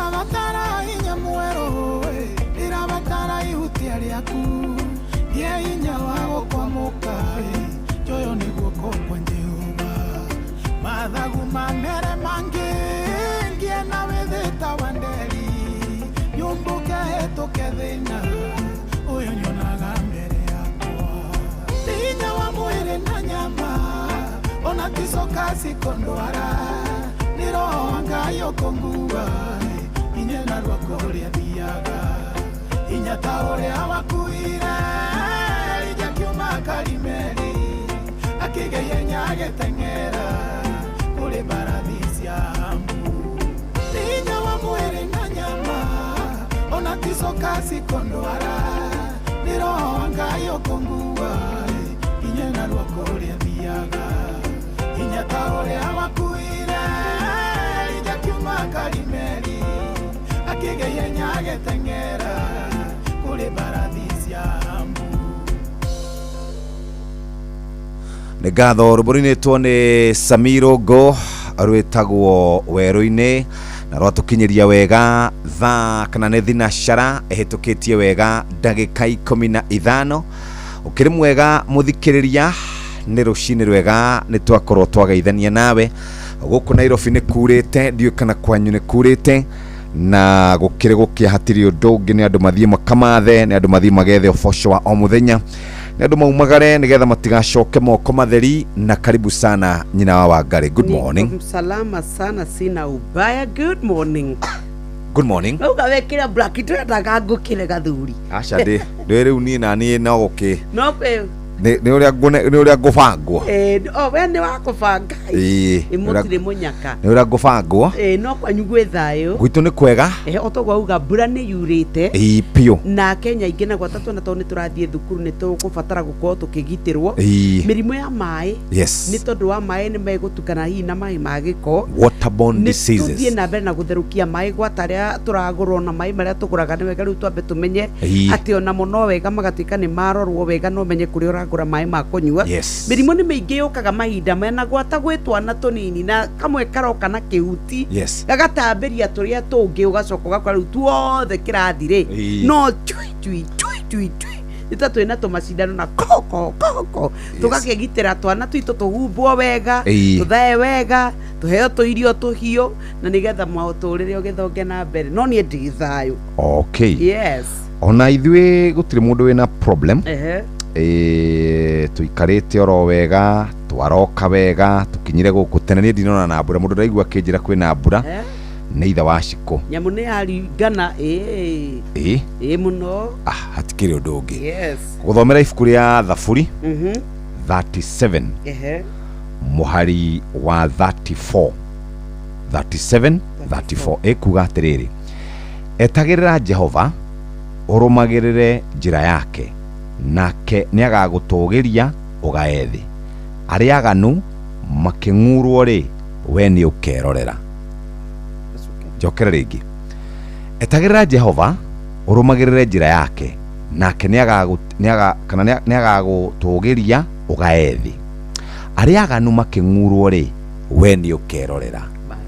Ndĩrabatara hinya mwerũ, ndĩrabatara ihutia rĩaku, ngĩe hinya wa gũkwamũka, njoyo nĩ guoko kwa Jehova. Mathagu mamere mangĩ, ngĩe na wĩthĩ ta wa nderi, nyumbũke hĩtũke thĩna ũyũ nyonaga mbere yakwa. Nĩ hinya wa mwĩrĩ na nyama, ona ticoka cikondwara, nĩ roho wa Ngai ũkũngua, hinya na rwako ũrĩa thiaga, hinya ta ũrĩa wakuire Elija kiuma Karimeli, akĩgĩa ihenya agĩteng'era kũrĩ mbarathi cia Ahabu. Nĩ hinya wa mwĩrĩ na nyama, ona ticoka cikondwara, nĩ roho wa Ngai ũkũngua, hinya na rwako ũrĩa thiaga, hinya ta ũrĩa wakuire Elija kiuma Karimeli, akĩgĩa ihenya agĩteng'era kũrĩ mbarathi cia Ahabu. Nĩ ngatho. Rwĩmbo rũinĩtwo nĩ Samiro Ngo rwĩtagwo Werũ-inĩ, na rwatũkinyĩria wega thaa kana nĩ thinacara ĩhĩtũkĩtie wega ndagĩka 15. Ũkĩrĩ mwega mũthikĩrĩria, nĩ rũcinĩ rwega, nĩ twakorwo twageithania nawe. Gũkũ Nairobi nĩ kurĩte, ndiũĩ kana kwanyu nĩ kurĩte, na gũkĩrĩ gũkĩa hatirĩ ũndũ ũngĩ, nĩ andũ mathiĩ makamathe, nĩ andũ mathiĩ magethe ũboco wa o mũthenya, nĩ andũ maumagare nĩgetha matigacoke moko matheri. Na karibu sana nyina wa Wangari, good morning. Niko salama sana, sina ubaya. Good morning. Good morning. Rauga wekira black, ndĩrendaga ngũkĩre gathuri. Aca, ndĩ ndĩ rĩu niĩ na niĩ no gũkĩ No kwĩ nĩ ũrĩa ngũbangwo. O we nĩ wa kũbanga. Ĩĩ, Ĩ, mũtirĩ mũnyaka. Nĩ ũrĩa ngũbangwo. No kwanyu gwĩ thayũ? Gwitũ nĩ kwega. O toguo auga, mbura nĩ yurĩte. Ĩĩ biũ. Na Kenya aingĩ na gwata tuona tondũ nĩ tũrathiĩ thukuru, nĩ tũgũbatara gũkorwo tũkĩgitĩrwo mĩrimũ ya maĩ, nĩ tondũ wa maĩ nĩ megũtukana hihi na maĩ ma gĩko. Waterborne Nĩ diseases. tũthiĩ na mbere na gũtherũkia maĩ gwata arĩa tũragũrwo na maĩ marĩa tũgũraga, nĩ wega rĩu twambe tũmenye atĩ onamo no wega magatuĩka nĩ marorwo wega, no menye kũrĩa ũragũra maĩ ma kũnyua. Mĩrimũ nĩ mĩingĩ yũkaga mahinda maya, na gwata gwĩ twana tũnini, na kamwe karoka na kĩhuti, gagatambĩria tũrĩa tũngĩ, ũgacoka ũgakora rĩu tuothe kĩrathi rĩ, no cui cui cui cui cui, nĩ ta twĩna tũmacindano na koko koko. Tũgakĩgitĩra twana twitũ, tũhumbwo wega, tũthae wega, tũheo tũirio tũhiũ, na nĩgetha maũtũrĩre ũgĩthonge na mbere. No niĩ ndĩ thayũ. Yes. Ona ithuĩ gũtirĩ mũndũ wĩna problem. Tũikarĩte oro wega, twaroka wega, tũkinyire gũkũ tene. Niĩ ndinona na mbura, mũndũ ndaigua akĩnjĩra kwĩna mbura nĩ ithe wa Cikũ. Nyamũ nĩ yaringana, ĩĩ. Ĩĩ mũno. Ah, hatikĩrĩ ũndũ ũngĩ. Gũthomera ibuku rĩa Thaburi 37, mũhari wa 34, 37 34, ĩkuga atĩrĩrĩ: "Etagĩrĩra Jehova, ũrũmagĩrĩre njĩra yake, nake nĩagagũtũũgĩria ũgae thĩ. Arĩa aganu makĩng'urwo rĩ, we nĩ ũkerorera." Njokere rĩngĩ: "Etagĩrĩra Jehova, ũrũmagĩrĩre njĩra yake, nake kana nĩagagũtũũgĩria ũgae thĩ. Arĩa aganu makĩng'urwo rĩ, we nĩ ũkerorera." Bas.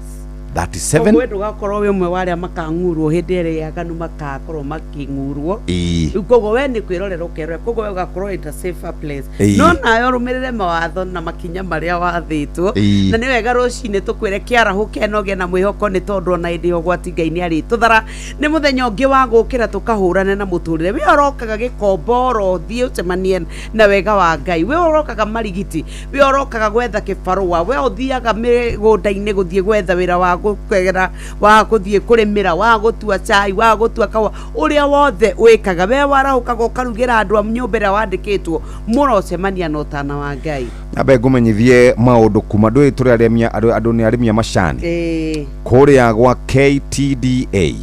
37. Koguo we ndũgakorwo wĩ ũmwe wa arĩa makang'urwo hĩndĩ ĩrĩa aganu makakorwo makĩng'urwo. Rĩu koguo we nĩ kwĩrorera ũkerorera, koguo we ũgakorwo in a safer place. No nawe ũrũmĩrĩre mawatho na makinya marĩa wathĩtwo. Na nĩ wega rũcinĩ tũkwĩre kĩarahũke na ũgĩe na mwĩhoko, nĩ tondũ ona hĩndĩ ya ũgwati Ngai nĩ arĩtũthara. Nĩ mũthenya ũngĩ wa gũkĩra tũkahũrane na mũtũrĩre. We ũrokaga gĩkomba oro thiĩ ũcemanie na wega wa Ngai, we ũrokaga marigiti, we ũrokaga gwetha kĩbarũa, we ũthiaga mĩgũnda-inĩ gũthiĩ gwetha wĩra wa gũkera, wa gũthiĩ kũrĩmĩra, wa gũtua cai, wa gũtua kahũa, ũrĩa wothe wĩkaga, we warahũkaga ũkarugĩra andũ a nyũmba ĩrĩa wandĩkĩtwo, mũrocemania na ũtana wa Ngai. Nyambe ngũmenyithie maũndũ kuma ndũĩ tũrĩ arĩmi, andũ nĩ arĩmi a macani. Kũrĩa gwa KTDA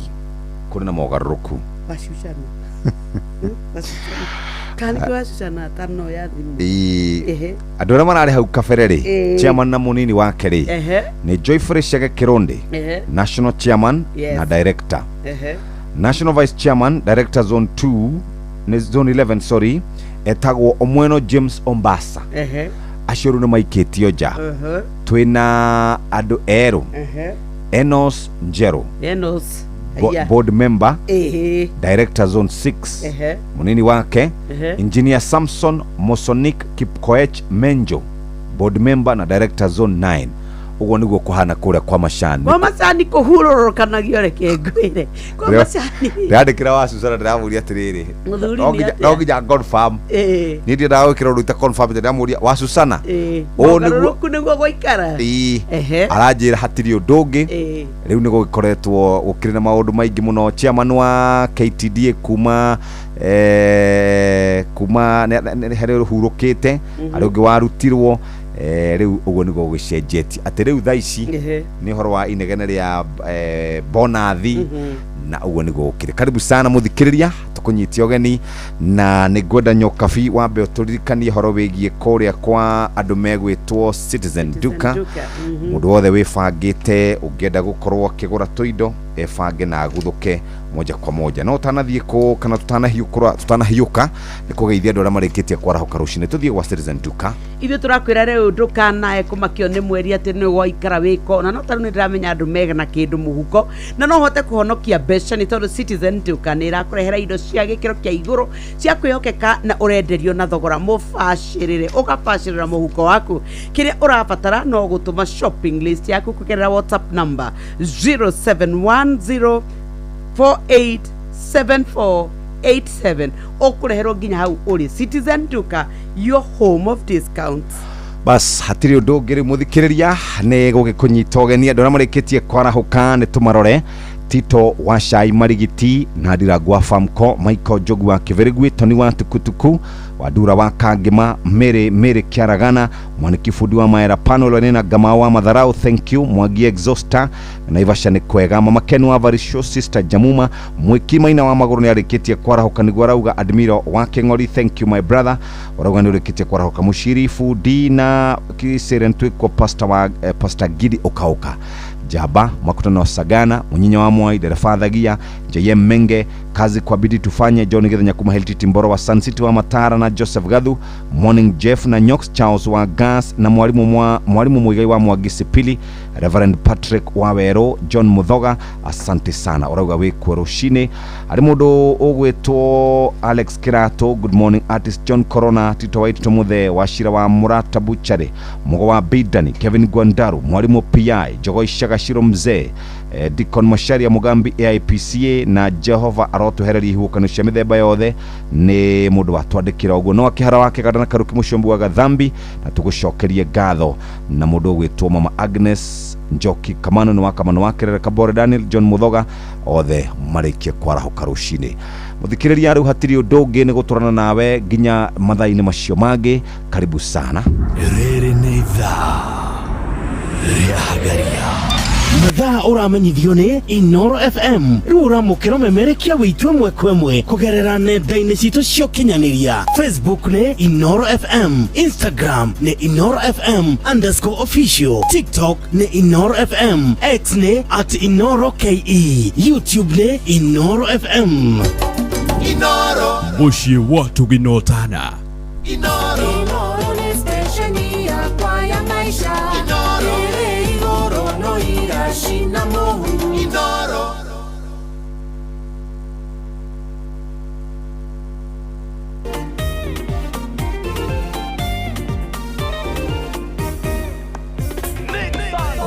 kũrĩ na mogarũrũku. Wacucana. Wacucana. Kana nĩkĩo wacucana atano ya thimũ. Ĩĩ. Andũ arĩa mararĩ hau kabere rĩ, chairman na mũnini wake rĩ, nĩ Joyfrey Chege Kĩrũndĩ, national chairman na director, national vice chairman, director zone 2, nĩ zone 11, sorry, etagwo Omweno James Ombasa. Acio rĩu nĩ maikĩtio nja. Twĩna andũ erũ: Enos Njeru, Enos. Board member, director zone 6. Munini wake, Engineer Samson Mosonik Kipkoech Menjo, board member na director zone 9. Uguo niguo kuhana kuria kwa macani. Kwa macani kũhurũrũkanagio, reke ngwĩre, kwa macani. Ndĩrandĩkĩra wa Susana, ndĩramũria atĩrĩrĩ, Mũthuri no nĩ nginya atĩa? No nginya confirm. Niĩ ndiendaga gwĩkĩra ũndũ ita confirm. Ndĩramũria wa Susana, ũũ nĩguo Mogarũrũku nĩguo gũikara. Ĩĩ. Aranjĩra hatirĩ ũndũ ũngĩ. Rĩu nĩ gũgĩkoretwo gũkĩrĩ na maũndũ maingĩ mũno. Chairman wa KTDA kuma kuma harĩ ũhurũkĩte, harĩ ũngĩ warutirwo. Rĩu ũguo nĩguo gũgĩcenjetie, atĩ rĩu thaa ici nĩ ũhoro wa inegene rĩa bonathi. Na ũguo nĩguo gũkĩrĩ. Karibu sana mũthikĩrĩria, tũkũnyitie ũgeni na nĩ ngwenda Nyokabi wambe ũtũririkanie ũhoro wĩgiĩ kũrĩa kwa andũ megwĩtwo Citizen Duka. Mũndũ wothe wĩbangĩte, ũngĩenda gũkorwo akĩgũra tũindo, ebange na aguthũke moja kwa moja. No ũtanathiĩ kũ kana tutanahiũkũra tutanahiũka nĩ kũgeithia andũ arĩa marĩkĩtie kwarahũka rũcinĩ, tũthiĩ gwa Citizen Duka. Ithuĩ tũrakwĩra rĩu ndũkanae kũmakio nĩ mweri atĩ nĩ waikara wĩko na no tarĩu nĩ ndĩramenya andũ mega na kĩndũ mũhuko na no ũhote kũhonokia mbeca, nĩ tondũ Citizen Duka nĩ ĩrakũrehera indo cia gĩkĩro kĩa igũrũ cia kwĩhokeka na ũrenderio na thogora mũbacĩrĩre, ũgabacĩrĩra mũhuko waku. Kĩrĩa ũrabatara no gũtũma shopping list yaku kũgerera WhatsApp number 0710 487487, ũkũreherwo nginya hau ũrĩ. Citizen Duka, your home of discounts. Bas, hatirĩ ũndũ ũngĩ. Rĩu mũthikĩrĩria, nĩ gũgĩkũnyita ũgeni andũ arĩa marĩkĩtie kwarahũka, nĩ tũmarore: Tito wa Cai Marigiti na Ndirangwa Famco, Michael Njogu wa Kĩbĩrĩgui, Tony wa Tukutuku wa Ndura wa Kangĩma, Mĩrĩ Mĩrĩ Kĩaragana, Mwaniki bundi wa Maera Panel na Gama wa Matharau, thank you. Mwangi Exhauster, Naivasha nĩ kwega. Mama Ken wa Varisho, Sister Jamuma Mwiki Maina wa Magũrũ nĩ arĩkĩtie kwarahũka, nĩguo arauga. Admiro wa Kĩng'ori, thank you my brother, ũrauga nĩ ũrĩkĩtie kwarahũka. Mũciri bundi na Kiseren twĩkwo pastor wa Pastor Gidi ũkaũka Jaba Makutano Sagana Munyinya wa Mwai, Dereba Thagia, JM Menge, kazi kwa bidii tufanye. John Githenya kuma Hilti, Timboro wa Sun City wa Matara na Joseph Gathu, Morning Jeff na Nyox Charles wa Gas na mwalimu Muigai wa Mwagisi Pili, Reverend Patrick wa Wero, John Muthoga, asante sana, urauga wĩ rũcinĩ. Harĩ mũndũ ũgwĩtwo Alex Kirato, good morning artist John Corona, Tito Waitito, Muthe wa Shira wa Murata Buchari, Mugo wa Bidani, Kevin Gwandaru, Mwalimu PI Jogoi Shagashiro, Mzee Deacon Macharia Mugambi AIPCA, na Jehova arotwehereria ihuhũkanio cia mĩthemba yothe, nĩ mũndũ watwandĩkĩra ũguo. No akĩhara wake ganda na Karuki Mũcombu wa Gathambi, na tũgũcokerie ngatho. Na mũndũ ũgwĩtwo Mama Agnes Njoki Kamano nĩ wa Kamano wa Kerere, Kabore Daniel, John Muthoga, othe marĩkie kwarahũka rũcinĩ. Mũthikĩrĩria, rĩu hatirĩ ũndũ ũngĩ, nĩ gũtwarana nawe nginya mathaa-inĩ macio mangĩ. Karibu sana. Rĩrĩ nĩ ithaa rĩa Hagaria, mathaa ũramenyithio nĩ Inoro FM. Rĩu ũramũkĩra ũmemerekia wĩitũ ĩmwe kwa ĩmwe kũgerera nenda-inĩ citũ cia ũkinyanĩria. Facebook nĩ Inoro FM, Instagram nĩ InoroFM_official, TikTok nĩ Inoro FM, X nĩ @InoroKE, YouTube nĩ Inoro FM. Mũciĩ wa Tuginotana. Inoro nĩ stesheni yakwa ya maisha ĩrĩ igũrũ no iracina mũhu. Inoro.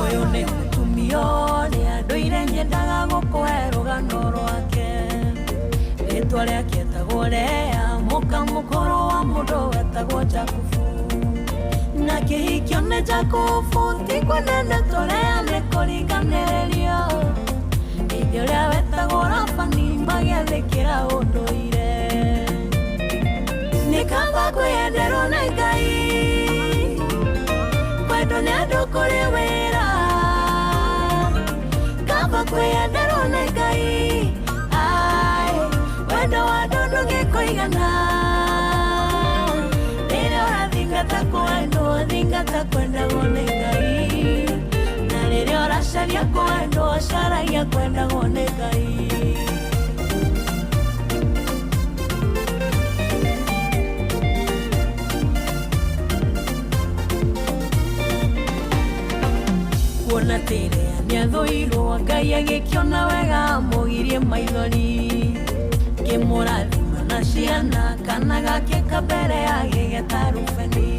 Ũyũ nĩ mũtumia ũrĩa ndũire nyendaga gũkũhe rũgano rwake. Rĩtwa rĩake etagwo Lea, mũka mũkũrũ wa mũndũ wetagwo Jakubu. Na kĩhikio nĩ Jakubu ti kwenene tũrĩa nĩ kũringanĩrĩrio. Ithe ũrĩa wetagwo Labani magĩathĩkĩra ũndũire. Nĩ kaba kwĩyenderwo nĩ Ngai, kwendwo nĩ andũ kũrĩ wĩra. Kaba kwĩyenderwo nĩ Ngai. Ai, wendo wa andũ ndũngĩkũigana. Rĩrĩa ũrathingata kwendwo, thingata kwendagwo nĩ Ngai. Na rĩrĩa ũracaria kwendwo, caragia kwendagwo nĩ Ngai. Kuona Kuona atĩ Lea nĩathũirwo, Ngai agĩkĩona wega amũgirie maithori. Ngĩmũrathima na ciana, kana gake kambere agĩgeta Rubeni.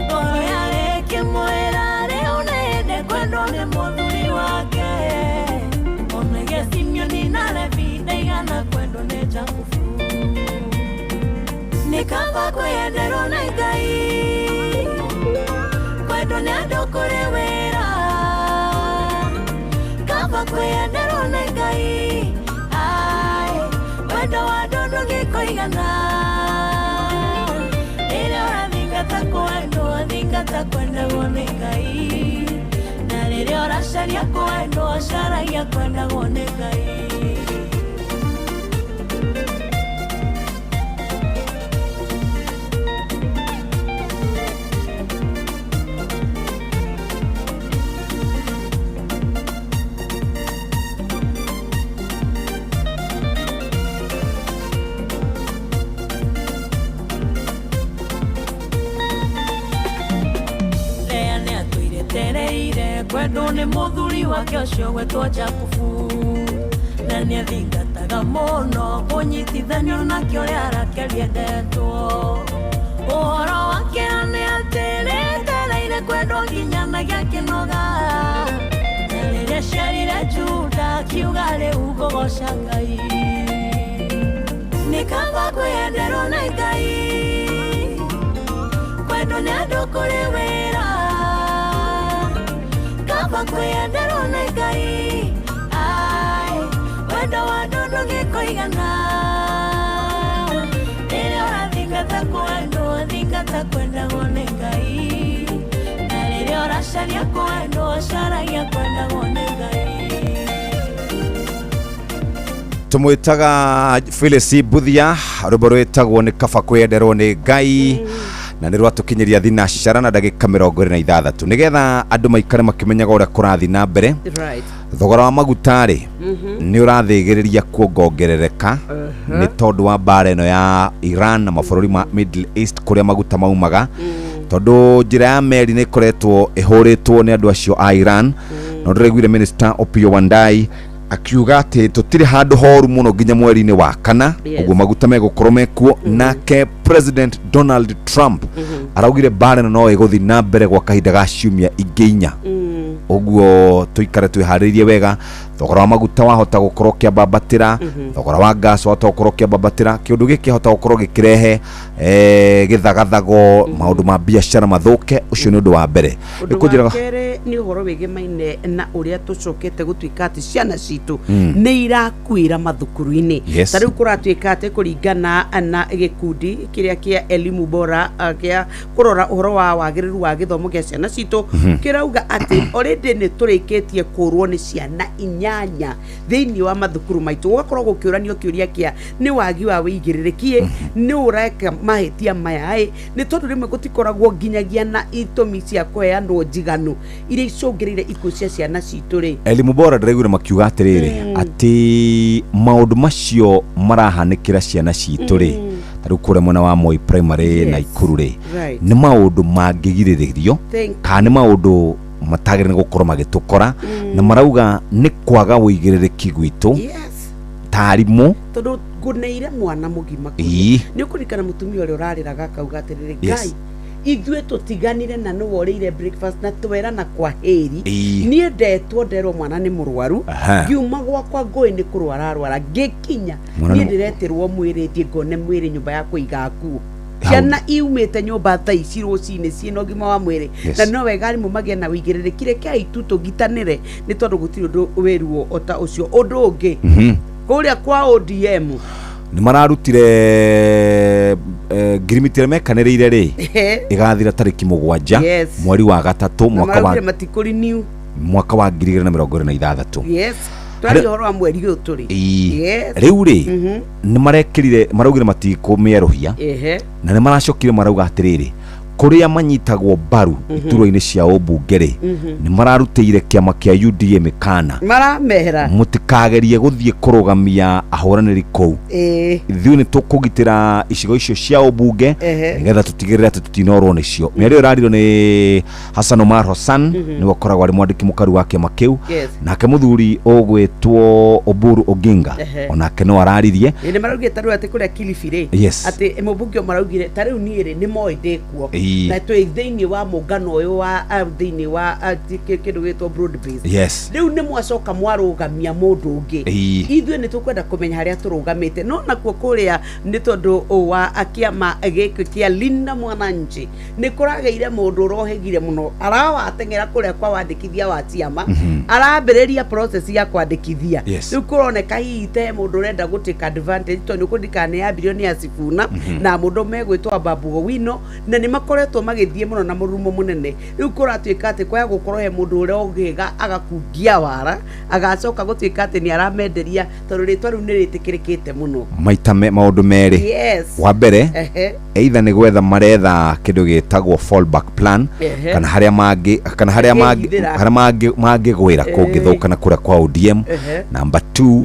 Ngoro yarĩ ĩkĩmwĩra rĩu nĩndĩ kwendwo nĩ mũthuri wake. Onage Simeoni na Levi ndaigana kwendwo nĩ Jakubu. Nĩ kaba kwĩyenderwo nĩ Ngai, kwendwo nĩ andũ kũrĩ wĩra. Kaba kwĩyenderwo nĩ Ngai, ai, wendo wa andũ ndũngĩkũigana. Rĩrĩa ũrathingata kwendwo, thingata kwendagwo nĩ Ngai. Na rĩrĩa ũracaria kwendwo, caragia kwendagwo nĩ Ngai. Lea nĩatũire tereire kwendwo nĩ mũthuri wake ũcio gwetwo Jakubu. Na nĩathingataga mũno kũnyitithanio nake ũrĩa Rakeli endetwo. Ũhoro wake nĩ atĩ nĩetereire kwendwo nginya na gĩakĩnoga. Na rĩrĩa aciarire Juda akiuga rĩu ngũgoca Ngai. Nĩ kaba kwĩyenderwo nĩ Ngai, kwendwo nĩ andũ kũrĩ wĩra. Kaba kwĩyenderwo nĩ Ngai, ai, wendo wa andũ ndũngĩkũigana. Rĩrĩa ũrathingata kwendwo, thingata kwendagwo nĩ Ngai. Na rĩrĩa ũracaria kwendwo, caragia kwendagwo nĩ Ngai. Tũmwĩtaga Phyllis Mbuthia, rwĩmbo rwĩtagwo nĩ kaba kwĩyenderwo nĩ Ngai, na nĩ rwatũkinyĩria thinacara na ndagĩka 26, nĩgetha andũ maikare makĩmenyaga ũrĩa kũrathiĩ na mbere. Thogora wa maguta rĩ, nĩ ũrathĩgĩrĩria kuongongerereka nĩ tondũ wa mbara ĩno ya Iran na mabũrũri ma Middle East kũrĩa maguta maumaga, tondũ njĩra ya meri nĩ ĩkoretwo ĩhũrĩtwo nĩ andũ acio a Iran. No ndĩraiguire Minister Opiyo Wandayi akiuga atĩ tũtirĩ handũ horu mũno nginya mweri-inĩ wa kana. Ũguo maguta megũkorwo mekuo. Nake President Donald Trump araugire mbara ĩno no ĩgũthiĩ na mbere gwa kahinda ga ciumia ingĩ 4. Ũguo tũikare twĩharĩirie wega. Thogora wa maguta wahota gũkorwo ũkĩambambatĩra, thogora wa gas wahota gũkorwo ũkĩambambatĩra. Kĩũndũ gĩkĩ hota gũkorwo gĩkĩrehe gĩthagathago, maũndũ ma biacara mathũke. Ũcio nĩ ũndũ wa mbere. Ũndũ wa Ĩkũnjĩraga kerĩ nĩ ũhoro wĩgemaine na ũrĩa tũcokete gũtuĩka atĩ ciana citũ nĩ irakuĩra mathukuru-inĩ. Ta rĩu kũratuĩka atĩ kũringana na gĩkundi kĩrĩa kĩa Elimu Bora, kĩa kũrora ũhoro wa wagĩrĩru wa gĩthomo gĩa ciana citũ, kĩrauga atĩ already nĩ tũrĩkĩtie kũrwo nĩ ciana 8 thĩinĩ wa mathukuru maitũ. Gũgakorwo gũkĩũranio kĩũria kĩa nĩ wagi wa wĩigĩrĩrĩki, nĩ ũreka mahĩtia maya ĩ, nĩ tondũ rĩmwe gũtikoragwo nginyagia na itũmi cia kũheanwo njiganu iria icũngĩrĩire ikuũ cia ciana citũ rĩ. Elimu Bora ndĩraiguire makiuga atĩrĩrĩ, atĩ maũndũ macio marahanĩkĩra ciana citũ rĩ, ta rĩu kũrĩa mwena wa Moi Primary na Ikuru rĩ, nĩ maũndũ mangĩgirĩrĩrio kana nĩ maũndũ matagĩrĩire gũkorwo magĩtũkora, na marauga nĩ kwaga ũigĩrĩrĩki gwitũ ta arimũ. Tondũ ngũneire mwana mũgima kũrĩa. Nĩ ũkũririkana mũtumia ũrĩa ũrarĩraga akauga atĩrĩrĩ, Ngai, ithuĩ tũtiganire na nĩwe ũrĩire breakfast na twerana kwa heri. Niĩ ndetwo nderwo mwana nĩ mũrwaru, ngiuma gwakwa ngũĩ nĩ kũrwara arwara, ngĩkinya Mwana niĩ nĩ ndĩretirwo mwĩrĩ thiĩ ngone mwĩrĩ nyũmba ya kũiga akuũ. Ciana iumĩte nyũmba thaa ici rũcinĩ ciĩna ũgima wa mwĩrĩ. Na no wega arimũ magĩe na ũigĩrĩrĩki, rekei tu tũgitanĩre, nĩ tondũ gũtirĩ ũndũ wĩ ruo o ta ũcio. Ũndũ ũngĩ, kũrĩa kwa ODM nĩ mararutire ngirimiti ĩrĩa mekanĩrĩire rĩ, ĩgathira tarĩki 7 mweri wa gatatũ na mwaka wa maraugire matikũriniu mwaka wa 2026. Yes, twaria ũhoro wa mweri ũyũ tũrĩ. Rĩu rĩ, nĩ marekĩrire, maraugire matikũmĩerũhia, na nĩ maracokire marauga atĩrĩrĩ, Kũrĩa manyitagwo mbaru iturwa-inĩ cia ũmbunge rĩ, nĩ mararutĩire kĩama kĩa UDA mĩkana. Maramera. Mũtikagerie gũthiĩ kũrũgamia ahũranĩri kũu. Ithuĩ nĩ tũkũgitĩra icigo icio cia ũmbunge nĩgetha tũtigĩrĩre atĩ tũtinorwo nĩcio. Mĩario ĩrarirwo nĩ Hassan Omar Hassan, nĩwe ũkoragwo arĩ mwandĩki mũkaru wa kĩama kĩu. Nake mũthuri ũgwĩtwo Oburu Oginga, onake no araririe. Ĩ, nĩ maraugire ta rĩu atĩ kũrĩa Kilifi rĩ, atĩ mũmbunge ũmwe araugire ta rĩu niĩ rĩ, nĩ moĩ ndĩ kuo na twĩ thĩinĩ wa mũngano ũyũ wa thĩinĩ wa kĩndũ gĩtwo broad base. Rĩu nĩ mwacoka mwarũgamia mũndũ ũngĩ, ithuĩ nĩ tũkwenda kũmenya harĩa tũrũgamĩte. No nakuo kũrĩa nĩ tondũ wa kĩama gĩkĩ kĩa Linda Mwananchi, nĩ kũragĩire mũndũ ũrohĩgire mũno, arawateng'era kũrĩa kwa wandĩkithia wa ciama, arambĩrĩria process ya kwandĩkithia. Rĩu kũroneka hihi te mũndũ ũrenda gũ take advantage, tondũ nĩ kũririkana nĩ yambirio nĩ Asifuna na mũndũ megwĩtwo Babu Owino, na nĩ makoretwo magĩthiĩ mũno na mũrurumo mũnene. Rĩu kũratuĩka atĩ kwaya gũkorwo he mũndũ ũrĩa ũhĩga agakungia wara, agacoka gũtuĩka atĩ nĩ aramenderia, tondũ rĩtwa rĩu nĩ rĩtĩkĩrĩkĩte mũno. Maita maũndũ merĩ. Wa mbere, either nĩ gwetha maretha kĩndũ gĩtagwo fallback plan, kana harĩa mangĩ, kana harĩa mangĩ Mangĩhithĩra. Harĩa mangĩgwĩra kũngĩthũkana kũrĩa kwa ODM. Number 2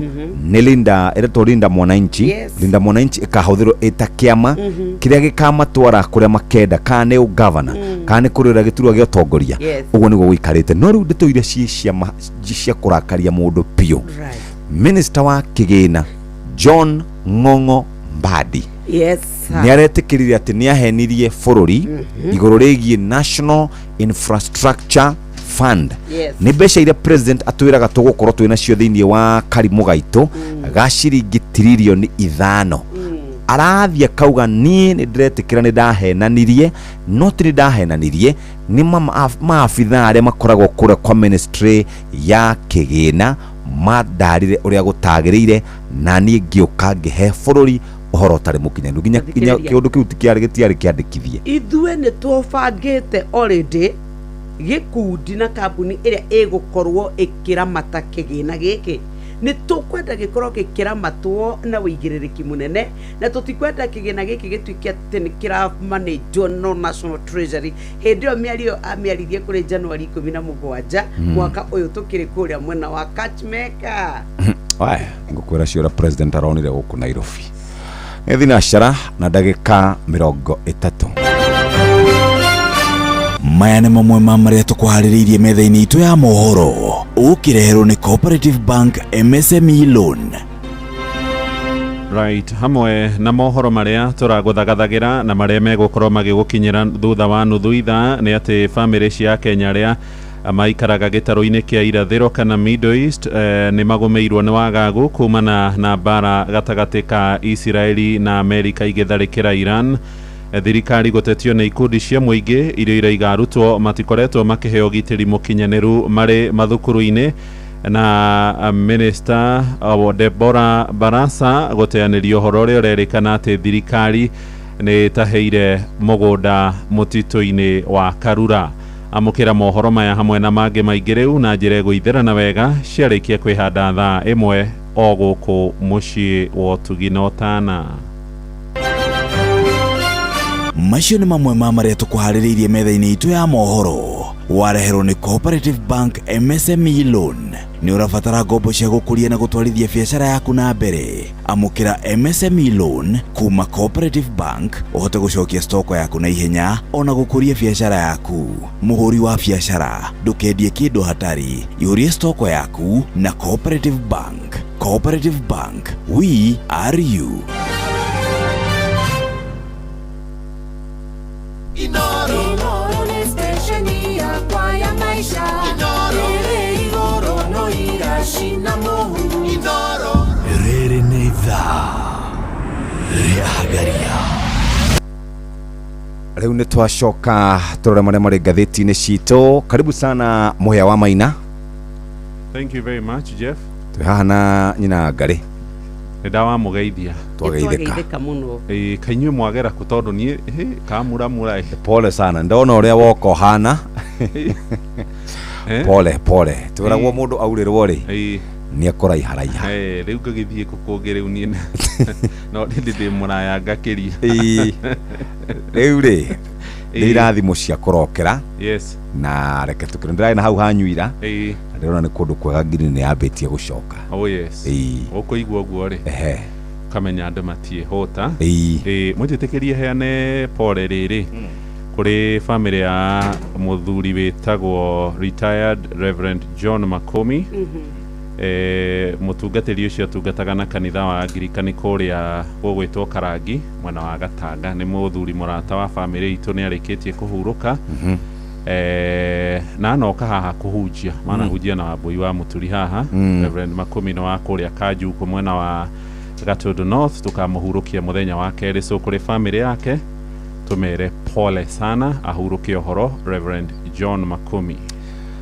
nĩ Linda ĩretwo Linda Mwananchi. Linda Mwananchi ĩkahũthĩrwo ĩta kĩama kĩrĩa gĩkamatwara kũrĩa makenda, kana nĩ ũgavana, kana nĩ kũrĩra gĩturwa gĩa ũtongoria. Ũguo nĩguo gũikarĩte. No rĩu ndeto iria ciĩ cia kũrakaria mũndũ biũ, Minister wa kĩgĩna John Ng'ong'o Mbadi nĩ aretĩkĩrire atĩ nĩ ahenirie bũrũri igũrũ rĩgiĩ National Infrastructure Fund. Nĩ mbeca iria president atwĩraga tũgũkorwo twĩ nacio thĩinĩ wa karimũ gaitũ ga ciringi tiririoni 5. Arathiĩ akauga, niĩ nĩ ndĩretĩkĩra nĩ ndahenanirie, no ti nĩ ndahenanirie, nĩ maabithaa arĩa makoragwo kũrĩa kwa ministry ya kĩgĩna mandarire ũrĩa gũtagĩrĩire, na niĩ ngĩũka ngĩhe bũrũri ũhoro ũtarĩ mũkinyanĩru. Nginya Thikĩrĩria. kĩũndũ kĩu tikĩarĩ gĩtiarĩ kĩandĩkithie. Ithuĩ nĩ tũbangĩte already gĩkundi na kambuni ĩrĩa ĩgũkorwo ĩkĩramata kĩgĩna gĩkĩ. Nĩ tũkwenda gĩkorwo gĩkĩramatwo na wĩigĩrĩrĩki mũnene, na tũtikwenda kĩgĩna gĩkĩ gĩtuĩke atĩ nĩ kĩramanĩnjwo no National Treasury. Hĩndĩ ĩyo mĩario amĩaririe kũrĩ Januari 17 mwaka ũyũ, tũkĩrĩ kũrĩa mwena wa Kachmeka. Aya, ngũkwĩra cio ũrĩa president aronire gũkũ Nairobi nĩ thinacara na ndagĩka 30. Maya nĩ mamwe ma marĩa tũkũharĩrĩirie metha-inĩ itũ ya mohoro, ũkĩreherwo nĩ Cooperative Bank MSME Loan. Right, hamwe na mohoro marĩa tũragũthagathagira na marĩa megũkorwo magĩgũkinyĩra thutha wa nuthu ithaa nĩ atĩ bamĩrĩ cia Kenya arĩa maikaraga gĩtarũ-inĩ kĩa irathĩro kana Middle East nĩ magũmĩirwo nĩ wagagu kumana na mbara gatagatĩ ka Isiraeli na Amerika igĩtharĩkĩra Iran. Thirikari gũtetio nĩ ikundi cia mũingĩ iria iraiga arutwo matikoretwo makĩheo ũgitĩri mũkinyanĩru marĩ mathukuru-inĩ, na Minister Deborah Barasa gũteanĩria ũhoro ũrĩa ũrerĩkana atĩ thirikari nĩ ĩtaheire mũgũnda mũtitũ-inĩ wa Karura. Amũkĩra mohoro maya hamwe na mangĩ maingĩ rĩu na njĩra ĩgũithĩrana wega ciarĩkia kwĩhanda thaa 1 o gũkũ mũciĩ wa ũtugi na ũtana. Macio nĩ mamwe ma marĩa tũkũharĩrĩirie metha-inĩ itũ ya mohoro, wareherwo nĩ Cooperative Bank MSME Loan. Nĩ ũrabatara ngombo cia gũkũria na gũtwarithia biacara yaku na mbere? Amũkĩra MSME Loan kuma Cooperative Bank, ũhote gũcokia stoko yaku na ihenya ona gũkũria biacara yaku. Mũhũri wa biacara, ndũkendie kĩndũ hatari, ihũrie stoko yaku na Cooperative Bank. Cooperative Bank, we are you. Inoro nĩ stesheni yakwa ya maisha ĩrĩ igũrũ no iracina mũhu. Rĩrĩ nĩ ithaa rĩa Hagaria. Rĩu nĩ twacoka tũrore marĩa marĩ ngathĩti-inĩ citũ. Karibu sana, Mũhĩa wa Maina. Thank you very much, Jeff. Twĩ haha na nyina Ngarĩ. Nĩ ndawamũgeithia. Twageithĩka. Twageithĩka mũno. Ĩĩ, kainyuĩ mwagera kũ? Tondũ niĩ hĩ, kamuramura ĩ. Pole sana, ndona ũrĩa woka ũhana. Eh? Pole pole, twĩragwo Ĩĩ. mũndũ aurĩrwo rĩ, nĩ akũraiharaiha. Eh, rĩu ngagĩthiĩ kũ kũngĩ rĩu niĩ no ndĩ ndĩ mũraya ngakĩria. Ĩĩ. Rĩu rĩ, Nĩ irathimo cia kũrokera. Yes. Na reke tũkĩre ndĩrarĩ na hau hanyuira. Ĩĩ. Na ndĩrona nĩ kũndũ kwega, ngirini nĩ yambĩtie gũcoka. Oh yes. Ĩĩ. Ũkũigua ũguo rĩ, ũkamenya andũ matiĩhũta. Ĩĩ. Ĩĩ, mũnjĩtĩkĩrie heane pole rĩrĩ kũrĩ famĩlĩ ya mũthuri wĩtagwo retired Reverend John Makomi. Mũtungatĩri ũcio atungataga na kanitha wa Angirikani kũrĩa gũgwĩtwo Karangi, mwena wa Gatanga. Nĩ mũthuri mũrata wa famĩlĩ itũ, nĩ arĩkĩtie kũhurũka. Na anoka haha kũhunjia, manahunjia na Wambui wa Mũturi haha. Reverend Makumi nĩ wa kũrĩa Kanjuku, mwena wa Gatundu North. Tũkamũhurũkia mũthenya wa kerĩ, so kũrĩ famĩlĩ yake tũmere pole sana, ahurũke ũhoro Reverend John Makumi.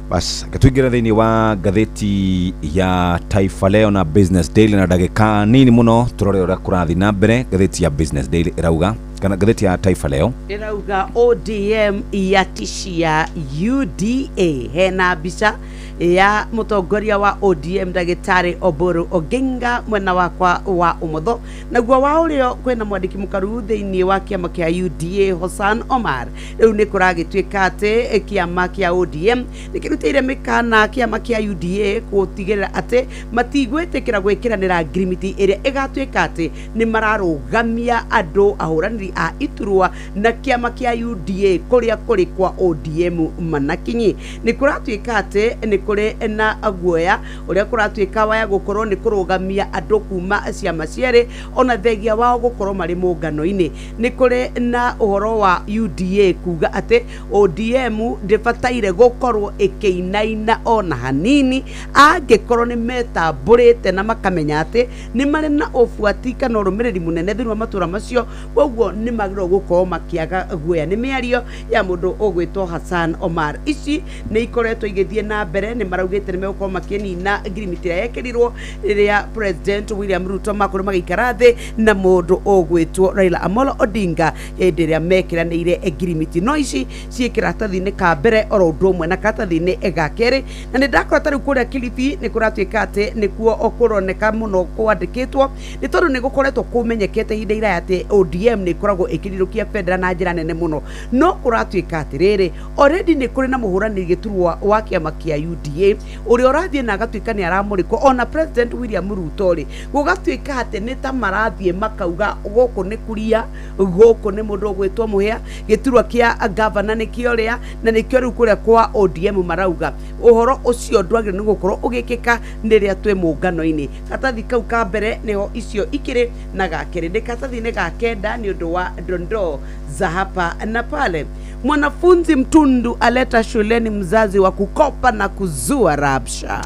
Bas, tuingĩre thĩinĩ wa ngathĩti ya Taifa Leo na Business Daily na ndagĩka nini mũno, tũrore ũrĩa kũrathiĩ na mbere. Ngathĩti ya Business Daily ĩrauga, kana ngathĩti ya Taifa Leo? Ĩrauga ODM yatishia UDA. Hena mbica ya mũtongoria wa ODM, ndagĩtarĩ Oburu Oginga, mwena wakwa wa ũmotho, naguo wa ũrĩo kwĩna mwandĩki mũkaru thĩinĩ wa kĩama kĩa UDA, Hossan Omar. Rĩu nĩ kũragĩtuĩka atĩ kĩama kĩa ODM nĩ kĩrutĩire mĩkana kĩama kĩa UDA gũtigĩrĩra atĩ matigwĩtĩkĩra gwĩkĩranĩra ngirimiti ĩrĩa ĩgatuĩka atĩ nĩ mararũgamia andũ ahũranĩri a iturwa na kĩama kĩa UDA kũrĩa kũrĩ kwa ODM manakinyi. Nĩ kũratuĩka atĩ nĩ kũrĩ na guoya ũrĩa kũratuĩka waya gũkorwo nĩ kũrũgamia andũ kuma ciama cierĩ, ona thengia wao gũkorwo marĩ mũngano-inĩ. Nĩ kũrĩ na ũhoro wa UDA kuga atĩ ODM ndĩbataire gũkorwo ĩkĩinaina ona hanini angĩkorwo nĩ metambũrĩte na makamenya atĩ nĩ marĩ na ũbuati kana ũrũmĩrĩri mũnene thĩinĩ wa matũra macio, koguo nĩ magĩrĩirwo gũkorwo makĩaga guoya. Nĩ mĩario ya mũndũ ũgwĩtwo Hassan Omar. Ici nĩ ikoretwo igĩthiĩ na mbere. Nĩ maraugĩte nĩ megũkorwo makĩnina ngirimiti ĩrĩa yekĩrirwo rĩrĩa President William Ruto makorwo magĩikara thĩ na mũndũ ũgwĩtwo Raila Amolo Odinga hĩndĩ ĩrĩa mekĩranĩire ngirimiti. No ici ciĩ kĩratathi-inĩ ka mbere oro ũndũ ũmwe na karatathi-inĩ ga kerĩ. Na nĩ ndakora ta rĩu kũrĩa Kilifi nĩ kũratuĩka atĩ nĩkuo kũroneka mũno kwandĩkĩtwo, nĩ tondũ nĩ gũkoretwo kũmenyekete ihinda iraya atĩ ODM nĩ ĩkoragwo ĩkĩrirũkia bendera na njĩra nene mũno. No kũratuĩka atĩrĩrĩ, already nĩ kũrĩ na mũhũranĩri gĩturwa wa kĩama kĩa UDA ũrĩa ũrathiĩ na agatuĩka nĩ aramũrĩkwo ona President William Ruto rĩ, gũgatuĩka atĩ nĩ ta marathiĩ makauga gũkũ nĩ kuria, gũkũ nĩ mũndũ ũgwĩtwo Mũhĩa, gĩturwa kĩa gavana nĩkĩo rĩa na nĩkĩo. Rĩu kũrĩa kwa ODM marauga ũhoro ũcio ndwagĩrĩirwo nĩ gũkorwo ũgĩkĩka rĩrĩa twĩ mũngano-inĩ. Karatathi kau ka mbere nĩho icio ikĩrĩ, na gakerĩ nĩ karatathi-inĩ ga kenda nĩ ũndũ wa dondoo za hapa na pale. Mwanafunzi mtundu aleta shuleni mzazi wa kukopa na kuzua rabsha.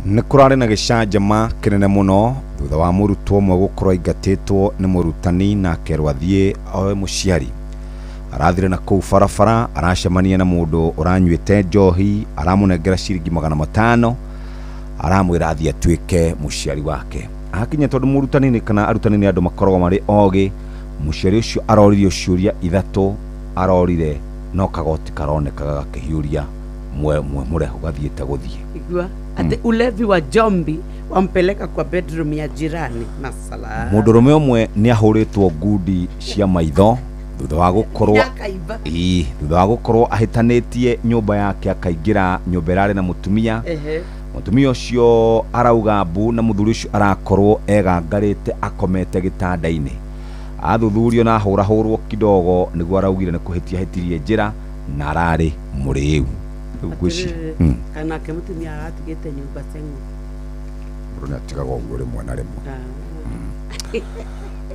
Nĩ kũrarĩ na gĩcanjama kĩnene mũno thutha wa mũrutwo ũmwe gũkorwo aingatĩtwo nĩ mũrutani na akerwo athiĩ oe mũciari. Arathire na kũu barabara, aracemania na mũndũ ũranyuĩte njohi, aramũnengera ciringi 500, aramwĩra athiĩ atuĩke mũciari wake ahakinya, tondũ mũrutani nĩ kana arutani nĩ andũ makoragwo marĩ ogĩ. Mũciari ũcio aroririo ciũria ithatũ, arorire no kagoti karonekaga gakĩhiũria mũrehu gathiĩte gũthiĩ. Igua ati ulevi wa Jombi wampeleka kwa bedroom ya jirani masala. Mũndũrũme ũmwe nĩ ahũrĩtwo ngundi cia maitho thutha wa gũkorwo Nyakaimba. Ĩĩ, thutha wa gũkorwo ahĩtanĩtie nyũmba yake akaingĩra nyũmba ĩrarĩ na mũtumia. Mũtumia ũcio arauga mbu na mũthuri ũcio arakorwo egangarĩte akomete gĩtanda-inĩ. Athuthurio na ahũrahũrwo kidogo nĩguo araugire nĩ kũhĩtia ahĩtirie njĩra na ararĩ mũrĩu. Rĩu ngwĩciria Atĩrĩrĩ, kanake mũtumia aratigĩte nyũmba ceng'u. Mũndũ nĩ atigaga ũguo rĩmwe na rĩmwe.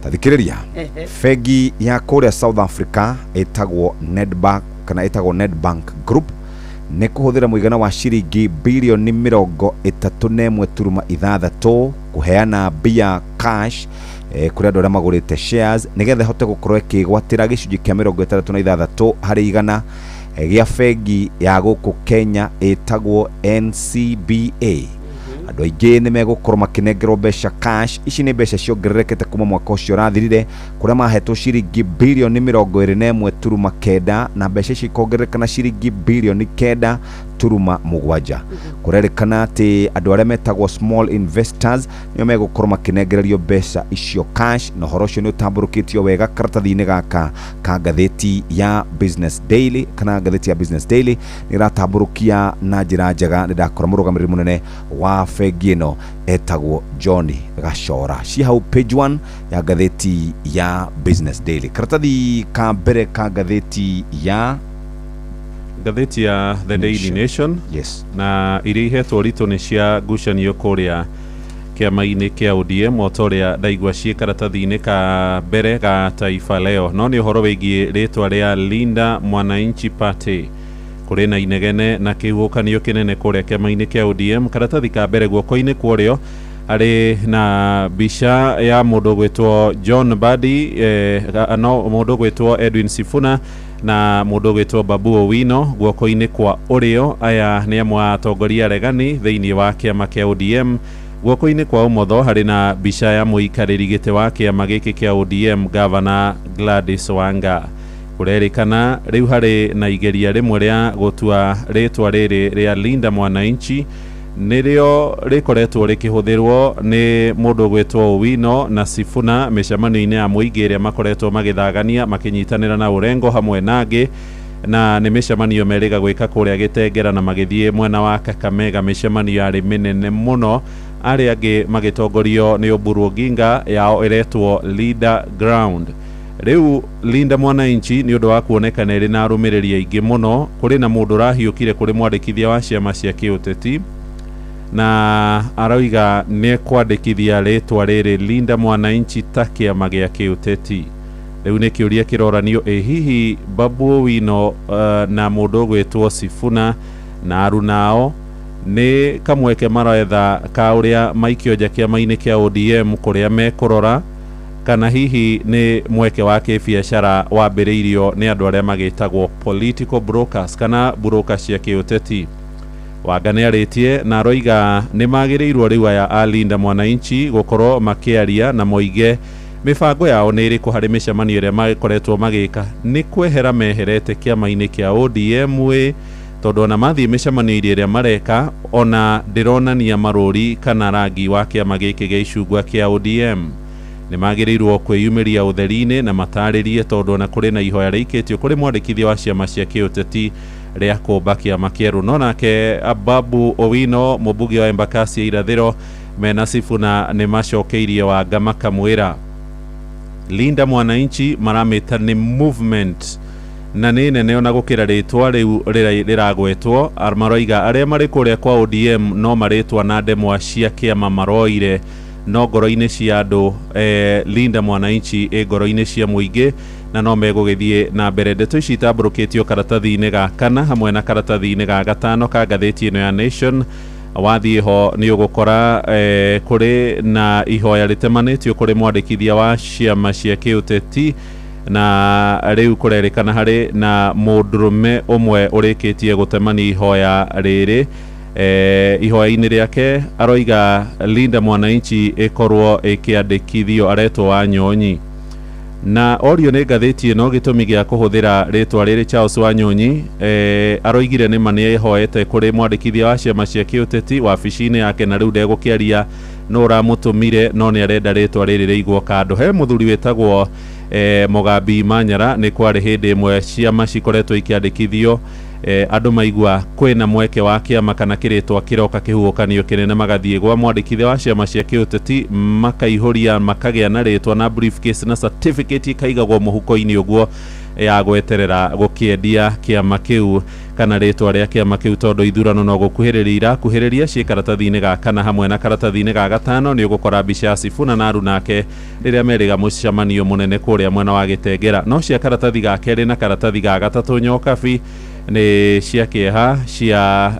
Tathikĩrĩria. Bengi ya kũrĩa South Africa ĩtagwo Nedbank, kana ĩtagwo Nedbank Group, nĩ kũhũthĩra mũigana wa ciringi birioni 31.6 kũheana mbia cash kũrĩ andũ arĩa magũrĩte shares, nĩgetha ĩhote gũkorwo ĩkĩgwatĩra gĩcunjĩ kĩa 66% gĩa bengi ya gũkũ Kenya ĩtagwo NCBA. Andũ aingĩ nĩ megũkorwo makĩnengerwo mbeca cash. Ici nĩ mbeca ciongererekete kuma mwaka ũcio ũrathirire, kũrĩa mahetwo ciringi birioni 21.9, na mbeca ici ikongerereka na ciringi birioni 9. Gaturuma 7. Kũrerĩkana atĩ andũ arĩa metagwo small investors nĩo megũkorwo makĩnengererio mbeca icio cash, na ũhoro ũcio nĩ ũtambũrũkĩtio wega karatathi-inĩ gaka ka ngathĩti ya Business Daily, kana ngathĩti ya Business Daily nĩ ĩratambũrũkia na njĩra njega. Nĩ ndakora mũrũgamĩrĩri mũnene wa bengi ĩno etagwo John Gachora. Ci hau page 1 ya ngathĩti ya Business Daily. Karatathi ka mbere ka ngathĩti ya ngathĩti ya The Daily Nation. Yes. Na iria ihetwo ũritũ nĩ cia ngucanio kũrĩa kĩama-inĩ kĩa ODM, o ta ũrĩa ndaigua ciĩ karatathi-inĩ ka mbere ga Taifa Leo. No nĩ ũhoro wĩgiĩ rĩtwa rĩa Linda Mwananchi Party. Kũrĩ na inegene na kĩhuhũkanio kĩnene kũrĩa kĩama-inĩ kĩa ODM. Karatathi ka mbere guoko-inĩ kwa ũrĩo harĩ na mbica ya mũndũ ũgwĩtwo John Mbadi, no mũndũ ũgwĩtwo Edwin Sifuna na mũndũ ũgwĩtwo Babu Owino guoko-inĩ kwa ũrĩo. Aya nĩ amwe a atongoria aregani thĩinĩ wa kĩama kĩa ODM. Guoko-inĩ kwa ũmotho harĩ na mbica ya mũikarĩri gĩtĩ wa kĩama gĩkĩ kĩa ODM, Governor Gladys Wanga. Kũrerĩkana rĩu harĩ na igeria rĩmwe rĩa gũtua rĩtwa rĩrĩ rĩa Linda Mwananchi, nĩrĩo rĩkoretwo rĩkĩhũthĩrwo nĩ mũndũ ũgwĩtwo Owino na Sifuna mĩcemanio-inĩ ya mũingĩ ĩrĩa makoretwo magĩthagania makĩnyitanĩra na Orengo hamwe na angĩ, na nĩ mĩcemanio merĩga gwĩka kũrĩa Gĩtengera na magĩthiĩ mwena wa Kakamega. Mĩcemanio yarĩ mĩnene mũno, arĩa angĩ magĩtongorio nĩ Oburu Oginga, yao ĩretwo Leader Ground. Rĩu Linda Mwananchi nĩ ũndũ wa kuonekana ĩrĩ na arũmĩrĩri aingĩ mũno, kũrĩ na mũndũ ũrahiũkire kũrĩ mwandĩkithia wa ciama cia kĩũteti na aroiga nĩ ekwandĩkithia rĩtwa rĩrĩ Linda Mwananchi ta kĩama gĩa kĩũteti. Rĩu nĩ kĩũria kĩroranio, ĩ hihi Babu Owino na mũndũ ũgwĩtwo Sifuna na arunao nĩ kamweke maretha ka ũrĩa maikionja kĩama-inĩ kĩa ODM kũrĩa mekũrora, kana hihi nĩ mweke wa kĩbiacara wambĩrĩirio nĩ andũ arĩa magĩtagwo political brokers kana brokers cia kĩũteti. Wanga nĩ arĩtie na aroiga nĩ magĩrĩirwo rĩu aya a Linda Mwananchi gũkorwo makĩaria na moige mĩbango yao nĩ ĩrĩkũ harĩ mĩcemanio ĩrĩa makoretwo magĩka. Nĩ kwehera meherete kĩama-inĩ kĩa ODM ĩ, tondũ ona mathiĩ mĩcemanio ĩrĩa mareka ona ndĩronania marũri kana rangi wa kĩama gĩkĩ gĩa icungwa kĩa ODM. Nĩ magĩrĩirwo kwĩyumĩria ũtheri-inĩ na matarĩrie, tondũ ona kũrĩ na ihoya rĩikĩtio kũrĩ mwandĩkithia wa ciama cia kĩũteti rĩa kũmba kĩama kĩerũ. No nake Babu Owino, mũmbunge wa Embakasi ya Irathĩro, mena Sifuna nĩ macokeirie Wanga makamwĩra Linda Mwananchi maramĩta nĩ movement na nĩ nene ona gũkĩra rĩtwa rĩu rĩragwetwo. Maroiga arĩa marĩ kũrĩa kwa ODM no marĩtwa na ndemwa cia kĩama maroire, no ngoro-inĩ cia andũ Linda Mwananchi ĩ ngoro-inĩ cia mũingĩ na no megũgĩthiĩ na mbere. Ndeto ici itambũrũkĩtio karatathi-inĩ ga kana hamwe na karatathi-inĩ ga gatano ka ngathĩti ĩno ya Nation. Wathiĩ ho nĩ ũgũkora kũrĩ na ihoya rĩtemanĩtio kũrĩ mwandĩkithia wa ciama cia kĩũteti, na rĩu kũrerĩkana harĩ na mũndũrũme ũmwe ũrĩkĩtie gũtemania ihoya rĩrĩ. Ihoya-inĩ rĩake aroiga Linda Mwananchi ĩkorwo ĩkĩandĩkithio, aretwo Wanyonyi. Na orio nĩ ngathĩti ĩno gĩtũmi gĩa kũhũthĩra rĩtwa rĩrĩ Charles Wanyonyi, aroigire nĩ ma nĩ ehoete kũrĩ mwandĩkithia wa ciama cia kĩũteti wabici-inĩ yake, na rĩu ndegũkĩaria nũ ũramũtũmire, no nĩ arenda rĩtwa rĩrĩ rĩigwo kando. He mũthuri wĩtagwo Mogambi Manyara, nĩ kwarĩ hĩndĩ ĩmwe ciama cikoretwo ikĩandĩkithio, andũ maigua kwĩna mweke wa kĩama kana kĩrĩtwa kĩroka kĩhuhũkanio kĩnene, magathiĩ gwa mwandĩkithia wa ciama cia kĩũteti makaihũria makagĩa na rĩtwa na briefcase na certificate ikaigagwo mũhuko-inĩ ũguo ya gweterera gũkĩendia kĩama kĩu kana rĩtwa rĩa kĩama kĩu, tondũ ithurano no gũkuhĩrĩria irakuhĩrĩria. Ciĩ karatathi-inĩ ga kana hamwe na karatathi-inĩ ga gatano nĩ ũgũkora mbica ya Sifuna na arunake rĩrĩa merĩga mũcemanio mũnene kũrĩa mwena wa Gĩtengera. No cia karatathi ga kerĩ na karatathi ga gatatũ nyokabi nĩ cia kĩeha cia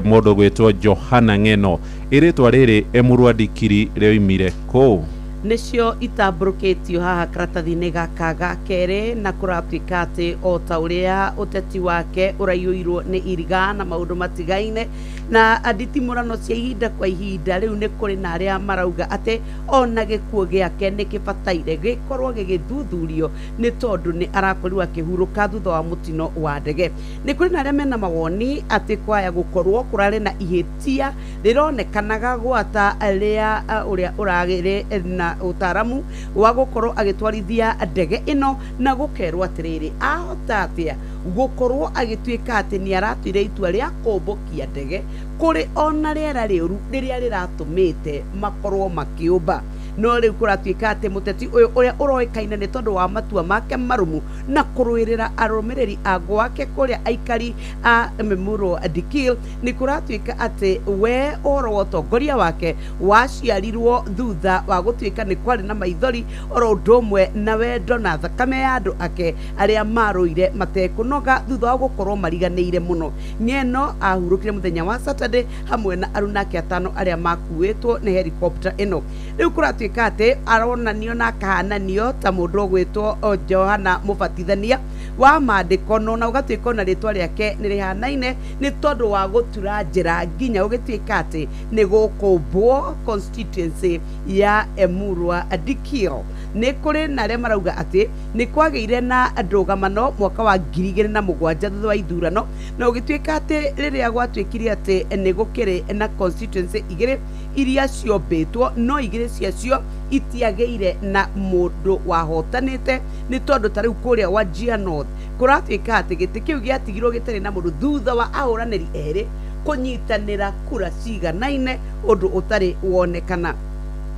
mũndũ gwĩtwo Johana Ng'eno. Ĩrĩtwa rĩrĩ Emurua Dikiri rĩoimire kũ? Nĩcio itambũrũkĩtio haha karatathi-inĩ gaka ga kerĩ, na kũratuĩka atĩ o ta ũrĩa ũteti wake ũraiyũirwo nĩ iriga na maũndũ matigaine na nditimũrano cia ihinda kwa ihinda, rĩu nĩ kũrĩ na arĩa marauga atĩ ona gĩkuũ gĩake nĩ kĩbataire gĩkorwo gĩgĩthuthurio nĩ tondũ nĩ arakorirwo akĩhurũka thutha wa mũtino wa ndege. Nĩ kũrĩ na arĩa mena mawoni atĩ kwaya gũkorwo kũrarĩ na ihĩtia rĩronekanaga gwata rĩa ũrĩa ũragĩrĩ na ũtaaramu wa gũkorwo agĩtwarithia ndege ĩno, na gũkerwo atĩrĩrĩ, ahota atĩa gũkorwo agĩtuĩka atĩ nĩ aratuire itua rĩa kũmbũkia ndege kũrĩ ona rĩera rĩũru rĩrĩa rĩratũmĩte makorwo makĩũmba. No rĩu kũratuĩka atĩ mũteti ũyũ ũrĩa ũroĩkaine nĩ tondũ wa matua make marũmu na kũrũĩrĩra arũmĩrĩri a gwake kũrĩa aikari a Memuro Dikil, nĩ kũratuĩka atĩ we ũhoro wa ũtongoria wake waciarirwo thutha wa gũtuĩka nĩ kwarĩ na maithori oro ũndũ ũmwe na wendo na thakame ya andũ ake arĩa marũire matekũnoga thutha wa gũkorwo mariganĩire mũno. Ng'eno ahurũkire mũthenya wa Saturday hamwe na arunake atano arĩa makuĩtwo nĩ helicopter ĩno. Rĩu kũratuĩka atĩ aronanio na akahananio ta mũndũ ũgwĩtwo Johana Mũbatithania wa maandĩko, no na ũgatuĩka ona rĩtwa rĩake nĩ rĩhanaine nĩ tondũ wa gũtura njĩra nginya ũgĩtuĩka atĩ nĩ gũkũmbwo constituency ya Emurua Dikir. Nĩ kũrĩ na arĩa marauga atĩ nĩ kwagĩire na ndũgamano mwaka wa 2007 thutha wa ithurano, na ũgĩtuĩka atĩ rĩrĩa gwatuĩkire atĩ nĩ gũkĩrĩ na constituency igĩrĩ iria ciombĩtwo, no igĩrĩ ciacio itiagĩire na mũndũ wahotanĩte nĩ tondũ ta rĩu kũrĩa Wajir North kũratuĩka atĩ gĩtĩ kĩu gĩatigirwo gĩtarĩ na mũndũ thutha wa ahũranĩri erĩ kũnyitanĩra kura ciganaine, ũndũ ũtarĩ wonekana.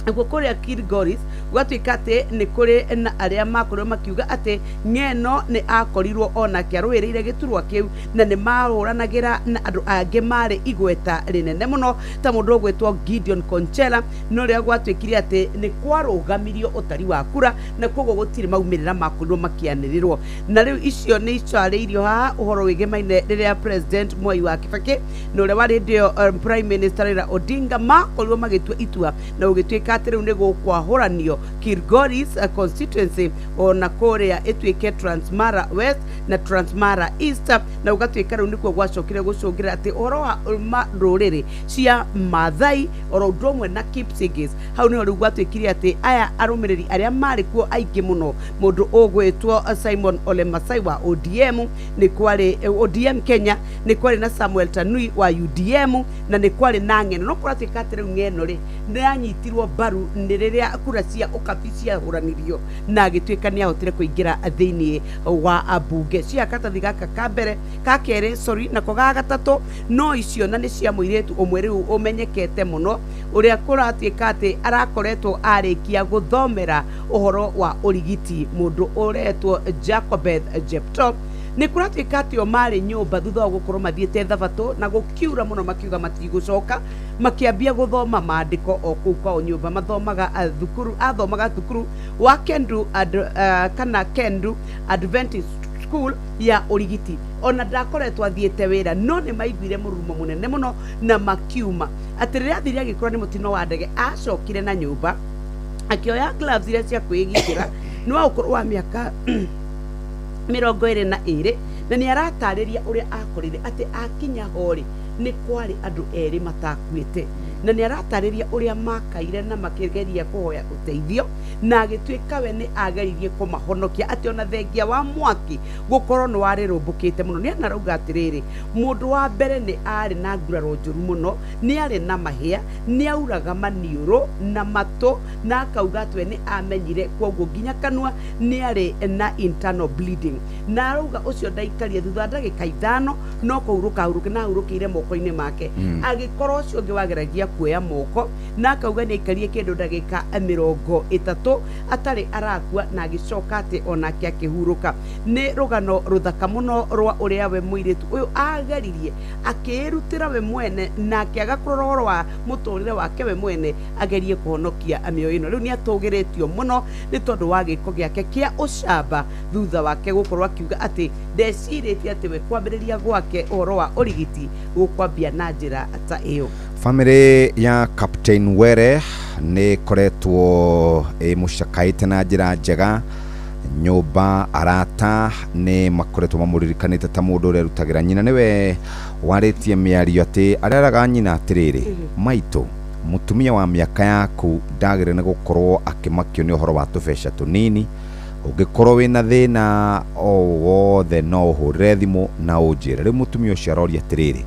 Nakuo kũrĩa Kilgoris gũgatuĩka atĩ nĩ kũrĩ na arĩa makorirwo makiuga atĩ Ng'eno nĩ akorirwo onake arũĩrĩire gĩturwa kĩu, na nĩ mahũranagĩra na andũ angĩ marĩ igweta rĩnene mũno ta mũndũ ũgwĩtwo Gideon Conchela, no rĩrĩa gwatuĩkire atĩ nĩ kwarũgamirio ũtari wa kura na koguo gũtirĩ maumĩrĩra makorirwo makĩanĩrĩrwo. Na rĩu icio nĩ icarĩirio haha ũhoro wĩgemaine rĩrĩa President Mwai wa Kibaki na ũrĩa warĩ hĩndĩ ĩyo Prime Minister Raila Odinga makorirwo magĩtua itua, na gũgĩtuĩka atĩ rĩu nĩ gũkwahũranio Kilgoris constituency ona kũrĩa ĩtuĩke Transmara West na Transmara East, na gũgatuĩka rĩu nĩkuo gwacokire gũcũngĩra atĩ ũhoro wa ndũrĩrĩ cia Maathai oro ũndũ ũmwe na Kipsigis, hau nĩho rĩu gwatuĩkire atĩ aya arũmĩrĩri arĩa marĩ kuo aingĩ mũno, mũndũ ũgwĩtwo Simon Ole Masai wa ODM, nĩ kwarĩ ODM Kenya, nĩ kwarĩ na Samuel Tanui wa UDM, na nĩ kwarĩ na Ng'eno. No kũratuĩka atĩ rĩu Ng'eno rĩ nĩ anyitirwo mbaru nĩ rĩrĩa kura cia ũkabi ciahũranirio, na agĩtuĩka nĩ ahotire kũingĩra thĩinĩ wa mbunge cia karatathi gaka ka mbere ka kerĩ, sorry, nako ga gatatũ no icio, na nĩ cia mũirĩtu ũmwe rĩu ũmenyekete mũno ũrĩa kũratuĩka atĩ arakoretwo arĩkia gũthomera ũhoro wa ũrigiti, mũndũ ũretwo Jacobeth Jepto. Nĩ kũratuĩka atĩ o marĩ nyũmba thutha wa gũkorwo mathiĩte thabatũ na gũkiura mũno, makiuga matigũcoka, makĩambia gũthoma maandĩko o kũu kwao nyũmba. Mathomaga thukuru, athomaga thukuru wa Kendu kana Kendu Adventist School ya ũrigiti. Ona ndakoretwo athiĩte wĩra, no nĩ maiguire mũrurumo mũnene mũno na makiuma atĩ rĩrĩa athire agĩkorwo nĩ mũtino wa ndege, acokire na nyũmba akĩoya gloves iria cia kwĩgitĩra. Nĩ wa ũkũrũ wa mĩaka 22, na nĩ aratarĩria ũrĩa akorire atĩ akinya ho rĩ nĩ kwarĩ andũ erĩ matakuĩte, na nĩ aratarĩria ũrĩa makaire na makĩgeria kũhoya ũteithio, na agĩtuĩka we nĩ ageririe kũmahonokia atĩ ona thengia wa mwaki gũkorwo nĩ warĩrũmbũkĩte mũno. Nĩ anarauga atĩrĩrĩ, mũndũ wa mbere nĩ arĩ na nguraro njũru mũno, nĩ arĩ na mahĩa, nĩ auraga maniũrũ na matũ, na akauga atĩ we nĩ amenyire koguo nginya kanua nĩ arĩ na internal bleeding, na arauga ũcio ndaikarie thutha wa ndagĩka 5 no kũhurũka ahurũke, na ahurũkĩire moko-inĩ make. Agĩkorwo ũcio ũngĩ wageragia kuoya moko, na akauga nĩ aikarie kĩndũ ndagĩka 30 atarĩ arakua, na agĩcoka atĩ onake akĩhurũka. Nĩ rũgano rũthaka mũno rwa ũrĩa we mũirĩtu ũyũ ageririe akĩĩrutĩra we mwene na akĩaga kũrora ũhoro wa mũtũrĩre wake we mwene agerie kũhonokia mĩoyo ĩno. Rĩu nĩ atũgĩrĩtio mũno nĩ tondũ wa gĩko gĩake kĩa ũcamba thutha wake gũkorwo akiuga atĩ ndecirĩtie atĩ we kwambĩrĩria gwake ũhoro wa ũrigiti gũkwambia na njĩra ta ĩyo. Famĩlĩ ya Captain Were Nĩ ĩkoretwo ĩmũcakaĩte na njĩra njega. Nyũmba, arata nĩ makoretwo mamũririkanĩte ta mũndũ ũrĩa erutagĩra. Nyina nĩwe warĩtie mĩario atĩ areraga nyina atĩrĩrĩ, maitũ, mũtumia wa mĩaka yaku ndagĩrĩire nĩ gũkorwo akĩmakio nĩ ũhoro wa tũbeca tũnini. Ũngĩkorwo wĩna thĩna o wothe no ũhũrĩre thimũ na ũnjĩre. Rĩu mũtumia ũcio aroria atĩrĩrĩ,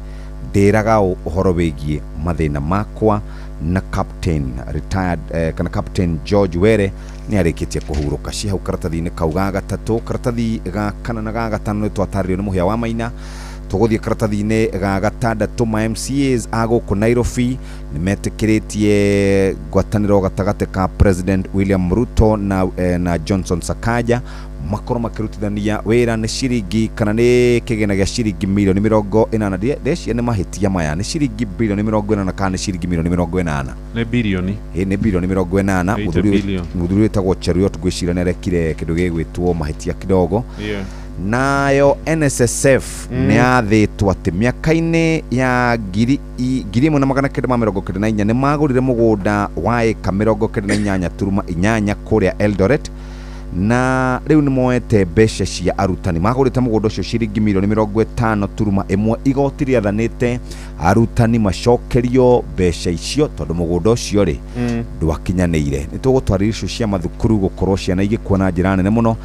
ndĩraga ũ ũhoro wĩgiĩ mathĩna makwa na Captain retired, kana Captain George Were nĩ arĩkĩtie kũhurũka. Ci hau karatathi-inĩ kau ga gatatũ. Karatathi ga kana na ga gatano nĩ twatarĩrio nĩ Mũhĩa wa Maina. Tũgũthiĩ karatathi-inĩ ga gatandatũ. Ma MCAs a gũkũ Nairobi nĩ metĩkĩrĩtie ngwatanĩro gatagatĩ ka President William Ruto na Johnson Sakaja makorwo makĩrutithania wĩra. Nĩ ciringi kana nĩ kĩgĩna gĩa ciringi mirioni 80. Ndeciria nĩ mahĩtia maya, nĩ ciringi birioni 80 kana nĩ ciringi mirioni 80? Nĩ birioni. Ĩ, nĩ birioni 80. 80 Mũthuri billion. Mũthuri wĩtagwo Cheruiyot ngwĩciria nĩ arekire kĩndũ gĩgwĩtwo mahĩtia kidogo. Nayo NSSF nĩ yathĩtwo atĩ mĩaka-inĩ ya 1994 nĩ magũrire mũgũnda wa ĩka 98.8 kũrĩa Eldoret, na rĩu nĩ moete mbeca cia arutani. Magũrĩte mũgũnda ũcio ciringi mirioni 50.1. Igoti rĩathanĩte arutani macokerio mbeca icio tondũ mũgũnda ũcio rĩ ndwakinyanĩire. Nĩ tũgũtwarĩra icio cia mathukuru gũkorwo ciana igĩkua na njĩra nene mũno.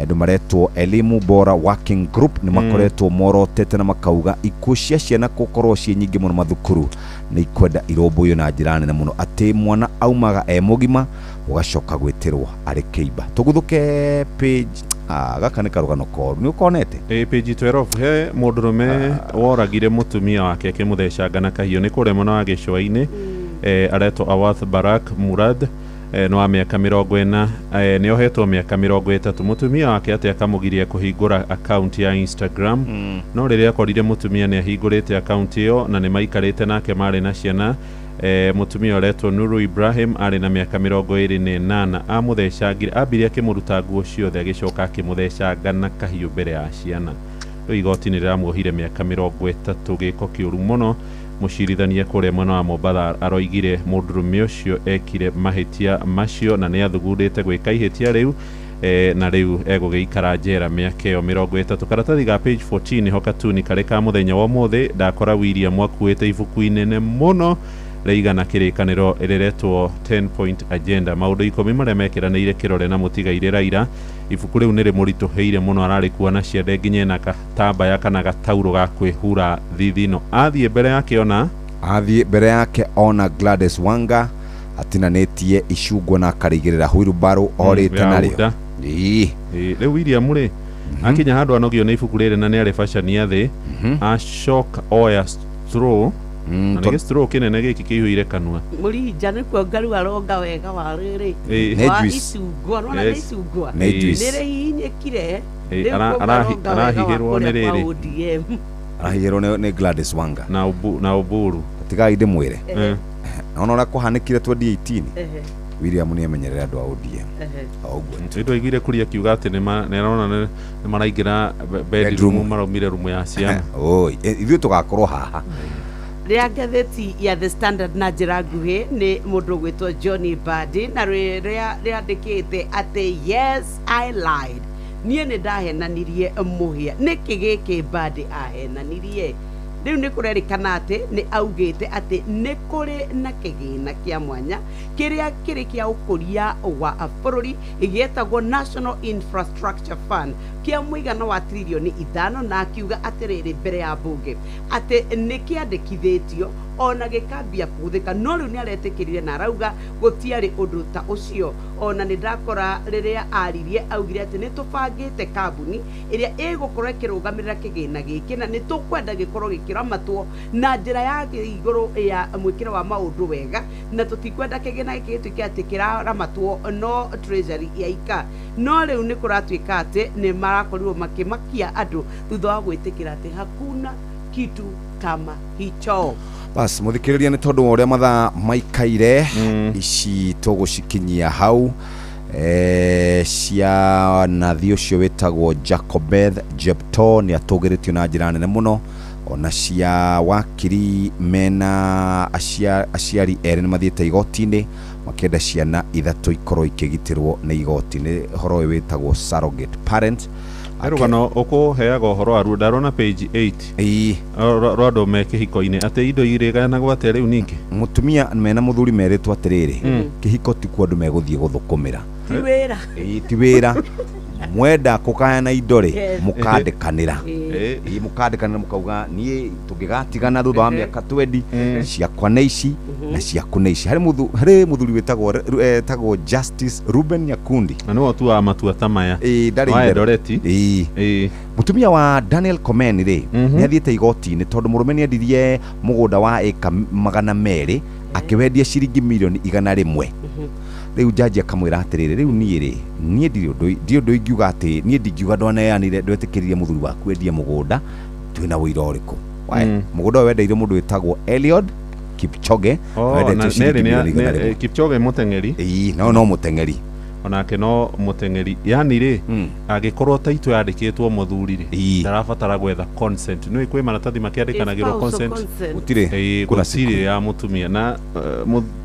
Andũ maretwo Elimu Bora Working Group nĩ makoretwo morotete na makauga ikuũ cia ciana gũkorwo ciĩ nyingĩ mũno mathukuru nĩ ikwenda irũmbũiyo na njĩra nene mũno, atĩ mwana aumaga e mũgima ũgacoka gwĩtĩrwo arĩ kĩimba. Tũguthũke page. Gaka nĩ karũgano koru, nĩ ũkonete? Ĩ, page 12 he mũndũrũme woragire mũtumia wake akĩmũthecanga na kahiũ. Nĩ kũrĩa mwena wa gĩcũa-inĩ. Aretwo Awath Barak Murad, nĩ wa mĩaka 40, nĩ ohetwo mĩaka 30. Mũtumia wake atĩ akamũgiria kũhingũra account ya Instagram, no rĩrĩa akorire mũtumia nĩ ahingũrĩte account ĩyo na nĩ maikarĩte nake marĩ na ciana. Mũtumia ũretwo Nuru Ibrahim arĩ na mĩaka 28 amũthecangire, ambire akĩmũruta nguo ciothe, agĩcoka akĩmũthecanga na kahiũ mbere ya ciana. Rĩu igoti nĩ rĩramuohire mĩaka 30. Gĩko kĩũru mũno. Mũcirithania kũrĩa mwena wa Mombatha aroigire mũndũrũme ũcio ekire mahĩtia macio na nĩ athugundĩte gwĩka ihĩtia rĩu, na rĩu egũgĩikara njera mĩaka ĩyo 30. Karatathi ga page 14 nĩho katuni karĩ ka mũthenya wa ũmũthĩ. Ndakora William akuĩte ibuku inene mũno rĩigana kĩrĩkanĩro rĩretwo 10 point agenda, maũndũ 10 marĩa mekĩranĩire kĩrore na mũtigairĩ Raila. Ibuku rĩu nĩ rĩmũritũhĩire mũno, ararĩkua na ciande nginya ena gatambaya kana gataurũ ga kwĩhura thithino. Athiĩ mbere yake ona Athiĩ mbere yake ona Gladys Wanga atinanĩtie icungwa na akarigĩrĩra wheelbarrow orĩte ya narĩo. Uda. Ĩĩ. Ĩ, rĩu William rĩ akinya handũ anogio nĩ ibuku rĩrĩ na nĩ arĩ bacania thĩ, acoka oya straw na nĩ gĩstraw kĩnene gĩkĩ kĩihũire kanua. Mũrinja nĩ kuonga rĩu aronga wega wa rĩrĩ Ĩ. wa Nĩ juice. icungwa, nona nĩ icungwa Nĩ juice. nĩ rĩhihinyĩkire. Ĩ, Rĩu kuonga aronga wega wa arahihĩrwo nĩ kũrĩa kwa rĩrĩ. ODM. Arahihĩrwo nĩ Gladys Wanga na Uburu. Tigai ndĩmwĩre, ona ũrĩa kũhanĩkire 2018, William nĩ amenyerere andũ a ODM o ũguo. Nĩ twaiguire kũrĩa akiuga atĩ nĩ arona nĩ maraingĩra bedroom Bedroom. maraumire rumu ya ciana. Oi, ithuĩ tũgakorwo haha. Rĩa ngathĩti ya The Standard na njĩra nguhĩ nĩ mũndũ ũgwĩtwo John Mbadi, na rĩrĩa rĩandĩkĩte atĩ "Yes, I lied", niĩ nĩ ndahenanirie mũhĩa. Nĩkĩ gĩkĩ Mbadi ahenanirie? Rĩu nĩ kũrerĩkana atĩ nĩ augĩte atĩ nĩ kũrĩ na kĩgĩna kĩa mwanya kĩrĩa kĩrĩ kĩa ũkũria wa bũrũri gĩetagwo National Infrastructure Fund kĩa mũigana wa tririoni 5, na akiuga atĩrĩrĩ mbere ya mbunge atĩ nĩ kĩandĩkithĩtio ona gĩkambia kũhũthĩka, no rĩu nĩ aretĩkĩrire na arauga gũtiarĩ ũndũ ta ũcio. Ona nĩ ndakora rĩrĩa aririe augire atĩ nĩ tũbangĩte kambuni ĩrĩa ĩgũkorwo ĩkĩrũgamĩrĩra kĩgĩna gĩkĩ na nĩ tũkwenda gĩkorwo gĩkĩramatwo na njĩra ya igũrũ ya mwĩkĩre wa maũndũ wega, na tũtikwenda kĩgĩna gĩkĩ gĩtuĩke atĩ kĩraramatwo no treasury yaika. No rĩu nĩ kũratuĩka atĩ nĩ marakorirwo makĩmakia andũ thutha wa gwĩtĩkĩra atĩ hakuna kitu kama hicho. Bas, mũthikĩrĩria, nĩ tondũ wa ũrĩa mathaa maikaire, ici tũgũcikinyia hau. Cia nathi ũcio wĩtagwo Jacobeth Jepto nĩ atũgĩrĩtio na njĩra nene mũno. Ona cia wakiri mena aciari erĩ nĩ mathiĩte igoti-inĩ makĩenda ciana ithatũ ikorwo ikĩgitĩrwo nĩ igoti. Nĩ ũhoro ũyũ wĩtagwo surrogate parent. Rũgano ũkũheaga ũhoro waruo ndarona page 8. Ĩĩ. Rwa andũ me kĩhiko-inĩ atĩ indo irĩgayanagwo atĩa rĩu ningĩ? Mũtumia mena mũthuri merĩtwo atĩrĩrĩ, kĩhiko ti kuo andũ megũthiĩ gũthũkũmĩra. Ti wĩra. Ĩĩ, ti wĩra. Mwenda kũgayana indo rĩ, Yes. mũkandĩkanĩra. Ĩĩ. Ĩĩ, mũkandĩkanĩra mũkauga niĩ tũngĩgatigana thutha wa mĩaka 20, ciakwa nĩ ici na ciaku nĩ ici. Harĩ mũthuri wĩtagwo Justice Ruben Nyakundi. Na nĩwe ũtuaga matua ta maya. Ĩĩ, ndarĩ Wa itherũ. Eldoret. Ĩĩ. Ĩĩ. Mũtumia wa Daniel Komen rĩ, nĩ athiĩte igoti-inĩ tondũ mũrũme nĩ endirie mũgũnda wa ĩka 200 akĩwendia ciringi mirioni 100. Rĩu jaji akamwĩra atĩrĩrĩ, rĩu niĩ rĩ, niĩ ndirĩ ũndũ, ndirĩ ũndũ ingiuga atĩ niĩ ndingiuga ndwaneanire, ndwetĩkĩririe mũthuri waku endie mũgũnda, twĩna ũira ũrĩkũ? Wae, mũgũnda ũyũ wendeire mũndũ wĩtagwo Eliud Kipchoge, Oh, wendetio na ciringi Neri nĩ mirioni igana rĩmwe. Kipchoge mũteng'eri. Ĩĩ, no mũteng'eri. Onake no mũteng'eri. Yani rĩ, angĩkorwo taitũ yandĩkĩtwo mũthuri rĩ, ndarabatara gwetha consent. Nĩũĩ kwĩ maratathi makĩandĩkanagĩrwo Spousal consent. consent. Gũtirĩ. Ĩĩ, Kuna gũtirĩ ya mũtumia. Na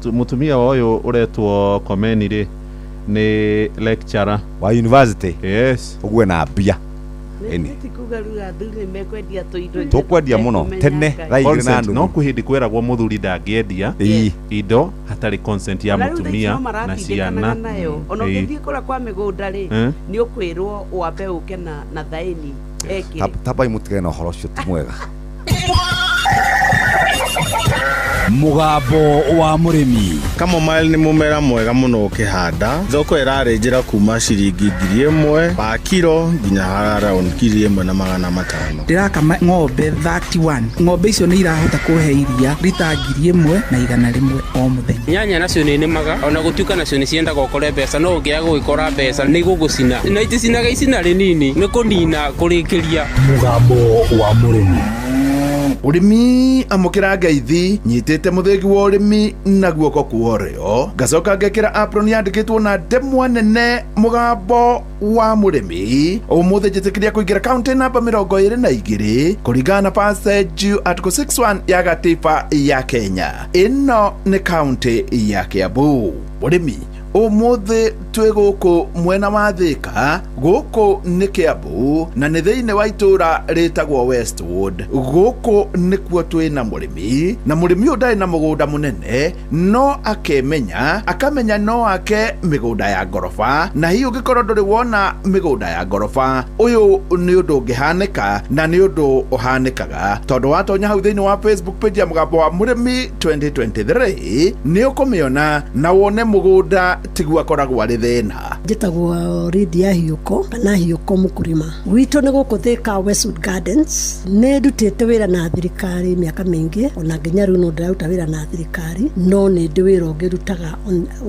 mũtumia wa ũyũ ũretwo Komeni rĩ, nĩ lecturer wa university. Yes. Ũguo na mbia. Nĩ ti kuga rĩu athuri nĩ mekwendia tũindo Tũkwendia mũno tene thaa igĩrĩ na Consent, nuthu. no kwĩ hĩndĩ kweragwo mũthuri ndangĩendia Ĩĩ. indo hatarĩ consent ya Na rĩu thaa ici mũtumia no na maratindĩkanaga ciana. nayo. Ona Ĩĩ. ũngĩthiĩ kũrĩa kwa mĩgũnda rĩ, nĩ ũkwĩrwo wambe ũke na thaĩni ekĩre. Tabai mũtigane na ũhoro ũcio ti mwega. Mũgambo wa mũrĩmi. Chamomile nĩ mũmera mwega mũno ũkĩhanda. Thoko ĩrarĩ njĩra kuma ciringi 1000 pa kiro nginya around 1500. Ndĩrakama ng'ombe 31. Ng'ombe icio nĩ irahota kũhe iria rita 1100 o mũthenya. Nyanya nacio nĩ nĩmaga ona gũtuĩka nacio nĩ ciendaga ũkore mbeca, no ũngĩaga gũgĩkora mbeca nĩ igũgũcina na iticinaga icina rĩnini, nĩ kũnina kũrĩkĩria. Mũgambo wa mũrĩmi. Ũrĩmi amũkĩra ngeithi nyitĩte mũthĩgi wa ũrĩmi na guoko kwa ũrĩo, ngacoka ngekĩra apron yandĩkĩtwo na ndemwa nene mũgambo wa mũrĩmi. Ũmũthĩ njĩtĩkĩria kũingĩra kaunti namba 22 kũringana na passage article 61 ya gatiba ya Kenya. Ĩno nĩ kaunti ya Kiambu. Mũrĩmi ũmũthĩ twĩ gũkũ mwena wa Thika, gũkũ nĩ Kiambu na nĩ thĩinĩ wa itũra rĩtagwo Westwood. Gũkũ nĩkuo twĩ na mũrĩmi, na mũrĩmi ũyũ ndarĩ na mũgũnda mũnene, no akemenya, akamenya no ake mĩgũnda ya ngoroba, na hihi ũngĩkorwo ndũrĩ wona mĩgũnda ya ngoroba, ũyũ nĩ ũndũ ũngĩhanĩka na nĩ ũndũ ũhanĩkaga, tondũ watonya hau thĩinĩ wa Facebook page ya mũgambo wa mũrĩmi 2023 nĩ ũkũmĩona na wone mũgũnda tiguo akoragwo arĩ thĩna. Njĩtagwo Lydia Hiũko kana Hiũko mũkũrĩma. Gwitũ nĩ gũkũ Thika Westwood Gardens. Nĩ ndutĩte wĩra na thirikari mĩaka mĩingĩ, ona nginya rĩu no ndĩraruta wĩra na thirikari, no nĩ ndĩ wĩra ũngĩ ndutaga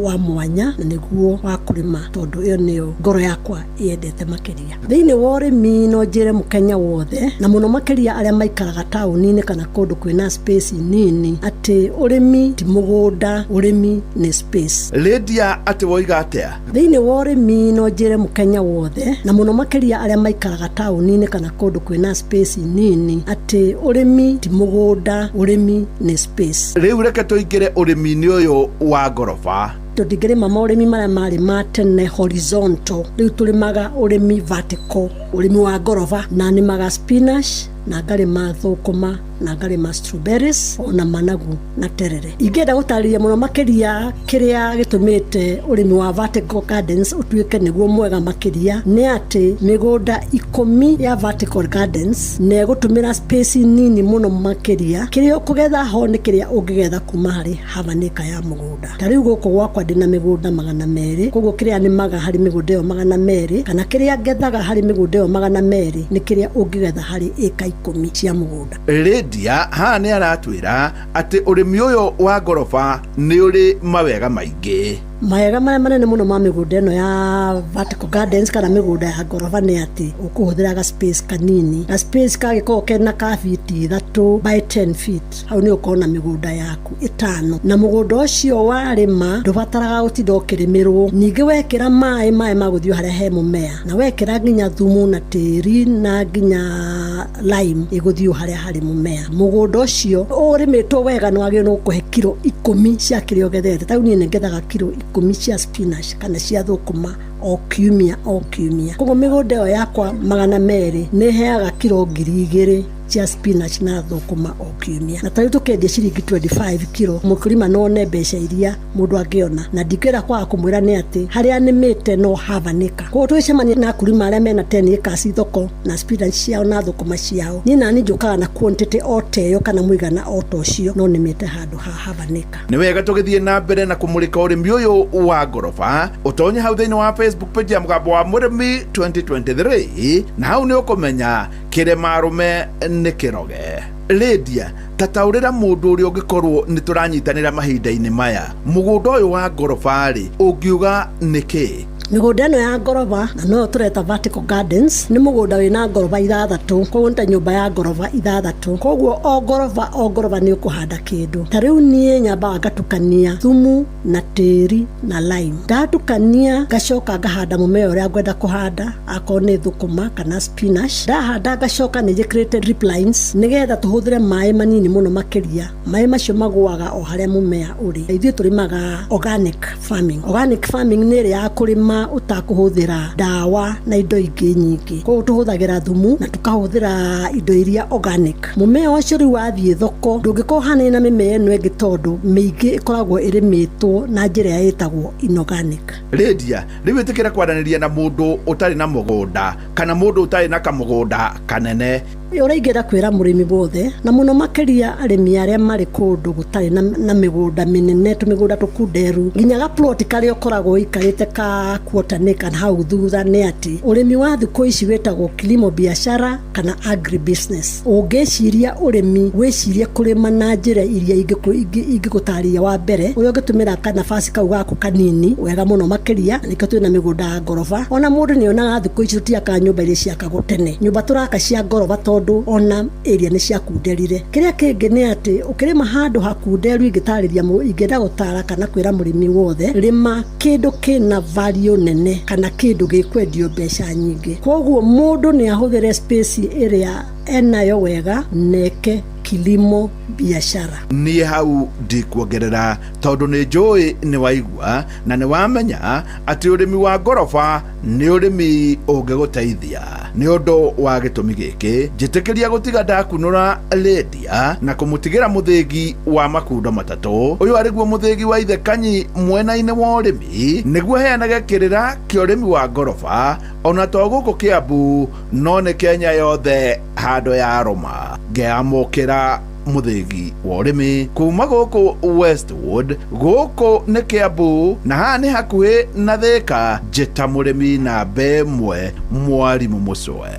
wa mwanya, na nĩguo wa kũrĩma, tondũ ĩyo nĩyo ngoro yakwa yendete makĩria. Thĩinĩ wa ũrĩmi no njĩre mũkenya wothe, na mũno makĩria arĩa maikaraga taũni-inĩ kana kũndũ kwĩna space nini, atĩ ũrĩmi ti mũgũnda, ũrĩmi nĩ space. Lydia, atĩ woiga atĩa? Thĩinĩ wa ũrĩmi no njĩre mũkenya wothe, na mũno makĩria arĩa maikaraga taũni-inĩ kana kũndũ kwĩna space nini, atĩ ũrĩmi ti mũgũnda, ũrĩmi nĩ space. Rĩu reke tũingĩre ũrĩmi-inĩ ũyũ wa ngoroba. Tũtingĩrĩma maũrĩmi marĩa marĩ ma tene horizontal, rĩu tũrĩmaga ũrĩmi vertical, ũrĩmi wa ngoroba, na nĩmaga spinach, na ngarĩma thũkũma, na ngarĩma strawberries, ona managu na terere. Ingĩenda gũtarĩria mũno makĩria kĩrĩa gĩtũmĩte ũrĩmi wa vertical gardens ũtuĩke nĩguo mwega makĩria, nĩ atĩ mĩgũnda 10 ya vertical gardens nĩ ĩgũtũmĩra space nini mũno makĩria. Kĩrĩa ũkũgetha ho nĩ kĩrĩa ũngĩgetha kuma harĩ half an acre ya mũgũnda. Ta rĩu gũkũ gwakwa ndĩna mĩgũnda 200, koguo kĩrĩa nĩmaga harĩ mĩgũnda ĩyo 200, kana kĩrĩa ngethaga harĩ mĩgũnda ĩyo 200 nĩ kĩrĩa ũngĩgetha harĩ ĩka 10 cia mũgũnda. Lydia haha nĩ aratwĩra atĩ ũrĩmi ũyũ wa ngoroba nĩ ũrĩ mawega maingĩ. Mawega marĩa manene mũno ma mĩgũnda ĩno ya vertical gardens kana mĩgũnda ya ngoroba nĩ atĩ ũkũhũthĩra ga space kanini, ga space kangĩkorwo kena ka biti 3 by 10 feet, hau nĩ ũkorwo na mĩgũnda yaku 5, na mũgũnda ũcio warĩma ndũbataraga gũtinda ũkĩrĩmĩrwo. Ningĩ wekĩra maĩ, maĩ magũthiĩ harĩa he mũmea, na wekĩra nginya thumu na tĩri na nginya lime ĩgũthiĩ harĩa harĩ mũmea. Mũgũnda ũcio ũrĩmĩtwo wega nĩ wagĩrĩirwo nĩ gũkũhe kiro 10 cia kĩrĩa ũgethete. Ta rĩu niĩ nĩ ngethaga kiro 10 cia spinach kana cia thũkũma o kiumia o kiumia. Koguo mĩgũnda ĩyo yakwa 200 nĩ ĩheaga kiro 2000 cia spinach na thũkũma o kiumia. Na tarĩu tũkendia ciringi 25 kiro, mũkulima no one mbeca iria mũndũ angĩona. Na ndingĩenda kwaga kũmwĩra nĩ atĩ harĩa nĩmĩte no habanĩka. Koguo tũgĩcemania na akulima arĩa mena 10 acres thoko na spinach ciao na thũkũma ciao, niĩ nani njũkaga na quantity o ta ĩyo kana mũigana o ta ũcio, no nĩmĩte handũ ha habanĩka. Nĩ wega tũgĩthiĩ na mbere na kũmũrĩka ũrĩmi ũyũ wa ngoroba. Ũtonye hau thĩinĩ wa Facebook page ya Mũgambo wa Mũrĩmi 2023, na hau nĩ ũkũmenya kĩrĩma arũme nĩ kĩroge. Lydia, tataũrĩra mũndũ ũrĩa ũngĩkorwo nĩ tũranyitanĩra mahinda-inĩ maya, mũgũnda ũyũ wa ngoroba rĩ, ũngiuga nĩ kĩ? Mĩgũnda ĩno ya ngoroba, na noyo tũreta vertical gardens, nĩ mũgũnda wĩna ngoroba 6, koguo nĩ ta nyũmba ya ngoroba 6. Koguo o ngoroba o ngoroba nĩ ũkũhanda kĩndũ. Ta rĩu niĩ nyambaga ngatukania thumu na tĩri na lime. Ndatukania ngacoka ngahanda mũmea ũrĩa ngwenda kũhanda, akorwo nĩ thũkũma kana spinach. Ndahanda ngacoka nĩ njĩkĩrĩte drip lines nĩgetha tũhũthĩre maĩ manini mũno makĩria. Maĩ macio magũaga o harĩa mũmea ũrĩ. Ithuĩ tũrĩmaga organic farming. Organic farming nĩ ĩrĩa ya kũrĩma ũtakũhũthĩra ndawa na indo ingĩ nyingĩ. Koguo tũhũthagĩra thumu na tũkahũthĩra indo iria organic. Mũmea ũcio rĩu wathiĩ thoko ndũngĩkorwo ũhanaine na mĩmea ĩno ĩngĩ, tondũ mĩingĩ ĩkoragwo ĩrĩmĩtwo na njĩra ĩrĩa ĩtagwo inorganic. Lydia, rĩu ĩtĩkĩra kwaranĩria na mũndũ ũtarĩ na mũgũnda kana mũndũ ũtarĩ na kamũgũnda kanene. Ũrĩa ingĩenda kwĩra mũrĩmi wothe, na mũno makĩria arĩmi arĩa marĩ kũndũ gũtarĩ na mĩgũnda mĩnene, tũmĩgũnda tũkunderu, nginya ga plot karĩa ũkoragwo ũikarĩte ka quarter acre hau thutha, nĩ atĩ ũrĩmi wa thikũ ici wĩtagwo kilimo biashara kana agri business. Ũngĩciria ũrĩmi, wĩcirie kũrĩma na njĩra iria ingĩgũtarĩria. Wa mbere, ũrĩa ũngĩtũmĩra kanabasi kau gaku kanini wega mũno makĩria, nĩkĩo twĩna mĩgũnda ya ngoroba. Ona mũndũ nĩ onaga thikũ ici tũtiakaga nyũmba iria ciakagwo tene, nyũmba tũraka cia ngoroba tondũ ona area nĩ ciakunderire. Kĩrĩa kĩngĩ nĩ atĩ ũkĩrĩma handũ hakunderu, ingĩtarĩria ingĩenda gũtara kana kwĩra mũrĩmi wothe, rĩma kĩndũ kĩna value nene kana kĩndũ gĩkwendio mbeca nyingĩ. Koguo mũndũ nĩ ahũthĩre space ĩrĩa enayo wega neke kilimo biashara. Niĩ hau ndikuongerera tondũ nĩ njũĩ nĩ waigua na nĩ wamenya atĩ ũrĩmi wa ngoroba nĩ ũrĩmi ũngĩgũteithia. Nĩ ũndũ wa gĩtũmi gĩkĩ njĩtĩkĩria gũtiga ndakunũra Lydia na kũmũtigĩra mũthĩgi wa makundo matatũ. Ũyũ arĩguo mũthĩgi wa ithe Kanyi mwena-inĩ wa ũrĩmi, nĩguo heanage kĩrĩra kĩa ũrĩmi wa ngoroba ona to gũkũ Kiambu no nĩ Kenya yothe handũ ya rũma. Ngeamũkĩra mũthĩgi wa ũrĩmi kuma gũkũ Westwood, gũkũ nĩ Kiambu na haha nĩ hakuhĩ na Thika. Njĩta mũrĩmi namba 1 Mwarimũ Mũcwe.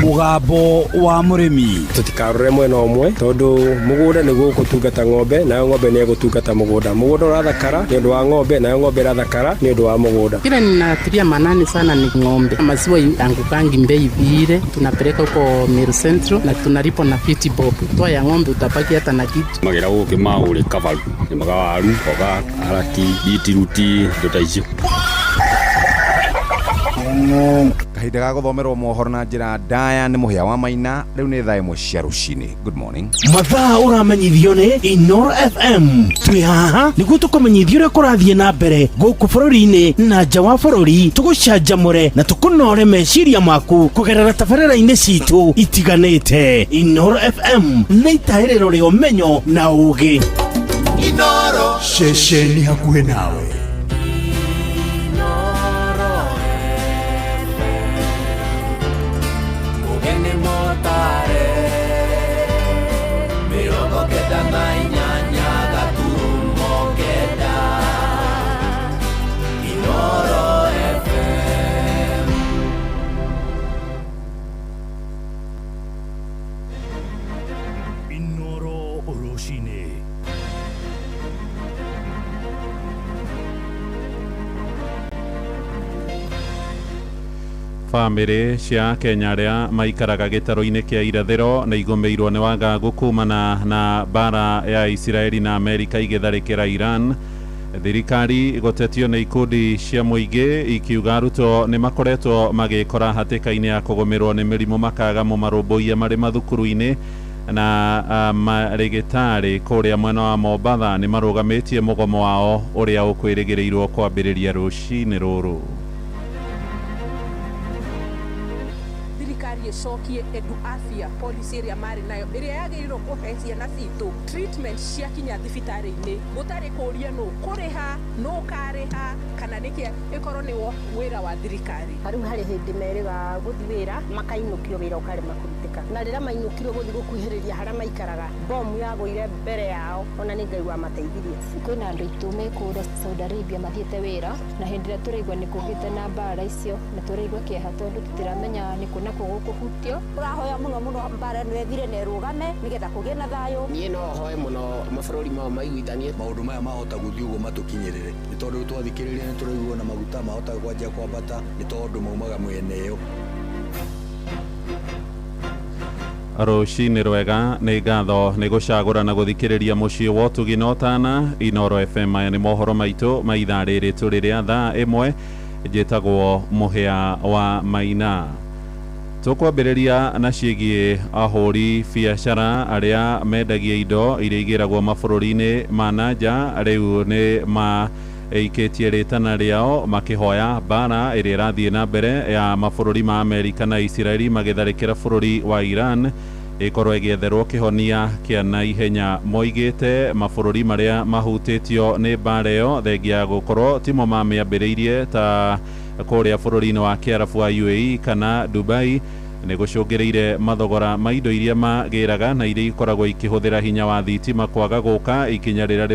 Mũgambo wa mũrĩmi. Tũtikarore mwena ũmwe tondũ mũgũnda nĩguo ũgũtungata ng'ombe, nayo ng'ombe nĩ ĩgũtungata mũgũnda. Mũgũnda ũrathakara nĩ ũndũ wa ng'ombe, nayo ng'ombe ĩrathakara nĩ ũndũ wa mũgũnda. Kile ninatilia manani sana ni ng'ombe. Maziwa yangukangi bei vile, tunapeleka huko Meru Central na tunalipwa na 50 bob. Toa ya ng'ombe utabaki hata na kitu. Magera gũkĩ maũrĩ kabaru, nĩmaga waru, mboga, karati, bitiruti, indo ta icio. Kahinda ga gũthomerwo mohoro na njĩra ndaya nĩ mũhĩa wa Maina. Rĩu nĩ thaa 1 cia rũcinĩ. Good morning. Mathaa ũramenyithio nĩ Inooro FM. Twĩ haha nĩguo tũkũmenyithie ũrĩa kũrathiĩ na mbere gũkũ bũrũri-inĩ na nja wa bũrũri, tũgũcanjamũre na tũkũnore meciria maku kũgerera tabarĩra-inĩ citũ itiganĩte. Inooro FM nĩ itahĩrĩro rĩa ũmenyo na ũũgĩ. Inooro. Ceceni hakuhĩ nawe. Inooro rũcinĩ. Bamĩrĩ cia Akenya arĩa maikaraga gĩtarũ-inĩ kĩa irathĩro nĩ igũmĩirwo nĩ wagagu kumana na mbara ya Isiraeli na Amerika igĩtharĩkĩra Iran. Thirikari gũtetio nĩ ikundi cia mũingĩ ikiuga arutwo nĩ makoretwo magĩkora hatĩka-inĩ ya kũgũmĩrwo nĩ mĩrimũ makaga mũmarũmbũiya marĩ mathukuru-inĩ na marĩgĩtarĩ kũrĩa mwena wa Mombatha nĩ marũgamĩtie mũgomo wao ũrĩa ũkwĩrĩgĩrĩirwo kwambĩrĩria rũcinĩ rũrũ. Thirikari ĩcokie Edu Afya policy ĩrĩa marĩ nayo ĩrĩa yagĩrĩirwo kũhe ciana citũ treatment ciakinya thibitarĩ-inĩ gũtarĩ kũria nũ kũrĩha nũ ũkarĩha kana nĩkĩ ĩkorwo nĩ wĩra wa thirikari. Rĩu harĩ hĩndĩ merĩga gũthiĩ wĩra makainũkio wĩra ũkarema kũrutĩka na rĩrĩa mainũkirwo gũthiĩ gũkuhĩrĩria harĩa maikaraga bomu yagũire mbere yao ona nĩ Ngai wamateithirie. Kwĩna andũ aitũ me kũrĩa Saudi Arabia mathiĩte wĩra na hĩndĩ ĩrĩa tũraigua nĩ kũgĩte na mbara icio na tũraigua kĩeha tondũ tũtiramenya nĩ kũ na kũ gũkũhutio. Tũrahoya mũno mũno mbara ĩno ĩthire na ĩrũgame nĩgetha kũgĩe na thayũ. Niĩ no hoe mũno mabũrũri mao maiguithanie. Maũndũ maya mahota gũthiĩ ũguo matũkinyĩrĩre nĩ tondũ twathikĩrĩria nĩ tũraigua na maguta mahota kwanjia kwambata nĩ tondũ maumaga mwena ĩyo. Rũcinĩ rwega nĩ ngatho nĩ gũcagũra na gũthikĩrĩria mũciĩ wa ũtugi na ũtana Inoro FM. Maya nĩ mohoro maitũ ma ithaa rĩrĩ tũrĩ rĩa thaa ĩmwe. Njĩtagwo Mũhĩa wa Maina. Tũkwambĩrĩria na ciĩgiĩ ahũri biacara arĩa mendagia indo iria igĩragwo mabũrũri-inĩ ma na nja rĩu nĩ ma ĩikĩtie rĩtana rĩao makĩhoya mbara ĩrĩa ĩrathiĩ na mbere ya mabũrũri ma Amerika na Isiraeli magĩtharĩkĩra bũrũri wa Iran ĩkorwo ĩgĩetherwo kĩhonia kĩa naihenya. Moigĩte mabũrũri marĩa mahutĩtio nĩ mbara ĩyo thengia ya gũkorwo timo mamĩambĩrĩirie ta kũrĩa bũrũri-inĩ wa Kĩarabu wa UAE kana Dubai nĩ gũcũngĩrĩire mathogora ma indo iria magĩraga na iria ikoragwo ikĩhũthĩra hinya wa thitima kwaga gũka ikinya rĩrĩa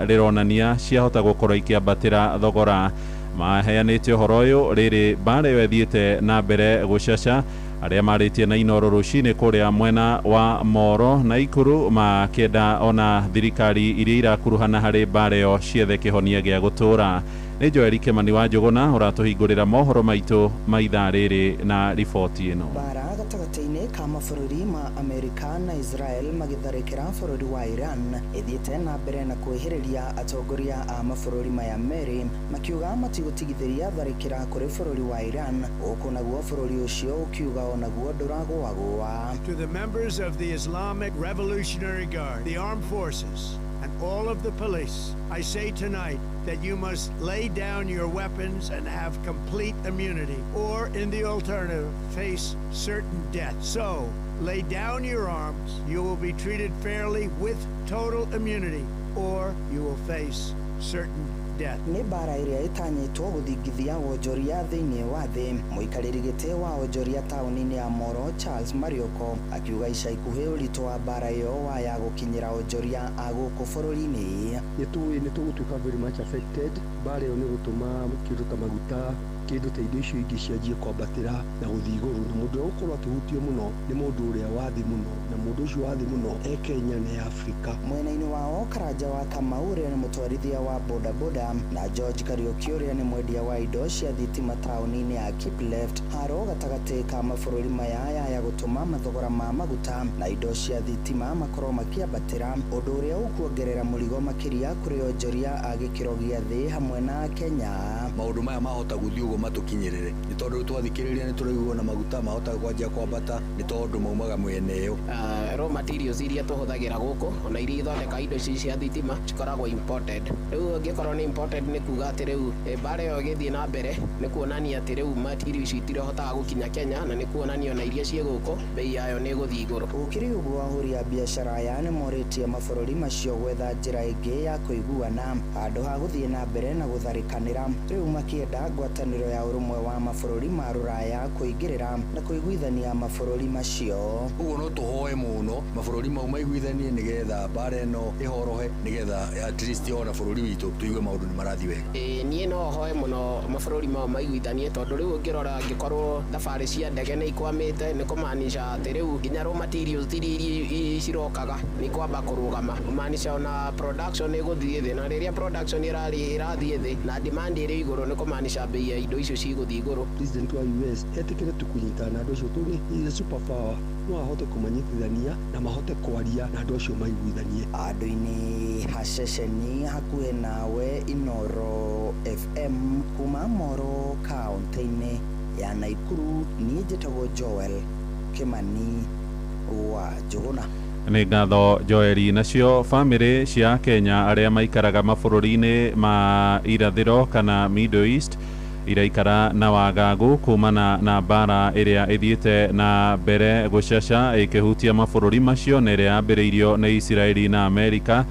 rĩronania ciahota gũkorwo ikĩambatĩra thogora. Maheanĩte ũhoro ũyũ rĩrĩ mbara ĩyo ĩthiĩte na mbere gũcaca. Arĩa marĩtie na Inoro rũcinĩ kũrĩa mwena wa Moro na Ikuru makĩenda ona thirikari iria irakuruhana harĩ mbara ĩyo ciethe kĩhonia gĩa gũtũra. Nĩ Joel Kĩmani wa Njũgũna ũratũhingũrĩra mohoro maitũ ma ithaa rĩrĩ na riboti ĩno. Mbara gatagatĩ-inĩ ka mabũrũri ma Amerika na Israel magĩtharĩkĩra bũrũri wa Iran ĩthiĩte na mbere na kwĩhĩrĩria atongoria a mabũrũri maya merĩ makiuga matigũtigithĩria tharĩkĩra kũrĩ bũrũri wa Iran gũkũ naguo bũrũri ũcio ũkiuga onaguo ndũragũagũa. To the members of the Islamic Revolutionary Guard, the armed forces, and all of the police, I say tonight that you must lay down your weapons and have complete immunity, or in the alternative, face certain death. So, lay down your arms. You will be treated fairly with total immunity, or you will face certain death. Nĩ mbara ĩrĩa ĩtanyĩtwo gũthingithia wonjoria thĩinĩ wa thĩ. Mũikarĩri gĩtĩ wa wonjoria taũni-inĩ ya Moro Charles Marioko akiuga ica ikuhĩ ũritũ wa mbara ĩyo waya gũkinyĩra wonjoria a gũkũ bũrũri-inĩ. Nĩ tũĩ nĩ tũgũtuĩka very much affected. Mbara ĩyo nĩ gũtũma kĩndũ ta maguta kĩndũ ta indo icio ingĩ cianjie kwambatĩra na gũthiĩ igũrũ na mũndũ ũrĩa ũgũkorwo akĩhutio mũno nĩ mũndũ ũrĩa wa thĩ mũno na mũndũ ũcio wa thĩ mũno e Kenya na Afrika. Mwena-inĩ wao Karanja wa Kamau ũrĩa nĩ mũtwarithia wa bodaboda na George Kariuki ũrĩa nĩ mwendia wa indo cia thitima taũni-inĩ ya Kipleft haro gatagatĩ ka mabũrũri maya yaya gũtũma mathogora ma maguta na indo cia thitima makorwo makĩambatĩra ũndũ ũrĩa ũkuongerera mũrigo makĩria kũrĩ onjoria a gĩkĩro gĩa thĩ hamwe na Kenya. Maũndũ maya mahota gũthiĩ ũguo matũkinyĩrĩre nĩ tondũ twathikĩrĩria nĩ tũraigua na maguta mahota kwanjia kwambata nĩ tondũ maumaga mwena ĩyo. Raw materials iria tũhũthagĩra gũkũ ona iria ithondeka indo ici cia thitima cikoragwo imported. Rĩu angĩkorwo nĩ imported nĩ kuga atĩ rĩu mbara ĩyo ĩgĩthiĩ na mbere nĩ kuonania atĩ rĩu material ici itirahotaga gũkinya Kenya na nĩ kuonania ona iria ciĩ gũkũ bei yayo nĩ ĩgũthiĩ igũrũ. Gũkĩrĩ ũguo ahũri a biacara aya nĩ morĩtie mabũrũri macio gwetha njĩra ĩngĩ ya kũiguana handũ ha gũthiĩ na mbere na gũtharĩkanĩra rĩu makĩenda ngwatanĩro ya ũrũmwe wa mabũrũri ma rũraya kũingĩrĩra na kũiguithania mabũrũri macio. Ũguo no tũhoe mũno mabũrũri mau maiguithanie nĩgetha mbara ĩno ĩhorohe nĩgetha at least ona bũrũri witũ tũigue maũndũ nĩ marathiĩ wega. Niĩ no hoe mũno mabũrũri mau maiguithanie tondũ rĩu ũngĩrora angĩkorwo thabarĩ cia ndege nĩ ikwamĩte nĩ kũmaanisha atĩ rĩu nginya raw materials iria cirokaga nĩ kwamba kũrũgama kũmaanisha ona production ĩgũthiĩ thĩ na rĩrĩa production ĩrathiĩ thĩ na demand ĩrĩ igũrũ Igũrũ nĩ kũmaanisha bei ya indo icio cigũthiĩ igũrũ. President wa US etĩkĩre tu kũnyitana na andũ acio tondũ he is a super power, no ahote kũmanyitithania na mahote kwaria na andũ acio maiguithanie. Andũ-inĩ haceceni hakuhĩ nawe Inoro FM kuma Moro kaunti-inĩ ya Naikuru, niĩ njĩtagwo Joel Kimani wa Njũgũna. Nĩ ngatho Joeli. Nacio bamĩrĩ cia Kenya arĩa maikaraga mabũrũri-inĩ ma irathĩro kana Middle East iraikara na wagagu kumana na mbara ĩrĩa ĩthiĩte na mbere gũcaca ĩkĩhutia mabũrũri macio na ĩrĩa yambĩrĩirio nĩ Isiraeli na Amerika,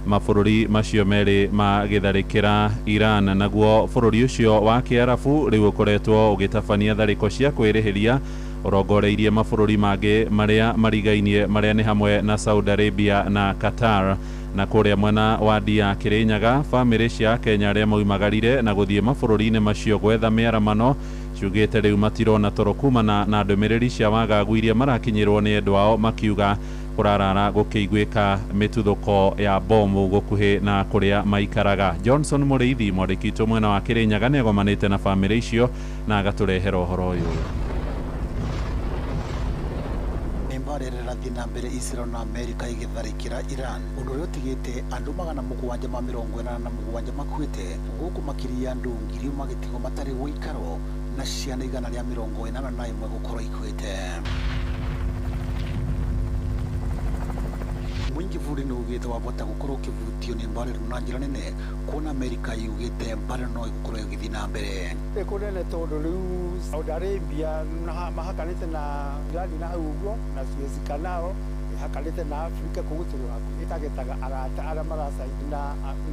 mabũrũri macio merĩ magĩtharĩkĩra Iran. Naguo bũrũri ũcio wa Kĩarabu rĩu ũkoretwo ũgĩtabania tharĩko cia kwĩrĩhĩria ũrongoreirie mabũrũri mangĩ marĩa marigainie marĩa nĩ hamwe na Saudi Arabia na Qatar. Na kũrĩa mwena wa Ndia Kĩrĩnyaga, bamĩrĩ cia Kenya arĩa maumagarire na gũthiĩ mabũrũri-inĩ macio gwetha mĩaramano ciugĩte rĩu matirona toro kumana na ndũmĩrĩri cia wagagu iria marakinyĩrwo nĩ endwa ao makiuga kũrarara gũkĩiguĩka mĩtuthũko ya bomu gũkuhĩ na kũrĩa maikaraga. Johnson Mũrĩithi, mwandĩki witũ mwena wa Kĩrĩnyaga, nĩagomanĩte na bamĩrĩ icio na agatũrehera ũhoro ũyũ. Mbara ĩrĩa ĩrathiĩ na mbere Israel na Amerika ĩgĩtharĩkĩra Iran, ũndũ ũrĩa ũtigĩte andũ 787 makuĩte, gũkũ makĩria ya andũ 1,000 magĩtigwo matarĩ ũikaro na ciana 181 gũkorwo ikuĩte. Mũingĩ bũrũri nĩ ugĩte wabota gũkorwo ũkĩvutio nĩ mbara ĩno na njĩra nene, kuona Amerika yugĩte mbara no ĩgũkorwo ĩgĩthiĩ na mbere. Ĩ kũnene tondũ rĩu Saudi Arabia mahakanĩte na Iran na hau ũguo, na Suez Canal ĩhakanĩte na Afrika, koguo tũrĩ hakuhĩ. Ĩtagetaga arata arĩa maracaidi na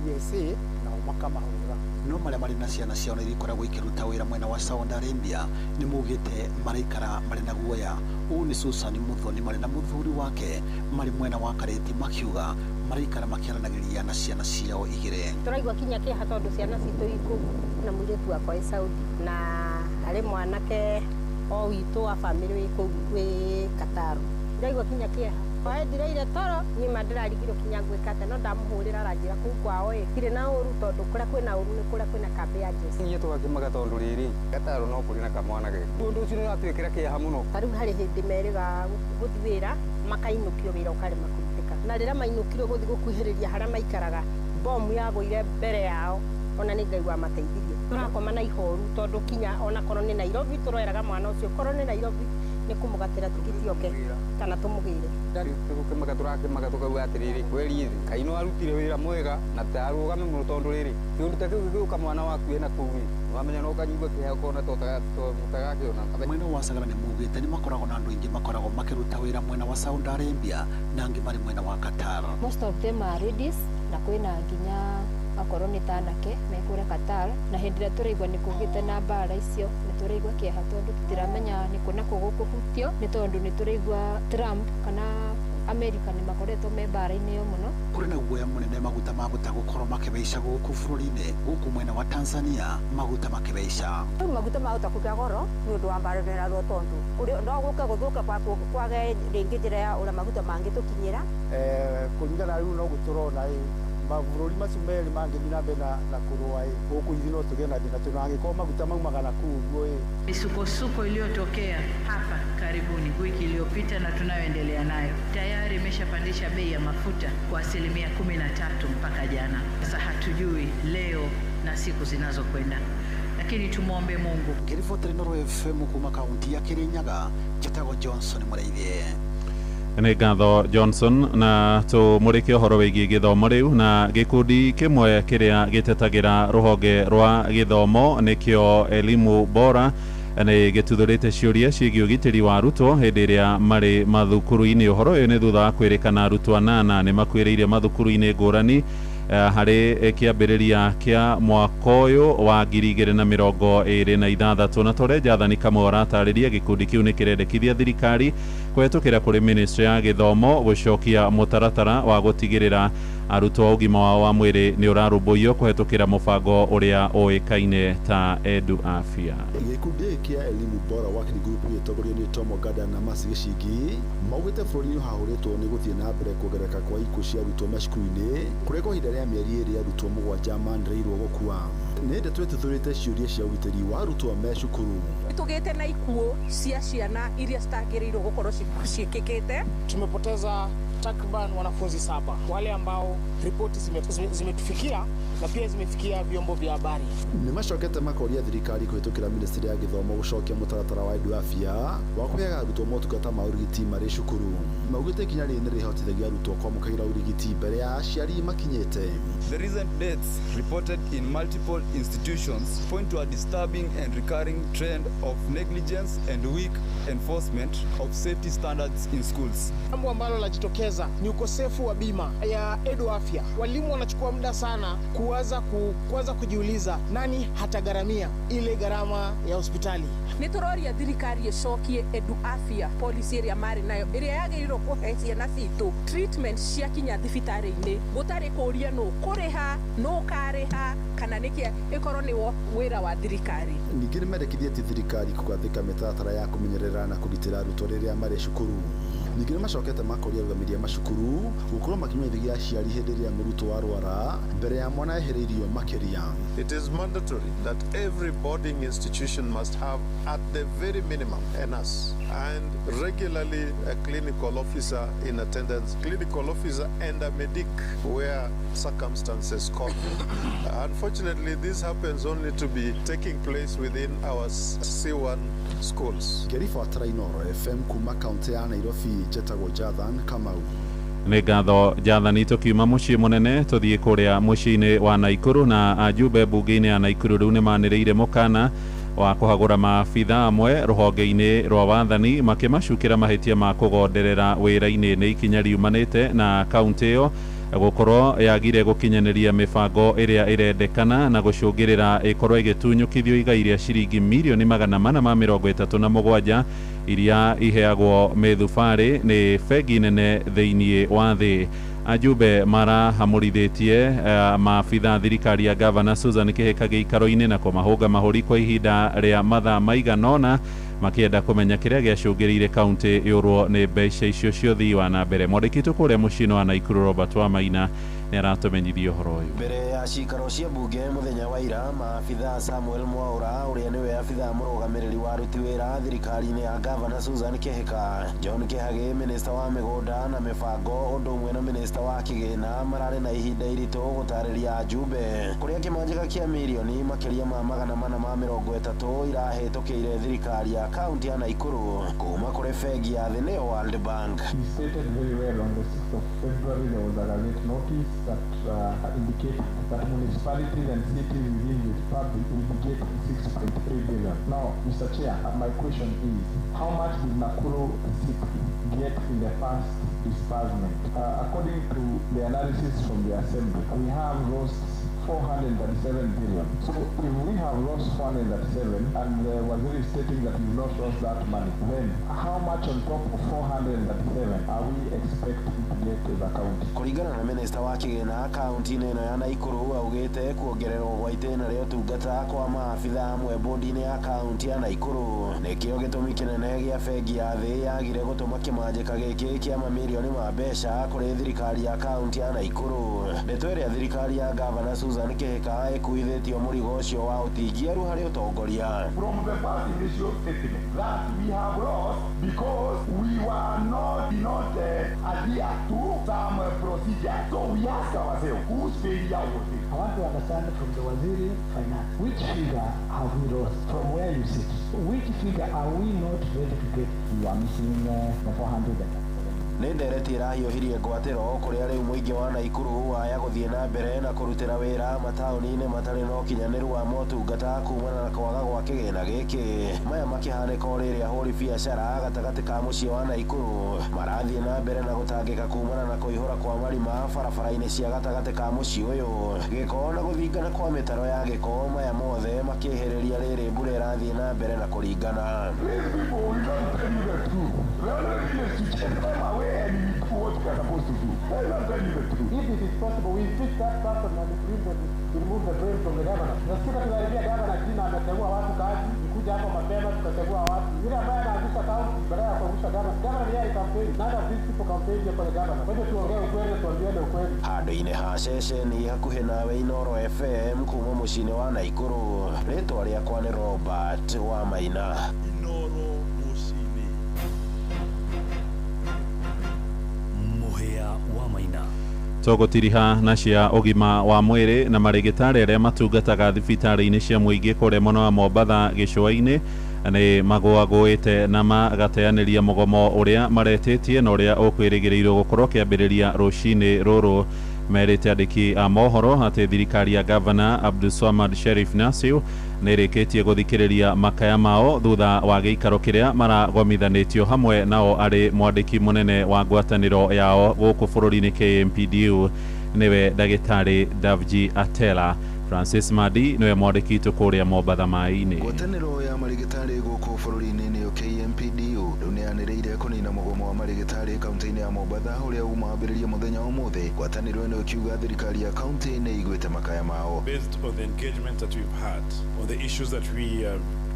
USA nao makamahũra. No marĩa marĩ na ciana ciao na iria ikoragwo ikĩruta wĩra mwena wa Saudi Arabia nĩ maugĩte maraikara marĩ na guoya. Ũũ nĩ Susan Muthoni marĩ na mũthuri wake marĩ mwena wa Kareti makiuga maraikara makĩaranagĩria na ciana ciao igĩrĩ. Tũraigua kinya kĩeha tondũ ciana citũ ikũ na mũirĩtu wakwa ĩ Saudi na harĩ mwanake o witũ wa bamĩrĩ wĩ kũu wĩ Qatar. Ndĩraigua kinya kĩeha. Oe ndiraire toro nyima ndĩrarigirwo kinya ngwĩka atĩa, no ndamũhũrĩra aranjĩra kũu kwao ĩ tirĩ na ũru tondũ kũrĩa kwĩna ũru nĩ kũrĩa kwĩna kambĩ ya jeshi. Inyuĩ tũgakĩmaga tondũ rĩrĩ Qatar no kũrĩ na kamwana geke. Ũndũ ũcio nĩ ũratwĩkĩra kĩeha mũno. Ta rĩu harĩ hĩndĩ merĩga gũthiĩ wĩra makainũkio wĩra ũkarema kũrutĩka, na rĩrĩa mainũkirwo gũthiĩ gũkuhĩrĩria harĩa maikaraga bomu yagũire mbere yao, ona nĩ Ngai wamateithirie. Tũrakoma na ihoru tondũ kinya ona korwo nĩ Nairobi tũroeraga mwana ũcio, korwo nĩ Nairobi nĩ kũmũgatĩra tigiti oke kana tũmũgĩre. Tũgũkĩmaga tũrakĩmaga tũkauga atĩrĩrĩ kweri thĩ Ngai no arutire wĩra mwega na tarũgame mũno tondũ rĩrĩ kĩũndũ ta kĩu gĩgĩũka mwana waku ena kũu ĩ wamenya no ũkanyigua kĩeha ũkona ta ũtagakĩona. Mwena wa Sagara nĩ maugĩte nĩ makoragwo na andũ aingĩ makoragwo makĩruta wĩra mwena wa Saudi Arabia na angĩ marĩ mwena wa Qatar. Most of them are ladies na kwĩna nginya akorwo nĩ ta anake me kũrĩa Qatar, na hĩndĩ ĩrĩa tũraigua nĩ kũgĩte na mbara icio nĩ tũraigua kĩeha tondũ tũtiramenya nĩ kũ na kũ gũkũhutio, nĩ tondũ nĩ tũraigua Trump kana Amerika nĩ makoretwo me mbara-inĩ ĩyo mũno. Kũrĩ na guoya mũnene maguta mabota gũkorwo makĩbeica gũkũ bũrũri-inĩ, gũkũ mwena wa Tanzania maguta makĩbeica. Rĩu maguta mahota kũgĩa goro nĩ ũndũ wa mbara ĩno ĩrarũo tondũ no gũke gũthũka kwage rĩngĩ njĩra ya ũrĩa maguta mangĩtũkinyĩra. Kũringana rĩu noguo tũrona ĩ mabũrũri macio merĩ mangĩthiĩ na mbere na kũrũa ĩ gũkũ ithuĩ no tũgĩe na thĩna tondũ angĩkorwo maguta maumaga na kũu ũguo ĩ. Misukosuko iliyotokea hapa karibuni wiki iliyopita na tunayoendelea nayo tayari imeshapandisha bei ya mafuta kwa 13% mpaka jana. Sasa hatujui leo na siku zinazokwenda, lakini tumuombe Mungu. Ngĩribotera Inooro FM kuma kaunti ya Kirinyaga, njĩtagwo Johnson Mũrĩithi. Nĩ ngatho Johnson, na tũmũrĩke ũhoro wĩgiĩ gĩthomo rĩu. Na gĩkundi kĩmwe kĩrĩa gĩtetagĩra rũhonge rwa gĩthomo nĩkĩo Elimu Bora nĩ gĩtuthũrĩte ciũria ciĩgiĩ ũgitĩri wa arutwo hĩndĩ ĩrĩa marĩ mathukuru-inĩ. Ũhoro ũyũ nĩ thutha wa kwĩrĩkana arutwo 8 nĩ makuĩrĩire mathukuru-inĩ ngũrani harĩ kĩambĩrĩria kĩa mwaka ũyũ wa 2026. Na tore Jathani Kamau aratarĩria gĩkundi kĩu nĩ kĩrendekithia thirikari kũhetũkĩra kũrĩ ministry ya gĩthomo gũcokia mũtaratara wa gũtigĩrĩra Arutwo ũgima wao wa mwĩrĩ nĩ ũrarũmbũiyo kũhetũkĩra mũbango ũrĩa ũĩkaine ta Edu Afya. Gĩkundi gĩkĩ kĩa Elimu Bora Working Group gĩtongorio nĩ Tom Ogada na Mercy Gĩcingi maugĩte bũrũri nĩ ũhahũrĩtwo nĩ gũthiĩ na mbere kuongerereka kwa ikuũ cia arutwo macukuru-inĩ kũrĩa kwa ihinda rĩa mĩeri 2 arutwo 7 manĩrĩirwo gũkua. Nĩ ndeto ĩtuthũrĩte ciũria cia ũgitĩri wa arutwo me cukuru. Tũgĩte na ikuũ cia ciana iria citagĩrĩirwo gũkorwo ciĩkĩkĩte. Tumepoteza takriban wanafunzi 7 wale ambao ripoti zimetufikia na pia zimefikia vyombo vya habari. Nĩ macokete makoria thirikari kũhĩtũkĩra ministry ya gĩthomo gũcokia mũtaratara wa Edu Afya wa kũheaga arutwo motungata ma ũrigiti marĩ cukuru. Maugĩte ikinya rĩrĩ nĩ rĩhotithagia arutwo kwamũkĩra ũrigiti mbere ya aciari makinyĩte. The recent deaths reported in multiple institutions point to a disturbing and recurring trend of negligence and weak enforcement of safety standards in schools. Jambo ambalo lajitokeza ni ukosefu wa bima ya Edu Afya. Walimu wanachukua muda sana kuanza kujiuliza nani hatagharamia ile gharama ya hospitali. Nĩ tũroria thirikari ĩcokie Edu Afya policy ĩrĩa marĩ nayo ĩrĩa yagĩrĩirwo kũhe ciana citũ treatment cia kinya thibitarĩ-inĩ gũtarĩ kũũria nũ kũrĩha nũ ũkarĩha kana nĩkĩ ĩkorwo nĩ wĩra wa thirikari. Ningĩ nĩ mendekithĩtie thirikari kũgathĩka mĩtaratara ya kũmenyerera na kũgitĩra arutwo rĩrĩa marĩ cukuru. Ningĩ nĩ macokete makoria arũgamĩrĩri a macukuru gũkorwo makĩmenyithagia aciari hĩndĩ ĩrĩa mũrutwo arwara mbere ya mwana ehereirio makĩria. It is mandatory that every boarding institution must have at the very minimum a nurse and regularly a clinical officer in attendance, clinical officer and a medic where circumstances call. Unfortunately, this happens only to be taking place within our C1 schools. Ngĩribotera Inooro FM kuma kaunti ya Nairobi, njetagwo Jathan Kamau. Nĩ ngatho Jathani. Tũkiuma mũciĩ mũnene tũthiĩ kũrĩa mũciĩ-inĩ wa Naikuru na ajumbe mbunge-inĩ ya Naikuru rĩu nĩ manĩrĩire mũkana wa kũhagũra maabitha amwe rũhonge-inĩ rwa wathani makĩmacukĩra mahĩtia ma kũgonderera wĩra-inĩ. Nĩ ikinya riumanĩte na kaunti ĩyo gũkorwo yagire gũkinyanĩria mĩbango ĩrĩa ĩrendekana na gũcũngĩrĩra ĩkorwo ĩgĩtunyũkithio igai rĩa ciringi mirioni 437 iria iheagwo mĩthubarĩ nĩ bengi nene thĩinĩ wa thĩ. Ajumbe marahamũrithĩtie maabitha thirikari ya Gavana Susan Kihika gĩikaro-inĩ na kũmahũnga mahũri kwa ihinda rĩa mathaa maigana ũna makĩenda kũmenya kĩrĩa gĩacũngĩrĩire kaunti ĩũrwo nĩ mbeca icio cia ũthii wa na mbere. Mwandĩki witũ kũrĩa mũciĩ-inĩ wa Naikuru Robert Wamaina nĩ aratũmenyithia ũhoro ũyũ. Mbere ya cikaro cia mbunge mũthenya wa ira, maabitha Samuel Mwaura ũrĩa nĩwe abitha mũrũgamĩrĩri wa aruti wĩra thirikari-inĩ ya Gavana Susan Kihika, John Kihage minista wa mĩgũnda na mĩbango ũndũ ũmwe na minista wa kĩgĩna mararĩ na ihinda iritũ gũtarĩria ajumbe kũrĩa kĩmanjĩka kĩa mirioni makĩria ma 430 irahĩtũkĩire thirikari ya kaunti ya Naikuru kuma kũrĩ bengi ya thĩ nĩyo World Bank. He stated very well on the 6th of February there was a gazette notice that indicated that municipalities and cities within the republic will be getting 6.3 billion. Now, Mr. Chair, my question is, how much did Nakuru City get in the first disbursement? According to the analysis from the assembly, we have lost 437 billion. So if we have lost 437 and the Waziri is stating that we've not lost that money, then how much on top of 437 are we expecting to get as a county? Kũringana na minista wa kĩgĩna kaunti-inĩ ĩno ya Naikuru augĩte kuongererwo gwa itĩna rĩa ũtungata kwa maabitha amwe bodi-inĩ ya kaunti ya Naikuru nĩkĩo gĩtũmi kĩnene gĩa bengi ya thĩ yagire gũtũma kĩmanjĩka gĩkĩ kĩa mamirioni ma mbeca kũrĩ thirikari ya kaunti ya Naikuru. Ndeto ĩrĩa thirikari ya Gavana Susan Kihika ĩkuithĩtio mũrigo ũcio wa ũtingiaru harĩ ũtongoria. From the first initial statement that we have lost because we were not adhere to some procedure. So we ask ourselves, whose failure was it? I want to understand from the Waziri Finance, which figure have we lost from where you sit? Which figure are we not ready to get? You are missing the 400. Nĩ ndereti ĩrahiũhirie ngwatĩro kũrĩa rĩu mũingĩ wa Naikuru waya gũthiĩ na mbere na kũrutĩra wĩra mataũni-inĩ matarĩ na ũkinyanĩru wa motungata kumana na kwaga gwa kĩgĩna gĩkĩ. Maya makĩhanĩka o rĩrĩa ahũri biacara gatagatĩ ka mũciĩ wa Naikuru marathiĩ na mbere na gũtangĩka kumana na kũihũra kwa marima barabara-inĩ cia gatagatĩ ka mũciĩ ũyũ, gĩko na gũthingana kwa mĩtaro ya gĩko, maya mothe makĩhĩrĩria rĩrĩ mbura ĩrathiĩ na mbere na kũringana. And we do what we are supposed to do. Let's not tell you the truth. If if it is possible, we impeach that person and we remove the blame from the governor. Na sisi tunaharibia governor jina, ameteua watu kazi, ikuja hapo mapema tukateua watu. Yule ambaye anaangusha county badala ya kuangusha governor, governor yeye campaign. None of these people campaign for the governor. Kwa hivyo tuongee ukweli, tuambiane ukweli. Handũ-inĩ ha ceceni hakuhĩ nawe Inooro FM kuma mũciĩ-inĩ wa Naikuru, rĩtwa rĩakwa nĩ Robert wa Maina. Inooro mũciĩ-inĩ. Mũhĩa wa Maina. Tũgũtiriha na cia ũgima wa mwĩrĩ na marĩgĩtarĩ arĩa matungataga thibitarĩ-inĩ cia mũingĩ kũrĩa mwena wa Mombatha gĩcũa-inĩ nĩ magũagũĩte na magateanĩria mũgomo ũrĩa maretĩtie na ũrĩa ũkwĩrĩgĩrĩirwo gũkorwo ũkĩambĩrĩria rũcinĩ rũrũ. Merĩte andĩki a mohoro atĩ thirikari ya Gavana Abdulswamad Sherif Nasir nĩ ĩrĩkĩtie gũthikĩrĩria makaya mao thutha wa gĩikaro kĩrĩa maragomithanĩtio hamwe nao arĩ mwandĩki mũnene wa ngwatanĩro yao gũkũ bũrũri-inĩ KMPDU nĩwe ndagĩtarĩ Davji Atela. Francis Madi niwe mwandĩki witũ kũrĩa Mombatha maĩ-inĩ. Ngwatanĩro ya marĩgĩtarĩ gũkũ bũrũri-inĩ nĩyo KMPDU rĩu nĩyanĩrĩire kũnina mũgomo wa marĩgĩtarĩ kaunti-inĩ ya Mombatha ũrĩa uma wambĩrĩria mũthenya wa ũmũthĩ. Ngwatanĩro ĩno ĩkiuga thirikari ya kaunti nĩ ĩiguĩte makaya mao. Based on the engagement that we've had on the issues that we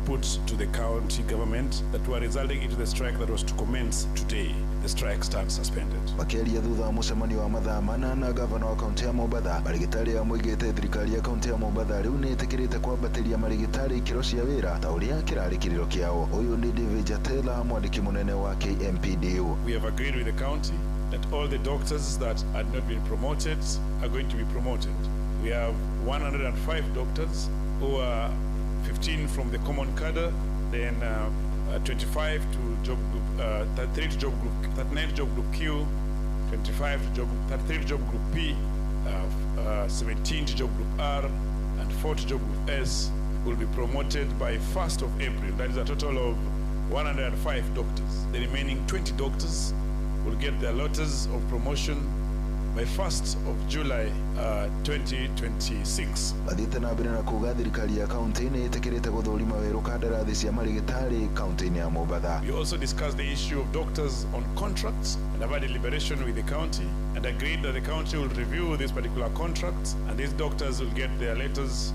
put to the county government that were resulting into the strike that was to commence today, the strike stands suspended. Makĩaria thutha wa mũcemanio wa mathaa mana na gavana wa kaunti ya Mombatha, marĩgĩtarĩ a moigĩte thirikari ya kaunti ya Mombatha rĩu nĩ ĩtĩkĩrĩte kwambatĩria marĩgĩtarĩ ikĩro cia wĩra ta ũrĩa kĩrarĩ kĩrĩro kĩao. Ũyũ nĩ David Jatela, mwandĩki mũnene wa KMPDU. We have agreed with the county that all the doctors that had not been promoted are going to be promoted. We have 105 doctors who are 15 from the common cadre, then 25 to job group, 33 to job group, 39 to job group Q, 25 to job, 33 to job group P, 17 to job group R, and 4 to job group S will be promoted by 1st of April. That is a total of 105 doctors. The remaining 20 doctors will get their letters of promotion by 1st of July 2026. Mathiĩte na mbere na kuga thirikari ya kaunti nĩ ĩtĩkĩrĩte gũthũrima werũ kandarathi cia marĩgĩtarĩ kaunti-inĩ ya Mombatha. We also discussed the issue of doctors on contracts and have had a deliberation with the county and agreed that the county will review this particular contract and these doctors will get their letters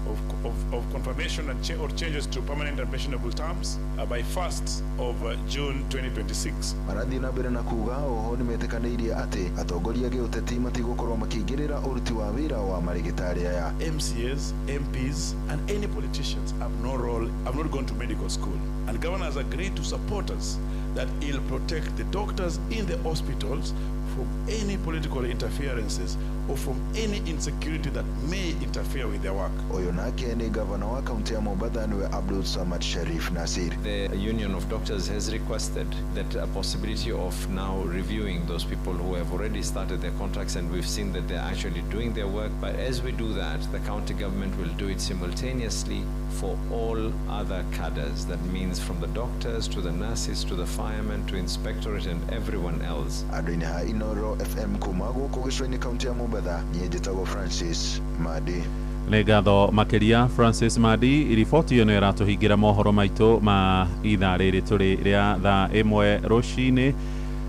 of confirmation and or changes to permanent and pensionable terms by 1st of June 2026. Marathiĩ na mbere na kuga oho nĩmetĩkanĩirie atĩ atongoria gĩũteti matigũkorwo makĩingĩrĩra ũruti wa wĩra wa marĩgĩtarĩ aya. MCAs, MPs and any politicians have no role, have not gone to medical school. And governor has agreed to support us that he'll protect the doctors in the hospitals from any political interferences or from any insecurity that may interfere with their work. Ũyũ nake nĩ gavana wa kaunti ya Mombatha nĩwe Abdul Samad Sharif Nasir. The Union of Doctors has requested that a possibility of now reviewing those people who have already started their contracts, and we've seen that they're actually doing their work. But as we do that, the county government will do it simultaneously for all other cadres. That means from the doctors to the nurses to the firemen to inspectorate and everyone else. Andũ-inĩ ha Inooro FM kuma gũkũ gĩcũa-inĩ kaunti ya Mombatha, niĩ njĩtagwo Francis Madi. Nĩ ngatho makĩria Francis Madi. Riboti ĩyo nĩyo ĩratũhingĩra mohoro maitũ ma ithaa rĩrĩ tũrĩ rĩa thaa 1 rũcinĩ,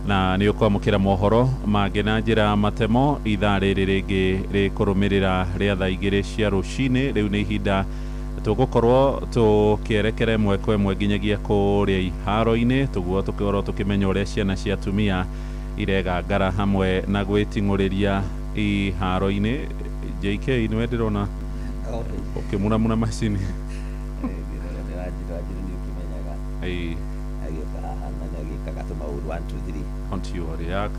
na nĩ ũkwamũkĩra mohoro mangĩ na njĩra matemo ithaa rĩrĩ rĩngĩ rĩkũrũmĩrĩra rĩa thaa 2 cia rũcinĩ. Rĩu nĩ ihinda tũgũkorwo tũkĩerekera ĩmwe kwa ĩmwe nginyagia kũrĩa iharo-inĩ tũguo tũkorwo tũkĩmenya ũrĩa ciana cia atumia iregangara hamwe na gwĩting'ũrĩria iharo-inĩ. JK nĩwe ndĩrona ũkĩmuramura macini.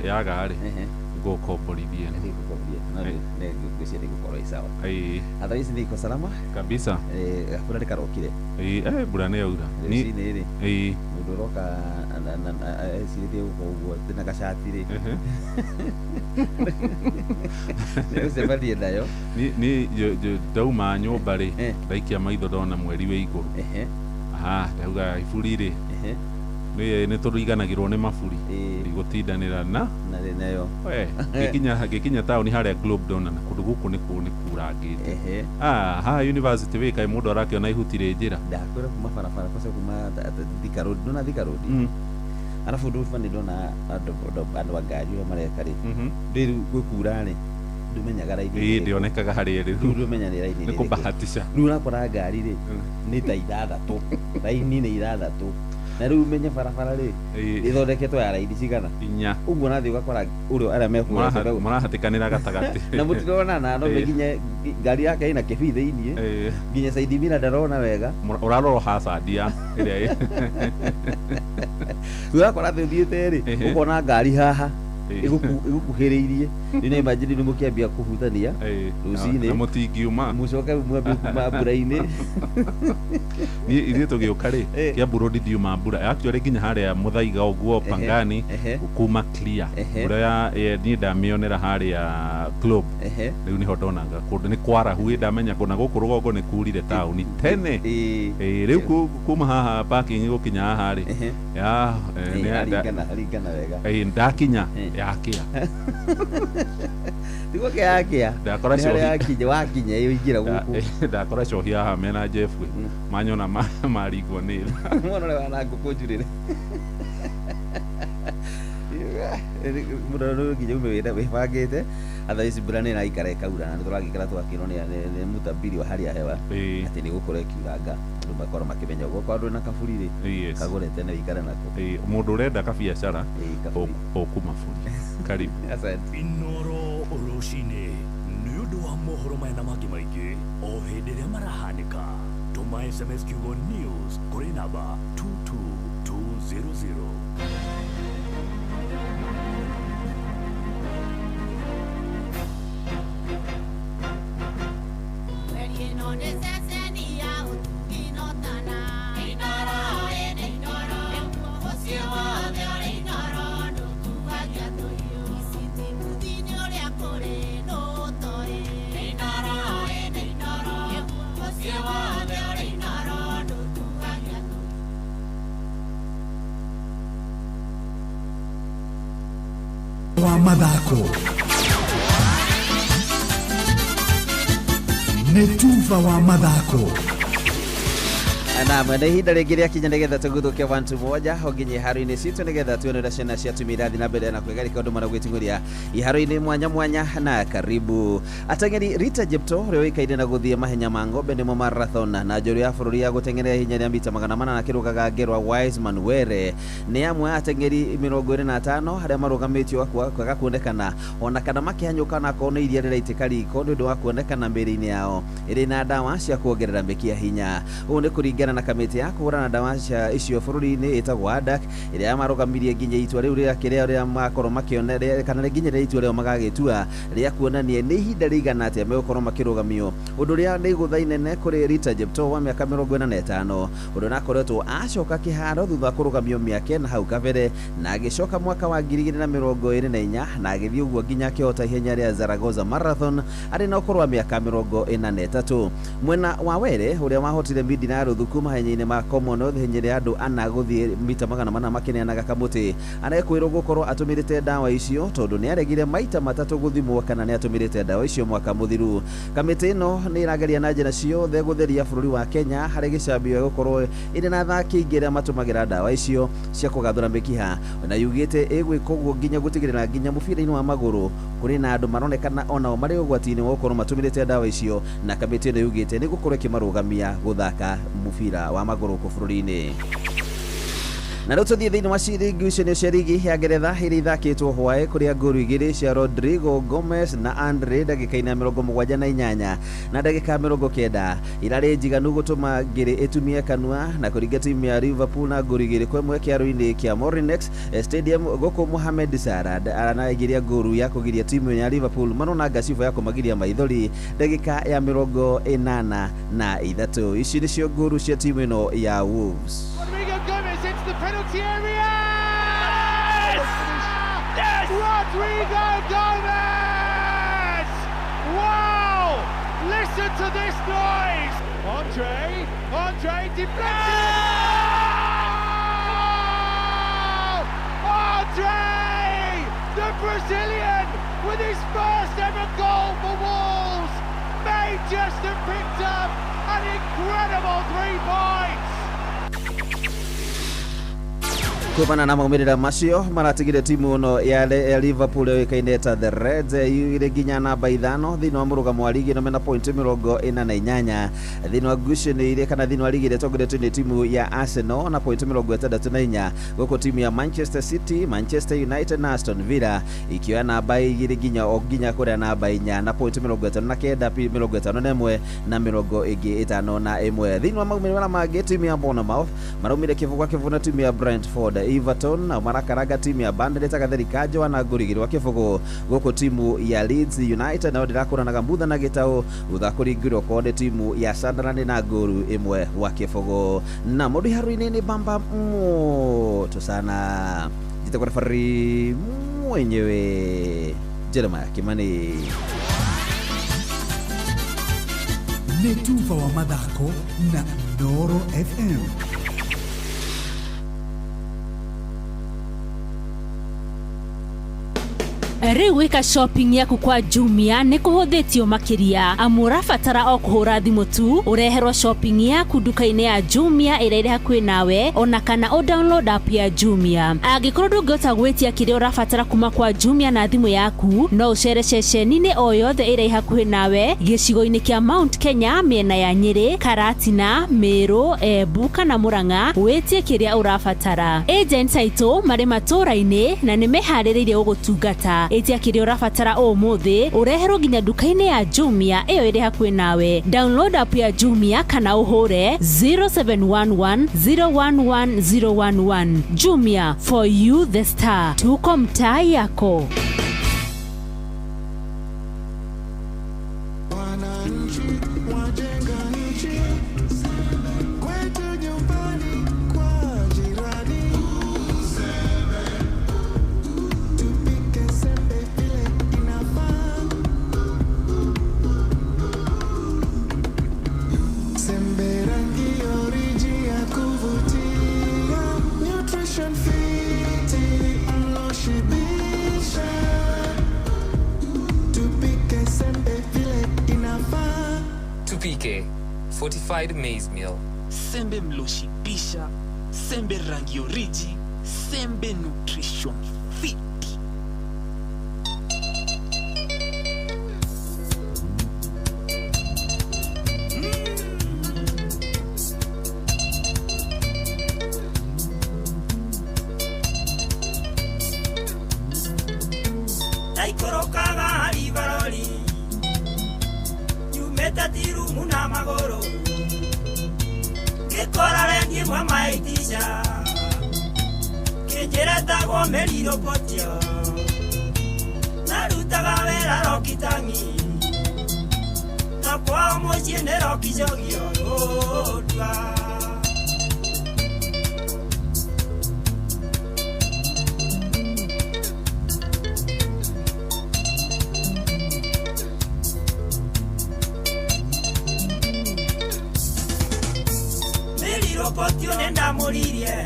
Yaga rĩ ngũkomborithie salama kabisa. Hakuna rĩkarokire mbura nĩ yaura rũcinĩ rĩ mũndũ ũroka ecirĩtie gũka ũguo na gacati rĩ nĩgũcemania nayo. Ni ndauma nyũmba rĩ ndaikia maitho ndona mweri wĩ igũrũ, aha, ndauga iburi rĩ nĩ tũriganagĩrwo nĩ maburi ndigũtindanĩra na nayo. Ngĩkinya taũni harĩa Globe ndona na kũndũ gũkũ nĩ kurangĩte. Haha university wĩ kaĩ mũndũ arakĩona ihuti rĩ njĩra ndakwĩra kuma barabara kwaca kuma Thika Road, ndona Thika Road arabu ũndũ bani ndona andũ a ngari ũrĩa mareka rĩ rĩu gwĩ kura rĩ Ndũmenyaga raini Ĩĩ, ĩrĩkũ. Ndĩonekaga harĩa ĩrĩ. Rĩu ndũmenya nĩ raini Nĩ ĩrĩkũ. kũbahatisha. Rĩu ũrakora ngari rĩ nĩ ta ithathatũ, raini nĩ ithathatũ, na rĩu umenye barabara rĩ ĩthondeketwo ya raini cigana? Inya. Ũguo nathiĩ ũgakora ũrĩa arĩa mekũgũra Mũrahatĩkanĩra gatagatĩ. Na mũtironana no nginya ngari yake ĩna kĩbii thĩiniĩ, nginya side mirror ndarona wega. Ũrarora hazard ya ĩrĩa Rĩu ũrakora thĩ ũthiĩte rĩ, ũkona ngari haha ĩgũkuhĩrĩirie. Rĩu nĩ imagine nĩ mũkĩambia kũhutania rũcinĩ Na mũtingiuma. Mũcoke mwambie kuma mbura-inĩ. Niĩ ithuĩ tũgĩũka rĩ, Kiambu Road ndiuma mbura actually nginya harĩa Mũthaiga ũguo, Pangani kuma clear. Mbura ya niĩ ndamĩonera harĩa Globe. Rĩu nĩho ndonaga kũndũ nĩ kwarahu, ĩ ndamenya kũna gũkũ rũgongo nĩ kurire taũni tene. Ĩ, rĩu kuma haha parking gũkinya haha rĩ ya Aringana wega. Ĩ, ndakinya yakĩa. Tiguo kĩakĩa. Ndakora Nĩ harĩa cohi. Yakinya wakinya ĩingĩra gũkũ. Ndakora cohi haha mena Jeff, manyona maringwo nĩ tha. Mwana ũrĩa wana ngũkũ njurĩre mũndũ no nginya ume wĩra wĩbangĩte. Otherwise mbura nĩ ĩraikara ĩkaura, na nĩ tũragĩikara twakĩrwo nĩ mũtabiri wa hali ya hewa atĩ nĩ gũkorwo ĩkiuranga. Andũ makorwo makĩmenya ũguo korwo ndũrĩ na kaburi rĩ, kagũre tene wĩikare nako. Ĩ, mũndũ ũrenda kabiacara ũkumaburi karibu. Asante. Inoro rũcinĩ nĩ ũndũ wa mohoro maya na mangĩ maingĩ o hĩndĩ ĩrĩa marahanĩka, tũma SMS kiugo news kũrĩ namba 22200. Ĩno nĩ ceceni ya ũtungi notana Inoro ĩnĩ Inoro mũciĩ wothe ũrĩ Inoro ndũtuagia tũhiũ ici ti mũthini ũrĩa kũrĩ nũtoĩ Inoro ĩnĩ Inoro mũciĩ wothe ũrĩ Inoro ndũtuagia tũhiũ. Wa mathako nĩ tuba wa mathako. Na mwena ihinda rĩngĩ rĩakinya nĩgetha tũguthũke wantu moja ho nginya iharo-inĩ citũ nĩgetha tuone ũrĩa ciana cia atumia irathiĩ na mbere na kwĩgarĩka ũndũ mara gwĩting'ũria iharo-inĩ mwanya mwanya. Na karibu ateng'eri Rita Jepto ũrĩa ũĩkaine na gũthiĩ mahenya ma ng'ombe nĩmo marathon, na njorua ya bũrũri ya gũteng'eria ihenya rĩa mita 400 na kĩrũgaga ngerwa Wiseman Were nĩ amwe a ateng'eri 25 arĩa marũgamĩtio kwaga kuonekana ona kana makĩhanyũka na akorwo nĩ iria rĩraitĩka riko nĩ ũndũ wa kuonekana mĩĩrĩ-inĩ yao ĩrĩ na ndawa cia kuongerera mĩkiha hinya. Ũũ nĩ kũringana na kamĩtĩ ya kũhũrana ndawa cia icio bũrũri-inĩ ĩtagwo ADAK, ĩrĩa marũgamirie nginya itua rĩu rĩa kĩrĩa rĩa makorwo makĩona kana nginya rĩa itua rĩao magagĩtua rĩa kuonania nĩ ihinda rĩigana atĩa megũkorwo makĩrũgamio. Ũndũ ũrĩa nĩ igũtha inene kũrĩ Rita Jeptoo wa mĩaka 45, ũrĩa ũrakoretwo acoka kĩharo thutha wa kũrũgamio mĩaka ĩna hau kabere, na agĩcoka mwaka wa 2024 na agĩthiĩ ũguo nginya akĩhota ihenya rĩa Zaragoza Marathon arĩ na ũkũrũ wa mĩaka 43. Mwena wa Were ũrĩa wahotire Midina Ruthuku mahenya-inĩ ma Commonwealth ihenya rĩa andũ ana gũthiĩ mita 400 makĩneanaga kamũtĩ, arekwĩrwo gũkorwo atũmĩrĩte ndawa icio tondũ nĩ aregire maita matatũ gũthimwo kana nĩ atũmĩrĩte ndawa icio mwaka mũthiru. Kamĩtĩ ĩno nĩ ĩrageria na njĩra ciothe gũtheria bũrũri wa Kenya harĩ gĩcambio gĩa gũkorwo ĩrĩ na athaki aingĩ arĩa matũmagĩra ndawa icio cia kũgathũra mĩkiha, na yugĩte ĩgwĩka ũguo nginya gũtigĩrĩra nginya mũbira-inĩ wa magũrũ kũrĩ na andũ maronekana onao marĩ ũgwati-inĩ wa gũkorwo matũmĩrĩte ndawa icio, na kamĩtĩ ĩno yugĩte nĩ gũkorwo ĩkĩmarũgamia gũthaka mũbira wa magũrũ gũkũ bũrũri-inĩ. Na rĩu tũthiĩ thĩinĩ wa ngucanio cia rigi ya Ngeretha ĩrĩa ithakĩtwo hwaĩ, kũrĩa ngolu igĩrĩ cia Rodrigo Gomez na Andre ndagĩka-inĩ ya 78 na ndagĩka 90 irarĩ njiganu gũtũma ngĩrĩ ĩtumie kanua na kũringa timu ya Liverpool na ngolu 2-1 kĩaro-inĩ kĩa Molineux Stadium gũkũ. Mohamed Salah aranaingĩria ngolu ya kũgiria timu ya Liverpool marona ngacibũ ya kũmagiria maithori ndagĩka ya 83. Ici nĩcio ngolu cia timu ĩno ya Wolves. Rodrigo Gomez into the penalty area. Yes! Yes! Rodrigo Gomez! Wow! Listen to this noise! Andre, Andre deflected! Andre! The Brazilian with his first ever goal for Wolves may just have picked up an incredible 3 points! Kumana na maumĩrĩra macio maratigire timu ĩno ya Liverpool yoĩkaine ta The Reds ĩrĩ nginya namba 5 thĩinĩ wa mũrũgamo wa ligi ĩno mena point 48. Thĩinĩ wa ngucanio iria kana thĩinĩ wa ligi ĩrĩa ĩtongoretio nĩ timu ya Arsenal na point 64, gũkũ timu ya Manchester City, Manchester United na Aston Villa ikioya namba 2 nginya o nginya kũrĩa namba 4 na point 59, 51 na 51. Thĩinĩ wa maumĩrĩra mangĩ, timu ya Bournemouth maraumire kĩbũgũ kwa kĩbũgũ na timu ya Brentford. Everton nao marakaranga timu ya Burnley ta gatheri kanjwa na ngũri igĩrĩ wa kĩbũgũ, gũkũ timu ya Leeds United nao ndĩrakũranaga mutha na gĩtaũ thutha kũringĩrwo kwao nĩ timu ya Sunderland na ngũru 1-0. Na mũndũ iharu-inĩ nĩ bamba moto sana, jitagwo referee mwenyewe Jeremiah Kimani. Nĩ tuba wa mathako na Inooro FM. Rĩu gwĩka shopping yaku kwa Jumia nĩ kũhũthĩtio makĩria, amu ũrabatara o kũhũra thimũ tu ũreherwo shopping yaku nduka-inĩ ya Jumia ĩrĩa ĩrĩ hakuhĩ nawe, ona kana ũ download app ya Jumia. Angĩkorwo ndũngĩhota gwĩtia kĩrĩa ũrabatara kuma kwa Jumia na thimũ yaku, no ũcere ceceni-inĩ o yothe ĩrĩa ĩ hakuhĩ nawe gĩcigo-inĩ kĩa Mount Kenya, mĩena ya Nyĩrĩ, Karatina, Meru, Embu kana Murang'a wĩtie kĩrĩa ũrabatara. Agents aitũ marĩ matũũra-inĩ na nĩ meharĩrĩirie gũgũtungata. Ĩtia kĩrĩa ũrabatara ũmũthĩ ũreherwo nginya nduka-inĩ ya Jumia ĩyo ĩrĩ hakuhĩ nawe. Download app ya Jumia kana ũhũre 0711 011 011. Jumia, for you the star. Tuko mtaa yako. Tupike fortified maize meal. Sembe mloshibisha, sembe rangi oriji, sembe nutrition fit. Ndaikũrũkaga ribarori nyumĩte tirumu na magũrũ ngĩkora rengi ĩmwe maitisha kĩnjĩra tagwo mĩrirũpotio narutaga wĩra Rokitangi na kwao mũciĩ nĩ Rokicogio rũndua. Potio nĩ ndamũririe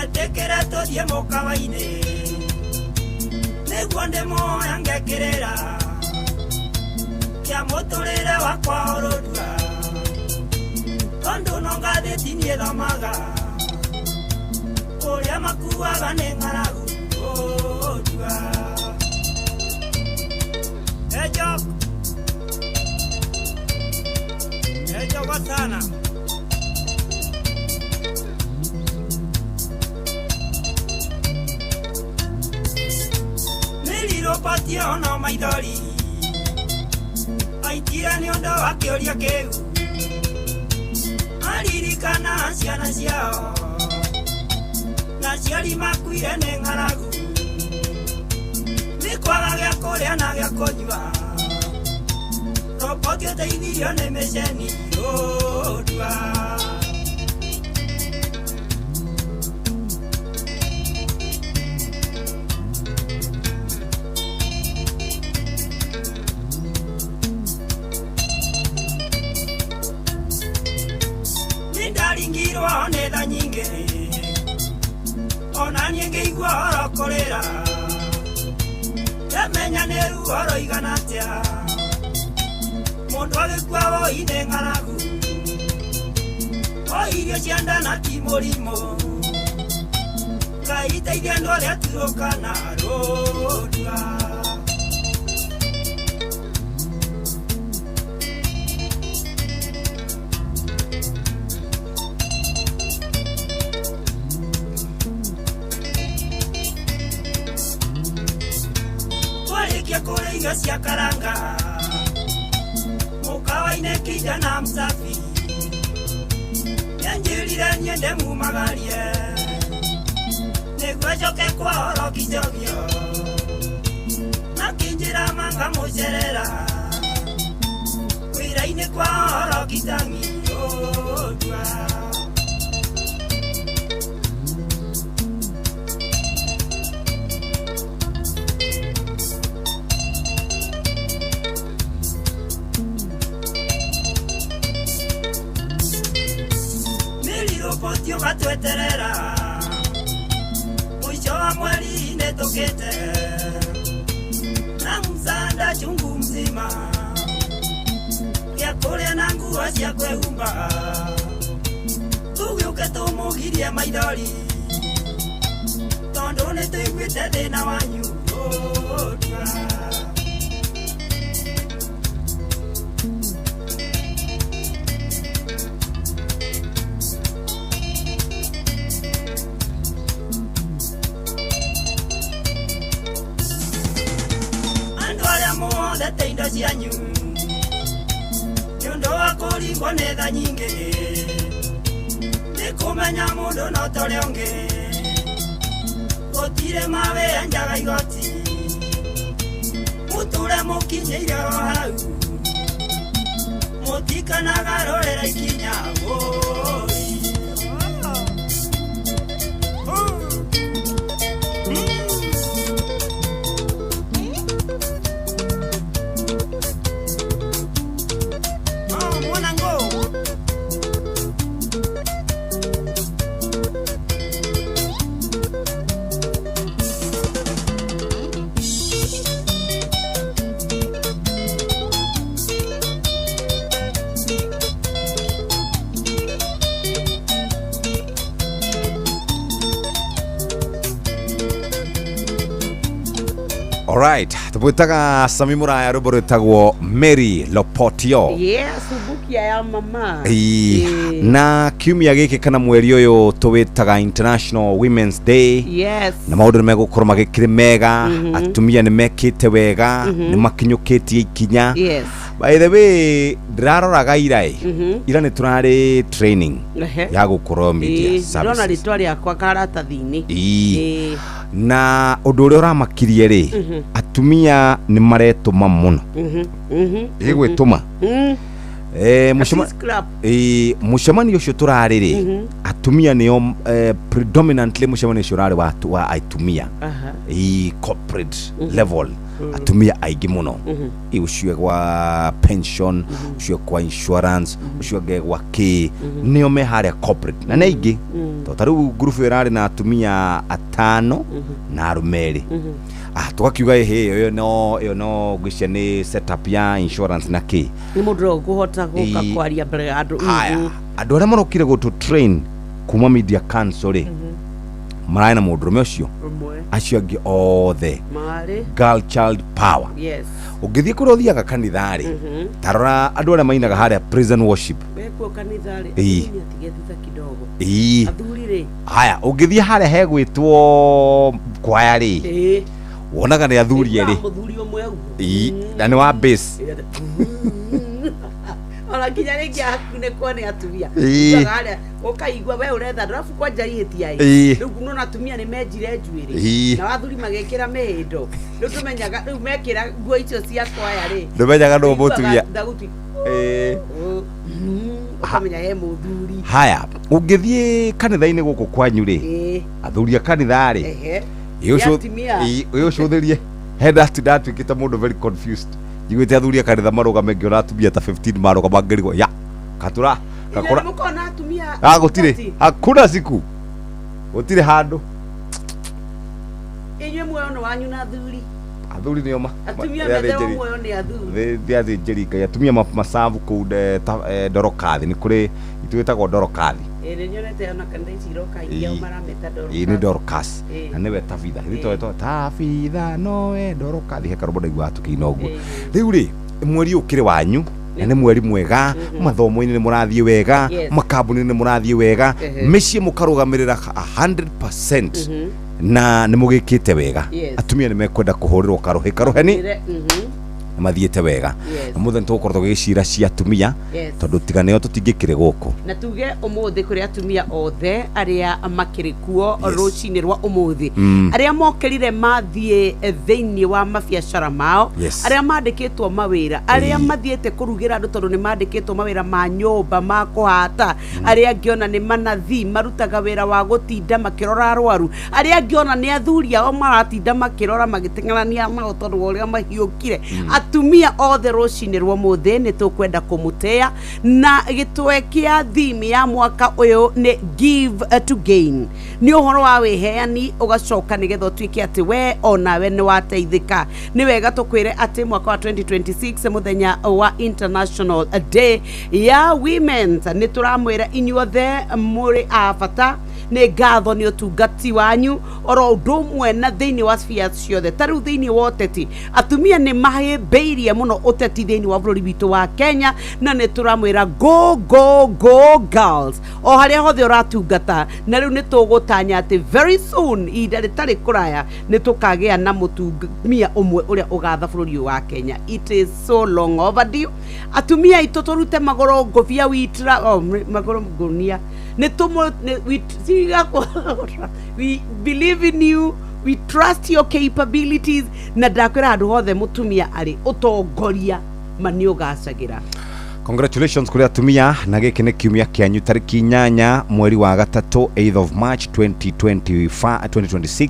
etĩkĩre tũthiĩ mũkawa-inĩ nĩguo ndĩmuoya ngekĩrĩra kĩa mũtũrĩre wakwa ũrũndua tondũ no ngathĩti niĩ thomaga ũrĩa makuaga nĩ ng'aragu ũndua. Ejok ejoko sana. Patio no maithori aitire nĩ ũndũ wa kĩũria kĩu aririkana ciana ciao na aciari makuire nĩ ng'aragu nĩ kwaga gĩa kũrĩa na gĩa kũnyua Roboti ũteithirio nĩ mĩceni rũndua. Ndaringirwo nĩ tha nyingĩ ona niĩ ngĩigua oro kũrĩra ndamenya nĩ ruo rũigana atĩa mũndũ agĩkua woi nĩ ng'aragu o irio cia nda na ti mũrimũ. Ngai teithia andũ arĩa turũkana rũrua. Twarĩkia kũrĩa irio cia karanga mũkawa-inĩ kijana msafi nĩanjĩrire nyende mumagarie nĩguo njoke kwa oro kijogio na kĩnjĩra manga mũcerera wĩra-inĩ kwa oro kitang'i ũndua. Mĩrirũboti ũgatweterera mwisho wa mweri nĩtũkĩte na msanda chungu mzima gĩa kũrĩa na nguo cia kwĩhumba tũgĩũke tũmũgirie maithori tondũ nĩtũiguĩte thĩna wanyu ũndua. Andũ arĩa muothete indo cianyu nĩ ũndũ wa kũringwo nĩ tha nyingĩ nĩ kũmenya mũndũ no ta ũrĩa ũngĩ gũtirĩ mawĩenjaga igoti mũtũre mũkinyĩire o hau mũtikanagarũrĩra ikinya wũi. Alright, tubwitaga Sami Muraya rwimbo rwitagwo Mary Lopotio. Yes, ubukia ya mama. Ii, na kiumia giki kana mweri uyu tuwitaga International Women's Day. Yes. Na maundu ni megukorwo magikiri mega, atumia ni mekite wega, ni makinyukitie ikinya. Yes. By the way, ndiraroraga ira ira ni turari training ya gukorwo media services. Ndona ritwa riakwa karatathi-inĩ. Ii. Na undu uria uramakirie ri atumia ni maretuma muno. Igwituma. Mucemanio ucio turari ri atumia nio predominantly mucemanio ucio urari wa atumia. Corporate level atumia aingĩ mũno. Ucio gwa pension, ucio kwa insurance, ucio gwa kĩ nĩo me harĩa corporate na nĩ aingĩ. To ta rĩu ngurubu ĩrarĩ na atumia atano na arũme erĩ. Tugakiuga ĩhĩ ĩyo no ĩyo no ngwĩciria nĩ setup ya insurance na kĩ. Nĩ mũndũ ũkũhota gũka kwaria mbere ya andũ. Haya, andũ arĩa marokire gũtũ train kuma media council rĩ mararĩ na mũndũrũme ũcio acio angĩ othe girl child power. Yes. Ũngĩthiĩ kũrĩa ũthiaga kanitha rĩ ta rora andũ arĩa mainaga harĩa prison worship mekuo kanitha rĩ atumia atige thutha kidogo. Athuri rĩ haya ũngĩthiĩ harĩa hegwĩtwo kwaya rĩ wonaga nĩ athuri erĩ mũthuri ũmwe ũguo na nĩ wa base ona nginya rĩngĩ hakunĩkwo nĩ atumia ũkaigua we ũretha arabu kwanja ihĩtia ĩ rĩu nona atumia nĩ menjire njuĩrĩ na athuri magekĩra mĩhĩndo rĩu tũmenyaga rĩu mekĩra nguo icio cia kwaya rĩ ndũmenyaga nũ mũtumia ũkamenya he mũthuri. Haya ũngĩthiĩ kanitha-inĩ gũkũ kwanyu rĩ athuri a kanitha rĩ ĩ ũcũthĩrie he ndatuĩkĩte mũndũ very confused njiguĩte athuri a kanitha marũgame ngĩona atumia ta 15 marũgama ngĩrigwo ya katura kakora mũkona atumia gũtirĩ hakuna siku gũtirĩ handũ inyuĩ muono wanyu na athuri. Athuri nĩo Atumia metherwo muoyo nĩ athuri. Nĩ athĩnjĩri Ngai atumia macabu kũu Ndorokathi nĩ kũrĩ itwĩtagwo Ndorokathi. Ĩĩ nĩ nyonete ona kanitha ici iroka ingĩ ao marameta Dorcas. Ĩĩ nĩ Dorcas na nĩwe Tabitha. Ithe Tabitha nowe Ndorokathi he karũmbo ndaiguaga tũkĩina ũguo. Rĩu rĩ mweri ũyũ ũkĩrĩ wanyu na nĩ mweri mwega mathomo-inĩ nĩ mũrathiĩ wega makambuni-inĩ nĩ mũrathiĩ wega mĩciĩ mũkarũgamĩrĩra 100% na nĩ mũgĩkĩte wega. Atumia nĩ mekwenda kũhũrĩrwo karũhĩ karũheni nĩ mathiĩte wega. Na mũthenya tũgũkorwo tũgĩcira cia atumia tondũ tiga nĩo tũtingĩkĩrĩ gũkũ. Na tuge ũmũthĩ kũrĩ atumia othe arĩa makĩrĩ kuo rũcinĩ rwa ũmũthĩ arĩa mokĩrire mathiĩ thĩinĩ wa mabiacara mao arĩa mandĩkĩtwo mawĩra arĩa mathiĩte kũrugĩra andũ tondũ nĩ mandĩkĩtwo mawĩra ma nyũmba ma kũhata arĩa angĩ ona nĩ manathi marutaga wĩra wa gũtinda makĩrora arwaru arĩa angĩ ona nĩ athuri ao maratinda makĩrora magĩteng'erania nao tondũ wa ũrĩa mahiũkire. Atumia othe rũcinĩ rwa ũmũthĩ nĩ tũkwenda kũmũtĩa na gĩtwe kĩa theme ya mwaka ũyũ nĩ give to gain. Nĩ ũhoro wa wĩheani ũgacoka nĩgetha ũtuĩke atĩ we onawe nĩ wateithĩka. Nĩ wega tũkwĩre atĩ mwaka wa 2026 mũthenya wa International Day ya Women nĩ tũramwĩra inyuothe mũrĩ a bata nĩ ngatho nĩ ũtungati wanyu oro ũndũ ũmwe na thĩinĩ wa spheres ciothe. Ta rĩu thĩinĩ wa ũteti atumia nĩ mahĩmbĩirie mũno ũteti thĩinĩ wa bũrũri witũ wa Kenya na nĩ tũramwĩra go go go girls o harĩa hothe ũratungata. Na rĩu nĩ tũgũtanya atĩ very soon ihinda rĩtarĩ kũraya nĩ tũkagĩa na mũtumia ũmwe ũrĩa ũgatha bũrũri ũyũ wa Kenya. It is so long overdue. Atumia aitũ tũrute magũrũ ngũbia witra magũrũ ngũnia nĩ tũmũ we believe in you, we trust your capabilities na ndakwĩra handũ hothe mũtumia arĩ ũtongoria ma nĩ ũgacagĩra. Congratulations kũrĩ atumia na gĩkĩ nĩ kiumia kĩanyu tarĩki 8 mweri wa gatatũ 8th of March 2026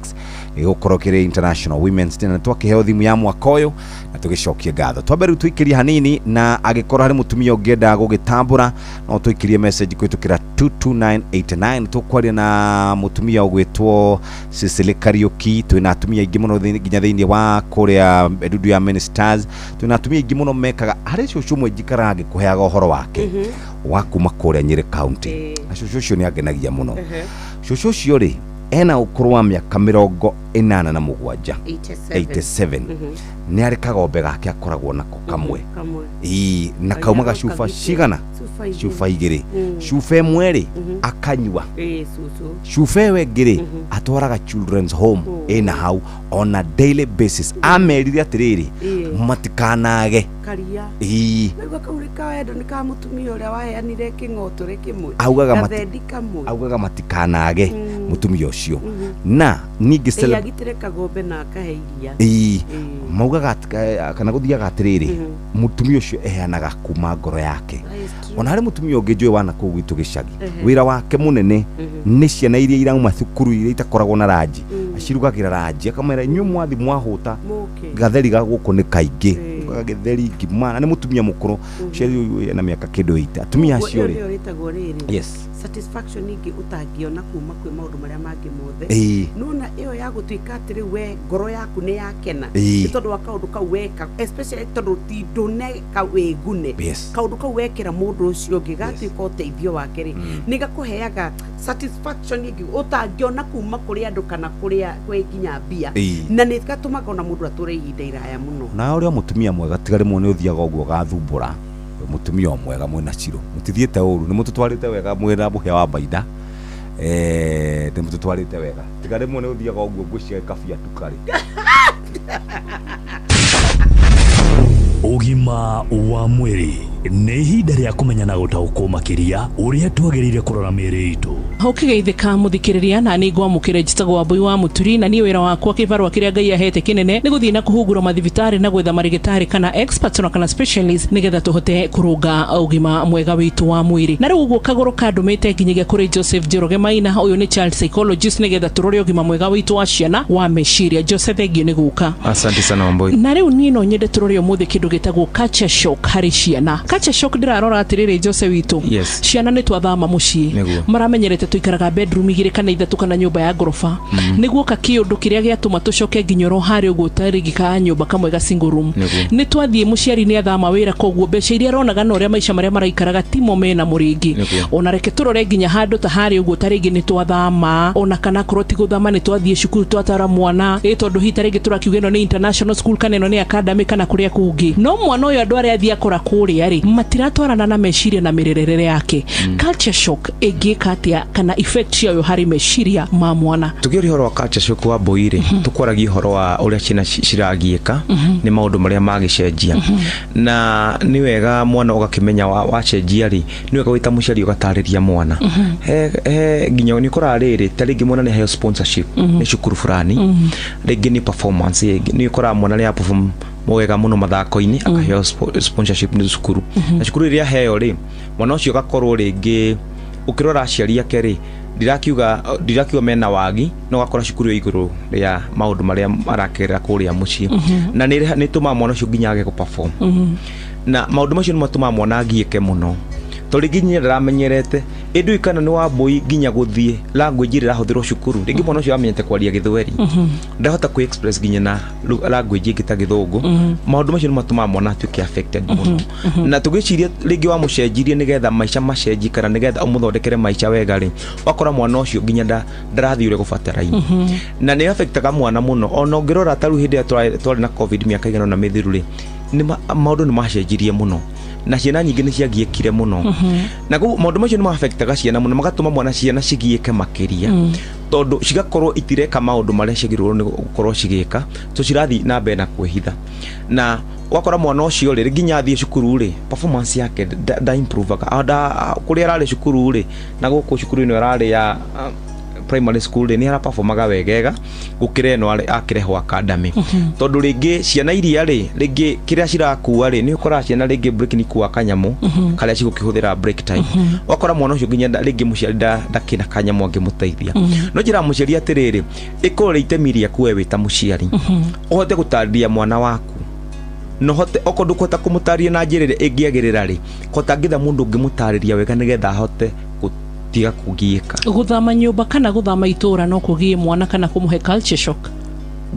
gĩgũkorwo kĩrĩ International Women's Day na twakĩheo thimu ya mwaka ũyũ na tũgĩcokie ngatho. Twambe rĩu tũikĩrie hanini na angĩkorwo harĩ mũtumia ũngĩenda gũgĩtambũra no tũikĩrie message kũhĩtũkĩra 22989 tũkwaria na mũtumia ũgwĩtwo Cecily Kariuki. Twĩna atumia aingĩ mũno nginya thĩinĩ wa kũrĩa ndundu ya ministers twĩna atumia aingĩ mũno mekaga harĩ cũcũ ũmwe njikaraga ngĩkũheaga ũhoro wake wa kuma kũrĩa Nyĩrĩ County na cũcũ ũcio nĩ angenagia mũno. Cũcũ ũcio rĩ ena ũkũrũ wa mĩaka 87 87 nĩ arĩ kagombe gake akoragwo nako kamwe ĩĩ na kaumaga cuba cigana cuba igĩrĩ cuba ĩmwe rĩ akanyua cuba ĩyo ĩngĩ rĩ atwaraga children's home ĩna hau on a daily basis. Amerire atĩrĩrĩ matikanage karia ĩĩ naigua kau nĩ kawendo nĩ ka mũtumia ũrĩa waheanire kĩng'otore kĩmwe gathendi kamwe augaga matikanage mũtumia ũcio na ningĩ agitĩre kagombe na akahe iria ĩĩ maugaga kana gũthiaga atĩrĩrĩ mũtumia ũcio eheanaga kuma ngoro yake. Ona harĩ mũtumia ũngĩ njũĩ wana kũu gwitũ gĩcagi wĩra wake mũnene nĩ ciana iria irauma cukuru iria itakoragwo na ranji acirugagĩra ranji akamera inyuĩ mwathi mwahũta gatheri ga gũkũ nĩ kaingĩ gĩtheri ngima na nĩ mũtumia mũkũrũ ũcio ena mĩaka kĩndũ 80. Atumia acio rĩ yes satisfaction ingĩ ũtangĩona kuma kwĩ maũndũ marĩa mangĩ mothe nona ĩyo ya gũtuĩka atĩ rĩu we ngoro yaku nĩ yakena nĩ tondũ wa kaũndũ kau weka especially tondũ ti ndũneka wĩgune kaũndũ kau wekĩra mũndũ ũcio ũngĩ gatuĩka ũteithio wake rĩ nĩ gakũheaga satisfaction ĩngĩ ũtangĩona kuma kũrĩ andũ kana kũrĩa kwĩ nginya mbia na nĩ gatũmaga ona mũndũ atũre ihinda iraya mũno. Na ũrĩa mũtumia mwega tiga rĩmwe nĩ ũthiaga ũguo ũgathumbũra mũtumia o mwega mwĩna Ciro mũtithiĩte ũru nĩ mũtũtwarĩte wega mwĩna mũhĩa wa maina nĩ mũtũtwarĩte wega tiga rĩmwe nĩ ũthiaga ũguo ngwĩciria kabia tukarĩ. Ũgima wa mwĩrĩ nĩ ihinda rĩa kũmenya na gũtaũkwo makĩria ũrĩa twagĩrĩire kũrora mĩĩrĩ itũ. Ũkĩgeithĩka mũthikĩrĩria na nĩ ngwamũkĩra njĩtagwo Wambui wa Mũturi na niĩ wĩra wakwa kĩbarũa kĩrĩa Ngai ahete kĩnene nĩ gũthiĩ na kũhungura mathibitarĩ na gwetha marĩgĩtarĩ kana experts na kana specialist nĩgetha tũhote kũrũnga ũgima mwega witũ wa mwĩrĩ. Na rĩu ũguo kagũrũ kandũmĩte nginyagia kũrĩ Joseph Njoroge Maina, ũyũ nĩ child psychologist, nĩgetha tũrore ũgima mwega witũ wa ciana wa meciria. Joseph, thengio nĩ gũka. Asante sana Wambui. Na rĩu niĩ no nyende tũrore ũmũthĩ kĩndũ gĩtagwo culture shock harĩ ciana. Culture shock ndĩrarora atĩrĩrĩ Jose witũ. Yes. Ciana nĩ twathama mũciĩ. Nĩguo. Maramenyerete tũikaraga bedroom igĩrĩ kana ithatũ kana nyũmba ya ngoroba. Nĩguoka kĩũndũ kĩrĩa gĩatũma tũcoke nginya oro harĩa ũguo tarĩngĩ ka nyũmba kamwe ga single room. Nĩguo. Nĩ twathiĩ mũciari nĩ athama wĩra koguo mbeca iria aronaga na ũrĩa maica marĩa maraikaraga timo mena mũrĩngĩ. Nĩguo. Ona reke tũrore nginya handũ ta harĩa ũguo tarĩngĩ nĩ twathama ona kana korwo ti gũthama nĩ twathiĩ cukuru twatwara mwana ĩ tondũ hihi tarĩngĩ tũrakiuga ĩno nĩ international school kana ĩno nĩ academy kana kũrĩa kũngĩ no mwana ũyũ andũ arĩa athiĩ akora kũrĩa rĩ matiratwarana na meciria na mĩrerere yake. Culture shock ĩngĩka atĩa kana effect yayo harĩ meciria ma mwana? Tukiaria ũhoro wa culture shock wa mbũi rĩ, tũkwaragia ũhoro wa ũrĩa ciana ciragiĩka nĩ maũndũ marĩa magĩcenjia. Na nĩ wega mwana ũgakĩmenya wacenjia rĩ, nĩ wega wĩ ta mũciari ũgatarĩria mwana. He nginya nĩ ũkoraga rĩrĩ, ta rĩngĩ mwana nĩ aheo sponsorship nĩ cukuru fulani, rĩngĩ nĩ performance ĩngĩ, nĩ ũkoraga mwana nĩ perform wega mũno mathako-inĩ akaheo sponsorship nĩ cukuru. Na cukuru ĩrĩa aheo rĩ, mwana ũcio agakorwo rĩngĩ ũkĩrora aciari ake rĩ, ndirakiuga mena wagi, no gakora cukuru ĩ igũrũ rĩa maũndũ marĩa arakerera kũrĩa mũciĩ. Na nĩ ĩtũmaga mwana ũcio nginya age gũ-perform. Na maũndũ macio nĩ matũmaga mwana agiĩke mũno tondũ rĩngĩ nginya ndaramenyerete ĩndũ kana nĩ wa mbũi nginya gũthiĩ language ĩrĩa ĩrahũthĩrwo cukuru, rĩngĩ mwana ũcio amenyete kwaria gĩthweri, ndahota kwĩ express nginya na language ĩngĩ ta gĩthũngũ. Maũndũ macio nĩ matũmaga mwana atuĩke affected mũno. Na tũgĩciria rĩngĩ wamũcenjirie nĩgetha maica macenjie kana nĩgetha ũmũthondekere maica wega rĩ, wakora mwana ũcio nginya ndarathiĩ ũrĩa gũbataraine. Na nĩ affectaga mwana mũno. Ona ũngĩrora ta rĩu hĩndĩ ĩrĩa twarĩ na COVID mĩaka ĩigana ũna mĩthiru rĩ, maũndũ nĩ macenjirie mũno na ciana nyingĩ nĩ ciagiĩkire mũno. Na koguo maũndũ macio nĩ maffectaga ciana mũno, magatũma mwana ciana cigiĩke makĩria, tondũ cigakorwo itireka maũndũ marĩa ciagĩrĩirwo nĩ gũkorwo cigĩka, so cirathiĩ na mbere na kwĩhitha. Na ũgakora mwana ũcio rĩ, nginya athiĩ cukuru rĩ, performance yake nda improvaga. Kũrĩa ararĩ cukuru rĩ, na gũkũ cukuru ĩno ararĩ ya primary school rĩ, nĩ araperformaga wegega gũkĩra ĩno akĩrehwo academy. Tondũ rĩngĩ ciana iria rĩ, rĩngĩ kĩrĩa cirakua rĩ, nĩ ũkoraga ciana rĩngĩ break nĩ ikuaga kanyamũ karĩa cigũkĩhũthĩra break time. Ũgakora mwana ũcio nginya rĩngĩ mũciari ndakĩna kanyamũ angĩmũteithia. No njĩra mũciari atĩrĩrĩ, ĩkorwo rĩ itemi rĩaku we wĩ ta mũciari, ũhote gũtarĩria mwana waku, no hote okorwo ndũkũhota kũmũtarĩria na njĩra ĩrĩa ĩngĩagĩrĩra rĩ, kota ngĩtha mũndũ ũngĩmũtarĩria wega nĩgetha ahote gũtiga kũgiĩka. Gũthama nyũmba kana gũthama itũra no kũgie mwana kana kũmũhe culture shock?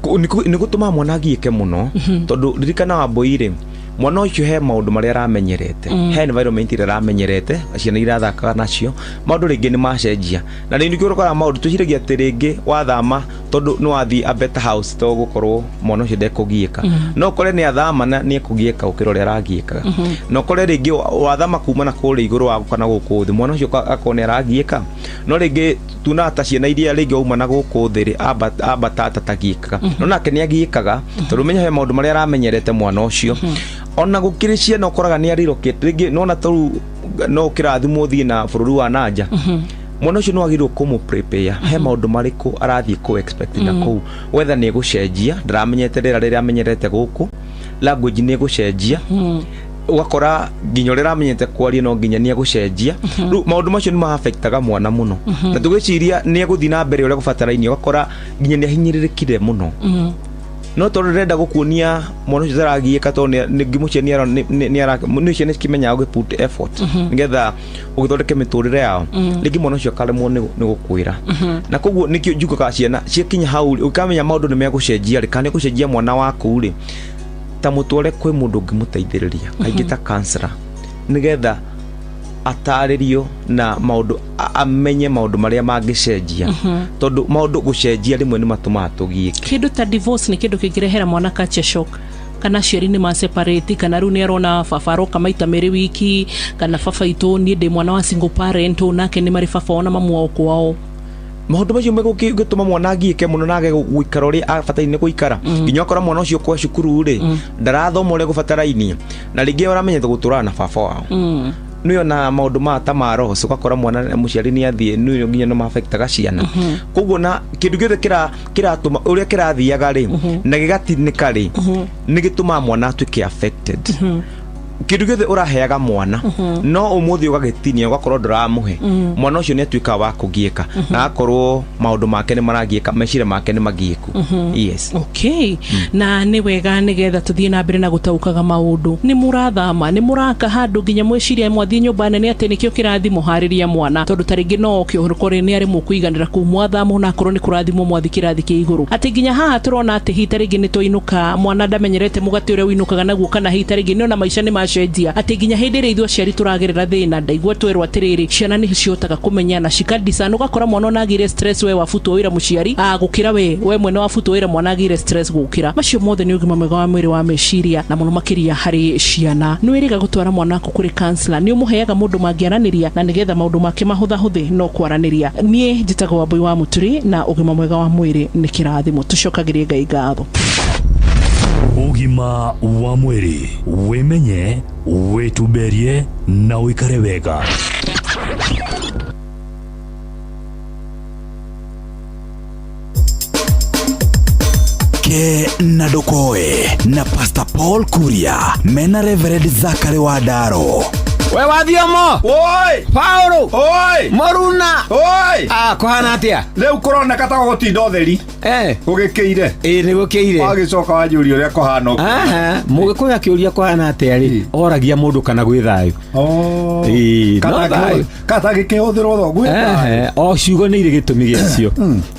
Nĩ gũtũmaga mwana agiĩke mũno, tondũ ririkana wa mbũi rĩ, mwana ũcio he maũndũ marĩa aramenyerete, he environment ĩrĩa aramenyerete, ciana irathakaga nacio, maũndũ rĩngĩ nĩ macenjia. Na rĩngĩ ũkoraga maũndũ twĩciragia atĩ rĩngĩ wathama tondũ nĩ wathiĩ a better house to gũkorwo mwana ũcio ndekũgiĩka. No ũkore nĩ athama na nĩ ekũgiĩka gũkĩra ũrĩa aragiĩkaga. Na ũkore rĩngĩ wathama kuma na kũrĩa igũrũ wa kana gũkũ thĩ, mwana ũcio akorwo nĩ aragiĩka. No rĩngĩ tuonaga ta ciana iria rĩngĩ wauma na gũkũ thĩ rĩ, ambata tatagiĩkaga. No nake nĩ agiĩkaga tondũ ũmenye he maũndũ marĩa aramenyerete mwana ũcio. Ona gũkĩrĩ ciana ũkoraga nĩ arirokete rĩngĩ, nona tarĩu no ũkĩrathimwo ũthiĩ na bũrũri wa nanja, mwana ũcio nĩ wagĩrĩirwo kũmũ prepare he maũndũ marĩkũ arathiĩ kũ expect na kũu. Weather nĩ ĩgũcenjia, ndaramenyete rĩera rĩrĩa amenyerete gũkũ, language nĩ ĩgũcenjia, ũgakora nginya ũrĩa aramenyete kwaria no nginya nĩ egũcenjia. Rĩu maũndũ macio nĩ ma-affectaga mwana mũno. Na tũgĩciria nĩ egũthiĩ na mbere ũrĩa gũbatarainie, ũgakora nginya nĩ ahinyĩrĩrĩkire mũno. No tondũ ndĩrenda gũkuonia mwana ũcio taragiĩka, tondũ nĩ ngĩmũciari nĩ ciana cikĩmenyaga gũ put effort nĩgetha ũgĩthondeke mĩtũrĩre yao, rĩngĩ mwana ũcio akaremwo nĩ gũkwĩra. Na koguo nĩkĩo njugaga ciana ciakinya hau rĩ, ũkamenya maũndũ nĩ megũcenjia rĩ, kana nĩ gũcenjia mwana waku rĩ, ta mũtware kwĩ mũndũ ũngĩmũteithĩrĩria, kaingĩ ta counselor, nĩgetha atarĩrio na maũndũ, amenye maũndũ marĩa mangĩcenjia. Tondũ maũndũ gũcenjia rĩmwe nĩ matũmaga tũgiĩke. Kĩndũ ta divorce nĩ kĩndũ kĩngĩrehera mwana culture shock, kana aciari nĩ ma separate, kana rĩu nĩ arona baba aroka maita merĩ wiki, kana baba itũ niĩ ndĩ mwana wa single parent, nake nĩ marĩ baba ona mamu wao kwao. Maũndũ macio megũtũma mwana agiĩke mũno na age gũikara ũrĩa abataire nĩ gũikara. Nginya ũkora mwana ũcio kwa cukuru rĩ, ndarathoma ũrĩa gũbatarainie, na rĩngĩ ũramenyete gũtũrana na baba wao. Nĩ ona maũndũ ma ta ma roho, ũgakora mwana mũciari nĩ athiĩ, nĩ nginya no ma-affectaga ciana. Koguo na kĩndũ gĩothe kĩratũma ũrĩa kĩrathiaga rĩ, na gĩgatinĩka rĩ, nĩ gĩtũmaga mwana atuĩke affected. Kĩndũ gĩothe ũraheaga mwana no ũmũthĩ ũgagĩtinia ũgakorwo ndũramũhe, mwana ũcio nĩ atuĩkaga wa kũgiĩka na agakorwo maũndũ make nĩ maragiĩka, meciria make nĩ magiĩku. Yes. Okay, na nĩ wega nĩgetha tũthiĩ na mbere na gũtaũkaga maũndũ. Nĩ mũrathama, nĩ mũraka handũ nginya mwĩciria mwathiĩ nyũmba nene atĩ nĩkĩo kĩrathimo harĩria mwana, tondũ ta rĩngĩ no oke ũkorĩ nĩ aremwo kũiganĩra kũu mwathama, ona akorwo nĩ kũrathimwo mwathi kĩrathi kĩa igũrũ, atĩ nginya haha tũrona atĩ hihi ta rĩngĩ nĩ twainũka mwana ndamenyerete mũgate ũrĩa ũinũkaga naguo, kana hihi ta rĩngĩ nĩ ona maica nĩ macenjia, atĩ nginya hĩndĩ ĩrĩa ithuĩ aciari tũragerera thĩna, ndaigua twerwo atĩrĩrĩ, ciana nĩ cihotaga kũmenya na cikadiscern. Ũgakora mwana ona agĩire stress we wabutwo wĩra mũciari, gũkĩra we mwene wabutwo wĩra mwana agĩire stress gũkĩra. Macio mothe nĩ ũgima mwega wa mwĩrĩ wa meciria, na mũno makĩria harĩ ciana. Nĩ wĩrĩga gũtwara mwana waku kũrĩ counselor, nĩ ũmũheaga mũndũ mangĩaranĩria na nĩgetha maũndũ make mahũthahũthĩ no kwaranĩria. Niĩ njĩtagwo Wambui wa Mũturi, na ũgima mwega wa mwĩrĩ nĩ kĩrathimo. Tũcokagĩrie Ngai ngatho. Ũgima wa mwĩrĩ, wĩmenye, wĩtumberie na ũikare wega. Ke na Ndokoe na Pastor Paul Kuria mena Reverend Zachary Wandaro. We wathiomo. Oi! Paulo. Oi! Moruna. Oi! Ah, kũhana atĩa? Rĩu kũroneka ta gũgũtinda ũtheri. Eh. Gũgĩkĩire. Ĩĩ nĩ gũkĩire. Wagĩcoka wanjũria ũrĩa kũhana ũguo. Aha, mũgĩkũyũ akĩũria kũhana atĩa rĩ, oragia mũndũ kana gwĩ thayũ. Oh. Ĩĩ, no Kana thayũ. katangĩkĩhũthĩrwo tho gwĩ thayũ. Ehe, o ciugo nĩ irĩ gĩtũmi gĩacio.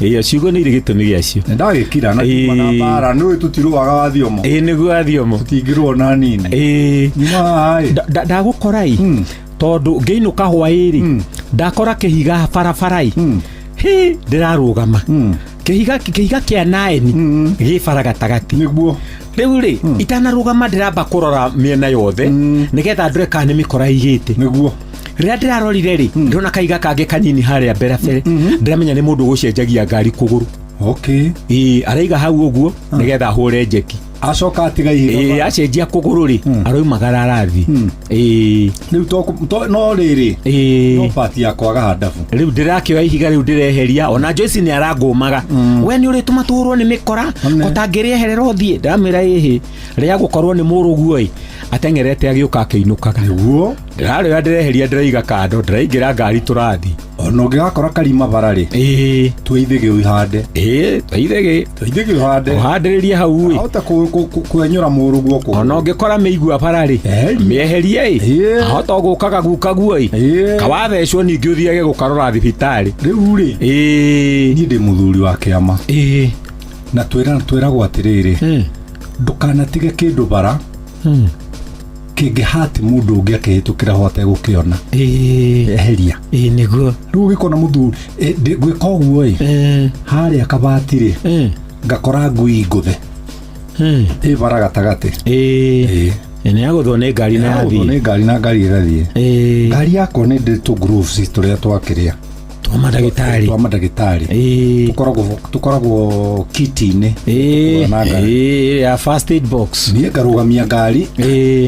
Ĩĩ, o ciugo nĩ irĩ gĩtũmi gĩacio. Ndagĩkira na kuma na mbara nĩ tũtirũaga wathiomo. Ĩĩ nĩguo wathiomo. Tũtingĩrũa na nini. Ĩĩ. Nyuma haha ĩ. Ndagũkora ĩ, tondũ ngĩinũka hwaĩ rĩ, ndakora kĩhiga barabara ĩ, hĩ ndĩrarũgama kĩhiga kĩa naeni gĩ bara gatagatĩ. Nĩguo. Rĩu rĩ, itanarũgama ndĩramba kũrora mĩena yothe nĩgetha ndore kana nĩ mĩkora ĩigĩte. Nĩguo. Rĩrĩa ndĩrarorire rĩ, ndĩrona kahiga kangĩ kanini harĩa mbere mbere, ndĩramenya nĩ mũndũ ũgũcenjagia ngari kũgũrũ. Okay. Ĩĩ, araiga hau ũguo nĩgetha ahũre njeki. Acoka atiga ihiga. Ĩĩ, acenjia kũgũrũ rĩ, aroimagara arathiĩ. Ĩĩ. Rĩu no rĩrĩ. Ĩĩ. No pati ya kwaga handabu. Rĩu ndĩrakĩoya ihiga rĩu ndĩreheria, ona Joyce nĩ arangũmaga, we nĩ ũrĩtũma tũhũrwo nĩ mĩkora ũtangĩrĩeherera ũthiĩ. Ndamwĩra ĩhĩ, rĩa gũkorwo nĩ mũrũguo ĩ, ateng'erete agĩũka akĩinũkaga. Nĩguo. Ndĩrarĩoya ndĩreheria ndĩraiga kando, ndĩraingĩra ngari tũrathiĩ. Ona ũngĩgakora karima bara rĩ. Ĩĩ. Tũithĩgĩ ũhande. Ĩĩ, tũithĩgĩ. Tũithĩgĩ ũhande. Ũhandĩrĩrie hau ĩ. Ahota kwenyũra mũrũguo kũgũrũ. Ona ũngĩkora mĩigua bara rĩ, mĩeherie ĩ. Ahota gũkaga gukaguo ĩ. Kawathecwo ningĩ ũthiage gũkarora thibitarĩ. Rĩu rĩ. Ĩĩ. Niĩ ndĩ mũthuri wa kĩama. Ĩĩ. Na twĩragwo atĩrĩrĩ, ndũkanatige kĩndũ bara kĩngĩhati mũndũ ũngĩ akĩhĩtũkĩra ho ategũkĩona. Eheria. Ĩĩ nĩguo. Rĩu ũgĩkona mũthuri gwĩka ũguo ĩ, harĩa kabati rĩ, ngakora ngui ngũthe ĩ bara gatagatĩ. Ĩĩ. Nĩ yagũthwo nĩ ngari na Yagũthwo yathiĩ. nĩ ngari na ngari ĩgathiĩ. Ngari yakwa nĩ ndĩ tũ grooves tũrĩa twakĩrĩa twa mandagĩtarĩ. Twa mandagĩtarĩ. Tũkoragwo kiti-inĩ. Ĩĩ, ya first aid box. Niĩ ngarũgamia ngari,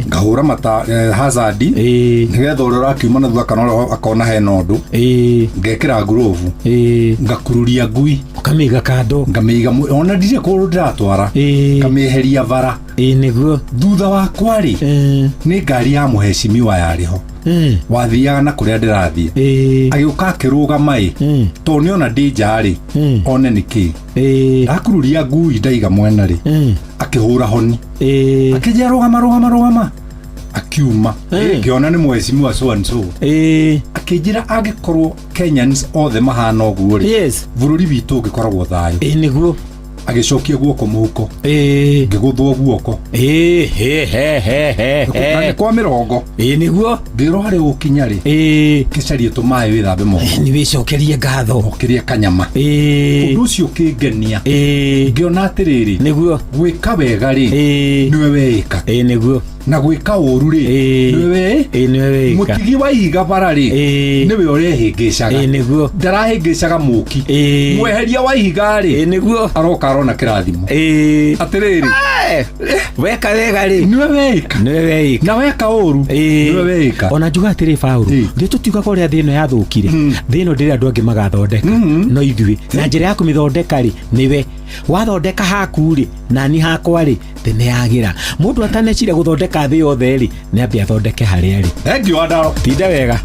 ngahũra mata hazard, nĩgetha ũrĩa ũrakiuma na thutha kana ũrĩa akona hena ũndũ. Ngekĩra glove. Ngakururia ngui. Ũkamĩiga kando. Ngamĩiga ona ndirĩ kũndũ ndĩratwara. Ngamĩeheria bara. Ĩĩ nĩguo. Thutha wakwa rĩ, nĩ ngari ya mũhecimiwa yarĩ ho. Wathiaga na kũrĩa ndĩrathiĩ. Agĩũka akĩrũgama ĩ, tondũ nĩona ndĩ nja rĩ, one nĩkĩ. Ndakururia ngui ndaiga mwena rĩ, akĩhũra honi. Akĩnjĩra rũgama rũgama rũgama. Akiuma. Ngĩona nĩ mũhecimiwa so and so. Akĩnjĩra angĩkorwo Kenyans othe mahana ũguo rĩ, bũrũri witũ ũngĩkoragwo thayũ. Ĩĩ nĩguo. Agĩcokia guoko mũhuko. Ngĩgũthwo guoko. Na nĩ kwa mĩrongo. Ĩĩ nĩguo. Ngĩrwo harĩa ũgũkinya rĩ, kĩcarie tũmaĩ wĩthambe moko. Nĩ wĩcokerie ngatho. Ũkĩrĩe kanyama. Ũndũ ũcio ũkĩngenia. Ngĩona atĩrĩrĩ. Nĩguo. Gwĩka wega rĩ, nĩwe weĩka. Ĩĩ nĩguo. Na gwĩka ũru rĩ, nĩwe nĩwe weĩka. Mũtigi wa ihiga bara rĩ, nĩwe ũrehĩngĩcaga. Ĩĩ nĩguo. Ndarahĩngĩcaga mũki. Mweheria wa ihiga rĩ, nĩguo. Aroka arona kĩrathimo. Atĩrĩrĩ. Weka wega rĩ, nĩwe weĩka. Nĩwe weĩka. Na weka ũru, nĩwe weĩka. Ona njuga atĩrĩ Paũlũ, thĩ tũtiugaga ũrĩa thĩ ĩno yathũkire, thĩ ĩno ndĩrĩ andũ angĩ magathondeka, no ithuĩ. Na njĩra ya kũmĩthondeka rĩ, nĩwe. Wathondeka haku rĩ, nani hakwa rĩ, thĩ nĩ yagĩra. Mũndũ ataneciria gũthondeka thĩ yothe rĩ, nĩ ambe athondeke harĩa rĩ. Thank you, Wandaro. Tinda wega.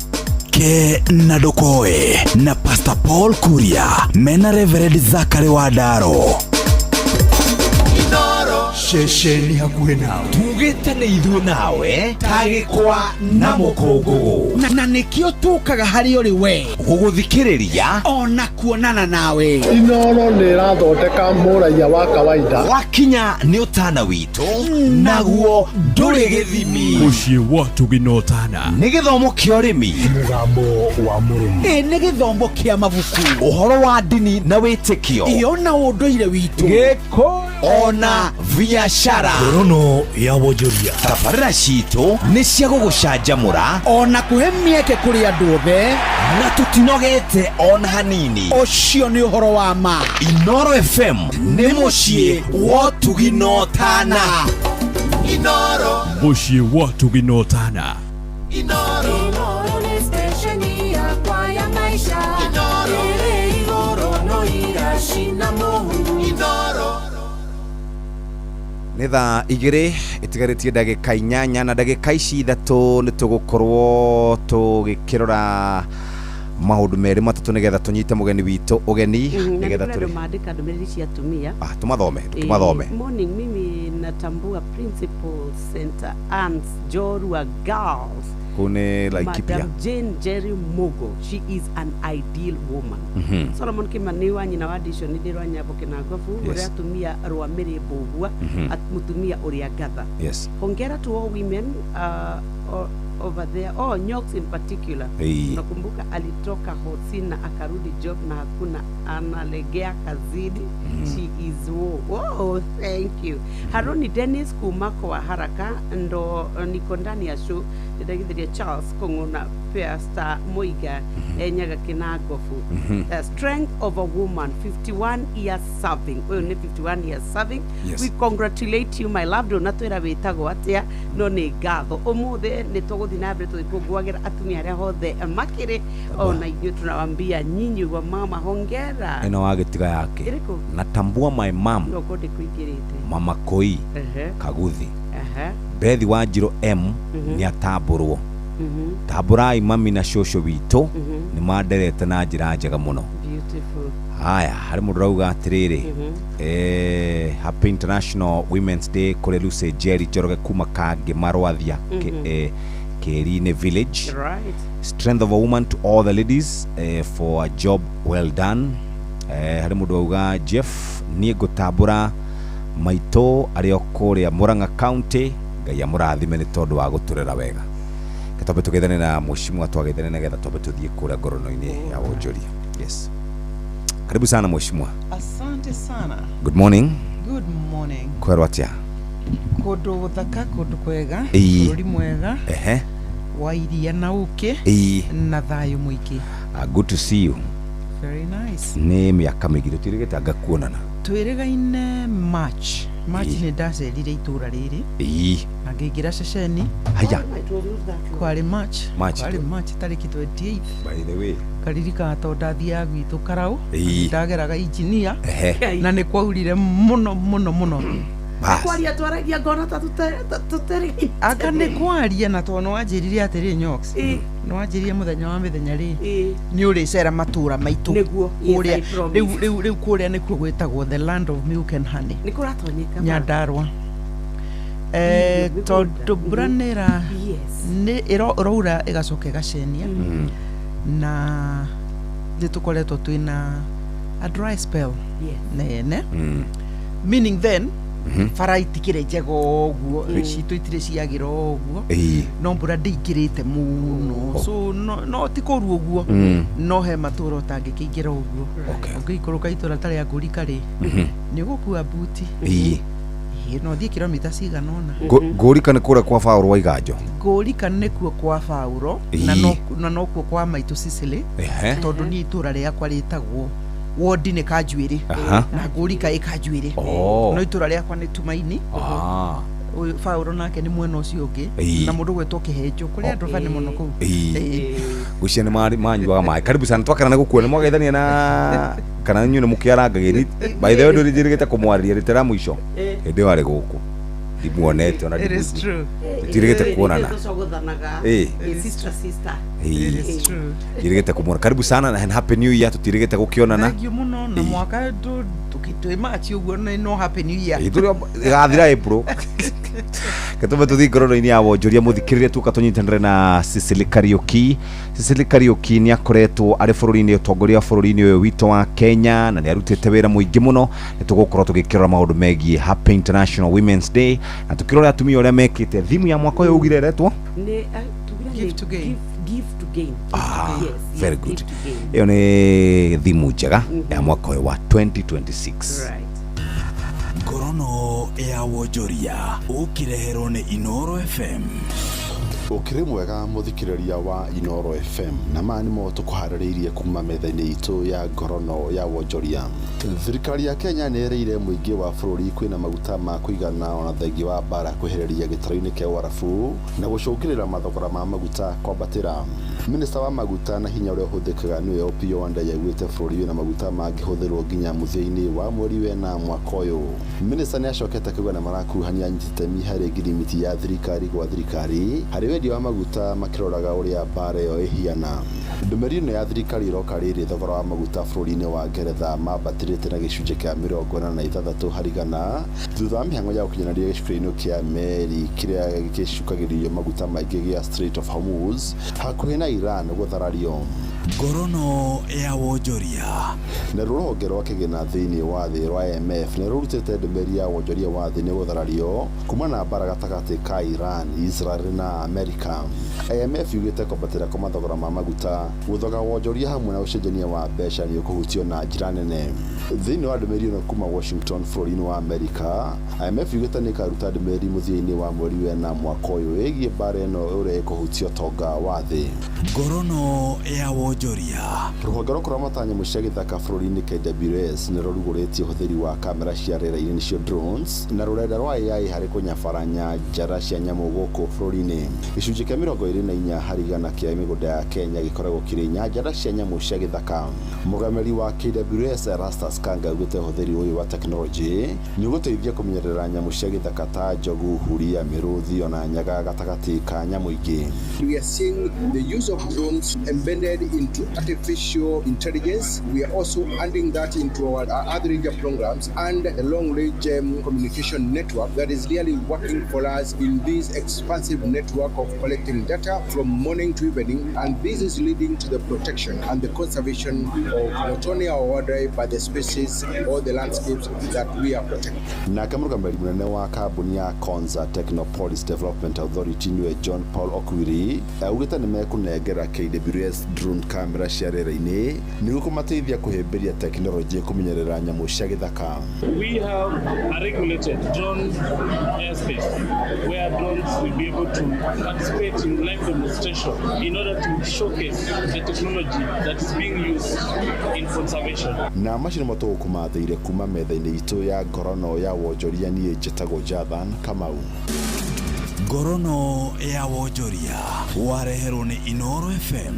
Ke na Ndokoe na Pastor Paul Kuria mena Reverend Zachary Wandaro. Ceceni hakuhĩ nawe tugĩte nĩ ithuĩ nawe tagĩkwa na mũkũngũgũ na nĩkĩo tũkaga harĩ ũrĩ we gũgũthikĩrĩria ona kuonana nawe. Inoro nĩ ĩrathondeka mũraiya wa kawaida. Wakinya nĩ ũtana witũ naguo ndũrĩ gĩthimi. Mũciĩ wa Tũginotana nĩ gĩthomo kĩa ũrĩmi, mũgambo wa mũrĩmi, ĩ nĩ gĩthomo kĩa mabuku, ũhoro wa ndini na wĩtĩkio, iyo na ũndũire witũ, gĩkũyũ ona biashara. Ngorono ya wonjoria. Tabarĩra citũ nĩ cia gũgũcanjamũra ona kũhe mĩeke kũrĩ andũ othe, na tũtinogete ona hanini. Ũcio nĩ ũhoro wa ma. Inoro FM nĩ mũciĩ wa Tũginotana. Inoro mũciĩ wa Tũginotana. Inoro nĩ stesheni yakwa ya maisha. Inoro ĩrĩ igũrũ no iracina mũhu. Inoro nĩ thaa 2 ĩtigarĩtie ndagĩka 8 na ndagĩka ici 3 nĩ tũgũkorwo tũgĩkĩrora maũndũ merĩ matatũ nĩgetha tũnyite mũgeni witũ ũgeni nĩgetha tũrĩ maandĩka ndũmĩrĩri cia atumia. Tũmathome tũmathome. Morning, mimi natambua Principal Center Anne's Jorua Girls kũu nĩ Laikipia. Madam Jane Jerry Mugo, she is an ideal woman. Solomon Kimani wa nyina wa Dishon nĩ rwa Nyambo Kĩnangobu, ũrĩa atumia rwa Mĩrĩ Mbũgua, mũtumia ũrĩa ngatha. Yes. Hongera to all women over there, oh, Nyoks in particular. Hey. Nakumbuka alitoka Hosina akarudi job na hakuna analegea kazini. She is wo. Oh, thank you. Haruni Dennis kumako wa haraka ndo niko ndani ya show ndagithiria Charles Kong'ona Pastor Moiga Nyaga Kinangobu. The strength of a woman, 51 years serving. Ũyũ nĩ 51 years serving. Yes. We congratulate you my love. Ndũnatwĩra wĩtagwo atĩa no nĩ ngatho. Ũmũthĩ nĩ tũgũthiĩ na mbere tũgĩkũngũagĩra atumia arĩa othe makĩrĩ ona ithuĩ tunawambia nyinyi wa mama hongera. Ĩno wagĩtiga yake. Ĩrĩkũ? Natambua my mom. No kũndĩ kũingĩrĩte. Mama Koi. Kaguthi. Bethi wa Njirũ M nĩ atambũrwo. Tambũrai mami na cũcũ witũ nĩ manderete na njĩra njega mũno. Beautiful. Haya, harĩ mũndũ ũrauga atĩrĩrĩ, Happy International Women's Day kũrĩ Lucy Jerry Njoroge kuma Kangĩ Marwathia Kĩri-inĩ Village. Right. Strength of a woman to all the ladies for a job well done. Harĩ mũndũ auga Jeff niĩ ngũtambũra maitũ arĩ o kũrĩa Murang'a County, Ngai amũrathime nĩ tondũ wa gũtũrera wega. Twambe tũgeithane na mheshimiwa, twageithane nĩgetha twambe tũthiĩ kũrĩa ngorono-inĩ ya wonjoria. Yes. Karibu sana mheshimiwa. Asante sana. Good morning. Good morning. Kwerwo atia? Kũndũ gũthaka, kũndũ kwega, bũrũri mwega. Ehe. Wa iria na ũkĩ na thayũ mũingĩ. Good to see you. Very nice. Nĩ mĩaka mĩingĩ tũtirĩgĩte anga kuonana. Twĩrĩgaine March. March nĩ ndacerire itũra rĩrĩ. Na ngĩingĩra ceceni. Haya. Kwarĩ March. Kwarĩ March tarĩki 28. By the way. Ngaririkana tondũ ndathiaga gwitũ Karau. Ndageraga engineer. Na nĩ kwaurire mũno mũno mũno. Kwaria twaragia ngona ta tũterĩ. Anga nĩ kwaria na tondũ nĩwanjĩrire atĩrĩ Nyox. Nĩwanjĩrire mũthenya wa mĩthenya rĩ. Nĩ ũrĩcera matũra maitũ. Nĩguo. Kũrĩa rĩu rĩu kũrĩa nĩkuo gwĩtagwo the land of milk and honey. Nĩ kũratonyeka. Nyandarua. Tondũ mbura nĩ ĩraura ĩgacoka ĩgacenia. Na nĩ tũkoretwo twĩna a dry spell nene. Meaning then bara itikĩrĩ njega ũguo, citũ itirĩ ciagĩra ũguo, no mbura ndĩingĩrĩte mũno, so no ti kũru ũguo, no he matũra ũtangĩkĩingĩra ũguo. Ũngĩikũrũka itũra ta rĩa Ngũrika rĩ, nĩ ũgũkua buti. No thiĩ kilomita cigana ũna. Ngũrika nĩ kũrĩa kwa Baũrũ wa Iganjo. Ngũrika nĩkuo kwa Baũrũ na nokuo kwa maitũ Cicely, tondũ niĩ itũra rĩakwa rĩtagwo wondi nĩ Kanjuĩrĩ na Ngũrika ĩ Kanjuĩrĩ, no itũra rĩakwa nĩ Tumaini. Ũyũ Paũlũ nake nĩ mwena ũcio ũngĩ na mũndũ gwĩtwo Kĩhenjo kũrĩ andũ bani mũno kũu. Gucia nĩ manyuaga maĩ. Karibu sana, twakena nĩ gũkuona. Mwageithania na kana inyuĩ nĩ mũkĩarangagĩria. By the way, ndũrĩ njĩrĩgĩte kũmwarĩria rita rĩa mũico hĩndĩ ĩyo arĩ gũkũ, ndimuonete ona. It is true. Tũtirĩgĩte kuonana. Tũcogotanaga. Sister sister. It is true. Njĩrĩgĩte kũmuona. Karibu sana and happy new year. Tũtirĩgĩte gũkĩonana. Thank you mũno, na mwaka twĩ March ũguo no happy new year. Ĩĩ, ĩgathira April. Gĩtũme tũthiĩ ngororo-inĩ ya wonjoria, mũthikĩrĩria, tuoka tũnyitanĩre na Cecily Kariũki. Cecily Kariũki nĩ akoretwo arĩ bũrũri-inĩ, ũtongoria wa bũrũri-inĩ ũyũ witũ wa Kenya, na nĩ arutĩte wĩra mũingĩ mũno. Nĩ tũgũkorwo tũgĩkĩrora maũndũ megiĩ Happy International Women's Day na tũkĩrora atumia ũrĩa mekĩte. Thimu ya mwaka ũyũ ugire ĩretwo Nĩ tugire Give nĩ to gain. Give to gain. Ah, Yes, very yes, good. give to gain. Ĩyo nĩ thimu njega ya mwaka ũyũ wa 2026. Right. Ngorono ya wonjoria ũkĩreherwo nĩ Inoro FM. Ũkĩrĩ mwega mũthikĩrĩria wa Inoro FM, na maya nĩmo tũkũharĩrĩirie kuma metha-inĩ itũ ya ngorono ya wonjoria. Thirikari ya Kenya nĩ ĩrĩire mũingĩ wa bũrũri kwĩna maguta ma kũigana, ona thengia wa mbara kwĩhĩrĩria gĩtarũ-inĩ kĩa Ũarabu na gũcũngĩrĩra mathogora ma maguta kwambatĩra. Minista wa maguta na hinya ũrĩa ũhũthĩkaga, nĩwe Opiyo Wandayi, augĩte bũrũri wĩna maguta mangĩhũthĩrwo nginya mũthia-inĩ wa mweri wena mwaka ũyũ. Minista nĩ acokete akauga nĩ marakuruhania anyiti itemi harĩ ngirimiti ya thirikari gwa thirikari harĩ wendia wa maguta, makĩroraga ũrĩa mbara ĩyo ĩhiana. Ndũmĩrĩri ĩno ya thirikari ĩroka rĩrĩ thogora wa maguta bũrũri-inĩ wa Ngeretha mambatĩrĩte na gĩcunjĩ kĩa 86 harĩ igana, thutha wa mĩhang'o ya ũkinyanĩria gĩcukĩro-inĩ kĩa meri kĩrĩa gĩcukagĩrio maguta maingĩ gĩa Strait of Hormuz hakuhĩ na Iran gũtharario. Ngorono ya wonjoria. Naruo rũhonge rwa kĩgĩna thĩinĩ wa thĩ rwa IMF nĩ rũrutĩte ndũmĩrĩri ya wonjoria wa thĩ nĩ gũtharario kuma na mbara gatagatĩ ka Iran, Israel na Amerika. IMF yugĩte kwambatĩra kwa mathogora ma maguta gũthoga wonjoria hamwe na ũcenjania wa mbeca nĩ ũkũhutio na njĩra nene. Thĩinĩ wa ndũmĩrĩri ĩno kuma Washington bũrũri-inĩ wa Amerika, IMF yugĩte nĩ ĩkaruta ndũmĩrĩri mũthia-inĩ wa mweri wena mwaka ũyũ ĩgiĩ mbara ĩno ũrĩa ĩkũhutia ũtonga wa thĩ. Ngorono ya wonjoria. Rũhonge rwa kũramata nyamũ cia gĩthaka bũrũri-inĩ KWS nĩ rũrugũrĩtie ũhũthĩri wa kamera cia rĩera-inĩ, nĩcio drones, na rũrenda rwa AI harĩ kũnyabara njara cia nyamũ gũkũ bũrũri-inĩ. Gĩcunjĩ kĩa 24 harĩ igana kĩa mĩgũnda ya Kenya gĩkoragwo kĩrĩ nyanjara cia nyamũ cia gĩthaka. Mũrũgamĩrĩri wa KWS Erastus Kanga augĩte ũhũthĩri ũyũ wa tekinoronjĩ nĩ ũgũteithia kũmenyerera nyamũ cia gĩthaka ta njogu, huria, mĩrũthi ona nyaga gatagatĩ ka nyamũ ingĩ. We are seeing the use of drones embedded into artificial intelligence. We are also adding that into our other ranger programs and the long range communication network that is really working for us in this expansive network of collecting data from morning to evening. And this is leading to the protection and the conservation of not only our wildlife but the species or the landscapes that we are protecting. Nake mũrũgamĩrĩri mũnene wa kambuni ya Konza Technopolis Development Authority, nĩwe John Paul Okwiri, augĩte nĩ mekũnengera KWS drone camera cia rĩera-inĩ nĩguo kũmateithia kũhĩmbĩria tekinoronjĩ kũmenyerera nyamũ cia gĩthaka. We have a regulated drone airspace where drones will be able to participate in live demonstration in order to showcase the technology that is being used in conservation. Na macio nĩmo tũgũkũmathĩire kuma metha-inĩ itũ ya ngorono ya wonjoria. Niĩ njĩtagwo Jathan Kamau. Ngorono ya wonjoria wareherwo nĩ Inoro FM.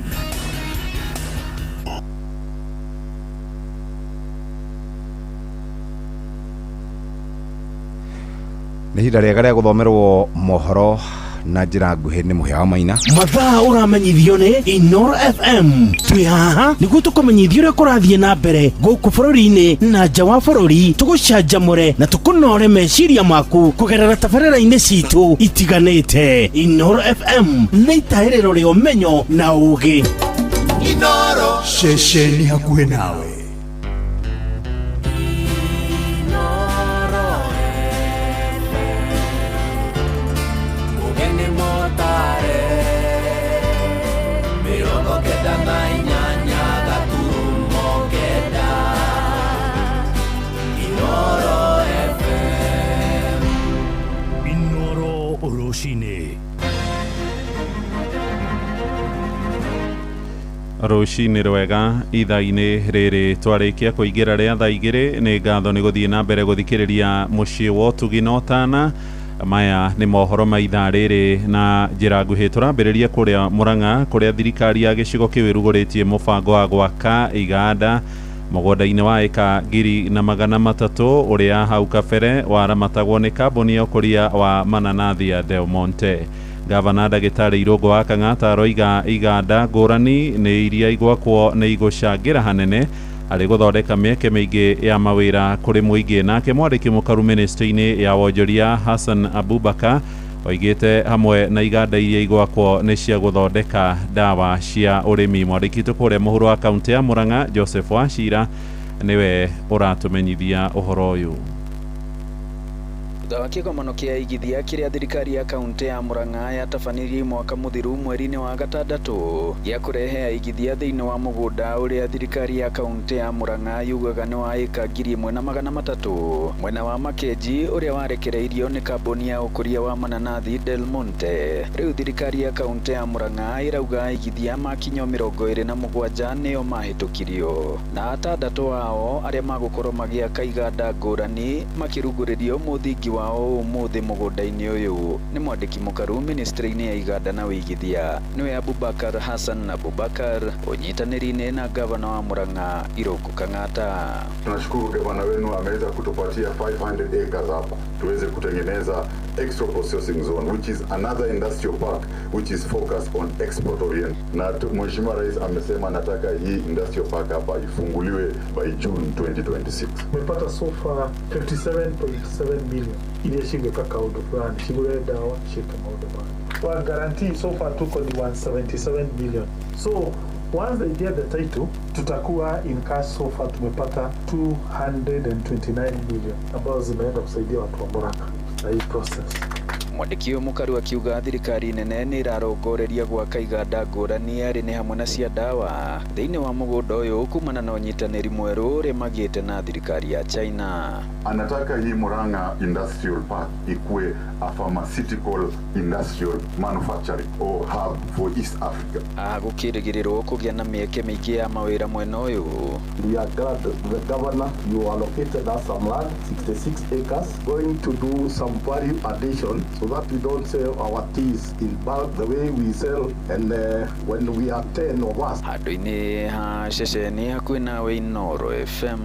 Nĩ ihinda rĩega rĩa gũthomerwo mohoro na njĩra nguhĩ nĩ Mũhĩa wa Maina. Mathaa ũramenyithio nĩ Inoro FM. Twĩ haha nĩguo tũkũmenyithia ũrĩa kũrathiĩ na mbere gũkũ bũrũri-inĩ na nja wa bũrũri, tũgũcanjamũre na tũkũnore meciria maku kũgerera tabarĩra-inĩ citũ itiganĩte. Inoro FM nĩ itahĩrĩro rĩa ũmenyo na ũũgĩ. Inoro ceceni hakuhĩ nawe. Mugeni motare 98.9 Inoro FM. Inoro Rũcinĩ. Rũcinĩ rwega. Ithaa-inĩ rĩrĩ twarĩkia kũingĩra rĩa thaa 2, nĩ ngatho nĩ gũthiĩ na mbere gũthikĩrĩria mũciĩ wa ũtugi na ũtana. Maya nĩ mohoro ma ithaa rĩrĩ na njĩra nguhĩ. Tũrambĩrĩria kũrĩa Murang'a, kũrĩa thirikari ya gĩcigo kĩu ĩrugũrĩtie mũbango wa gwaka iganda mũgũnda-inĩ wa ĩka 1,300 ũrĩa hau kabere waramatagwo nĩ kambuni ya ũkũria wa mananathi ya Del Monte. Gavana ndagĩtarĩ Irũngũ wa Kang'ata aroiga iganda ngũrani nĩ iria igwakwo nĩ igũcangĩra hanene harĩ gũthondeka mĩeke mĩingĩ ya mawĩra kũrĩ mũingĩ. Nake mwandĩki mũkaru ministry-inĩ ya wonjoria Hassan Abubakar oigĩte hamwe na iganda iria igwakwo nĩ cia gũthondeka ndawa cia ũrĩmi. Mwandĩki witũ kũrĩa mũhuro wa kaunti ya Murang'a Joseph Wachira nĩwe ũratũmenyithia ũhoro ũyũ. Thutha wa kĩgomano kĩa igithia kĩrĩa thirikari ya kaunti ya Murang'a yatabanirie mwaka mũthiru mweri-inĩ wa gatandatũ gĩa kũrehe aigithia thĩinĩ wa mũgũnda ũrĩa thirikari ya kaunti ya Murang'a yugaga nĩ wa ĩka 1,300 mwena wa Makenji ũrĩa warekereirio nĩ kambuni ya ũkũria wa mananathi Del Monte. Rĩu thirikari ya kaunti ya Murang'a ĩrauga aigithia makinyio 27 nĩo mahĩtũkirio na atandatũ ao arĩa magũkorwo magĩaka iganda ngũrani makĩrugũrĩrio mũthingi wao ũmũthĩ mũgũnda-inĩ ũyũ nĩ mwandĩki mũkaru ministry-inĩ ya iganda na ũigithia nĩwe Abubakar Hassan Abubakar ũnyitanĩri-inĩ na gavana wa Murang'a Irũngũ Kang'ata. Tunashukuru gavana wenu ameweza kutupatia 500 acres hapa tuweze kutengeneza extra processing zone which is another industrial park which is focused on export orient. Na Mheshimiwa Rais amesema anataka hii industrial park hapa ifunguliwe by June 2026. Tumepata so far 57.7 million iria cigwĩka kaũndũ fulani, cigũre ndawa, ciĩke maũndũ mangĩ. Kwa guarantee so far tuko ni 177 million. So once they get the title, tutakuwa in cash so far tumepata 229 million ambazo zimeenda kusaidia watu wa Murang'a na hii process. Mwandĩki ũyũ mũkaru akiuga thirikari nene nĩ ĩrarongoreria gwaka iganda ngũrani arĩ nĩ hamwe na cia ndawa thĩinĩ wa mũgũnda ũyũ kumana na ũnyitanĩri mwerũ ũrĩa magĩte na thirikari ya China. Anataka hii Murang'a Industrial Park ikuwe a pharmaceutical industrial manufacturing or hub for East Africa. Gũkĩrĩgĩrĩrwo kũgĩa na mĩeke mĩingĩ ya mawĩra mwena ũyũ. We are glad the governor, you allocated us some land, 66 acres, going to do some value addition so that we don't sell our teas in bulk the way we sell and when we are 10 of us. Handũ-inĩ ha ceceni hakuhĩ nawe Inooro FM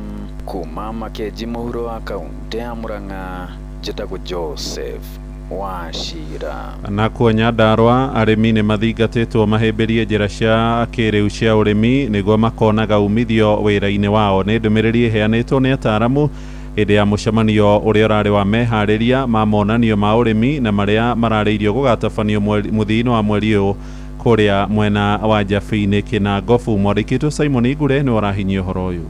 kuma Makenji mũhuro wa kaunti ya Murang'a, njĩtagwo Joseph Wachira. Nakuo Nyandarua arĩmi nĩ mathingatĩtwo mahĩmbĩrie njĩra cia kĩrĩu cia ũrĩmi nĩguo makonaga umithio wĩra-inĩ wao. Nĩ ndũmĩrĩri ĩheanĩtwo nĩ ataaramu hĩndĩ ya mũcemanio ũrĩa ũrarĩ wa meharĩria ma monanio ma ũrĩmi na marĩa mararĩirio gũgatabanio mũthia-inĩ wa mweri ũyũ kũrĩa mwena wa Njabi-inĩ Kĩnangobu. Mwandĩki witũ Simon Igure nĩwe ũrahinyia ũhoro ũyũ.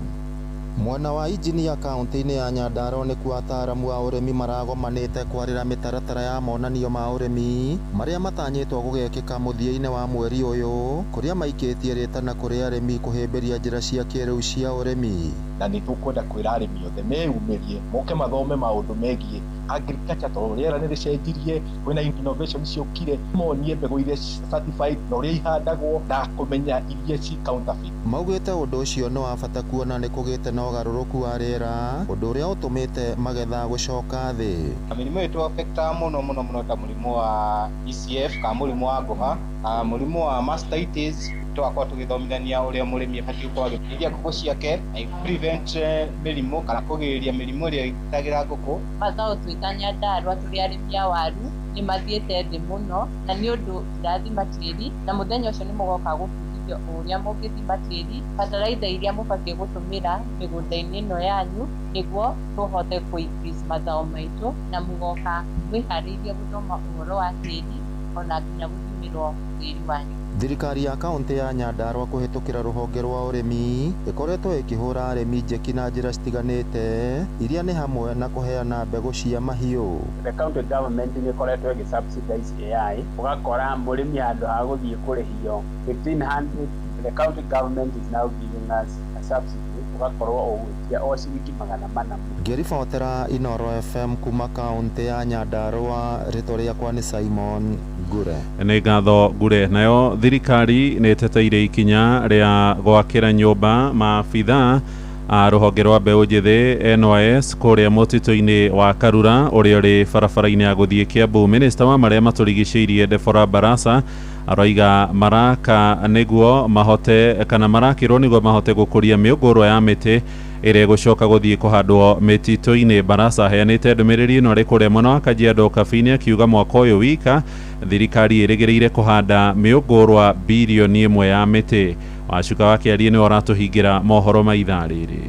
Mwena wa injinia kaunti-inĩ ya Nyandarua nĩkuo ataaramu a ũrĩmi maragomanĩte kwarĩra mĩtaratara ya monanio ma ũrĩmi marĩa matanyĩtwo gũgekĩka mũthia-inĩ wa mweri ũyũ, kũrĩa maikĩtie rĩtana kũrĩ arĩmi kũhĩmbĩria njĩra cia kĩrĩu cia ũrĩmi. Na nĩ tũkwenda kwĩra arĩmi othe meyumĩrie moke mathome maũndũ megiĩ agriculture tondũ rĩera nĩ rĩcenjirie, kwĩna innovation ciũkire, monie mbegũ iria certified na ũrĩa ihandagwo na kũmenya iria ci counterfeit. Maugĩte ũndũ ũcio nĩ wa bata kuona nĩ kũgĩte na ũgarũrũku wa rĩera, ũndũ ũrĩa ũtũmĩte magetha gũcoka thĩ. Mĩrimũ ĩyo ĩtũaffectaga mũno mũno mũno ta mũrimũ wa ECF kana mũrimũ wa ngũha, mũrimũ wa mastitis. Tũgakorwo tũgĩthomithania ũrĩa mũrĩmi abatiĩ gũkorwo agĩteithia ngũkũ ciake na prevent mĩrimũ kana kũgirĩrĩria mĩrimũ ĩrĩa ĩgitagĩra ngũkũ. Mazao twĩ ta Nyandarua tũrĩ arĩmi a waru nĩ mathiĩte thĩ mũno, na nĩ ũndũ tũrathima tĩri, na mũthenya ũcio nĩ mũgoka gũbundithio ũrĩa mũngĩthima tĩri, bataraitha iria mũbatiĩ gũtũmĩra mĩgũnda-inĩ ĩno yanyu nĩguo tũhote kũ increase mazao maitũ, na mũgoka mwĩharĩirie gũthoma ũhoro wa tĩri ona nginya gũthimĩrwo tĩri wanyu. Thirikari ya kaunti ya Nyandarua kũhĩtũkĩra rũhonge rwa ũrĩmi ĩkoretwo ĩkĩhũra arĩmi njeki na njĩra citiganĩte iria nĩ hamwe na kũheana mbegũ cia mahiũ. The county government nĩ ĩkoretwo ĩgĩ subsidize AI, ũgakora mũrĩmi handũ ha gũthiĩ kũrĩhio 1500, the county government is now giving us a subsidy, ũgakorwo ũgwĩtia o ciringi 400. Ngĩribotera Inooro FM kuma kaunti ya Nyandarua, rĩtwa rĩakwa nĩ Simon Ngure. Nĩ ngatho Ngure. Nayo thirikari nĩ ĩteteire ikinya rĩa gwakĩra nyũmba maabithaa A rũhonge rwa mbeũ njĩthĩ NYS kũrĩa mũtitũ-inĩ wa Karura ũrĩa ũrĩ barabara-inĩ ya gũthiĩ Kiambu. Minista wa marĩa matũrigicĩirie Deborah Barasa aroiga maraka nĩguo mahote kana marakĩrwo nĩguo mahote gũkũria mĩũngũrwa ya mĩtĩ ĩrĩa ĩgũcoka gũthiĩ kũhandwo mĩtitũ-inĩ. Barasa aheanĩte ndũmĩrĩri ĩno arĩ kũrĩa mwena wa Kajiado Kabini akiuga mwaka ũyũ wika thirikari ĩrĩgĩrĩire kũhanda mĩũngũrwa birioni ĩmwe ya mĩtĩ. Wacuka wa Kĩarie nĩwe ũratũhingĩra mohoro ma ithaa rĩrĩ.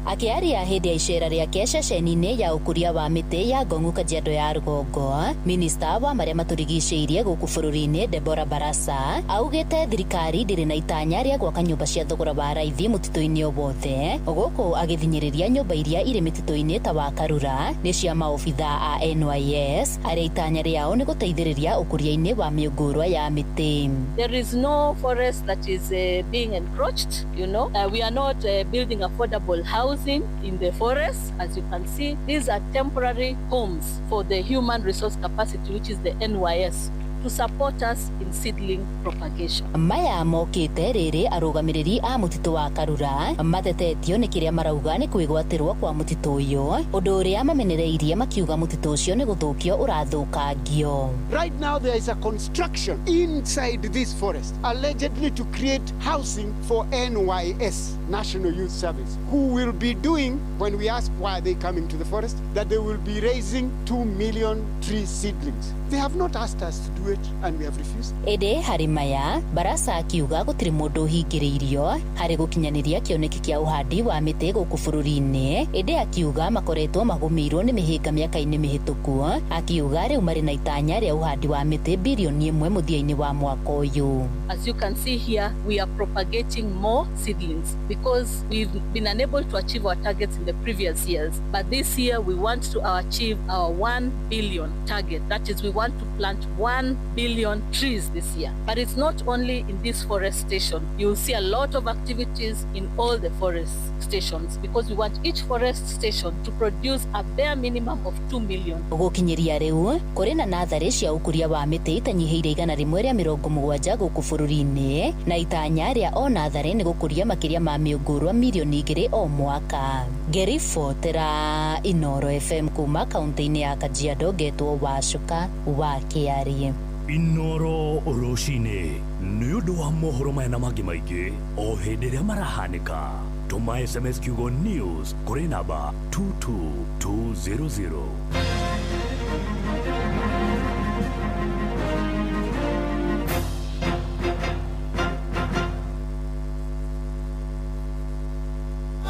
Akĩaria hĩndĩ ya icera rĩake ceceni-inĩ ya ũkũria wa mĩtĩ ya Ngong'u Kajiado ya rũgongo, minista wa marĩa matũrigicĩirie gũkũ bũrũri-inĩ Deborah Barasa augĩte thirikari ndĩrĩ na itanya rĩa gwaka nyũmba cia thogora wa raithi mũtitũ-inĩ o wothe, gũkũ agĩthinyĩrĩria nyũmba iria irĩ mĩtitũ-inĩ ta wa Karura nĩ cia maobitha a NYS arĩa itanya rĩao nĩ gũteithĩrĩria ũkũria-inĩ wa mĩũngũrwa ya mĩtĩ. There is no forest that is being encroached, you know. We are not building affordable housing in the forest. As you can see, these are temporary homes for the human resource capacity, which is the NYS, to support us in seedling propagation. Maya mokĩte rĩrĩ arũgamĩrĩri a mũtitũ wa Karura matetetio nĩ kĩrĩa marauga nĩ kwĩgwatĩrwo kwa mũtitũ ũyũ, ũndũ ũrĩa mamenereirie makiuga mũtitũ ũcio nĩ gũthũkio ũrathũkangio. Right now there is a construction inside this forest allegedly to create housing for NYS, National Youth Service, who will be doing, when we ask why are they coming to the forest, that they will be raising 2 million tree seedlings. They have not asked us to do it and we have refused. Ĩndĩ harĩ maya, Barasa akiuga gũtirĩ mũndũ ũhingĩrĩirio harĩ gũkinyanĩria kĩoneki kĩa ũhandi wa mĩtĩ gũkũ bũrũri-inĩ. Ĩndĩ akiuga makoretwo magũmĩirwo nĩ mĩhĩnga mĩaka-inĩ mĩhĩtũku, akiuga rĩu marĩ na itanya rĩa ũhandi wa mĩtĩ birioni ĩmwe mũthia-inĩ wa mwaka ũyũ. As you can see here, we are propagating more seedlings because we've been unable to achieve our targets in the previous years. But this year we want to achieve our 1 billion target. That is, we want to plant 1 billion trees this year. But it's not only in this forest station. You'll see a lot of activities in all the forest stations because we want each forest station to produce a bare minimum of 2 million. Gũkinyĩria rĩu kũrĩ na natharĩ cia ũkũria wa mĩtĩ itanyihĩire 170 gũkũ bũrũri-inĩ, na itanya rĩa o natharĩ nĩ gũkũria makĩria ma mĩũngũrwa mirioni 2 o mwaka. Ngĩribotera Inoro FM kuma kaunti-inĩ ya Kajiado, ngetwo Wacuka wa Kĩarie. Inoro rũcinĩ nĩ ũndũ wa mohoro maya na mangĩ maingĩ o hĩndĩ ĩrĩa marahanĩka. Tũma SMS kiugo news kũrĩ namba 22200.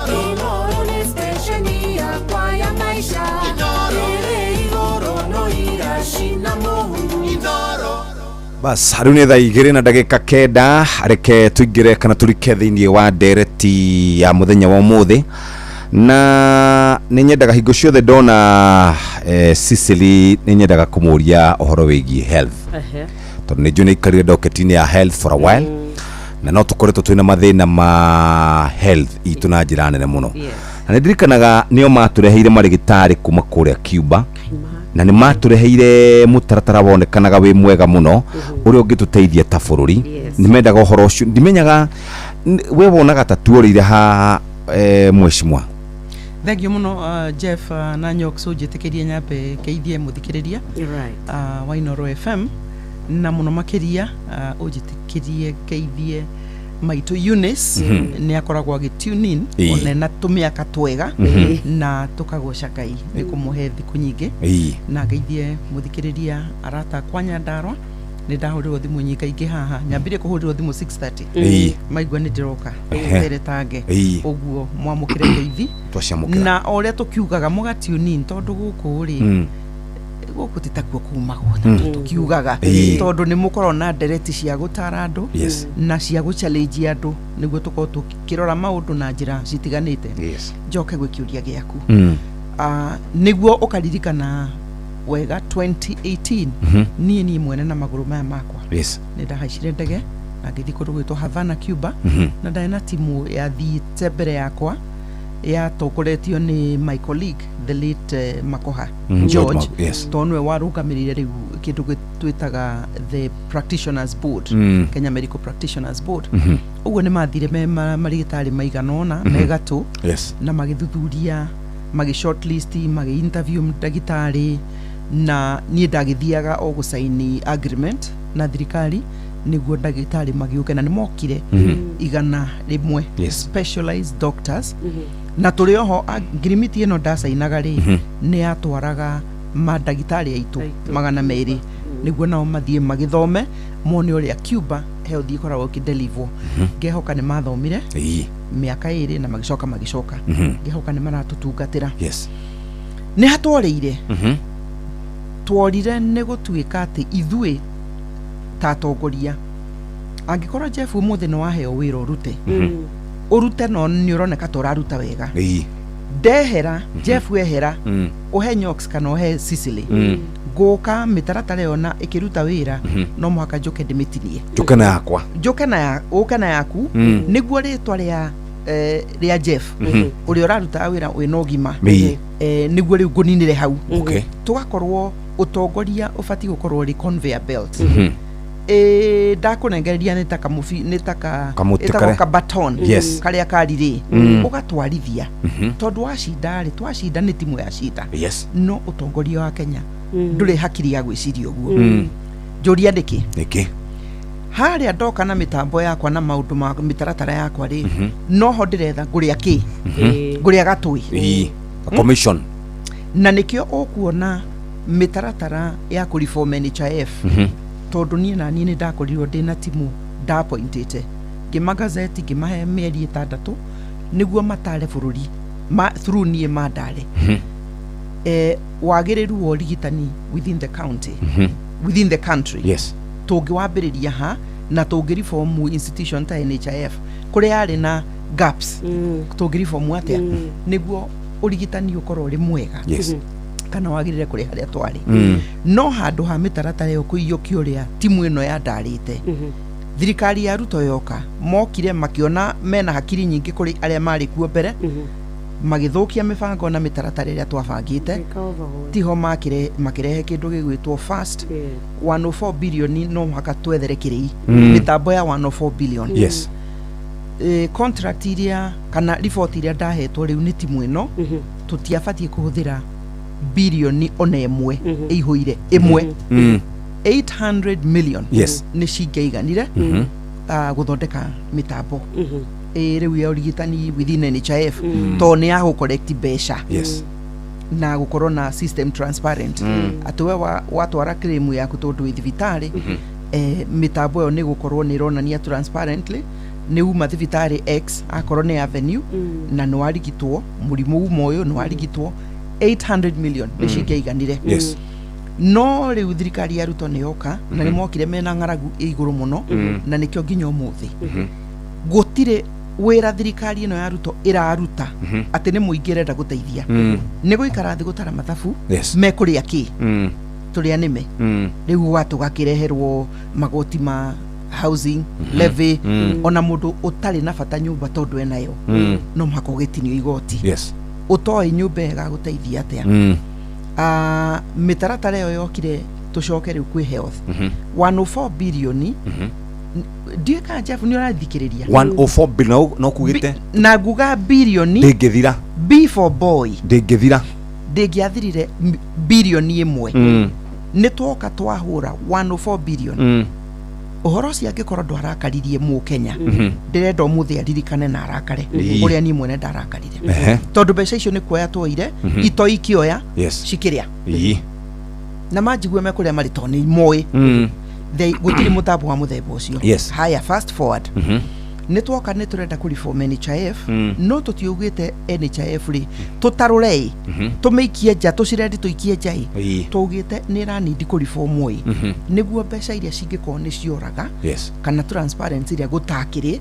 Inoro nĩ station yakwa ya maisha. Ĩrĩ igũrũ no iracina mũhu. Bas, rĩu nĩ thaa 2:09, reke tũingĩre kana tũrike thĩinĩ wa ndereti ya mũthenya wa ũmũthĩ. Na nĩ nyendaga hingo ciothe ndona Cecily, nĩ nyendaga kũmũria ũhoro wĩgiĩ health, tondũ nĩ njũĩ nĩ aikarire docket-inĩ ya health for a while, na no tũkoretwo twĩna mathĩna ma health itũ na njĩra nene mũno. Na nĩ ndirikanaga nĩo matũreheire marĩgĩtarĩ kuma kũrĩa Cuba, na nĩ matũreheire mũtaratara wonekanaga wĩ mwega mũno ũrĩa ũngĩtũteithia ta bũrũri. Nĩ mendaga ũhoro ũcio, ndimenyaga we wonaga ta tuorĩire ha mheshimiwa. Thank you mũno Jeff na Nyox, ũnjĩtĩkĩrie nyambe ngeithie mũthikĩrĩria wa Inoro FM, na mũno makĩria ũnjĩtĩkĩrie ngeithie maitũ Eunice. Nĩ akoragwo agĩ tune in one na tũmĩaka twega na tũkagoca Ngai nĩ kũmũhe thikũ nyingĩ. Na ngeithie mũthikĩrĩria arata akwa Nyandarua, nĩ ndahũrĩrwo thimũ nyingaingĩ haha, nyambire kũhũrĩrwo thimũ 6:30 maigua nĩ ndĩroka teretange ũguo mwamũkĩre ngeithi Twaciamũkĩra. Na o ũrĩa tũkiugaga mũga tune in, tondũ gũkũ rĩ gũkũ ti takuo kumagwo tũkiugaga, tondũ nĩ mũkoragwo na ndereti cia gũtara andũ na cia gũ challenge andũ nĩguo tũkorwo tũkĩrora maũndũ na njĩra citiganĩte. Njoke gwĩ kĩũria gĩaku. Nĩguo ũkaririkana wega 2018, niĩ mwene na magũrũ maya makwa nĩ ndahaicire ndege na ngĩthiĩ kũndũ gwĩtwo Havana, Cuba, na ndarĩ na timu yathiĩte mbere yakwa Yatongoretio nĩ my colleague, the late Makoha. George. George. Yes. Tondũ nĩwe warũgamĩrĩire rĩu kĩndũ twĩtaga the practitioners board, Kenya Medical Practitioners Board. Ũguo nĩ mathire me marigĩtarĩ maigana ũna me gatũ na magĩthuthuria, magĩ shortlist, magĩ interview ndagĩtarĩ, na niĩ ndagĩthiaga o gũcaini agreement na thirikari nĩguo ndagĩtarĩ magĩũke, na nĩ mokire 100 specialized doctors. Na tũrĩ oho ngirimiti ĩno ndacainaga rĩ, nĩ yatwaraga mandagĩtarĩ aitũ 200 nĩguo nao mathiĩ magĩthome mone ũrĩa Cuba health ĩkoragwo ĩkĩdeliverwo. Ngehoka nĩ mathomire mĩaka 2 na magĩcoka magĩcoka. Ngehoka nĩ maratũtungatĩra. Nĩ hatworĩire tworire nĩ gũtuĩka atĩ ithuĩ ta atongoria, angĩkorwo Jeff ũmũthĩ nĩ waheo wĩra ũrute, ũrute, no nĩ ũroneka ta ũraruta wega, ndehera Jeff ehera, ũhe Nyox kana ũhe Cicely, ngũka mĩtaratara ĩyo na ĩkĩruta wĩra, no mũhaka njũke ndĩmĩtinie. Njũke na yakwa. Njũke na ya ũke na yaku, nĩguo rĩtwa rĩa rĩa Jeff ũrĩa ũraruta wĩra wĩna ũgima, nĩguo rĩu ngũninĩre hau. Tũgakorwo ũtongoria ũbatiĩ gũkorwo ũrĩ conveyor belt. Ndakũnengereria nĩ ta kamũbi, nĩ ta ka Kamũtĩ ĩtagwo karĩa- ka baton karĩa karirĩ ũgatwarithia, tondũ wacinda rĩ, twacinda nĩ timu ya cinda. No ũtongoria wa Kenya ndũrĩ hakiri ya gwĩciria ũguo. Njũria nĩkĩ? Nĩkĩ? Harĩa ndoka na mĩtambo yakwa na maũndũ ma mĩtaratara yakwa rĩ, noho ndĩretha ngũrĩa kĩ, ngũrĩa gatũĩ. A commission. Na nĩkĩo ũkuona mĩtaratara ya kũreform NHIF, tondũ niĩ na niĩ nĩ ndakorirwo ndĩna timu ndapointĩte, ngĩmagazeti, ngĩmahe mĩeri 6 nĩguo matare bũrũri ma, through niĩ mandare wagĩrĩru wa ũrigitani within the county, within the country. Tũngĩwambĩrĩria ha na tũngĩreform institution ta NHIF kũrĩa yarĩ na gaps, tũngĩreform atĩa nĩguo ũrigitani ũkorwo ũrĩ mwega kana wagĩrĩre kũrĩ harĩa twarĩ? No handũ ha mĩtaratara ĩyo kũiyũkio ũrĩa timu ĩno yandarĩte, thirikari ya Ruto yoka, mokire makĩona mena hakiri nyingĩ kũrĩ arĩa marĩ kuo mbere, magĩthũkia mĩbango na mĩtaratara ĩrĩa twabangĩte. Tiho makĩrehe kĩndũ gĩgwĩtwo fast 104 billion, no mũhaka twethere kĩrĩi mĩtambo ya 104 billion. Contract iria kana riboti iria ndahetwo rĩu nĩ timu ĩno, tũtiabatiĩ kũhũthĩra birioni ona ĩmwe ĩihũire ĩmwe. 800 million nĩ cingĩaiganire gũthondeka mĩtambo ĩ rĩu ya ũrigitani within NHIF, tondũ nĩ ya gũ collect mbeca na gũkorwo na system transparent, atĩ we watwara claim yaku tondũ wĩ thibitarĩ, mĩtambo ĩyo nĩ gũkorwo nĩ ĩronania transparently nĩ uma thibitarĩ X, akorwo nĩ avenue, na nĩ warigitwo mũrimũ uma ũyũ, nĩ warigitwo 800 million nĩ cingĩaiganire. No rĩu thirikari ya Ruto nĩ yoka na nĩ mokire mena ng'aragu ĩ igũrũ mũno, na nĩkĩo nginya ũmũthĩ gũtirĩ wĩra thirikari ĩno ya Ruto ĩraruta atĩ nĩ mũingĩ ĩrenda gũteithia. Nĩ gũikara thĩ gũtara mathabu mekũrĩa kĩ, tũrĩa nĩme. Rĩu gwatũgakĩreherwo magoti ma housing levy, ona mũndũ ũtarĩ na bata nyũmba tondũ enayo, no mũhaka ũgĩtinio igoti ũtoĩ nyũmba ĩyo ĩgagũteithia atĩa. Mĩtaratara ĩyo yokire. Tũcoke rĩu kwĩ health, 104 bilioni. Ndiũĩ kana Jeff nĩ ũrathikĩrĩria. 104 billion no kugĩte Na nguga bilioni ndĩngĩthira. B for boy. Ndĩngĩthira. Ndĩngĩathirire bilioni 1. Nĩ twoka twahũra 104 billion. Ũhoro ũcio angĩkorwo ndwarakaririe mũkenya, ndĩrenda ũmũthĩ aririkane na arakare ũrĩa niĩ mwene ndarakarire, tondũ mbeca icio nĩ kuoya twoire, itoi ikĩoya cikĩrĩa, na manjigue mekũrĩa marĩ tondũ nĩ moĩ gũtirĩ mũtambo wa mũthemba ũcio. Haya, fast forward, nĩ twoka nĩ tũrenda kũ reform NHIF, no tũtiugĩte NHIF rĩ tũtarũre ĩ, tũmĩikie nja, tũcirendi tũikie nja ĩ. Twaugĩte nĩ ĩranindi kũ reform ĩ, nĩguo mbeca iria cingĩkorwo nĩ cioraga kana transparency ĩrĩa gũtakĩrĩ,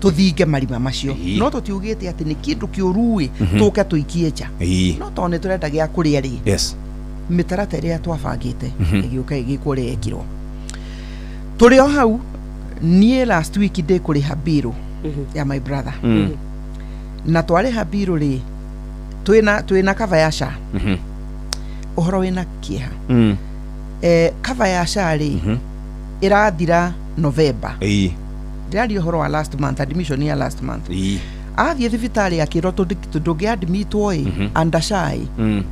tũthinge marima macio. No tũtiugĩte atĩ nĩ kĩndũ kĩũru ĩ, tũke tũikie nja. No tondũ nĩ tũrenda gĩa kũrĩa rĩ, mĩtaratara ĩrĩa twabangĩte ĩgĩũka ĩgĩkwo ũrĩa yekirwo. Tũrĩ o hau, niĩ last week ndĩ kũrĩha bill ya my brother. Na twarĩha bill rĩ, twĩna cover ya SHA. Ũhoro wĩna kĩeha, cover ya SHA rĩ, ĩrathira November. Ndĩraria ũhoro wa last month, admission ya last month. Athiĩ thibitarĩ akĩrwo ndũngĩadmitwo ĩ under SHA ĩ,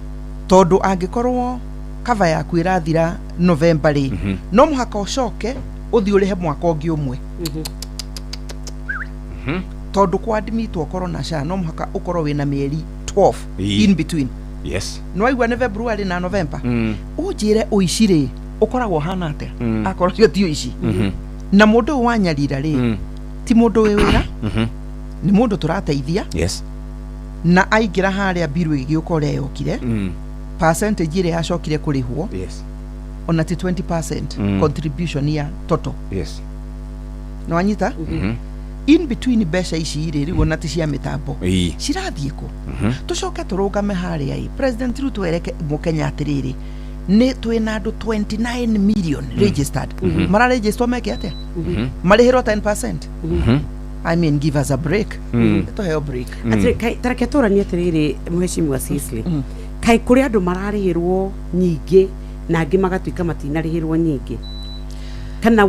tondũ angĩkorwo cover yaku ĩrathira November rĩ, no mũhaka ũcoke ũthiĩ ũrĩhe mwaka ũngĩ ũmwe, tondũ kwadmitwo ũkorwo na SHA no mũhaka ũkorwo wĩna mĩeri 12 in between. Nĩwaigua nĩ February na November. Ũnjĩre ũici rĩ, ũkoragwo ũhana atĩa akorwo cio ti ũici? Na mũndũ ũyũ wanyarira rĩ, ti mũndũ wĩ wĩra, nĩ mũndũ tũrateithia. Na aingĩra harĩa, bill ĩgĩũka ũrĩa yokire, percentage ĩrĩa yacokire kũrĩhwo ona ti 20% contribution ya total. Nĩwanyita? Mhm. In between mbeca ici rĩ, rĩu ona ti cia mĩtambo, cirathiĩ kũ? Tũcoke tũrũgame harĩa ĩ, President Ruto ereke mũkenya atĩrĩrĩ, nĩ twĩna andũ 29 million registered. Mararegisterwo meke atĩa? Marĩhĩrwo 10%. I mean, give us a break. Tũheo break. Atĩrĩ, tareke tũranie atĩrĩrĩ, mheshimiwa Cicely, kaĩ kũrĩ andũ mararĩhĩrwo nyingĩ na angĩ magatuĩka matinarĩhĩrwo nyingĩ, kana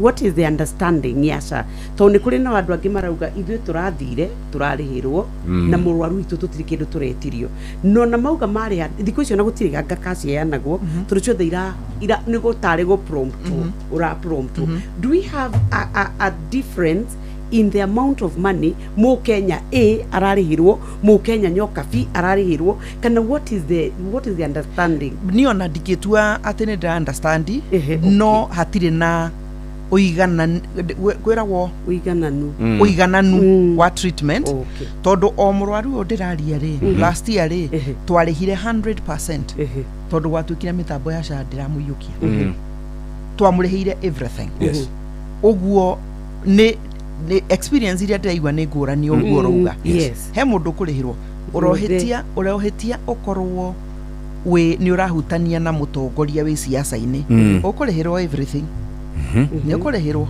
what is the understanding ya SHA? Tondũ nĩ kũrĩ na andũ angĩ marauga ithuĩ tũrathire tũrarĩhĩrwo na mũrwaru witũ tũtirĩ kĩndũ tũretirio, no na mauga marĩha thikũ icio na gũtirĩ ganga kaciheanagwo, tondũ ciothe ira nĩ gũtarĩ gũ prompt ũra prompt. Do we have a difference in the amount of money Mũkenya A ararĩhĩrwo, Mũkenya Nyoka B ararĩhĩrwo, kana what is the understanding? Niĩ ona ndingĩtua atĩ nĩ ndĩra understand, no hatirĩ na ũiganan kwĩragwo ũigananu. Ũigananu wa treatment, tondũ o mũrwaru ũyũ ndĩraria rĩ, last year rĩ, twarĩhire 100%, tondũ gwatuĩkire mĩtambo ya SHA ndĩramũiyũkia. Twamũrĩhĩire everything. Ũguo nĩ experience iria ndĩraigua nĩ ngũrani ũguo ũrauga. He mũndũ ũkũrĩhĩrwo ũrohĩtia, ũrohĩtia ũkorwo wĩ nĩ ũrahutania na mũtongoria wĩ ciaca-inĩ, ũkũrĩhĩrwo everything, nĩ ũkũrĩhĩrwo,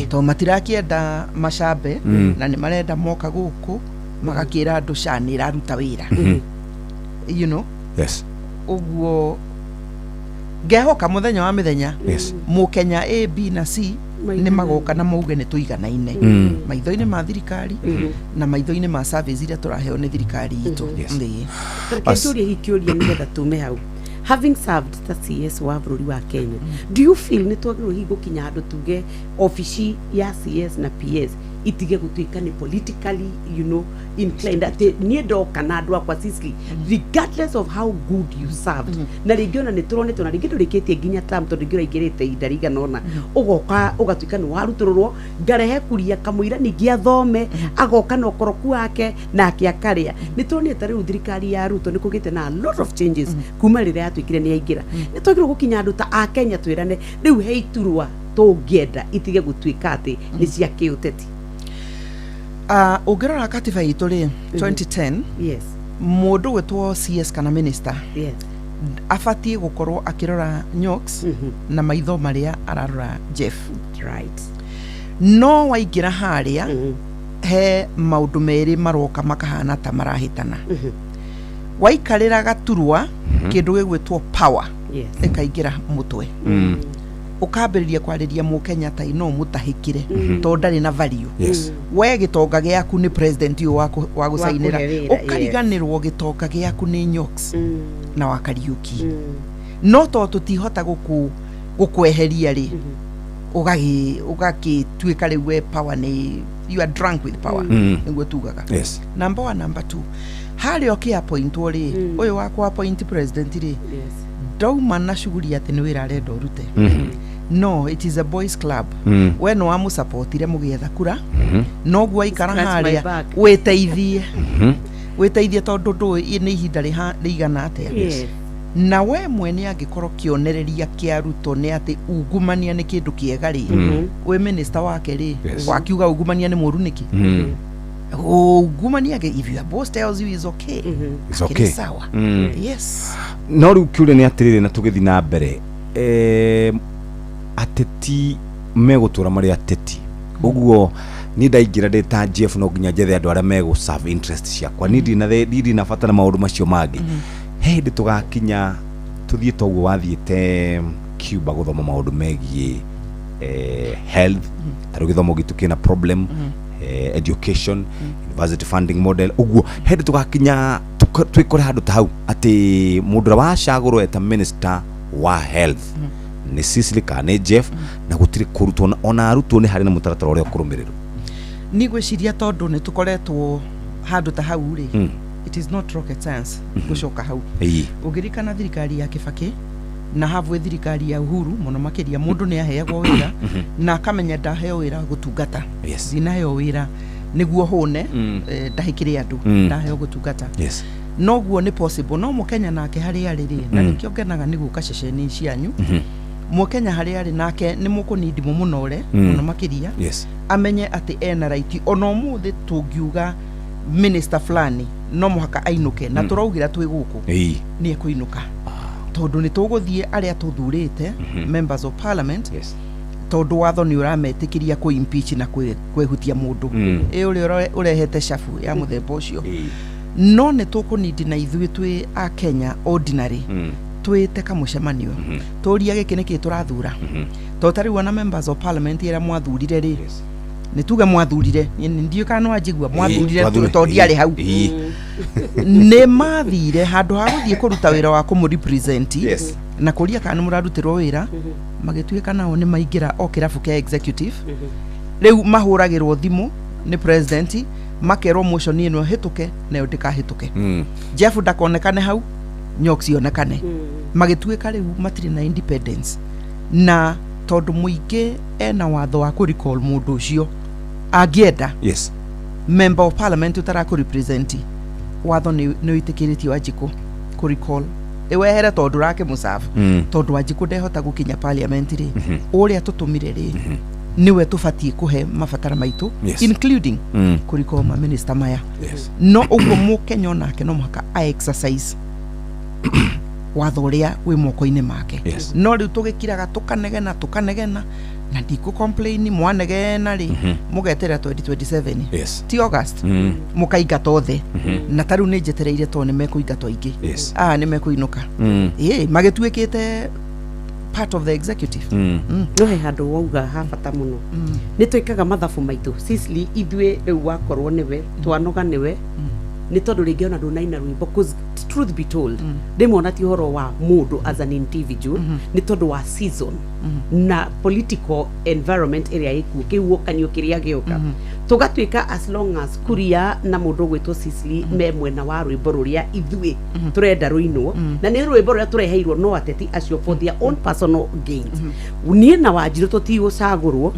tondũ matirakĩenda macambe, na nĩ marenda moka gũkũ magakĩra andũ SHA nĩ ĩraruta wĩra. Ũguo ngehoka mũthenya wa mĩthenya, mũkenya A, B na C nĩ magoka na mauge nĩ tũiganaine maitho-inĩ ma thirikari na maitho-inĩ ma service iria tũraheo nĩ thirikari itũ. Ĩĩ. Reke njũrie hihi kĩũria nĩgetha tume hau. Having served ta CS wa bũrũri wa Kenya, do you feel nĩ twagĩrĩirwo hihi gũkinya handũ tuge obici ya CS na PS itige gũtuĩka nĩ politically inclined, atĩ niĩ ndoka na andũ akwa Sicily, regardless of how good you served, na rĩngĩ ona nĩ tũronete ona rĩngĩ ndũrĩkĩtie nginya term, tondũ rĩngĩ ũraingĩrĩte ihinda rĩigana ũna, ũgoka ũgatuĩka nĩ warutũrũrwo, ngarehe kuria kamũira ningĩ athome, agoka na ũkoroku wake nake akarĩa? Nĩ tuonete ta rĩu thirikari ya Ruto nĩ kũgĩte na a lot of changes kuma rĩrĩa yatuĩkire nĩ yaingĩra. Nĩ twagĩrĩirwo gũkinya andũ ta a Kenya twĩrane rĩu he iturwa tũngĩenda itige gũtuĩka atĩ nĩ cia kĩũteti? Ũngĩrora katiba itũ rĩ, 2010, mũndũ gwĩtwo CS kana minister abatiĩ gũkorwo akĩrora Nyox na maitho marĩa ararora Jeff. No waingĩra harĩa, he maũndũ merĩ maroka makahana ta marahĩtana. Waikarĩra gaturwa, kĩndũ gĩgwĩtwo power ĩkaingĩra mũtwe, ũkambĩrĩria kwarĩria mũkenya ta no mũtahĩkĩre, tondũ ndarĩ na value. We gĩtonga gĩaku nĩ president ũyũ wa gũcainĩra, wĩra, ũkariganĩrwo gĩtonga gĩaku nĩ Nyox na wa Kariuki. No tondũ tũtihota gũkweheria rĩ, ũgagĩtuĩka rĩu we power nĩ, you are drunk with power, nĩguo tugaga. Number one. Number two, harĩa ũkĩappointwo rĩ, ũyũ wa kũ-appoint president rĩ, ndauma na shughuli atĩ nĩ wĩra arenda ũrute. No it is a boys club. We nĩ wamũsupportire mũgĩetha kura, noguo aikara Scratch my harĩa back. wĩteithie, wĩteithie, tondũ ndũĩ nĩ ihinda rĩigana atĩa. Na we mwene angĩkorwo kĩonereria kĩa Ruto nĩ atĩ ungumania nĩ kĩndũ kĩega rĩ, wĩ minister wake rĩ, wakiuga ungumania nĩ mũru nĩkĩ? Ungumania, if your boss tells you is okay, It's akĩrĩ okay. sawa. Yes. No rĩu kĩũria nĩ atĩrĩrĩ, na tũgĩthiĩ na mbere, ateti megũtũra marĩ ateti ũguo. Niĩ ndaingĩra ndĩ ta Jeff no nginya njethe andũ arĩa megũ serve interest ciakwa. Niĩ ndina bata na maũndũ macio mangĩ. He hĩndĩ tũgakinya tũthiĩ toguo wathiĩte Cuba gũthoma maũndũ megiĩ health, ta rĩu gĩthomo gitũ kĩna problem, education, university funding model ũguo. He hĩndĩ tũgakinya twĩkore handũ ta hau atĩ mũndũ ũrĩa wacagũrwo eta minister wa health nĩ Cicely kana nĩ Jeff, na gũtirĩ kũrutwo ona arutwo nĩ harĩ na mũtaratara ũrĩa ũkũrũmĩrĩrwo. Niĩ ngwĩciria tondũ nĩ tũkoretwo handũ ta hau rĩ, it is not rocket science gũcoka hau. Ũngĩririkana thirikari ya Kibaki na havwe thirikari ya Uhuru mũno makĩria, mũndũ nĩ aheagwo wĩra na akamenya ndaheo wĩra gũtungata, ndinaheo wĩra nĩguo hũne, ndahĩkĩre andũ, ndaheo gũtungata. Noguo nĩ possible no mũkenya nake harĩa arĩ rĩ, na nĩkĩo ngenaga nĩ gũka ceceni cianyu, mũkenya harĩa arĩ nake nĩ mũkũnindi mũmũnore mũno makĩria, amenye atĩ ena right. Ona ũmũthĩ tũngiuga minister fulani no mũhaka ainũke na tũraugĩra twĩ gũkũ, nĩ ekũinũka tondũ nĩ tũgũthiĩ arĩa tũthurĩte members of parliament, tondũ watho nĩ ũrametĩkĩria kũ impeach na kwĩhutia mũndũ ĩ ũrĩa ũrehete cabu ya mũthemba ũcio. No nĩ tũkũnindi na ithuĩ twĩ a Kenya ordinary twĩte kamũcemanio tũria gĩkĩ nĩkĩ tũrathura, tondũ ta rĩu ona members of parliament ĩrĩa mwathurire rĩ, nĩ tuge mwathurire, ndiũĩ kana nĩwanjigua, mwathurire tondũ ndiarĩ hau, nĩ mathire handũ ha gũthiĩ kũruta wĩra wa kũmũ represent na kũria kana nĩ mũrarutĩrwo wĩra, magĩtuĩka nao nĩ maingĩra o kĩrabu kĩa executive. Rĩu mahũragĩrwo thimũ nĩ president makerwo motion ĩno ĩhĩtũke nayo ndĩkahĩtũke, Jeff ndakonekane hau, Nyox ionekane, magĩtuĩka rĩu matirĩ na independence. Na tondũ mũingĩ ena watho wa kũ recall mũndũ ũcio angĩenda, member of parliament ũtarakũ represent, watho nĩ wĩtĩkĩrĩtie Wanjikũ kũ recall ĩwehere tondũ ũrakĩmũserve, tondũ Wanjikũ ndehota gũkinya parliament rĩ, ũrĩa tũtũmire rĩ, nĩwe tũbatiĩ kũhe mabatara maitũ, including kũ recall ma minister maya. No ũguo mũkenya onake no mũhaka a exercise watho ũrĩa wĩ moko-inĩ make. No rĩu tũgĩkiraga tũkanegena na ndikũ complain, mwanegena rĩ, mũgeterera 2027, ti August, mũkaingata othe. Na ta rĩu nĩ njetereire tondũ nĩ mekũingatwo aingĩ, aya nĩ mekũinũka, ĩ magĩtuĩkĩte part of the executive. No he handũ wauga ha bata mũno. Nĩ twĩkaga mathabu maitũ Cicely, ithuĩ rĩu wakorwo nĩwe twanoga nĩwe nĩ tondũ rĩngĩ ona ndũnaina rwĩmbo, 'cause truth be told, rĩmwe ona ti ũhoro wa mũndũ as an individual, nĩ tondũ wa season na political environment ĩrĩa ĩkuo, kĩhuhũkanio kĩrĩa gĩũka, tũgatuĩka as long as Kuria na mũndũ ũgwĩtwo Cicely me mwena wa rwĩmbo rũrĩa ithuĩ tũrenda rũinwo, na nĩ rwĩmbo rũrĩa tũreheirwo no ateti acio for their own personal gains, niĩ na Wanjirũ tũtigũcagũrwo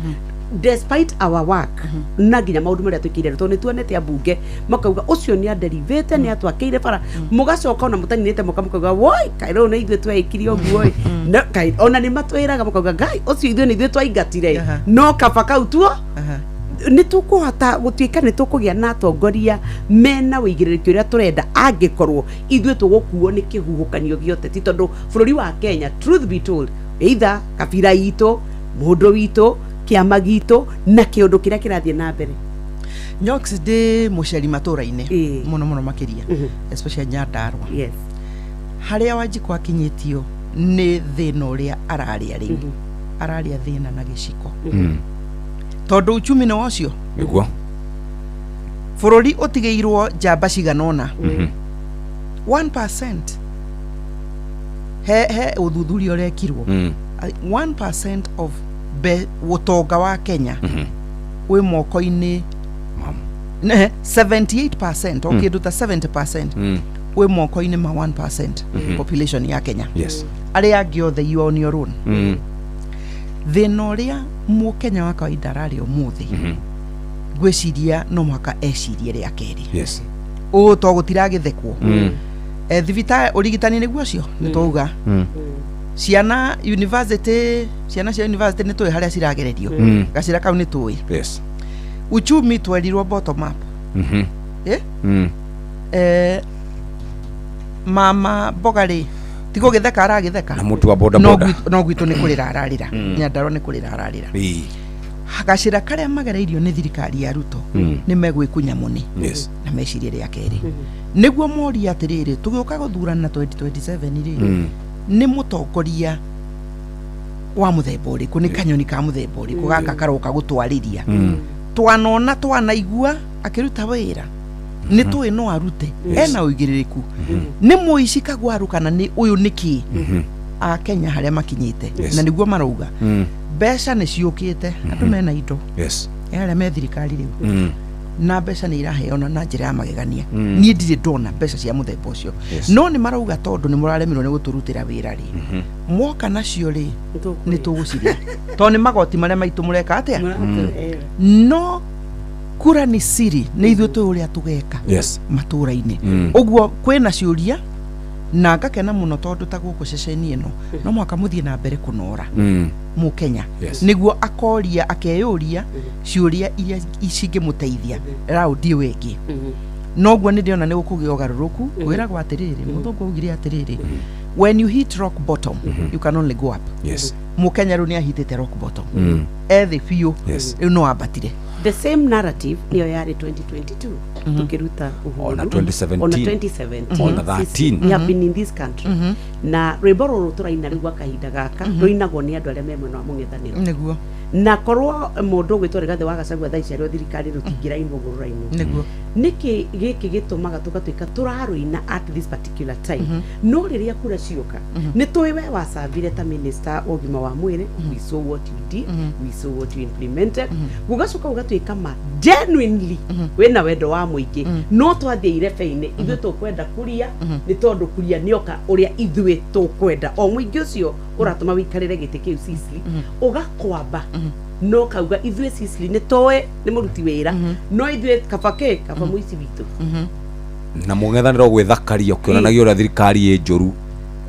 despite our work na nginya maũndũ marĩa twĩkĩire, tondũ nĩ tuonete ambunge makauga ũcio nĩ anderivĩte, nĩ atwakĩire bara, mũgacoka ona mũtaninĩte mũka mũkauga woi kaĩ rĩu nĩ ithuĩ tweĩkire ũguo ĩ. No, kaĩ ona nĩ matwĩraga makauga ngai ũcio ithuĩ nĩ ithuĩ twaingatire, no kaba kau tuo nĩ tũkũhota gũtuĩka nĩ tũkũgĩa na atongoria mena ũigĩrĩrĩki ũrĩa tũrenda angĩkorwo ithuĩ tũgũkuo nĩ kĩhuhũkanio gĩothe ti tondũ bũrũri wa Kenya, truth be told, either kabira itũ, mũndũ witũ, kĩama gitũ na kĩũndũ kĩrĩa kĩrathiĩ na mbere. Nyox, ndĩ mũceri matũra-inĩ mũno mũno makĩria, especially Nyandarua, harĩa Wanjikũ akinyĩtio nĩ thĩna ũrĩa ararĩa rĩu, ararĩa thĩna na gĩciko, tondũ uchumi nĩ wocio. Nĩguo. Bũrũri ũtigĩirwo njamba cigana ũna, 1%, he ũthuthuria ũrekirwo, 1% of ũtonga wa Kenya wĩ moko-inĩ, 78% o kĩndũ ta 70% wĩ moko-inĩ ma 1% population ya Kenya. Arĩa angĩ othe, you are on your own. Thĩna ũrĩa mũkenya wa kawaida ararĩa ũmũthĩ, ngwĩciria no mũhaka ecirie rĩa kerĩ. Ũũ to gũtiragĩthekwo. Thibitarĩ ũrigitani nĩguo ũcio nĩ twauga, ciana university, ciana cia university nĩ tũĩ harĩa ciragererio, gacĩra kau nĩ tũĩ. Uchumi twerirwo bottom up. Eh? Mama mboga rĩ, ti gũgĩtheka aragĩtheka Na mũtu wa boda no boda. No gwitũ nĩ kũrĩra ararĩra. Nyandarua nĩ kũrĩra ararĩra. Gacĩra karĩa magereirio nĩ thirikari ya Ruto nĩ megwĩkunya mũni na mecirie rĩa kerĩ nĩguo morie atĩrĩrĩ, tũgĩũka gũthurana 2027 rĩ, nĩ mũtongoria wa mũthemba ũrĩkũ, nĩ kanyoni ka mũthemba ũrĩkũ gaka karoka gũtwarĩria? Twanona, twanaigua akĩruta wĩra, nĩ tũĩ no arute. Ena ũigĩrĩrĩku, nĩ mũici kagwaru kana nĩ ũyũ nĩ kĩ? Akenya harĩa makinyĩte na nĩguo marauga mbeca nĩ ciũkĩte, andũ mena indo, arĩa me thirikari rĩu, na mbeca nĩ iraheana na njĩra ya magegania. Niĩ ndirĩ ndona mbeca cia mũthemba ũcio. No nĩ marauga tondũ nĩ mũraremirwo nĩ gũtũrutĩra wĩra rĩ, mwoka nacio rĩ, nĩ tũgũcirĩa tondũ nĩ magoti marĩa maitũ mũreka atĩa. No kura nĩ siri, nĩ ithuĩ tũĩ ũrĩa tũgeka matũra-inĩ. Ũguo kwĩna ciũria na ngakena mũno tondũ ta gũkũ ceceni ĩno no mũhaka mũthiĩ na mbere kũnora mũkenya nĩguo akoria, akeyũria ciũria iria cingĩmũteithia raundi ĩyo ĩngĩ. Noguo nĩ ndĩrona nĩ gũkũgĩa ũgarũrũku. Kwĩragwo atĩrĩrĩ, mũthũngũ augire atĩrĩrĩ, "When you hit rock bottom, you can only go up." Mũkenya rĩu nĩ ahitĩte rock bottom, ethĩ biũ. Rĩu no ambatire. The same narrative niyo yarĩ 2022 tukiruta Uhuru. Ona 2017. Ona 2017. Ona 13. We have been in this country na rwĩmbo rũrũ tũraina rĩu gwa kahinda gaka rũinagwo nĩ andũ arĩa me mwena wa mũng'ethanĩro. Na korwo mũndũ ũgwĩtwo Rigathĩ wa Gachagua thaa ici arĩ o thirikari, rũtingĩrainwo ũguo rũrainwo. Nĩkĩ gĩkĩ gĩtũmaga tũgatuĩka tũrarũina at this particular time? No rĩrĩa kura cioka, nĩ tũĩ we wacambire ta minister wa ũgima wa mwĩrĩ, we saw what you did, we saw what you implemented. Gũgacoka gũgatuĩka ma genuinely wĩna wendo wa mũingĩ, no twathiĩ irebe-inĩ ithuĩ tũkwenda kuria nĩ tondũ kuria nĩoka ũrĩa ithuĩ tũkwenda, o mũingĩ ũcio ũratũma wĩikarĩre gĩtĩ kĩu Sicily ũgakwamba no kauga ithuĩ Sicily nĩ toĩ nĩ mũruti wĩra, no ithuĩ kaba kĩ kaba mũici witũ. Na mũng'ethanĩro gwĩthakaria ũkĩonanagia ũrĩa thirikari ĩ njũru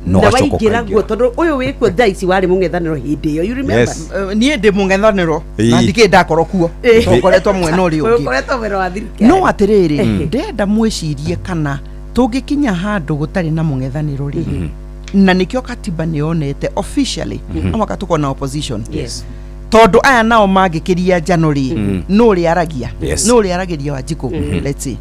no na gacoka waingĩra guo ũkaingĩra. Tondũ ũyũ wĩkuo thaa ici warĩ mũng'ethanĩro hĩndĩ ĩyo, you remember? Yes. Niĩ ndĩ mũng'ethanĩro na ndikĩ ndakorwo kuo, tũkoretwo mwena ũrĩa ũngĩ. Ũkoretwo mwena wa thirikari. No atĩrĩrĩ, ndĩrenda mwĩcirie kana tũngĩkinya handũ gũtarĩ na mũng'ethanĩro rĩ, na nĩkĩo katiba nĩ yonete officially no mũhaka tũkorwo na opposition, tondũ aya nao mangĩkĩria njano rĩ, nũ ũrĩa aragia? Nũ ũrĩa aragĩria Wanjikũ? Let's say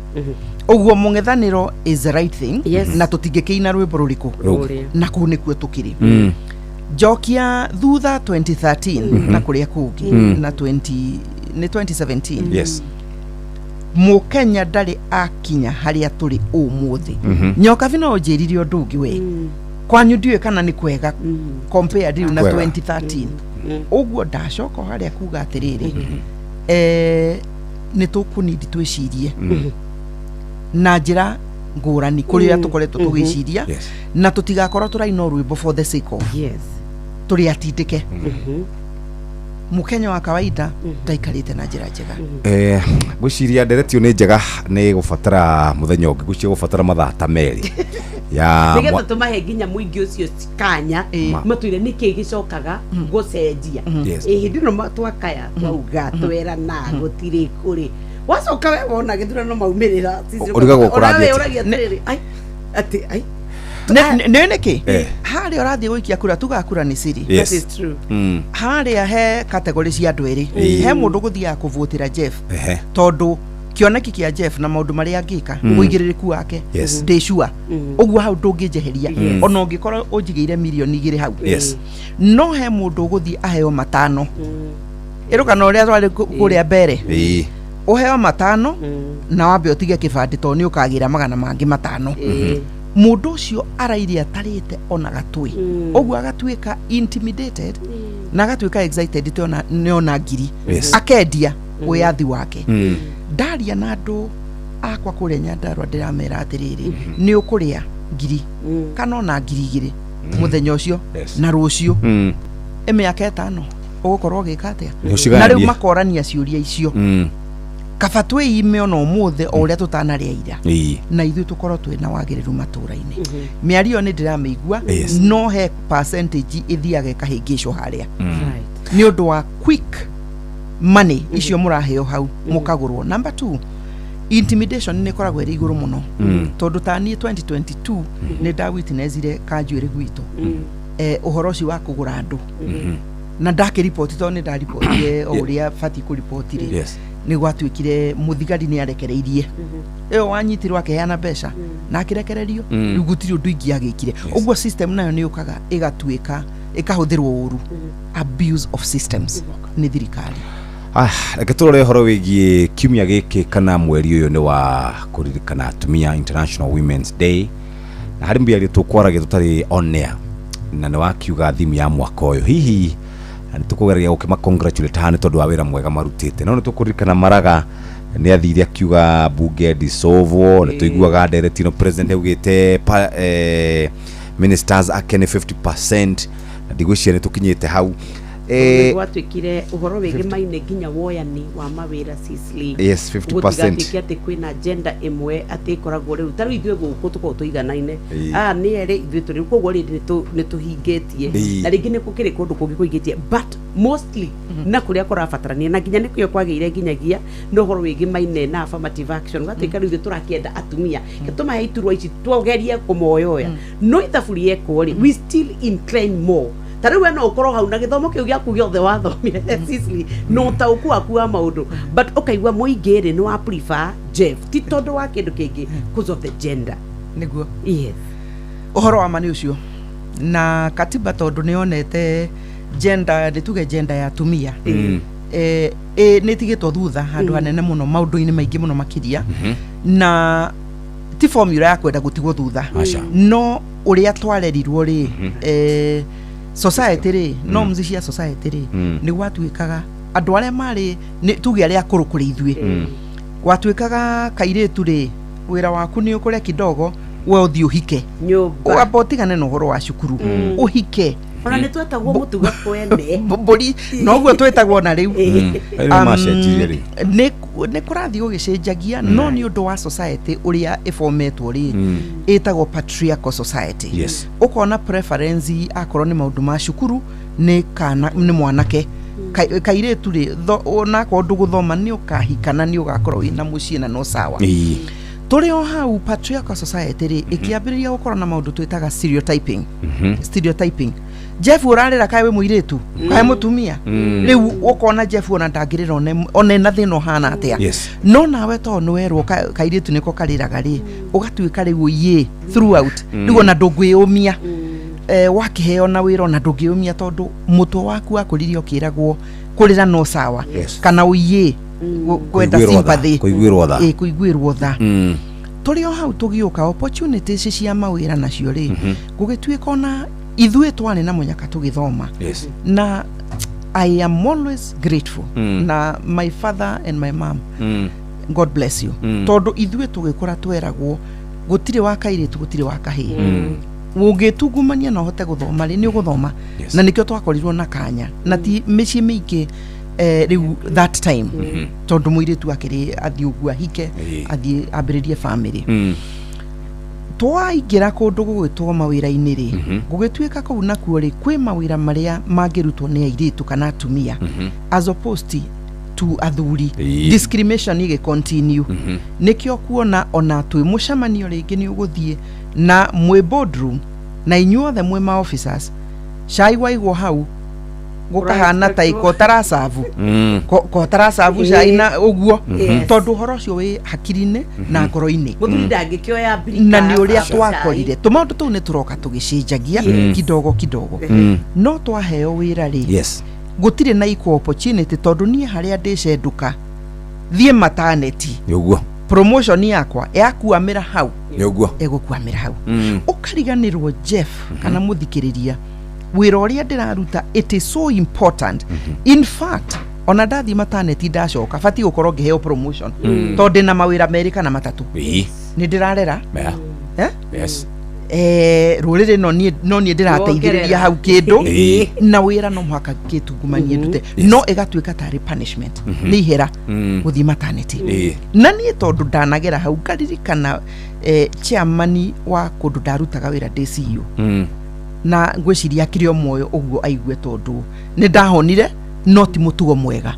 ũguo mũng'ethanĩro is the right thing. Na tũtingĩkĩina rwĩmbo rũrĩkũ? Rũrĩa. Na kũu nĩkuo tũkĩrĩ. Njokia thutha 2013 na kũrĩa kũngĩ na 20 nĩ 2017, mũkenya ndarĩ akinya harĩa tũrĩ ũmũthĩ. Nyokabi no ũnjĩrire ũndũ ũngĩ, we kwanyu ndiũĩ kana nĩ kwega compared rĩu na Kwega. 2013. Ũguo ndacoka o harĩa kuga atĩrĩrĩ, nĩ tũkũnindi twĩcirie na njĩra ngũrani kũrĩ ũrĩa tũkoretwo tũgĩciria na tũtigakorwo tũraina o rwĩmbo for the sake of tũrĩ atindĩke. Mũkenya wa kawaida ndaikarĩte na njĩra njega. Ngwĩciria nderetio nĩ njega, nĩ gũbatara mũthenya ũngĩ, ngwĩciria gũbatara mathaa ta merĩ ya Nĩgetha tũmahe nginya mũingĩ ũcio kanya matwĩre nĩkĩ gĩcokaga gũcenjia. Ĩ hĩndĩ ĩno twakaya, twauga, twerana gũtirĩ kũrĩ wacoka we wona gĩthurano maumĩrĩra. Ũrigagwo kũrathiĩ atĩa? Ũragia atĩrĩrĩ, ai atĩ ai. Nĩ nĩkĩ harĩa ũrathiĩ gũikia kura, tugaga kura nĩ siri. That is true. Harĩa he category cia andũ erĩ. He mũndũ gũthiaga kũvotĩra Jeff tondũ kĩoneki kĩa Jeff na maũndũ marĩa angĩka, ũigĩrĩrĩku wake, ndĩ sure ũguo hau ndũngĩnjeheria ona ũngĩkorwo ũnjigĩire mirioni 2 hau. No he mũndũ ũgũthiĩ aheo matano ĩrũkana ũrĩa twarĩ kũrĩa mbere, ũheo matano na wambe ũtige kĩbandĩ tondũ nĩ ũkagĩra magana mangĩ matano. Mũndũ ũcio araire atarĩte ona gatũĩ, ũguo agatuĩka intimidated na agatuĩka excited tĩ nĩ ona ngiri, akendia wĩyathi wake. Ndaria na andũ akwa kũrĩa Nyandarua, ndĩramera atĩrĩrĩ, nĩ ũkũrĩa ngiri kana ona 2000 mũthenya ũcio na rũciũ ĩmĩaka 5 ũgũkorwo ũgĩka atĩa? Nĩ ũcigayanie. Na rĩu makorania ciũria icio. Kaba twĩime ona ũmũthĩ o ũrĩa tũtanarĩa ira na ithuĩ tũkorwo twĩ na wagĩrĩru matũra-inĩ. Mĩario nĩ ndĩramĩigua, no he percentage ĩthiaga ĩkahĩngĩcwo harĩa nĩ ũndũ wa quick money icio mũraheo hau mũkagũrwo. Number two, intimidation nĩ ĩkoragwo ĩrĩ igũrũ mũno tondũ ta niĩ 2022 nĩ ndawitnessire kanjuĩrĩ gwitũ, ũhoro ũcio wa kũgũra andũ. Na ndakĩriboti, tondũ nĩ ndaribotire o ũrĩa batiĩ kũriboti rĩ, nĩ gwatuĩkire mũthigari nĩ arekereirie ĩyo wanyitirwo, akĩheana mbeca na akĩrekererio. Rĩu gũtirĩ ũndũ ingĩ agĩkire. Ũguo system nayo nĩ yũkaga ĩgatuĩka ĩkahũthĩrwo ũru, abuse of systems nĩ thirikari. Ah, reke tũrore ũhoro wĩgiĩ kiumia gĩkĩ kana mweri ũyũ nĩ wa kũririkana atumia, International Women's Day, na harĩ mĩario tũkwaragia tũtarĩ on air na nĩ wakiuga theme ya mwaka ũyũ hihi, na nĩ tũkũgeragia gũkĩma congratulate haha nĩ tondũ wa wĩra mwega marutĩte, no nĩ tũkũririkana Maraga nĩ athire akiuga bunge dissolve. Nĩ tũiguaga ndereti no president augĩte ministers ake nĩ 50%, na ndigwĩciria nĩ tũkinyĩte hau. Gwatuĩkire ũhoro wĩgĩmaine nginya woyani wa mawĩra Sicily. Yes, 50%. Gũtigatuĩke atĩ kwĩna gender ĩmwe atĩ ĩkoragwo rĩu ta rĩu ithuĩ gũkũ tũkoragwo tũiganaine. Aya nĩ erĩ, ithuĩ tũrĩ koguo rĩndĩ nĩ tũhingĩtie. Na rĩngĩ nĩ gũkĩrĩ kũndũ kũngĩ kũhingĩtie, but mostly na kũrĩa kũrabatarania, na nginya nĩkĩo kwagĩire nginyagia na ũhoro wĩgĩmaine na affirmative action, gwatuĩka rĩu ithuĩ tũrakĩenda atumia tũmahe iturwa ici, tũgerie kũmoyoya, no ithabu rĩekwo rĩ, we still incline more. Ta rĩu we no ũkorwo hau na gĩthomo kĩu gĩaku gĩothe wathomire Sicily na ũtaũku waku wa maũndũ, but ũkaigua mũingĩ rĩ nĩ wa prefer Jeff, ti tondũ wa kĩndũ kĩngĩ, because of the gender. Nĩguo. Yes. Ũhoro wa ma nĩ ũcio, na katiba tondũ nĩ yonete gender, nĩ tuge gender ya atumia nĩ ĩtigĩtwo thutha handũ hanene mũno maũndũ-inĩ maingĩ mũno makĩria, na ti formula ya kwenda gũtigwo thutha. Aca. No ũrĩa twarerirwo rĩ, society rĩ, norms cia society rĩ, nĩ gwatuĩkaga andũ arĩa marĩ nĩ tuge arĩa akũrũ kũrĩ ithuĩ, gwatuĩkaga kairĩtu rĩ, wĩra waku nĩ ũkũre kidogo, we ũthiĩ ũhike. Nyũmba. Wamba ũtigane na ũhoro wa cukuru, ũhike. Ona nĩ twetagwo mũtuga kwene. Mbũri noguo twĩtagwo na rĩu. Rĩu macenjirie rĩ. Nĩ kũrathiĩ gũgĩcenjagia, no nĩ ũndũ wa society ũrĩa ĩbometwo rĩ, ĩtagwo patriarchal society. Ũkona preference akorwo nĩ maũndũ ma cukuru nĩ kana nĩ mwanake. Kairĩtu rĩ, onakorwo ndũgũthoma nĩ ũkahika na nĩ ũgakorwo wĩna mũciĩ na no sawa. Tũrĩ o hau patriarchal society rĩ, ĩkĩambĩrĩria gũkorwo na maũndũ twĩtaga stereotyping. Stereotyping, Jeff ũrarĩra kaĩ wĩ mũirĩtu kaĩ mũtumia. Rĩu ũkona Jeff ona ndangĩrĩra one ena thĩna ũhana atĩa. No nawe to nĩ werwo kairĩtu nĩko karĩraga rĩ, ũgatuĩka rĩu yĩ throughout. Rĩu ona ndũngwĩyũmia, wakĩheo na wĩra ona ndũngĩyũmia tondũ mũtwe waku wakũririe ũkĩragwo kũrĩra no sawa kana ũiĩ kwenda Kũiguĩrwo tha, sympathy. Kũiguĩrwo tha. Ĩ, kũiguĩrwo tha. Tũrĩ o hau tũgĩũka opportunities cia mawĩra nacio rĩ, gũgĩtuĩka ona ithuĩ twarĩ na mũnyaka tũgĩthoma, na I am always grateful na my father and my mom, God bless you, tondũ ithuĩ tũgĩkũra tweragwo gũtirĩ wa kairĩtu, gũtirĩ wa kahĩĩ. Ũngĩtungumania na ũhote gũthoma rĩ, nĩ ũgũthoma. Na nĩkĩo twakorirwo na kanya na ti mĩciĩ mĩingĩ, rĩu that time, tondũ mũirĩtu akĩrĩ athiĩ ũguo ahike, athiĩ ambĩrĩrie family. Twaingĩra kũndũ gũgwĩtwo mawĩra-inĩ rĩ, gũgĩtuĩka kũu nakuo rĩ, kwĩ mawĩra marĩa mangĩrutwo nĩ airĩtu kana atumia as opposed to athuri. Discrimination ĩgĩ continue. Nĩkĩo kuona ona twĩ mũcemanio rĩngĩ nĩ ũgũthiĩ na mwĩ boardroom na inyuothe mwĩ ma officers, cai waigwo hau gũkahana ta ikotaracabu kotaracabu cai na ũguo, tondũ ũhoro ũcio wĩ hakiri-inĩ na ngoro-inĩ. Mũthuri ndangĩkĩoya mbirika Na nĩ ũrĩa cai. Twakorire tũmaũndũ tũu nĩ tũroka tũgĩcenjagia kidogo kidogo, no twaheo wĩra rĩ, gũtirĩ na equal opportunity, tondũ niĩ harĩa ndĩcenduka thiĩ maternity, Nĩ ũguo. Promotion yakwa yakuamĩra hau. Nĩ ũguo. Ĩgũkuamĩra hau. Ũkariganĩrwo, Jeff, kana mũthikĩrĩria, wĩra ũrĩa ndĩraruta, it is so important. In fact, ona ndathiĩ maternity ndacoka, batiĩ gũkorwo ngĩheo promotion, tondũ ndĩna mawĩra merĩ kana matatũ. Nĩ ndĩrarera. Eh? Rũrĩrĩ no niĩ ndĩrateithĩrĩria hau kĩndũ na wĩra no mũhaka kĩtungumanie ndute, no ĩgatuĩka tarĩ punishment, nĩ ihera gũthiĩ maternity. Na niĩ tondũ ndanagera hau ngaririkana, chairman wa kũndũ ndarutaga wĩra ndĩ CEO, na ngwĩciria akĩrĩ o muoyo ũguo aigue, tondũ nĩ ndahonire, no ti mũtugo mwega.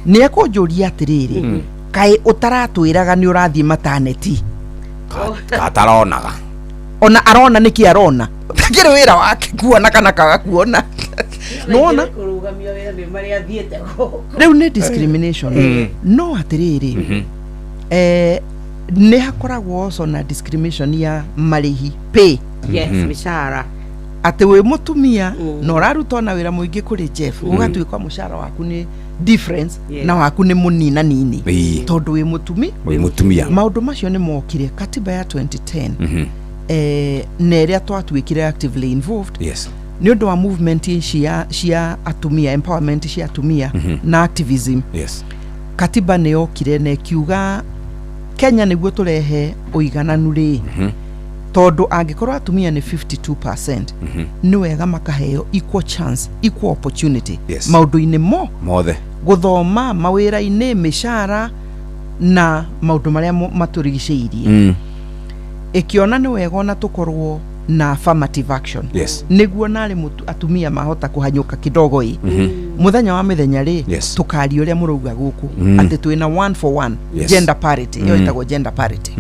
Nĩ ekũnjũria atĩrĩrĩ, kaĩ ũtaratwĩraga nĩ ũrathiĩ maternity? Kataronaga. Ona arona nĩkĩ arona takĩrĩ wĩra wake kuona kana kaga kuona, nĩwona? Kũrũgamia wĩra nĩ marĩa athiĩte gũkũ. Rĩu nĩ discrimination. No atĩrĩrĩ, nĩ hakoragwo also na discrimination ya marĩhi, pay. Yes, mĩcara. Atĩ wĩ mũtumia na ũraruta ona wĩra mũingĩ kũrĩ Jeff, ũgatuĩka mũcara waku nĩ difference na waku nĩ mũnina nini tondũ wĩ mũtumi. Wĩ mũtumia. Maũndũ macio nĩ mokire katiba ya 2010 na ĩrĩa twatuĩkire actively involved nĩ ũndũ wa movement cia atumia, empowerment cia atumia na activism. Katiba nĩ yokire na ĩkiuga Kenya nĩguo tũrehe ũigananu rĩ, tondũ angĩkorwo atumia nĩ 52%, nĩ wega makaheo equal chance, equal opportunity maũndũ-inĩ mo mothe, gũthoma, mawĩra-inĩ, mĩcara na maũndũ marĩa matũrigicĩirie. Ĩkĩona nĩ wega ona tũkorwo na affirmative action nĩguo narĩ atumia mahota kũhanyũka kidogo ĩ. Mũthenya wa mĩthenya rĩ, tũkaria ũrĩa mũrauga gũkũ atĩ twĩna one for one, gender parity ĩyo ĩtagwo gender parity.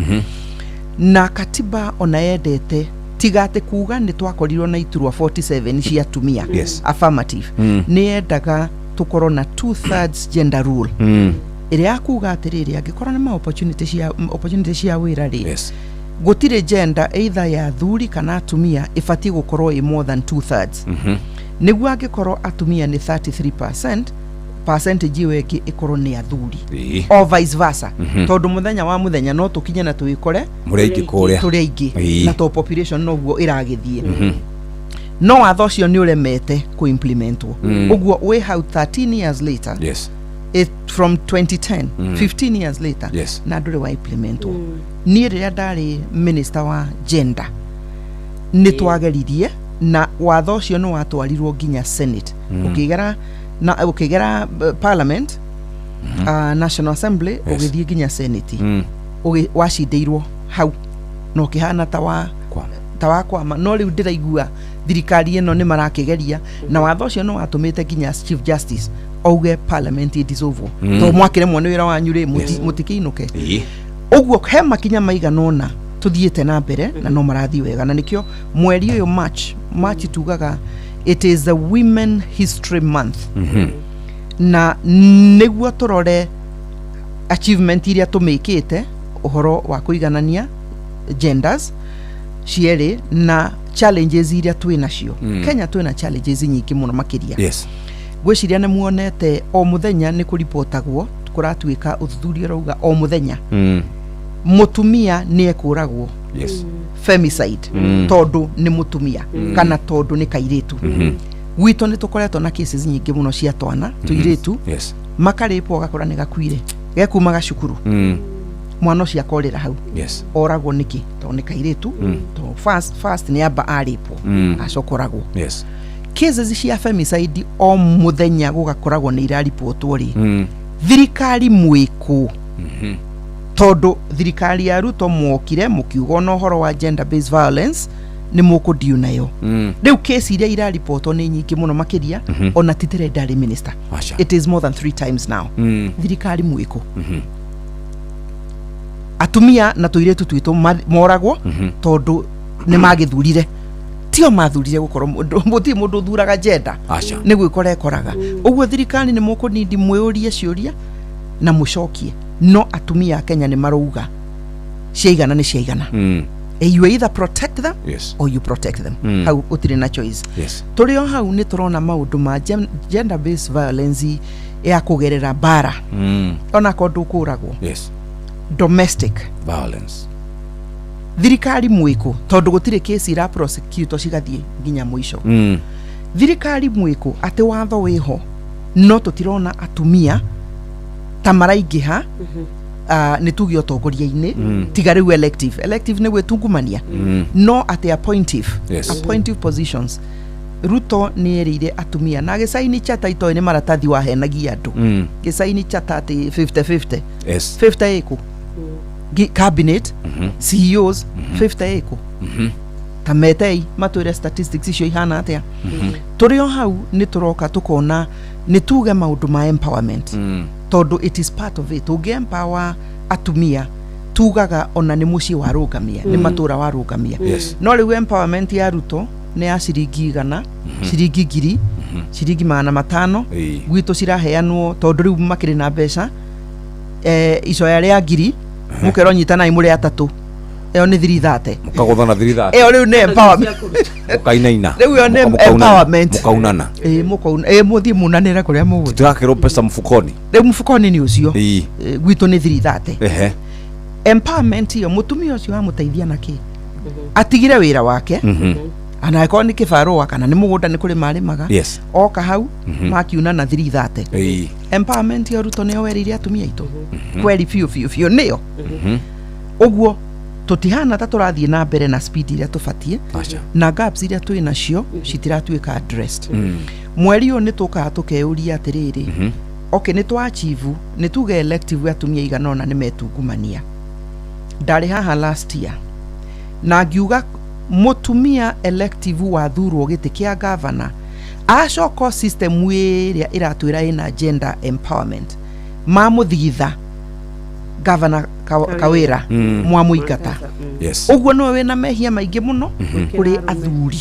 Na katiba ona yendete tiga atĩ kuga nĩ twakorirwo na iturwa 47 cia atumia, affirmative, nĩ yendaga tũkorwo na 2/3 gender rule, ĩrĩa ya kuga atĩrĩrĩ, angĩkorwo nĩ ma opportunity cia wĩra rĩ, gũtirĩ gender either ya athuri kana atumia ĩbatiĩ gũkorwo ĩ more than 2/3, nĩguo angĩkorwo atumia nĩ 33%, percentage ĩyo ĩngĩ ĩkorwo nĩ athuri o vice versa, tondũ mũthenya wa mũthenya no tũkinye na tũĩkore mũrĩ aingĩ kũrĩa. Tũrĩ aingĩ. Na to population noguo ĩragĩthiĩ, no watho ũcio nĩ ũremete kũ-implementwo. Ũguo wĩ hau 13 years later, it, from 2010, 15 years later, na ndũrĩ wa implementwo. Niĩ rĩrĩa ndarĩ minister wa gender nĩ twageririe na watho ũcio nĩ watwarirwo nginya Senate, ũkĩgera na ũkĩgera parliament, National Assembly, ũgĩthiĩ nginya Senate, wacindĩirwo hau na ũkĩhana ta wa Kwama. Ta wa kwama. No rĩu ndĩraigua thirikari ĩno nĩ marakĩgeria, na watho ũcio nĩ watũmĩte nginya Chief Justice auge parliament ĩdissolve, tondũ mwakĩremwo nĩ wĩra wanyu rĩ, mũtikĩinũke. Ũguo he makinya maigana ũna tũthiĩte na mbere na no marathiĩ wega, na nĩkĩo mweri ũyũ March tugaga it is the Women History Month, na nĩguo tũrore achievement iria tũmĩkĩte ũhoro wa kũiganania genders cierĩ na challenges iria twĩ nacio. Kenya twĩna challenges nyingĩ mũno makĩria. Ngwĩciria nĩ muonete o mũthenya nĩ kũribotagwo, kũratuĩka ũthuthuria ũrauga o mũthenya mũtumia nĩ ekũragwo, femicide, tondũ nĩ mũtumia kana tondũ nĩ kairĩtu. Gwitũ nĩ tũkoretwo na cases nyingĩ mũno cia twana tũirĩtu makarĩpwo, ũgakora nĩ gakuire gekumaga cukuru, mwana ũcio akorĩra hau. Oragwo nĩkĩ? Tondũ nĩ kairĩtu. Tondũ first nĩ amba arĩpwo, acoka oragwo. Cases cia femicide o mũthenya gũgakoragwo nĩ iraribotwo rĩ, thirikari mwĩkũ? Tondũ thirikari ya Ruto mwokire mũkiuga ona ũhoro wa gender based violence nĩ mũkũndiu nayo. Rĩu kesi iria iraribotwo nĩ nyingĩ mũno makĩria, ona titĩrĩ ndarĩ minister. Aca. It is more than three times now. Thirikari mwĩkũ? Atumia na tũirĩtu twitũ moragwo tondũ nĩ magĩthurire, tio mathurire gũkorwo mũndũ, gũtirĩ mũndũ ũthuraga gender. Aca. Nĩ gwĩkora ĩkoraga ũguo. Thirikari nĩ mũkũnindi mwĩũrie ciũria na mũcokie, no atumia a Kenya nĩ marauga ciaigana nĩ ciaigana. You either protect them or you protect them. Hau gũtirĩ na choice. Tũrĩ o hau nĩ tũrona maũndũ ma gender based violence ya kũgerera mbara, onakorwo ndũkũragwo, domestic violence. Thirikari mwĩkũ? Tondũ gũtirĩ kesi ira prosecute cigathiĩ nginya mũico. Thirikari mwĩkũ atĩ watho wĩho no tũtirona atumia ta maraingĩha, nĩ tuge ũtongoria-inĩ, tiga rĩu elective nĩ gwĩtungumania, no atĩ appointive, appointive positions. Ruto nĩ erĩire atumia na gĩcaini chata itoĩ nĩ maratathi wahenagia andũ, gĩcaini chata atĩ 50-50. 50 ĩkũ? Cabinet, CEOs, 50 ĩkũ? Ta metei matwĩre statistics icio ihana atĩa. Tũrĩ o hau nĩ tũroka tũkona nĩ tuge maũndũ ma empowerment, tondũ it is part of it. Ũngĩ empower atumia Tugaga ona nĩ mũciĩ warũgamia, nĩ matũra warũgamia. No rĩu empowerment ya Ruto nĩ ya ciringi 100, ciringi 1000, ciringi 500. Gwitũ ciraheanwo tondũ rĩu makĩrĩ na mbeca, icoya rĩa 1000, mũkerwo nyitanai mũrĩ atatũ, ĩyo nĩ 330. Mũkagũthana 330. Ĩyo rĩu nĩ empowerment. Mũkainaina. Rĩu ĩyo nĩ empowerment. Mũkaunana. Ĩĩ, mũkauna, ĩĩ, mũthiĩ munanĩre kũrĩa mũgũthiĩ. Tũrakĩrwo mbeca mfukoni. Rĩu mfukoni nĩ ũcio. Gwitũ nĩ 330. Empowerment ĩyo, mũtumia ũcio wamũteithia na kĩ atigire wĩra wake, ana angĩkorwo nĩ kĩbarũa kana nĩ mũgũnda nĩ kũrĩma arĩmaga, oka hau makiuna na 330. Empowerment ĩyo Ruto nĩyo werĩire atumia aitũ kweri biũ biũ biũ nĩyo. Ũguo tũtihana ta tũrathiĩ na mbere na speed iria tũbatiĩ, na gaps iria twĩ nacio citiratuĩka addressed. Mweri ũyũ nĩ tũkaga tũkeyũria atĩrĩrĩ, okay, nĩ twa achieve, nĩ tuge elective atumia igana ũna nĩ metungumania. Ndarĩ haha last year na ngiuga mũtumia elective wathurwo gĩtĩ kĩa gavana acoka o system ĩrĩa ĩratwĩra ĩna gender empowerment, mamũthigitha gavana Kawĩra, mwamũingata. Ũguo nĩwe wĩna mehia maingĩ mũno kũrĩ athuri,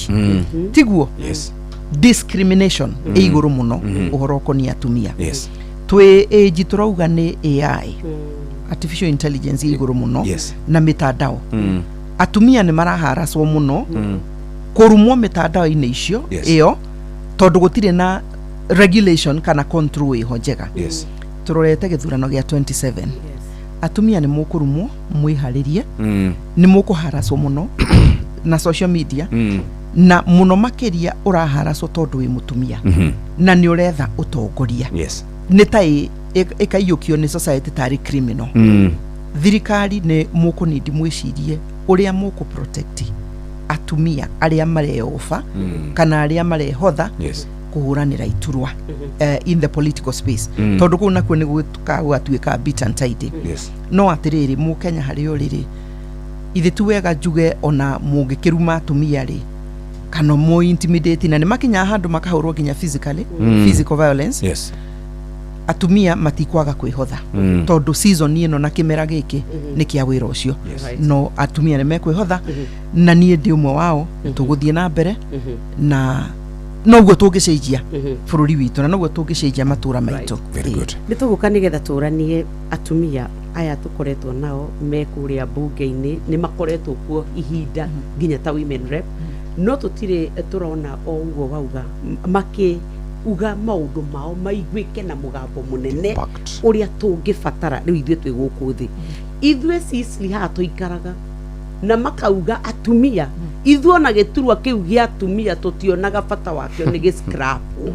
tiguo? Yes. Discrimination ĩ igũrũ mũno ũhoro ũkoniĩ atumia. Twĩ ĩnji tũrauga nĩ AI, artificial intelligence, ĩ igũrũ mũno na mitandao. Atumia nĩ maraharacwo mũno, kũrumwo mitandao-inĩ icio ĩyo, tondũ gũtirĩ na regulation kana control ĩho njega. Tũrorete gĩthurano gĩa 27, atumia nĩ mũkũrumwo, mwĩharĩrie. Nĩ mũkũharacwo mũno na social media, na mũno makĩria ũraharacwo tondũ wĩ mũtumia na nĩ ũretha ũtongoria. Nĩ ta ĩkaiyũkio nĩ society tarĩ criminal. Thirikari nĩ mũkũnindi mwĩcirie ũrĩa mũkũ protect atumia arĩa mareoba kana arĩa marehotha kũhũranĩra iturwa in the political space, tondũ kũu nakuo nĩ gũgatuĩka a bit untidy. No atĩrĩrĩ, mũkenya harĩa ũrĩ rĩ, ithe ti wega njuge ona mũngĩkĩruma atumia rĩ, kana mũ intimidate, na nĩ makinyaga handũ makahũrwo nginya physically, physical violence. Atumia matikwaga kwĩhotha, tondũ season ĩno na kĩmera gĩkĩ nĩ kĩa wĩra ũcio. No atumia nĩ mekwĩhotha, na niĩ ndĩ ũmwe wao. Tũgũthiĩ na mbere na noguo tũngĩcenjia bũrũri witũ na noguo tũngĩcenjia matũra maitũ. Very good. Nĩ tũgũka nĩgetha tũranie atumia aya tũkoretwo nao me kũrĩa mbunge-inĩ, nĩ makoretwo kuo ihinda nginya ta women rep, no tũtirĩ tũrona o ũguo wauga makĩuga maũndũ mao maiguĩke na mũgambo mũnene ũrĩa tũngĩbatara. Rĩu ithuĩ twĩ gũkũ thĩ, ithuĩ Sicily haha tũikaraga na makauga atumia ithuĩ ona gĩturwa kĩu gĩa atumia tũtionaga bata wakĩo, nĩ gĩ-scrapwo.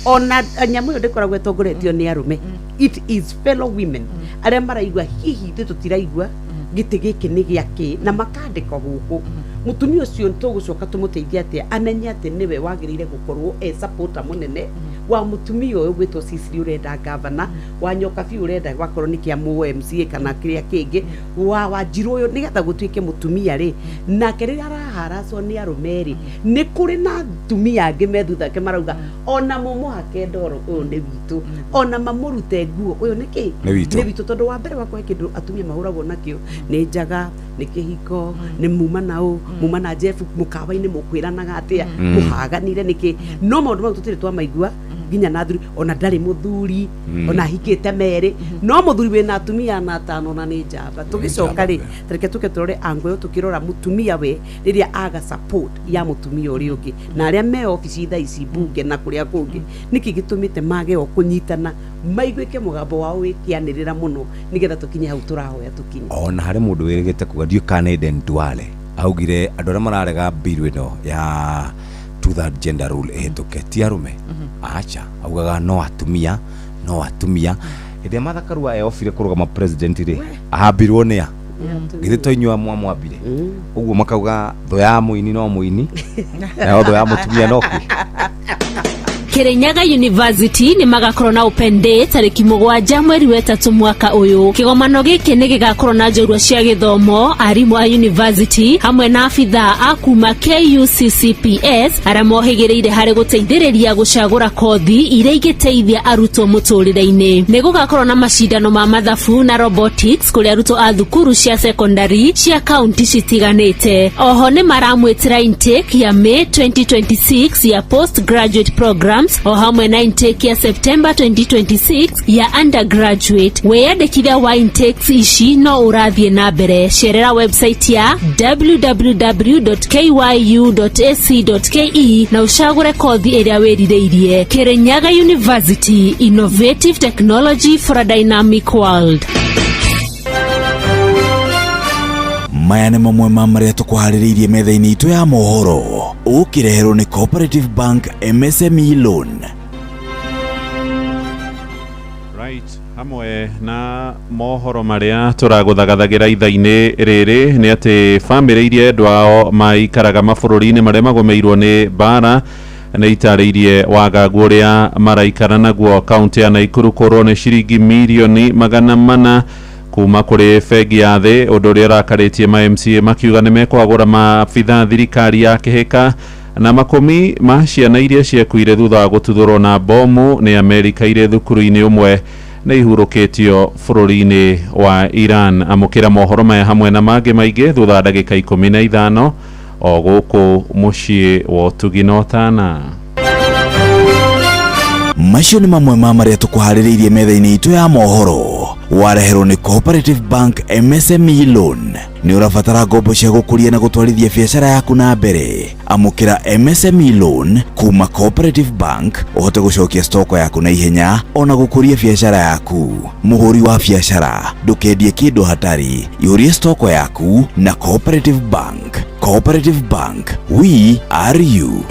Ona nyamũ ĩyo ndĩkoragwo ĩtongoretio nĩ arũme, it is fellow women arĩa maraigua hihi ithuĩ tũtiraigua gĩtĩ gĩkĩ nĩ gĩa kĩ, na makandĩka gũkũ. Mũtumia ũcio tũgũcoka tũmũteithie atĩa amenye atĩ nĩwe wagĩrĩire gũkorwo e supporter mũnene wa mũtumia ũyũ gwĩtwo Cicely ũrenda gavana wa nyoka biũ, ũrenda wakorwo nĩ kĩa mũ MCA kana kĩrĩa kĩngĩ wa Wanjirũ ũyũ, nĩgetha gũtuĩke mũtumia rĩ, nake rĩrĩa araharacwo nĩ arũme rĩ, nĩ kũrĩ na atumia angĩ me thutha wake marauga ona mũmũhake ndoro ũyũ nĩ witũ, ona mamũrute nguo ũyũ nĩ kĩ? Nĩ witũ. Nĩ witũ, tondũ wa mbere wakwa kĩndũ atumia mahũragwo nakĩo nĩ njaga, nĩ kĩhiko, nĩ muma na ũ muma na Jeff mũkawa-inĩ mũkwĩranaga atĩa, mũhaganire nĩkĩ. No maũndũ mau tũtirĩ twamaigua nginya na thuri, ona ndarĩ mũthuri, ona ahikĩte merĩ, no mũthuri wĩna atumia na atano na nĩ njamba. Tũgĩcoka rĩ, tareke tũke tũrore ango ĩyo, tũkĩrora mũtumia we rĩrĩa aga support ya mũtumia ũrĩa ũngĩ na arĩa me obici thaa ici mbunge na kũrĩa kũngĩ, nĩkĩ gĩtũmĩte mage o kũnyitana maiguĩke mũgambo wao wĩkĩanĩrĩra mũno nĩgetha tũkinye hau tũrahoya tũkinye? Ona harĩ mũndũ wĩrĩgĩte kuga, ndiũĩ kana nĩ Aden Duale, augire andũ arĩa mararega bill ĩno ya two third gender rule ĩhĩtũke ti arũme, acha, augaga no atumia, no atumia. Hĩndĩ ĩrĩa Martha Karua eobire kũrũgama president rĩ, ahambirwo nĩ a githĩ to inyuĩ mwamwambire ũguo? Makauga thũ ya mũini no mũini, nayo thũ ya mũtumia no kĩ? Kirinyaga University nĩ magakorwo na open day tarĩki 7 mweri wa 3 mwaka ũyũ. Kĩgomano gĩkĩ nĩ gĩgakorwo na njorua cia gĩthomo, arimũ a university hamwe na abithaa a kuma KUCCPS arĩa mohĩgĩrĩire harĩ gũteithĩrĩria gũcagũra kothi iria ingĩteithia arutwo mũtũrĩre-inĩ. Nĩ gũgakorwo na macindano ma mathabu na robotics kũrĩ arutwo a thukuru cia secondary cia kaunti citiganĩte. Oho nĩ maramwĩtĩra intake ya May 2026 ya postgraduate programs o hamwe na intake ya September 2026 ya undergraduate. Wĩyandĩkithia wa intakes ici no ũrathiĩ na mbere. Cerera website ya www.kyu.ac.ke na ũcagũre kothi ĩrĩa wĩrirĩirie. Kirinyaga University, innovative technology for a dynamic world. Maya nĩ mamwe ma marĩa tũkũharĩrĩirie metha-inĩ itũ ya mohoro, ũkĩreherwo nĩ Cooperative Bank MSME Loan. Right, hamwe na mohoro marĩa tũragũthagathagĩra itha-inĩ rĩrĩ nĩ atĩ bamĩrĩ iria endwa ao maikaraga mabũrũri-inĩ marĩa magũmĩirwo nĩ mbara nĩ itarĩirie wagagu ũrĩa maraikara naguo. Kaunti ya Naikuru kũrwo nĩ ciringi mirioni 400 kuma kũrĩ bengi ya thĩ, ũndũ ũrĩa ũrakarĩtie ma MCA makiuga nĩ mekwagũra maabithaa thirikari ya kĩhĩka. Na makũmi ma ciana iria ciekuire thutha wa gũtuthũrwo na bomu nĩ Amerika irĩ thukuru-inĩ ũmwe nĩ ihurũkĩtio bũrũri-inĩ wa Iran. Amũkĩra mohoro maya hamwe na mangĩ maingĩ thutha wa ndagĩka 15 o gũkũ mũciĩ wa ũtugi na ũtana. Macio nĩ mamwe ma marĩa tũkũharĩrĩirie metha-inĩ itũ ya mohoro, wareherwo nĩ Cooperative Bank MSME Loan. Nĩ ũrabatara ngombo cia gũkũria na gũtwarithia biacara yaku na mbere? Amũkĩra MSME Loan kuma Cooperative Bank ũhote gũcokia stoko yaku na ihenya ona gũkũria biacara yaku. Mũhũri wa biacara, ndũkendie kĩndũ hatarĩ, ihũrie stoko yaku na Cooperative Bank. Cooperative Bank, we are you.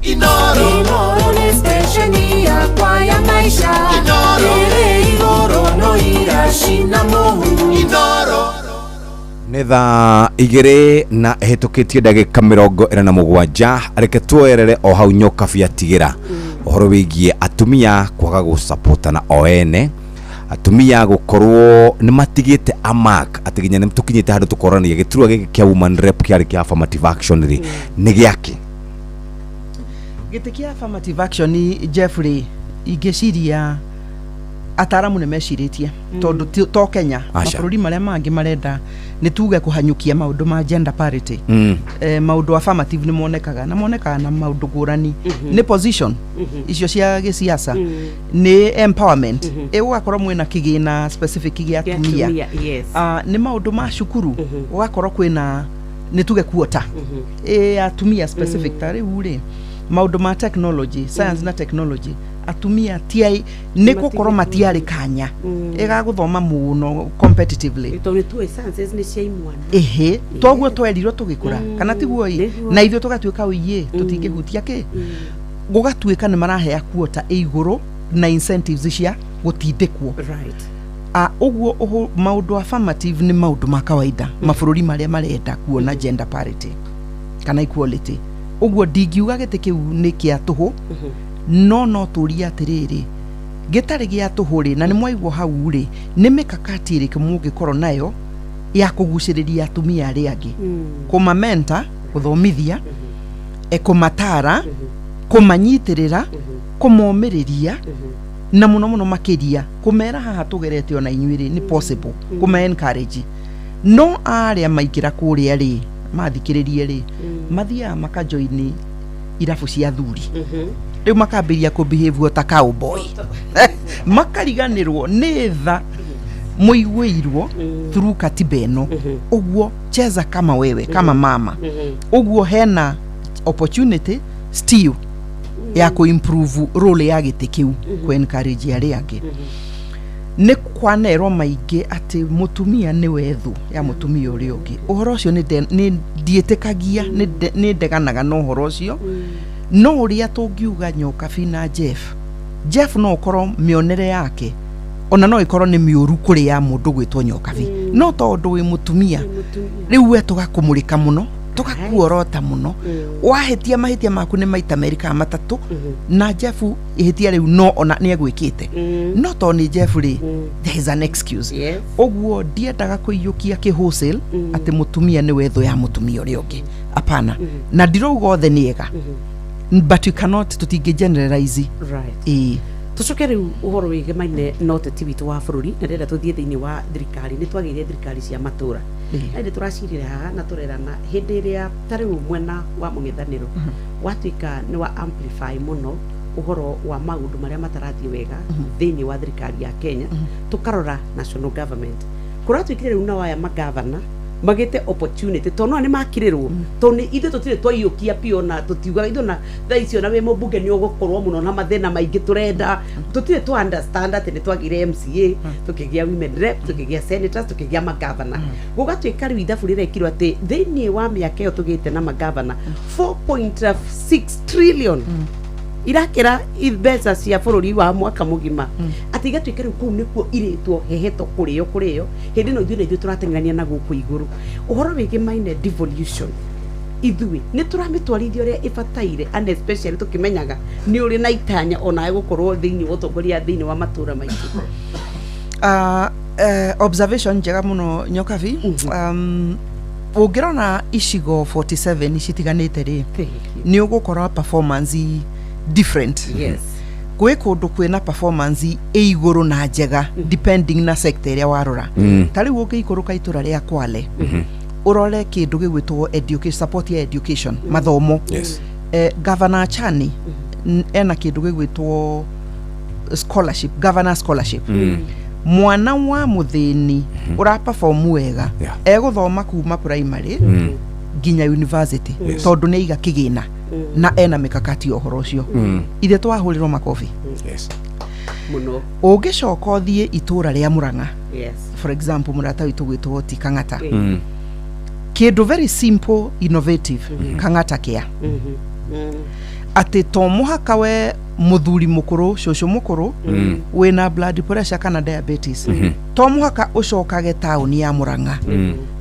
Inoro nĩ stesheni yakwa ya maisha. Ĩrĩ igũrũ no iracina mũhu. Inoro. Nĩ thaa 2 na ĩhĩtũkĩtie ndagĩka 47. Reke tuoerere o hau nyoka biatigĩra ũhoro wĩgiĩ atumia kwaga gũcapotana o ene, atumia gũkorwo nĩ matigĩte amak atĩ nginya nĩ tũkinyĩte handũ tũkorania gĩturwa gĩkĩ kĩa woman rep kĩarĩ kĩa affirmative action rĩ, nĩ gĩake. Gĩtĩ kĩa affirmative action, Jeffrey, ingĩciria ataramu nĩ mecirĩtie tondũ to Kenya, Aca. mabũrũri marĩa mangĩ marenda nĩ tuge kũhanyũkia maũndũ ma gender parity, maũndũ affirmative nĩ monekaga na monekaga na maũndũ ngũrani, nĩ position icio cia gĩsiasa, nĩ empowerment, ĩ gũgakorwo mwĩna kĩgĩna specific gĩa Gĩa atumia. atumia, yes. Ah, nĩ maũndũ ma cukuru, gũgakorwo kwĩna nĩ tuge quota ĩ atumia specific. Ta rĩu rĩ, maũndũ ma technology, science na technology, atumia tiai nĩ gũkorwo matiarĩ kanya ĩgagũthoma mũno competitively. Tondũ nĩ tuĩ sciences nĩ cia imwana. Ĩhĩ, toguo twerirwo tũgĩkũra, kana tiguo ĩ? Nĩguo. Na ithuĩ tũgatuĩka ũiĩ tũtingĩhutia kĩ, gũgatuĩka nĩ marahea quota ĩ igũrũ na incentives cia gũtindĩkwo. Ah, ũguo maũndũ affirmative nĩ maũndũ ma kawaida mabũrũri marĩa marenda kuona gender parity kana equality. Ũguo ndingiuga gĩtĩ kĩu nĩ kĩa tũhũ, no tũrie atĩrĩrĩ, gĩtarĩ gĩa tũhũ rĩ, na nĩ mwaigwo hau rĩ, nĩ mĩkakati ĩrĩkũ mũngĩkorwo nayo ya kũgucĩrĩria atumia arĩa angĩ, kũmamenta, gũthomithia, kũmatara, kũmanyitĩrĩra, kũmomĩrĩria, na mũno mũno makĩria kũmera haha tũgerete ona inyuĩ rĩ, nĩ possible, kũma encourage. No arĩa maingĩra kũrĩa rĩ, mathikĩrĩrie rĩ, mathiaga makajoini irabu cia athuri, rĩu makambĩrĩria kũ behave ta cowboy, makariganĩrwo nĩ tha mũiguĩirwo through katiba ĩno. Ũguo cheza kama wewe, kama mama. Ũguo hena opportunity still ya kũ improve role ya gĩtĩ kĩu, kũ encourage arĩa angĩ. Nĩ kwanerwo maingĩ atĩ mũtumia nĩwe thũ ya mũtumia ũrĩa ũngĩ. Ũhoro ũcio nĩ ndiĩtĩkagia, nĩ ndeganaga na ũhoro ũcio. No ũrĩa tũngiuga, Nyokabi na Jeff, Jeff no ũkorwo mĩonere yake Ona no ĩkorwo nĩ mĩũru kũrĩ ya mũndũ gwĩtwo Nyokabi, no tondũ wĩ mũtumia rĩu we tũgakũmũrĩka mũno, tũgakuorota mũno. Wahĩtia, mahĩtia maku nĩ maita merĩ kana matatũ, na Jeff ihĩtia rĩu no ona nĩ egwĩkĩte, no tondũ nĩ Jeff rĩ, there is an excuse. Ũguo ndiendaga kũiyũkia kĩ wholesale atĩ mũtumia nĩwe thũ ya mũtumia ũrĩa ũngĩ, apana. Na ndirauga othe nĩ ega, but you cannot, tũtingĩ generalize. Ĩĩ. Tũcoke rĩu ũhoro wĩgemaine na ũteti witũ wa bũrũri, na ndĩrenda tũthiĩ thĩinĩ wa thirikari. Nĩ twagĩire thirikari cia matũra, na nĩ tũracirire haha na tũrerana hĩndĩ ĩrĩa ta rĩu mwena wa mũng'ethanĩro watuĩka nĩ wa amplify mũno ũhoro wa maũndũ marĩa matarathiĩ wega thĩinĩ wa thirikari ya Kenya. Tũkarora national government, kũratuĩkire rĩu nao aya magavana magĩte opportunity tondũ no nĩ makirĩrwo, tondũ nĩ ithuĩ tũtirĩ twaiyũkia biũ na tũtiugaga ithuĩ na thaa icio na wĩ mũmbunge nĩ ũgũkorwo mũno na mathĩna maingĩ tũrenda. Tũtirĩ twa understand atĩ nĩ twagĩire MCA, tũkĩgĩa women rep, tũkĩgĩa senators, tũkĩgĩa magavana. Gũgatuĩka rĩu ithabu rĩrekirwo atĩ thĩinĩ wa mĩaka ĩyo tũgĩte na magavana, 4.6 trillion irakĩra mbeca cia bũrũri wa mwaka mũgima, atĩ igatuĩka rĩu kũu nĩkuo irĩtwo hehetwo kũrĩo kũrĩo. Hĩndĩ ĩno ithuĩ na ithuĩ tũrateng'erania na gũkũ igũrũ ũhoro wĩgĩmaine devolution, ithuĩ nĩ tũramĩtwarithia ũrĩa ĩbataire, and especially tũkĩmenyaga nĩ ũrĩ na itanya onawe gũkorwo thĩinĩ wa ũtongoria thĩinĩ wa matũra maitũ? Observation njega mũno, Nyokabi. Ũngĩrora icigo 47 citiganĩte rĩ, nĩ ũgũkora performance different. Gwĩ kũndũ kwĩna performance ĩ igũrũ na njega, depending na sector ĩrĩa warora. Ta rĩu ũngĩikũrũka itũra rĩa Kwale, ũrore kĩndũ gĩgwĩtwo education, support ya education, mathomo, Governor Achani ena kĩndũ gĩgwĩtwo scholarship, governor scholarship. Mwana wa mũthĩni ũra perform wega egũthoma kuma primary nginya university, tondũ nĩ aiga kĩgĩna na ena mikakati ya ũhoro ũcio. Ithe twahũrĩrwo makobi. Mũno. Ũngĩcoka ũthiĩ itũra rĩa Mũrang'a, for example, mũrata witũ gwĩtwo ti Kang'ata, kĩndũ very simple, innovative, Kang'ata Care, atĩ to mũhaka we mũthuri mũkũrũ, cũcũ mũkũrũ wĩna blood pressure kana diabetes, to mũhaka ũcokage taũni ya Mũrang'a.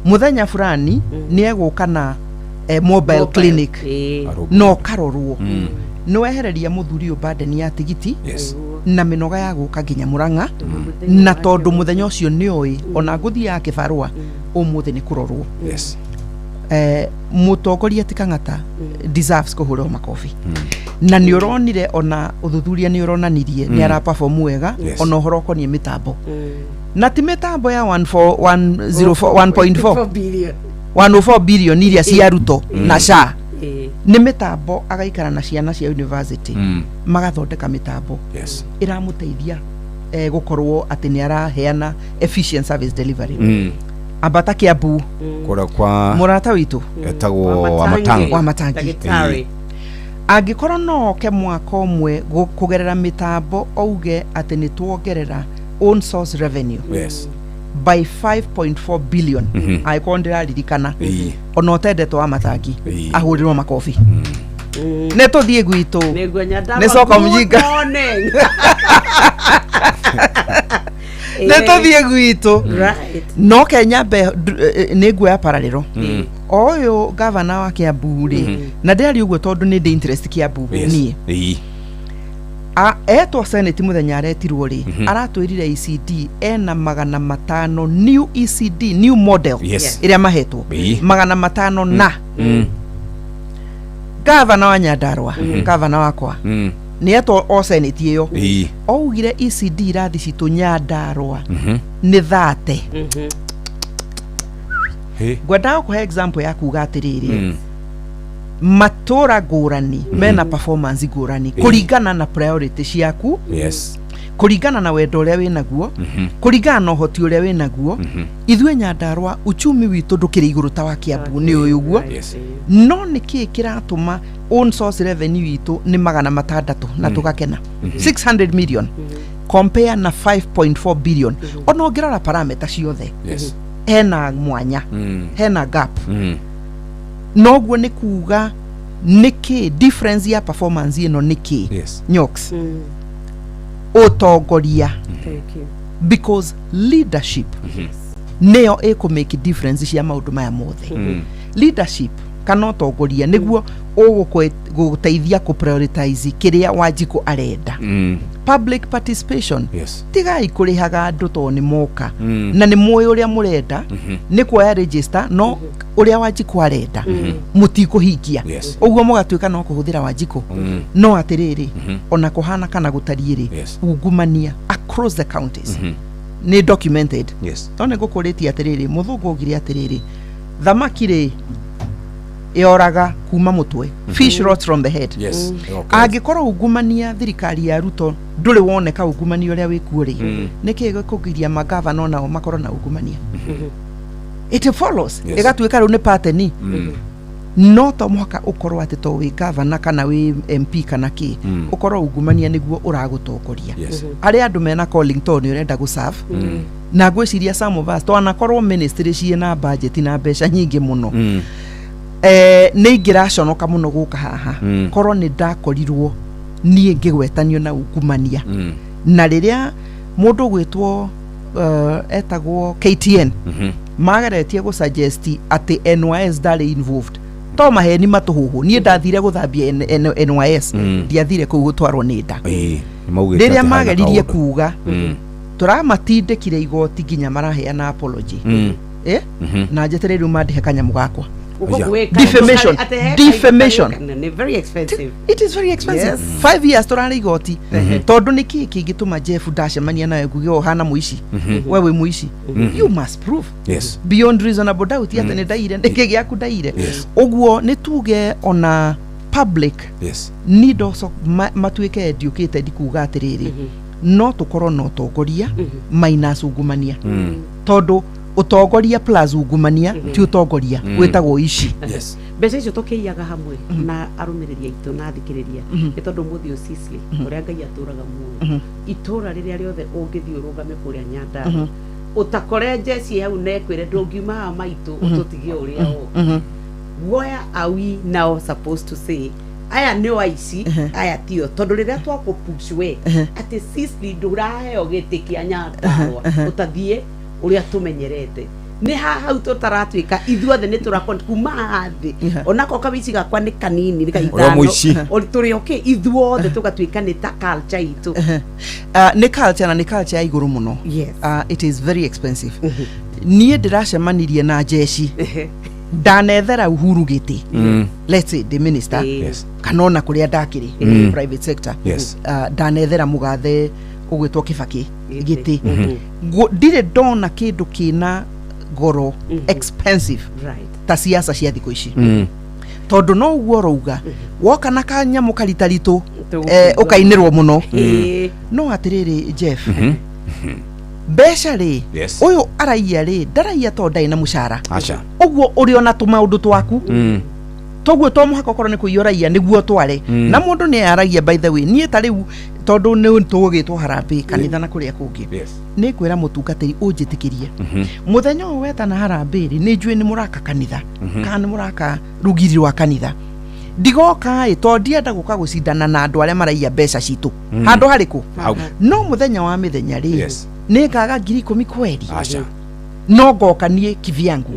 Mũthenya fulani nĩ egũka na mobile clinic na ũkarorwo. Nĩ wehereria mũthuri ũyũ burden ya tigiti na mĩnoga ya gũka nginya Mũrang'a, na tondũ mũthenya ũcio nĩ oĩ ona ngũthiaga kĩbarũa ũmũthĩ nĩ kũrorwo. Mũtongoria ti Kang'ata deserves kũhũrwo makobi, na nĩ ũronire ona ũthuthuria nĩ ũronanirie nĩ ara perform wega. Ona ũhoro ũkoniĩ mĩtambo, na ti mĩtambo ya 14104 1.4 billion. 104 billion iria cia Ruto na SHA, nĩ mĩtambo agaikara na ciana cia university magathondeka mĩtambo ĩramũteithia gũkorwo atĩ nĩ araheana efficient service delivery. Ambata Kiambu, kũrĩa kwa mũrata witũ etagwo Wamatangi. Wamatangi. Ndagĩtarĩ. Angĩkorwo no oke mwaka ũmwe kũgerera mĩtambo auge atĩ nĩ tuongerera own source revenue by 5.4 billion, angĩkorwo ndĩraririkana, ona ũtendetwo wa Matangi, ahũrĩrwo makobi. Nĩ tũthiĩ gwitũ. Nĩguo Nyandarua. Nĩ coka Good mũjinga. morning. Nĩ tũthiĩ gwitũ. No kenyambe nĩ nguoya pararĩro o ũyũ gavana wa Kiambu rĩ, na ndĩraria ũguo tondũ nĩ ndĩ interest Kiambu niĩ. Etwo senate mũthenya aretirwo rĩ, aratwĩrire ECD ena 500, new ECD, new model ĩrĩa mahetwo, 500 na gavana wa Nyandarua, gavana wakwa, nĩ etwo o senate ĩyo, augire ECD irathi citũ Nyandarua nĩ 30. Ngwendaga kũhe example ya kuga atĩrĩrĩ, matũra ngũrani mena performance ngũrani kũringana na priority ciaku, kũringana na wendo ũrĩa wĩ naguo, kũringana na ũhoti ũrĩa wĩ naguo. Ithuĩ Nyandarua uchumi witũ ndũkĩrĩ igũrũ ta wa Kiambu, nĩ ũyũ ũguo, no nĩ kĩĩ kĩratũma own source revenue itũ nĩ 600 na tũgakena 600 million compare na 5.4 billion? Ona ũngĩrora parameter ciothe, hena mwanya, hena gap. Noguo nĩ kuga nĩkĩ difference ya performance ĩno nĩkĩ? Nyox, ũtongoria. Thank you. Because leadership nĩyo ĩkũ make difference cia maũndũ maya mothe. Leadership kana ũtongoria nĩguo ũgũteithia kũ prioritize kĩrĩa Wanjikũ arenda. Public participation. Tigai kũrĩhaga andũ tondũ nĩ moka na nĩ mũĩ ũrĩa mũrenda nĩ kuoya register, no ũrĩa Wanjikũ arenda mũtikũhingia. Ũguo mũgatuĩka no kũhũthĩra Wanjikũ. No atĩrĩrĩ, ona kũhana kana gũtariĩ rĩ, ungumania across the counties nĩ documented. No nĩ ngũkũrĩtie atĩrĩrĩ, mũthũngũ augire atĩrĩrĩ, thamaki rĩ yoraga kuma mũtwe, fish rots from the head. Angĩkorwo ungumania thirikari ya Ruto ndũrĩ woneka ungumania ũrĩa wĩkuo rĩ, nĩkĩ gĩkũgiria magavana onao makorwo na ungumania? It follows. Ĩgatuĩka rĩu nĩ pattern. No to mũhaka ũkorwo atĩ to wĩ gavana kana wĩ MP kana kĩ, ũkorwo ungumania nĩguo ũragũtongoria. Arĩa andũ mena calling to nĩ ũrenda gũserve, na ngwĩciria some of us twanakorwo ministry ciĩna budget na mbeca nyingĩ mũno, nĩ ingĩraconoka mũno gũka haha korwo nĩ ndakorirwo niĩ ngĩgwetanio na ungumania. Na rĩrĩa mũndũ gwĩtwo etagwo KTN mageretie gũ suggest atĩ NYS ndarĩ involved, to maheni matũhũhũ. Niĩ ndathire gũthambia NYS, ndiathire kũu gũtwarwo nĩ nda. Ĩĩ, nĩmaugĩte Rĩrĩa atĩ harĩ na mageririe kaũndũ. kuga tũramatindĩkire igoti nginya maraheana apology. Na njetereire rĩu mandĩhe kanyamũ gakwa. Defamation. Defamation. Nĩ very expensive. It is very expensive. 5 years tũrarĩ igoti, tondũ nĩ kĩĩ kĩngĩtũma Jeff ndacemania nawe nguge ũhana mũici? We wĩ mũici. You must prove beyond reasonable doubt atĩ nĩ ndaire, nĩkĩ gĩaku ndaire. Ũguo nĩ tuge ona public need also matuĩke educated kuga atĩrĩrĩ, no tũkorwo na ũtongoria minus ungumania, tondũ ũtongoria plus ungumania ti ũtongoria, wĩtagwo ici. Mbeca icio tũkĩiyaga hamwe na arũmĩrĩri aitũ na athikĩrĩria, nĩ tondũ mũthĩ ũcicli ũrĩa Ngai atũraga muoyo, itũra rĩrĩa rĩothe ũngĩthiĩ ũrũgame kũrĩa Nyandarua ũtakore njeci hau na ĩkwĩre ndũngiuma haha maitũ ũtũtige ũrĩa ũ. Where are we now supposed to say aya nĩ aici, aya tio? Tondũ rĩrĩa twakũ-push we atĩ Sicily ndũraheo gĩtĩ kĩa Nyandarua ũtathiĩ ũrĩa tũmenyerete, nĩ ha hau tũtaratuĩka ithuothe nĩ tũrakon kuma haha thĩ, onako kawici gakwa nĩ kanini, nĩ Ũrĩa kaithano. mũici. Tũrĩ okay ithuothe tũgatuĩka nĩ ta culture itũ. Nĩ culture, na nĩ culture ya igũrũ mũno. It is very expensive. Niĩ ndĩracemanirie na njeci ndanethera Uhuru gĩtĩ, let's say the minister, kana ona kũrĩa ndakĩrĩ private sector, ndanethera mũgathe ũgwĩtwo Kĩbakĩ gĩtĩ. Ndirĩ ndona kĩndũ kĩna goro, expensive, ta siasa cia thikũ ici, tondũ no ũguo ũrauga woka na kanyamũ karitaritũ, ũkainĩrwo mũno. No atĩrĩrĩ, Jeff, mbeca rĩ, ũyũ araiya rĩ, ndaraiya tondũ ndarĩ na mũcara. Aca. Ũguo ũrĩ ona tũmaũndũ twaku, toguo to mũhaka ũkorwo nĩ kũiya ũraiya nĩguo tware. Na mũndũ nĩ aragia, by the way, niĩ ta rĩu tondũ nĩ tũgĩtwo harambĩ kanitha na kũrĩa kũngĩ, nĩ ngwĩra mũtungatĩri ũnjĩtĩkĩrie, mũthenya ũyũ wetana harambĩ rĩ, nĩ njũĩ nĩ mũraka kanitha kana nĩ mũraka rũgiri rwa kanitha, ndigoka ĩ tondũ ndienda gũka gũcindana na andũ arĩa maraiya mbeca citũ. Handũ harĩkũ? Hau. No mũthenya wa mĩthenya rĩ, nĩ ngaga 10,000 kweri, Aca. no ngoka niĩ kivyangu.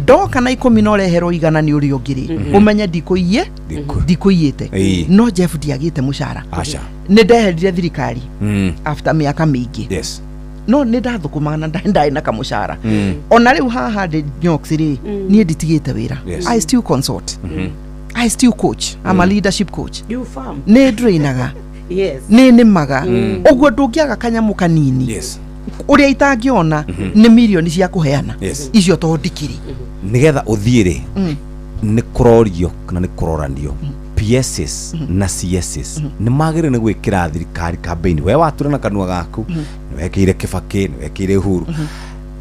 Ndoka na 10 na ũreherwo 100 nĩ ũrĩa ũngĩ rĩ, ũmenye ndikũiye, ndikũiyĩte. No Jeff, ndiagĩte mũcara. Aca. Nĩ ndeherire thirikari after mĩaka mĩingĩ, no nĩ ndathũkũmaga na ndarĩ na kamũcara. Ona rĩu haha ndĩ Nyox rĩ, niĩ nditigĩte wĩra. I still consult, I still coach. I'm a leadership coach. You farm. Nĩ drainaga, nĩ nĩmaga, ũguo ndũngĩaga kanyamũ kanini ũrĩa itangĩona nĩ mirioni cia kũheana icio to ndikĩrĩ. Nigetha ũthiĩ rĩ, nĩ kũrorio kana nĩ kũroranio PSs na CSs nĩ magĩrĩire nĩ gwĩkĩra thirikari campaign. We watura na kanua gaku nĩ wekĩire Kĩbakĩ, nĩ wekĩire Uhuru.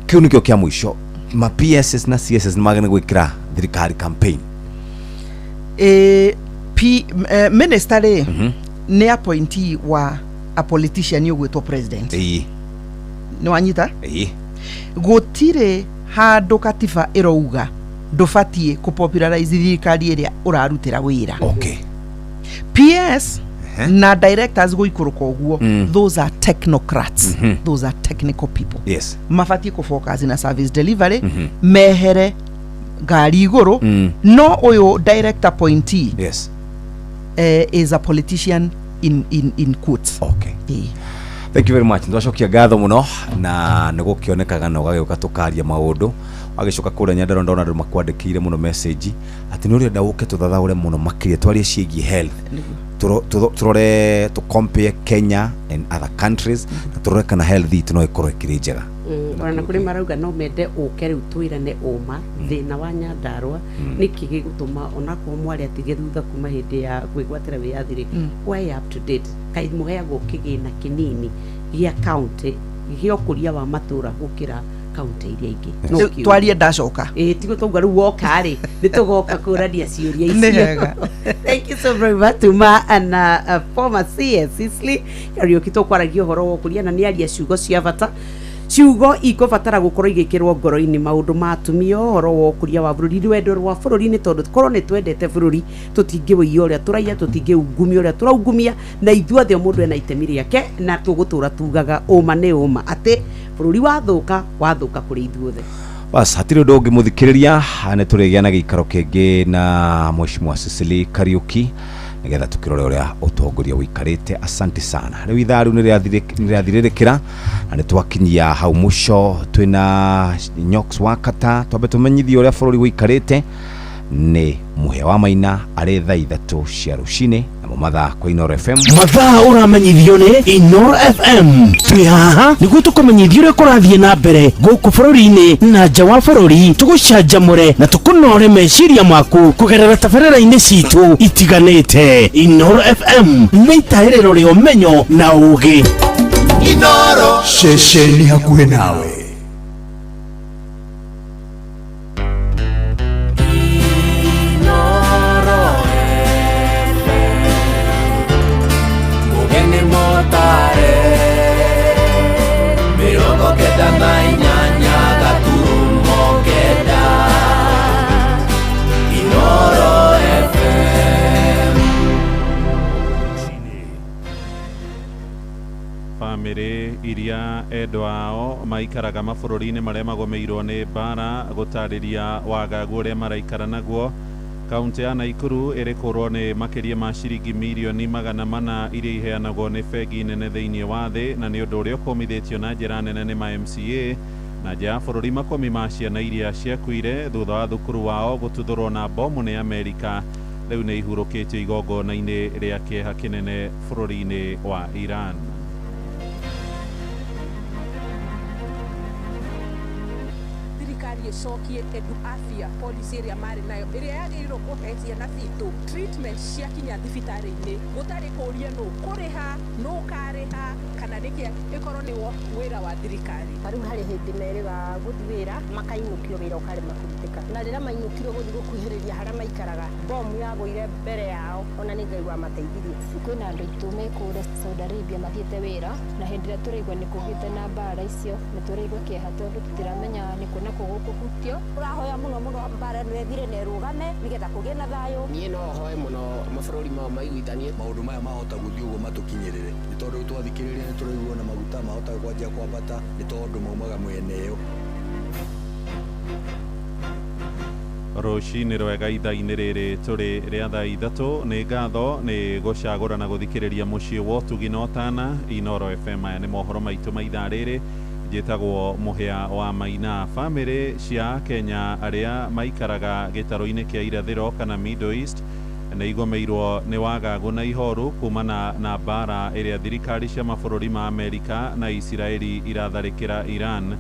Kĩu nĩkĩo kĩa mũico, ma PSs na CSs nĩ magĩrĩire nĩ gwĩkĩra thirikari campaign? Minister rĩ, nĩ appointee wa a politician ũgwĩtwo president. Nĩ wanyita? Ĩĩ. Gũtirĩ handũ katiba ĩrouga ndũbatiĩ kũ popularize thirikari ĩrĩa ũrarutĩra wĩra. PS Na directors gũikũrũka ũguo, those are technocrats, those are technical people. Mabatiĩ kũ focus na service delivery, mehere ngari igũrũ. No ũyũ director appointee is a politician in quotes. Okay. Thank you very much. Ndwacokia ngatho muno na nĩ gũkĩonekaga na ũgagĩũka tũkaria maũndũ. Wagĩcoka kũrĩa Nyandarua ndona andũ makwandĩkĩire mũno message atĩ nĩ ũrenda ũke tũthathaũre mũno makĩria twarie ciĩgiĩ health. Tũrore tũ compare Kenya and other countries na tũrore kana health itũ no ĩkorwo ĩkĩrĩ njega. Ona kũrĩ marauga no mende ũke rĩu twĩrane ũma thĩna wa Nyandarua nĩkĩ gĩgũtũma onakorwo mwarĩ atige thutha kuma hĩndĩ ya kwĩgwatĩra wĩyathi rĩ, why up to date kaĩ mũheagwo kĩgĩna kĩnini gĩa county gĩa ũkũria wa matũra gũkĩra kaunti iria ingĩ? No Rĩu kĩũria. Twarie ndacoka. Ĩĩ, tiguo twauga rĩu woka rĩ nĩ tũgoka kũrania ciũria Nĩ icio. wega. Thank you so very much tuma na former CS Sicily Kariuki. Tũkwaragia ũhoro wa ũkũria na nĩ aria ciugo cia bata, ciugo ikũbatara gũkorwo igĩkĩrwo ngoro-inĩ, maũndũ ma atumia, ũhoro wa ũkũria wa bũrũri, rwendo rwa bũrũri, nĩ tondũ korwo nĩ twendete bũrũri tũtingĩwĩia ũrĩa tũraiya, tũtingĩungumia ũrĩa tũraungumia, na ithuothe o mũndũ ena itemi rĩake, na tũgũtũra tugaga ũma nĩ ũma atĩ bũrũri wathũka wathũka kũrĩ ithuothe. Bas, hatirĩ ũndũ ũngĩ mũthikĩrĩria, nĩ tũrĩgĩa na gĩikaro kĩngĩ na Mheshimiwa Cecily Kariuki nĩgetha tũkĩrore ũrĩa ũtongoria ũikarĩte. Asante sana. Rĩu ithaa rĩu nĩ rĩathirĩrĩkĩra na nĩ twakinyia hau mũico. Twĩna Nyox Wakata, twambe tũmenyithie ũrĩa bũrũri ũikarĩte nĩ Mũhĩa wa Maina arĩ thaa 3 cia rũcinĩ namo mathaa kwa Inooro FM. Mathaa ũramenyithio nĩ Inoro FM. Twĩ haha nĩguo tũkũmenyithia ũrĩa kũrathiĩ na mbere gũkũ bũrũri-inĩ na nja wa bũrũri, tũgũcanjamũre na tũkũnore meciria maku kũgerera tabarĩra-inĩ citũ itiganĩte. Inoro FM nĩ itaĩrĩro rĩa ũmenyo na ũũgĩ. Inoro. Ceceni hakuhĩ nawe. Mugeni motare 98.9 Inoro FM. Bamĩrĩ iria endwa ao maikaraga mabũrũri-inĩ marĩa magũmĩirwo nĩ mbara gũtarĩria wagagu ũrĩa maraikara naguo. Kaunti ya Naikuru ĩrĩkũrwo nĩ makĩria ma ciringi mirioni 400 iria iheanagwo nĩ bengi nene thĩinĩ wa thĩ, na nĩ ũndũ ũrĩa ũkũmithĩtio na njĩra nene nĩ ma MCA. Na nja ya bũrũri, makũmi ma ciana iria ciakuire thutha wa thukuru wao gũtuthũrwo na bomu nĩ Amerika rĩu nĩ ihurũkĩtio igongona-inĩ rĩa kĩeha kĩnene bũrũri-inĩ wa Iran. Thirikari ĩcokie edu afya policy ĩrĩa marĩ nayo, ĩrĩa yagĩrĩirwo kũhe ciana citũ treatment ciakinya thibitarĩ-inĩ gũtarĩ kũũria nũ kũrĩha, nũ ũkarĩha, kana nĩkĩ, ĩkorwo nĩ wĩra wa thirikari. Tarĩu harĩ hĩndĩ merĩga gũthiĩ wĩra makainũkio, wĩra ũkarema kũrutĩka, na rĩrĩa mainũkirwo gũthiĩ gũkuhĩrĩria harĩa maikaraga, bomu yagũire mbere yao, ona nĩ Ngai wamateithirie. Kwĩna andũ aitũ me kũrĩa Saudi Arabia mathiĩte wĩra, na hĩndĩ ĩrĩa tũraigua nĩ kũgĩte na mbara icio nĩ tũraigua kĩeha tondũ tũtiramenya nĩ kũ na kũ gũkũhutio. Tũrahoya mũno mũno mbara ĩno ĩthire na ĩrũgame nĩgetha kũgĩe na thayũ. Niĩ no hoe mũno mabũrũri mao maiguithanie. Maũndũ maya mahota gũthiĩ ũguo matũkinyĩrĩre nĩ tondũ twathikĩrĩria nĩ tũraigua na maguta mahota kwanjia kwambata nĩ tondũ maumaga mwena ĩyo. Rũcinĩ rwega ithaa-inĩ rĩrĩ tũrĩ rĩa thaa 3. Nĩ ngatho nĩ gũcagũra na gũthikĩrĩria mũciĩ wa ũtugi na ũtana Inoro FM. Aya nĩ mohoro maitũ ma ithaa rĩrĩ. Njĩtagwo Mũhĩa wa Maina. Bamĩrĩ cia Kenya arĩa maikaraga gĩtarũ-inĩ kĩa irathĩro kana Middle East nĩ igomeirwo nĩ wagagu na ihoru kumana na mbara ĩrĩa thirikari cia mabũrũri ma Amerika na Isiraeli iratharĩkĩra Iran.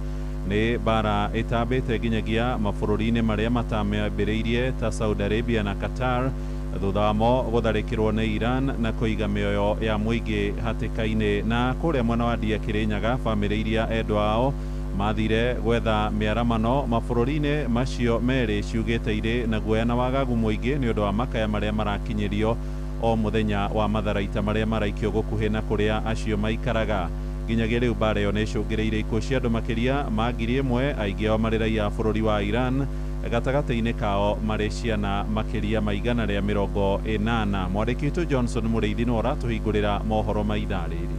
Nĩ mbara ĩtambĩte nginyagia mabũrũri-inĩ marĩa matamĩambĩrĩirie ta Saudi Arabia na Qatar, thutha wamo gũtharĩkĩrwo nĩ Iran na kũiga mĩoyo ya mũingĩ hatĩka-inĩ. Na kũrĩa mwena wa Ndia Kĩrĩnyaga, bamĩrĩ iria endwa ao mathire gwetha mĩaramano mabũrũri-inĩ macio merĩ ciugĩte irĩ na guoya na wagagu mũingĩ nĩ ũndũ wa makaya marĩa marakinyĩrio o mũthenya wa matharaita marĩa maraikio gũkuhĩ na kũrĩa acio maikaraga. Nginyagia rĩu mbara ĩyo nĩ ĩcũngĩrĩirie ikuũ cia andũ makĩria ma 1,000, aingĩ ao marĩ raia a bũrũri wa Iran. gatagatĩ-inĩ kao marĩ ciana makĩria ma 180. Mwandĩki witũ Johnson Mũrĩithi no ũratũhingũrĩra mohoro ma ithaa rĩrĩ.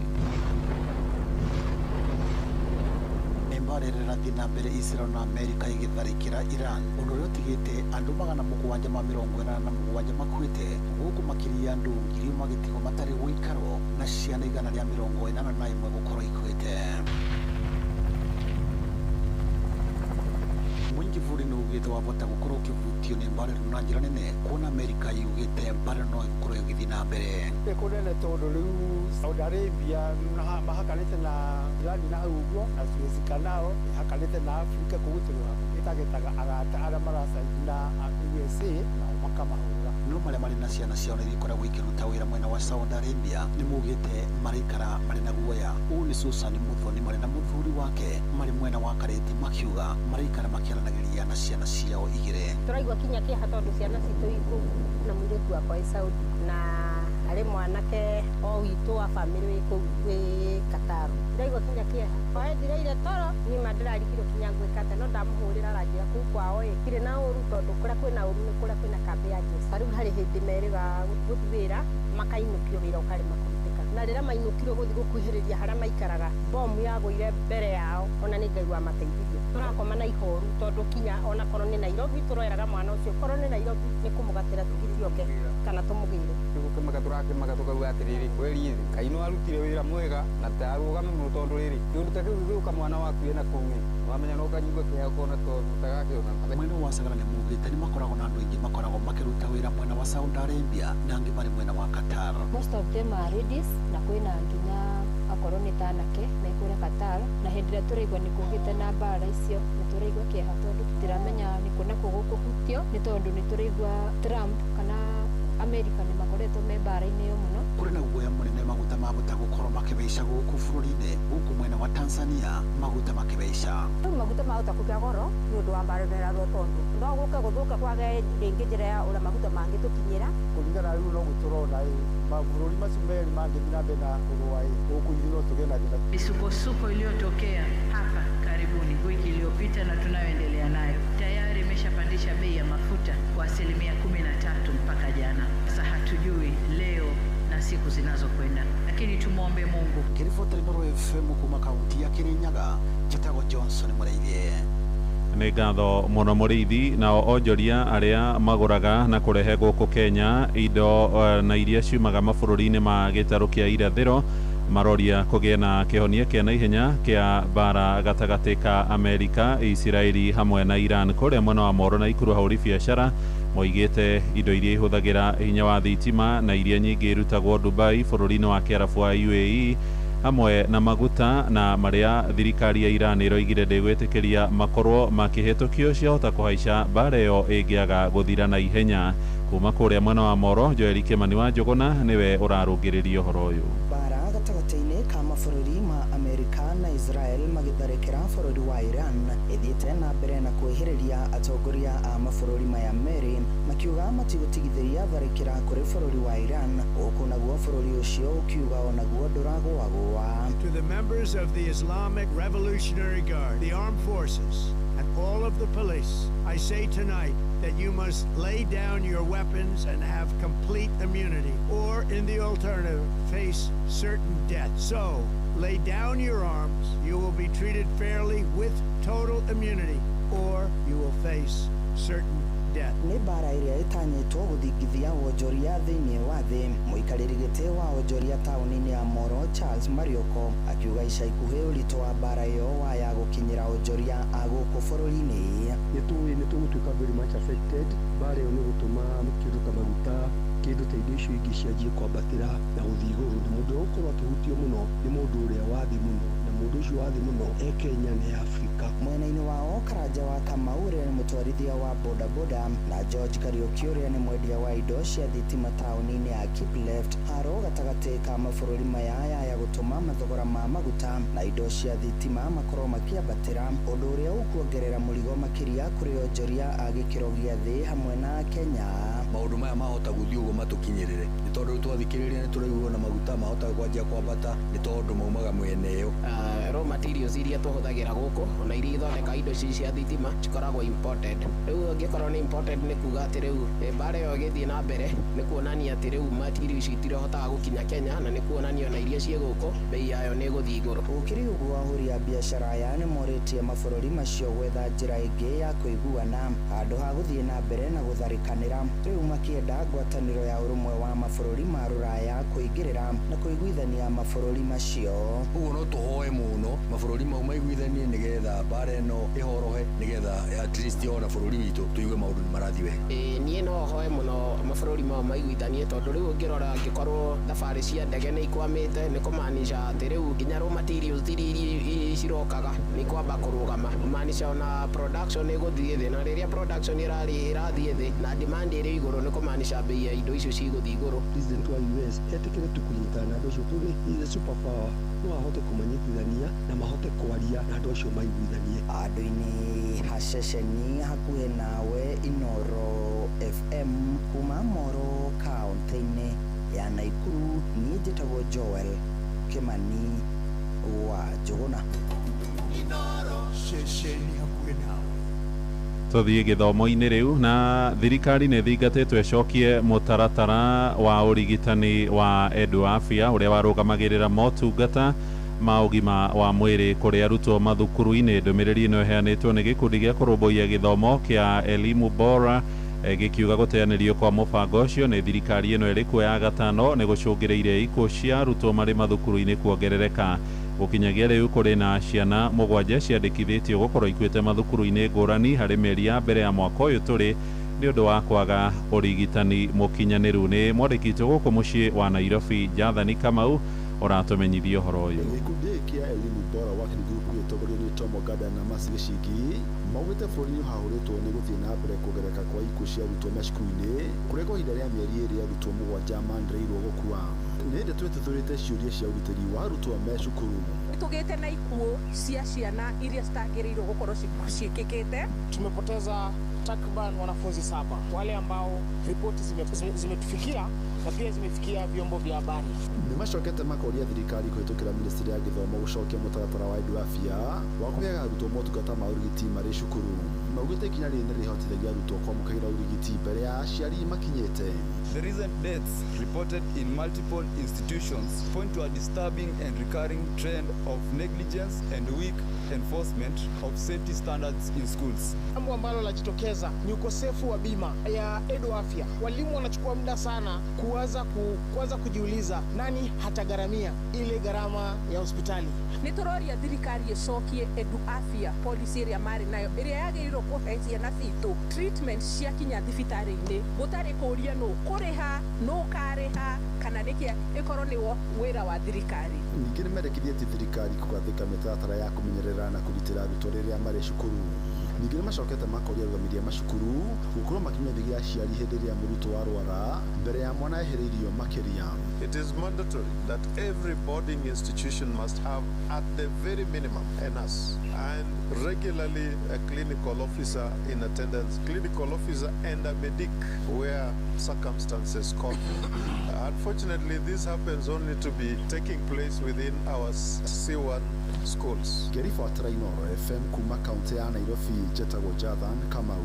Mbara ĩrĩa ĩrathiĩ na mbere Israel na Amerika ĩgĩtharĩkĩra Iran, ũndũ ũrĩa ũtigĩte andũ 787 makuĩte, gũkũ makĩria andũ 1,000 magĩtigwo matarĩ ũikaro na ciana 181 gũkorwo ikuĩte. Mũingĩ bũrũri-inĩ ugĩte wabota gũkorwo ũkĩhutio nĩ mbara ĩno na njĩra nene, kuona Amerika yugĩte mbara no ĩgũkorwo ĩgĩthiĩ na mbere. Nĩ kũnene tondũ rĩu Saudi Arabia mahakanĩte na Iran na hau ũguo, na Suez Canal ĩhakanĩte na Afrika, koguo tũrĩ hakuhĩ. Ĩtagĩtaga arata arĩa maracaina na USA nao makamahũra. No marĩa marĩ na ciana ciao na iria ikoragwo ikĩruta wĩra mwena wa Saudi Arabia nĩ maugĩte maraikara marĩ na guoya. Ũũ nĩ Susan Muthoni marĩ na mũthuri wake marĩ mwena wa Karĩti makiuga maraikara makĩaranagĩria na ciana ciao igĩrĩ. Tũraigua kinya kĩeha tondũ ciana citũ ikũ na mũirĩtu wakwa wĩ Saudi na arĩ mwanake o witũ wa bamĩrĩ wĩ kũu wĩ Qatar. Ndĩraigua kinya kĩeha. Oe ndiraire toro nima ndĩrarigirwo kinya ngwĩka atĩa, no ndamũhũrĩra aranjĩra kũu kwao ĩ tirĩ na ũru tondũ kũrĩa kwĩna ũru nĩ kũrĩa kwĩna kambĩ ya jeshi. Rĩu harĩ hĩndĩ merĩga gũthiĩ wĩra makainũkio wĩra ũkarema kũrutĩka, na rĩrĩa mainũkirwo gũthiĩ gũkuhĩrĩria harĩa maikaraga bomu yagũire mbere yao, ona nĩ Ngai wamateithirie. Tũrakoma na ihoru tondũ kinya ona korwo nĩ Nairobi tũroeraga mwana ũcio, korwo nĩ Nairobi nĩ kũmũgatĩra tigiti oke kana tũmũgĩre. Gũkĩmaka tũrakĩmaka tũkauga atĩrĩrĩ, kweri Ngai no arutire wĩra mwega na tarũgame mũno tondũ rĩrĩ kĩũndũ ta kĩu gĩgũka mwana waku ena kũu ĩ wamenya no kanyigua kĩeha ũkona tondũ ũtagakĩona. Mwena wa Sagara nĩ maugĩte nĩ makoragwo na andũ aingĩ makoragwo makĩruta wĩra mwena wa Saudi Arabia na angĩ marĩ mwena wa Qatar. Most of them are ladies na kwĩna nginya akorwo nĩ ta anake mekũrĩa Qatar, na hĩndĩ ĩrĩa tũraigua nĩ kũgĩte na mbara icio nĩ tũraigua kĩeha tondũ tũtiramenya nĩ kũ na kũ gũkũhutio, nĩ tondũ nĩ tũraigua Trump kana Amerika nĩ makoretwo me mbara-inĩ ĩyo mũno. Kũrĩ na guoya mũnene maguta mahota gũkorwo makĩbeca gũkũ bũrũri-inĩ, gũkũ mwena wa Tanzania maguta makĩbeca. Rĩu maguta mahota kũgĩa goro nĩ ũndũ wa mbara ĩno ĩrarũo tondũ no gũke gũthũka kwage rĩngĩ njĩra ya ũrĩa maguta mangĩtũkinyĩra. Kũringana rĩu no gũtũrona ĩ mabũrũri macio merĩ mangĩthiĩ na mbere na kũrũa ĩ gũkũ ithuĩ no tũgĩe na thĩna. Misukosuko iliyotokea hapa karibuni wiki iliyopita na tunayoendelea nayo tayari imeshapandisha bei ya mafuta kwa 13% mpaka jana. Sasa hatujui leo na siku zinazokwenda, lakini tumuombe Mungu. Kiribota Inooro FM kuma kaunti ya Kirinyaga, njĩtagwo Johnson Mũrĩithi. Nĩ ngatho mũno Mũrĩithi. Nao onjoria arĩa magũraga na kũrehe gũkũ Kenya indo na iria ciumaga mabũrũri-inĩ ma gĩtarũ kĩa irathĩro maroria kũgĩe na kĩhonia kĩa naihenya kĩa mbara gatagatĩ ka Amerika, Isiraeli hamwe na Iran. Kũrĩa mwena wa Moro na Ikuru ahũri biacara moigĩte indo iria ihũthagĩra hinya wa thitima na iria nyingĩ irutagwo Dubai bũrũri-inĩ wa Kĩarabu wa UAE hamwe na maguta na marĩa thirikari ya Iran ĩroigire ndĩgwĩtĩkĩria makorwo makĩhĩtũkio ciahota kũhaica mbara ĩyo ĩngĩaga gũthira na ihenya. Kuma kũrĩa mwena wa Moro, Joel Kĩmani wa Njũgũna nĩwe ũrarũngĩrĩria ũhoro ũyũ. Mbara gatagatĩ-inĩ ka mabũrũri ma Amerika na Israel magĩtharĩkĩra bũrũri wa Iran ĩthiĩte na mbere na kwĩhĩrĩria atongoria a mabũrũri maya merĩ makiuga matigũtigithĩria tharĩkĩra kũrĩ bũrũri wa Iran, gũkũ naguo bũrũri ũcio ũkiuga onaguo ndũragũagũa. To the members of the Islamic Revolutionary Guard, the armed forces, and all of the police, I say tonight that you must lay down your weapons and have complete immunity, or in the alternative, face certain death. So, lay down your arms. You will be treated fairly with total immunity, or you will face certain death. Nĩ mbara ĩrĩa ĩtanyĩtwo gũthingithia wonjoria thĩinĩ wa thĩ. Mũikarĩri gĩtĩ wa wonjoria taũni-inĩ ya Moro, Charles Marioko, akiuga ica ikuhĩ ũritũ wa mbara ĩyo waya gũkinyĩra wonjoria a gũkũ bũrũri-inĩ. Nĩ tũĩ nĩ tũgũtuĩka very much affected. Mbara ĩyo nĩ gũtũma kĩndũ ta maguta, kĩndũ ta indo icio ingĩ cianjie kwambatĩra na gũthiĩ igũrũ, na mũndũ ũrĩa ũgũkorwo akĩhutio mũno nĩ mũndũ ũrĩa wa thĩ mũno, na mũndũ ũcio wa thĩ mũno e Kenya na e Afrika. Mwena-inĩ wao Karanja wa Kamau ũrĩa nĩ mũtwarithia wa bodaboda na George Kariuki ũrĩa nĩ mwendia wa indo cia thitima taũni-inĩ ya Kipleft, haro gatagatĩ ka mabũrũri maya yaya gũtũma mathogora ma maguta na indo cia thitima makorwo makĩambatĩra, ũndũ ũrĩa ũkuongerera mũrigo makĩria kũrĩ onjoria a gĩkĩro gĩa thĩ hamwe na Kenya. Maũndũ maya mahota gũthiĩ ũguo matũkinyĩrĩre nĩ tondũ rĩu twathikĩrĩria nĩ tũraigua na maguta mahota kwanjia kwambata nĩ tondũ maumaga mwena ĩyo. Raw materials iria tũhũthagĩra gũkũ ona iria ithondeka indo ici cia thitima cikoragwo imported. Rĩu angĩkorwo nĩ imported nĩ kuga atĩ rĩu mbara ĩyo ĩgĩthiĩ na mbere nĩ kuonania atĩ rĩu material ici itirahotaga gũkinya Kenya, na nĩ kuonania ona iria ciĩ gũkũ bei yayo nĩ ĩgũthiĩ igũrũ. Gũkĩrĩ ũguo ahũri a biacara aya nĩ morĩtie mabũrũri macio gwetha njĩra ĩngĩ ya kũiguana handũ ha gũthiĩ na mbere na gũtharĩkanĩra. Rĩu makĩenda ngwatanĩro ya ũrũmwe wa mabũrũri ma Rũraya kũingĩrĩra na kũiguithania mabũrũri macio. Ũguo no tũhoe mũno mabũrũri mau maiguithanie nĩgetha mbara ĩno ĩhorohe, nĩgetha at least ona bũrũri witũ tũigue maũndũ nĩ marathiĩ wega. Niĩ no hoe mũno mabũrũri mau maiguithanie, tondũ rĩu ũngĩrora angĩkorwo thabarĩ cia ndege nĩ ikwamĩte nĩ kũmaanisha atĩ rĩu nginya raw materials iria cirokaga nĩ kwamba kũrũgama, kũmaanisha ona production nĩ ĩgũthiĩ thĩ, na rĩrĩa production ĩrathiĩ thĩ na demand ĩrĩ igũrũ nĩ kũmaanisha bei ya indo icio cigũthiĩ igũrũ. President wa US etĩkĩre tu kũnyitana na andũ acio tondũ is a super power, no ahote kũmanyitithania na mahote kwaria na andũ acio maiguithanie. Andũ-inĩ haceceni hakuhĩ nawe Inoro FM kuma Moro kaunti-inĩ ya Naikuru, niĩ njĩtagwo Joel Kimani wa Njũgũna. Inoro ceceni hakuhĩ nawe. Tũthiĩ gĩthomo-inĩ rĩu, na thirikari nĩ ĩthingatĩtwo ĩcokie mũtaratara wa ũrigitani wa Edu Afya ũrĩa warũgamagĩrĩra motungata ma ũgima wa mwĩrĩ kũrĩ arutwo mathukuru-inĩ. Ndũmĩrĩri ĩno ĩheanĩtwo nĩ gĩkundi gĩa kũrũmbũiya gĩthomo kĩa Elimu Bora, gĩkiuga gũteanĩrio kwa mũbango ũcio nĩ thirikari ĩno ĩrĩ kuo ya gatano nĩ gũcũngĩrĩirie ikuũ cia arutwo marĩ mathukuru-inĩ kuongerereka. Gũkinyagia rĩu kũrĩ na ciana 7 ciandĩkithĩtio gũkorwo ikuĩte mathukuru-inĩ ngũrani harĩ mĩeri ya mbere ya mwaka ũyũ tũrĩ nĩ ũndũ wa kwaga ũrigitani mũkinyanĩru. Nĩ mwandĩki witũ gũkũ mũciĩ wa Nairobi Jathani Kamau ũratũmenyithia ũhoro ũyũ. Gĩkundi gĩkĩ kĩa Elimu Bora Working Group gĩtongorio nĩ Tom Ogada na Mercy Gĩcingi maugĩte bũrũri-inĩ ũhahũrĩtwo nĩ gũthiĩ na mbere kuongerereka kwa ikuũ cia arutwo macukuru-inĩ kũrĩa kwa ihinda rĩa mĩeri 2 arutwo 7 manĩrĩirwo gũkua. Nĩ ndeto ĩtuthũrĩte ciũria cia ũgitĩri wa arutwo me cukuru. Tũgĩte na ikuũ cia ciana iria citagĩrĩirwo gũkorwo ciĩkĩkĩte. Tumepoteza takriban wanafunzi 7 wale ambao ripoti zimetufikia na pia zimefikia vyombo vya habari. Nĩ macokete makoria thirikari kũhĩtũkĩra ministry ya gĩthomo gũcokia mũtaratara wa Edu Afya wa kũheaga arutwo motungata ma ũrigiti marĩ cukuru. Maugĩte ikinya rĩrĩ nĩ rĩhotithagia arutwo kwamũkĩra ũrigiti mbere ya aciari makinyĩte. The recent deaths reported in multiple institutions point to a disturbing and recurring trend of negligence and weak enforcement of safety standards in schools. Jambo ambalo lajitokeza ni ukosefu wa bima ya Edu Afya. Walimu wanachukua muda sana kuanza kujiuliza nani hatagharamia ile gharama ya hospitali. Nĩ tũroria thirikari ĩcokie Edu Afya policy ĩrĩa marĩ nayo ĩrĩa yagĩrĩirwo kũhe ciana citũ treatment ciakinya thibitarĩ-inĩ gũtarĩ kũũria nũ kũrĩha nũ ũkarĩha kana nĩkĩ ĩkorwo nĩwo wĩra wa thirikari. Ningĩ nĩ mendekithĩtie thirikari kũgathĩka mĩtaratara ya kũmenyerera na kũgitĩra arutwo rĩrĩa marĩ cukuru. Ningĩ nĩ macokete makoria arũgamĩrĩri a macukuru gũkorwo makĩmenyithagia aciari hĩndĩ ĩrĩa mũrutwo arwara mbere ya mwana ehereirio makĩria. It is mandatory that every boarding institution must have at the very minimum a nurse and regularly a clinical officer in attendance, clinical officer and a medic where circumstances call. Unfortunately, this happens only to be taking place within our C1 schools. Ngĩribotera Inoro FM kuma kaunti ya Nairobi, njĩtagwo Jathan Kamau.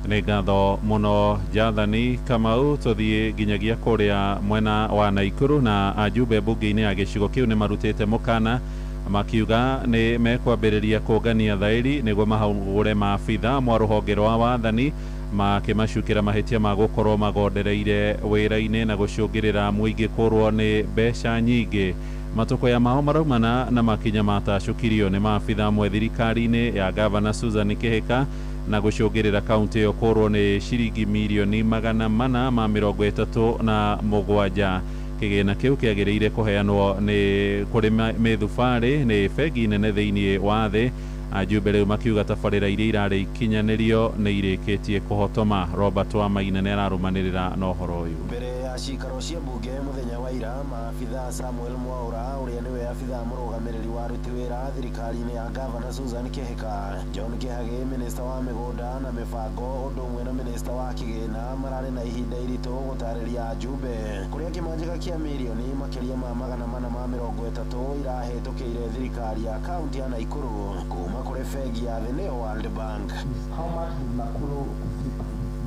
Nĩ ngatho mũno Jathani Kamau. Tũthiĩ nginyagia kũrĩa mwena wa Naikuru, na ajumbe mbunge-inĩ ya gĩcigo kĩu nĩ marutĩte mũkana makiuga nĩ mekwambĩrĩria kũngania thaĩri nĩguo mahũre maabitha mwa rũhonge rwa wathani makĩmacukĩra mahĩtia ma gũkorwo magondereire wĩra-inĩ na gũcũngĩrĩra mũingĩ kũrwo nĩ mbeca nyingĩ. Matũkũya mao maraumana na makinya matacũkirio nĩ maabitha amwe thirikari-inĩ ya gavana Susan Kihika na gũcũngĩrĩra kaunti ĩyo kũrwo nĩ ciringi mirioni 437. Kĩgĩna kĩu kĩagĩrĩire kũheanwo nĩ kũrĩ mĩthubarĩ nĩ bengi nene thĩinĩ wa thĩ. Ajumbe rĩu makiuga tabarĩra iria irarĩ ikinyanĩrio nĩ irĩkĩtie kũhotoma. Robert Wamaina nĩ ararũmanĩrĩra na ũhoro ũyũ. Mbere ya Cikaro cia mbunge mũthenya wa ira, maabithaa Samuel Mwaura ũrĩa nĩwe abithaa mũrũgamĩrĩri wa aruti wĩra thirikari-inĩ ya Gavana Susan Kihika, John Kihagi minista wa mĩgũnda na mĩbango ũndũ ũmwe na minista wa kĩgĩna mararĩ na ihinda iritũ gũtarĩria ajumbe kũrĩa kĩmanjĩka kĩa mirioni makĩria ma 430 irahĩtũkĩire thirikari ya kaunti ya Nakuru kuma kũrĩ bengi ya thĩ nĩyo World Bank. How much did Nakuru City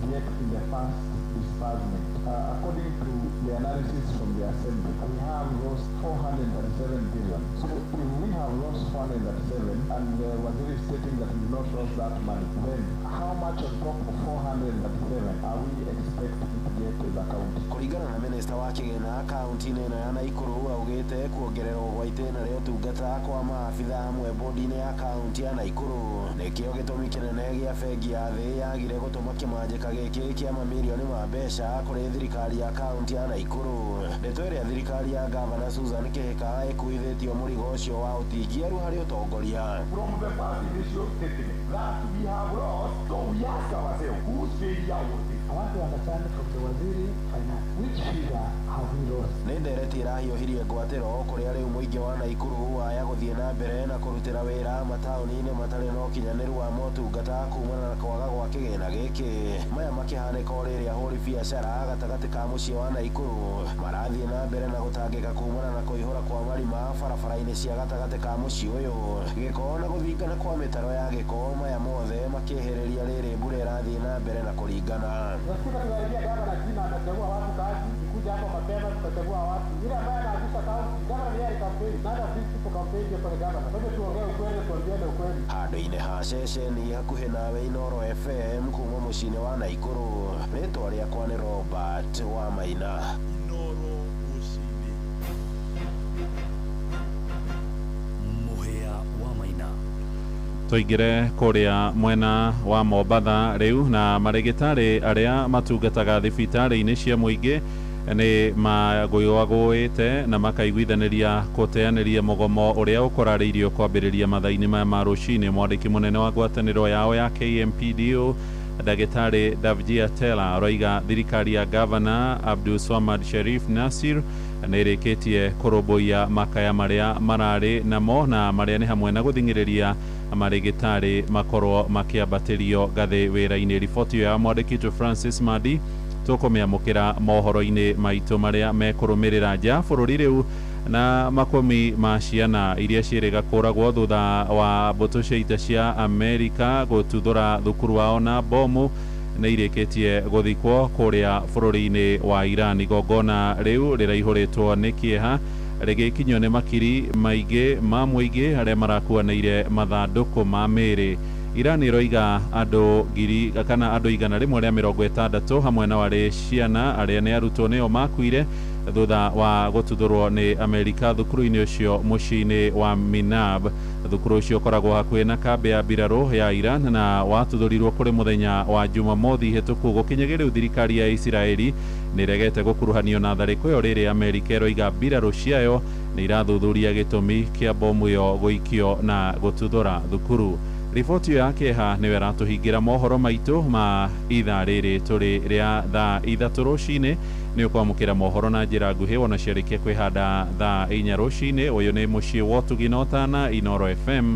get in the first disbursement? According to the analysis from the assembly, we have lost 437 billion. So if we have lost 437 and the Waziri is stating that we have not lost that money, then how much on top of 437 are we expecting to get as a county? Kũringana na minista wa kĩgĩna kaunti-inĩ ĩno ya Nakuru augĩte kuongererwo gwa itĩna rĩa ũtungata kwa maabitha amwe bodi-inĩ ya kaunti ya Nakuru nĩkĩo gĩtũmi kĩnene gĩa bengi ya thĩ yagire gũtũma kĩmanjĩka gĩkĩ kĩa mamirioni ma mbeca kũrĩ thirikari ya kaunti ya Nakuru. Ndeto ĩrĩa thirikari ya Gavana Susan Kihika ĩkuithĩtio mũrigo ũcio wa ũtingieru harĩ ũtongoria. From the first initial statement that we have lost, so we ask ourselves, whose failure was it? I want to understand from the Waziri Finance, which figure have we lost? Nĩ ndereti ĩrahiũhirie ngwatĩro kũrĩa rĩu mũingĩ wa Nakuru waya gũthiĩ na mbere na kũrutĩra wĩra mataũni-inĩ matarĩ na ũkinyanĩru wa motungata kumana na kwaga gwa kĩgĩna gĩkĩ. Maya makĩhanĩka o rĩrĩa ahũri biacara gatagatĩ ka mũciĩ wa Nakuru marathiĩ na mbere na gũtangĩka kumana na kũihũra kwa marima barabara-inĩ cia gatagatĩ ka mũciĩ ũyũ, gĩko na gũthingana kwa mĩtaro ya gĩko, maya mothe makĩhĩrĩria rĩrĩ mbura ĩrathiĩ na mbere na kũringana. Tunasikia tunaambia gavana jina atachagua watu kazi, nikuja hapa mapema tutachagua watu. Yule ambaye anaangusha kaunti, gavana yeye campaign, none of these people campaign for the governor. Kwa hivyo tuongee ukweli, tuambiane ukweli. Handũ-inĩ ha ceceni hakuhĩ nawe Inooro FM kuma mũciĩ-inĩ wa Nakuru, rĩtwa rĩakwa nĩ Robert Wamaina. Inooro rũcinĩ. Mũhĩa wa Maina. Tũingĩre kũrĩa mwena wa Mombatha rĩu na marĩgĩtarĩ arĩa matungataga thibitarĩ-inĩ cia mũingĩ nĩ magũĩte na makaiguithanĩria kũteanĩria mũgomo ũrĩa ũkũrarĩirio kwambĩrĩria mathaa-inĩ maya ma rũcinĩ. Mwandĩki mũnene wa ngwatanĩro yao ya KMPDU Ndagĩtarĩ Davji Atela aroiga thirikari ya Gavana Abdul Swamad Sharif Nasir nĩ ĩrĩkĩtie kũrũmbũiya makaya marĩa mararĩ namo na marĩa nĩ hamwe na gũthing'ĩrĩria marĩgĩtarĩ makorwo makĩambatĩrio ngathĩ wĩra-inĩ. Riboti ĩyo ya mwandĩki witũ Francis Madi tũkũmĩamũkĩra mohoro-inĩ maitũ marĩa mekũrũmĩrĩra. Nja bũrũri rĩu na makũmi ma ciana iria ciĩrĩga kũragwo thutha wa mbũtũ cia ita cia Amerika gũtuthũra thukuru wao na bomu nĩ irĩkĩtie gũthikwo kũrĩa bũrũri-inĩ wa Iran. Igongona rĩu rĩraihũrĩtwo nĩ kĩeha rĩgĩkinyio nĩ makiri maingĩ ma mũingĩ arĩa marakuanĩire mathandũkũ ma mĩĩrĩ. Iran ĩroiga andũ ngiri kana andũ 160 hamwe na warĩ ciana arĩa nĩ arutwo nĩo makuire thutha wa gũtuthũrwo nĩ Amerika thukuru-inĩ ũcio mũciĩ-inĩ wa Minab. Thukuru ũcio ũkoragwo hakuhĩ na kambĩ ya mbirarũ ya Iran na watuthũrirwo kũrĩ mũthenya wa Jumamothi hĩtũku. Gũkinyagia rĩu thirikari ya Isiraeli nĩ ĩregete gũkuruhanio na tharĩko ĩyo rĩrĩa Amerika ĩroiga mbirarũ ciayo nĩ irathuthuria gĩtũmi kĩa bomu ĩyo gũikio na gũtuthũra thukuru. Riboti ĩyo ya kĩeha nĩyo ĩratũhingĩra mohoro maitũ ma ithaa rĩrĩ tũrĩ rĩa thaa 3 rũcinĩ. Nĩ ũkwamũkĩra mohoro na njĩra nguhĩ wona ciarĩkia kwĩhanda thaa 4 rũcinĩ. Ũyũ nĩ mũciĩ wa ũtugi na ũtana Inooro FM.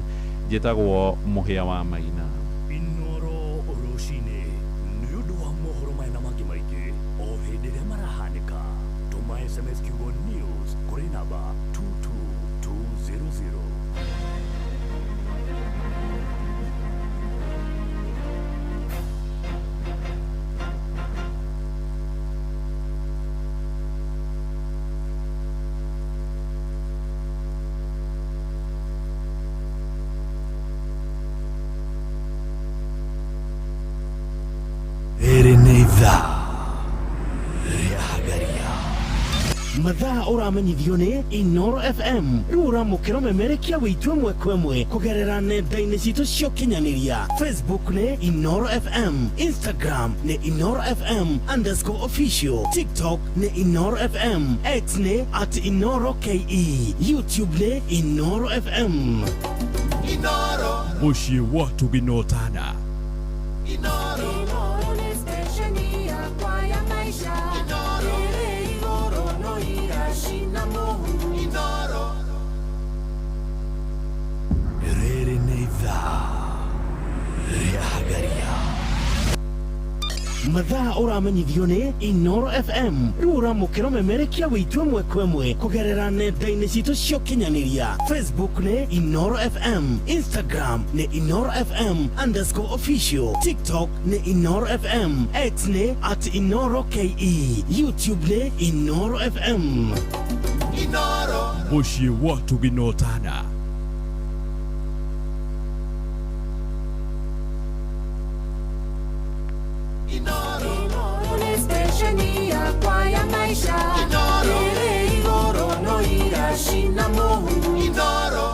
Njĩtagwo Mũhĩa wa Maina. Inooro rũcinĩ nĩ ũndũ wa mohoro maya na mangĩ maingĩ o hĩndĩ ĩrĩa marahanĩka. Tũma SMS kiugo news kũrĩ namba 22200. Rĩrĩ nĩ ithaa rĩa Hagaria. Mathaa ũramenyithio nĩ Inooro FM. Rĩu ũramũkĩra ũmemerekia wĩitũ ĩmwe kwa ĩmwe kũgerera nenda-inĩ citũ cia ũkinyanĩria. Facebook nĩ Inooro FM, Instagram nĩ Inooro FM _official, TikTok nĩ Inooro FM, X nĩ @InooroKE, YouTube nĩ Inooro FM. Inooro Mũciĩ wa ũtugi na ũtana. Inooro. Inooro ni stesheni yakwa ya maisha. Inooro. Mathaa ũramenyithio nĩ Inoro FM. Rĩu ũramũkĩra ũmemerekia witũ ĩmwe kwa ĩmwe kũgerera nenda-inĩ citũ cia ũkinyanĩria. Facebook nĩ Inoro FM, Instagram nĩ Inoro FM underscore official, TikTok nĩ Inoro FM, X nĩ at Inoro KE, YouTube nĩ Inoro FM. Inoro. Mũciĩ wa Tuginotana. Inoro nĩ stesheni yakwa ya maisha. Inoro. Ĩrĩ igũrũ no iracina mũhu. Inoro.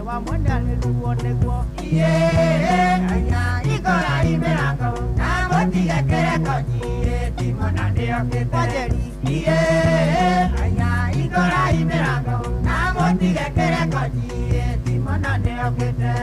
wa mwenda nĩruo nĩguo iye aya igorai mĩrango na mũtige kĩreko nyiĩ timona nĩokĩte Wanjeri iye aya igorai mĩrango na mũtige kĩreko nyiĩ timona nĩokĩte.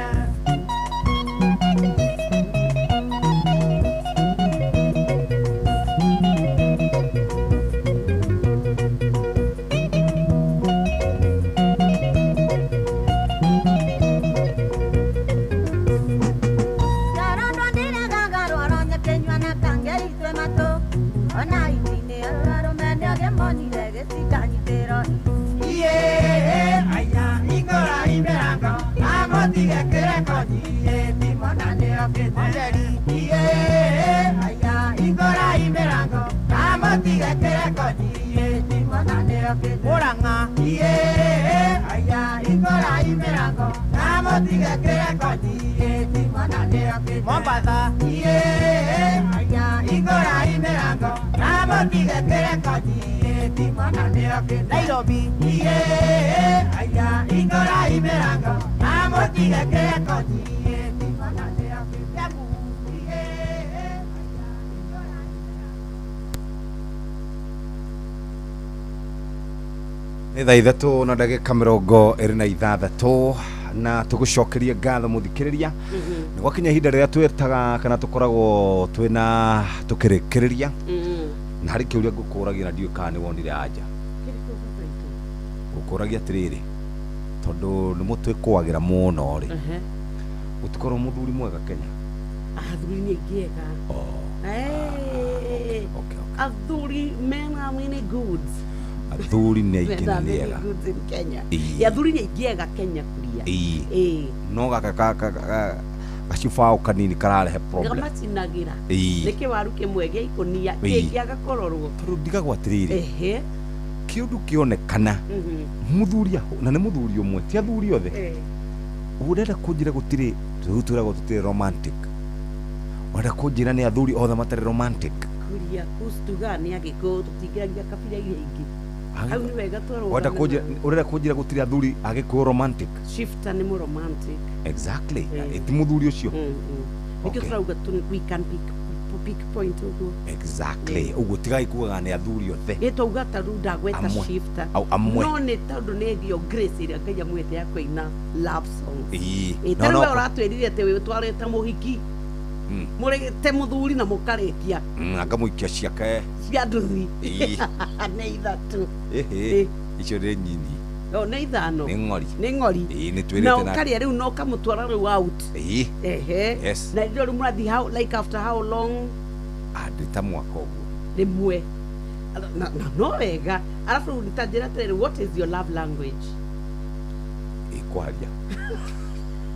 Murang'a iye aya igorai mĩrango na mũtige kĩreko nyiĩ timona nĩokĩte Mombatha iye aya igorai mĩrango na mũtige kĩreko nyiĩ timona nĩokĩte Nairobi iye aya igorai mĩrango na mũtige kĩreko nyiĩ timona nĩokĩte iye. Nĩ thaa 3 na ndagĩka 26 na tũgũcokeria ngatho mũthikĩrĩria nĩ gwakinya ihinda rĩrĩa twĩtaga kana tũkoragwo twĩna tũkĩrĩkĩrĩria na harĩ kĩũria ngũkũragia na ndiũĩ kana nĩ wonire anja ngũkũragia atĩrĩrĩ tondũ nĩ mũtwĩkũagĩra mũno rĩ gũtikorwo mũthuri mwega Kenya. Athuri nĩ aingĩ ega. Athuri men are many goods. Athuri nĩ aingĩ na nĩ ega. Athuri nĩ aingĩ ega Kenya kuria. No gaka gacibaũ kanini kararehe problem. Gamacinagĩra. Nĩ kĩwaru kĩmwe gĩa ikũnia kĩngĩaga kũrorwo. Tondũ ndigagwo atĩrĩrĩ kĩũndũ kĩonekana mũthuri na nĩ mũthuri ũmwe ti athuri othe ũrenda kũnjĩra gũtirĩ rĩu twĩragwo tũtirĩ romantic ũrenda kũnjĩra nĩ athuri othe matarĩ romantic kuria kustuga nĩ agĩkũyũ tũtingĩragia kabira iria ingĩ. Hau nĩ wega twarwo. Ũrenda kũnjĩra gũtirĩ athuri agĩkũyũ romantic. Shifter nĩ mũromantic. Exactly. Ti mũthuri ũcio. Nĩkĩo tũrauga we can pick point ũguo. Exactly. Ũguo tigai kugaga nĩ athuri othe. Ĩ twauga ta rĩu ndagweta Shifter. No nĩ tondũ nĩ ĩgio grace ĩrĩa Ngai amwĩte ya kũina love songs. Ĩ ta rĩu we ũratwĩrire atĩ wĩ ũtwarĩte mũhiki. Mũrĩte mũthuri na mũkarĩkia. Akamũikia ciake cia nduthi. Nĩ 3. Icio nĩ nyinyi. Nĩ 5. Nĩ ng'ori. Nĩ ng'ori. Nĩ twĩrĩte na ũkarĩa rĩu na ũkamũtwara rĩu out. Ehe. Na rĩu mũrathiĩ how like after how long? Ndĩ ta mwaka ũguo. Rĩmwe. Na no wega. Arabu rĩu ta njĩra atĩrĩrĩ, what is your love language? Kwaria.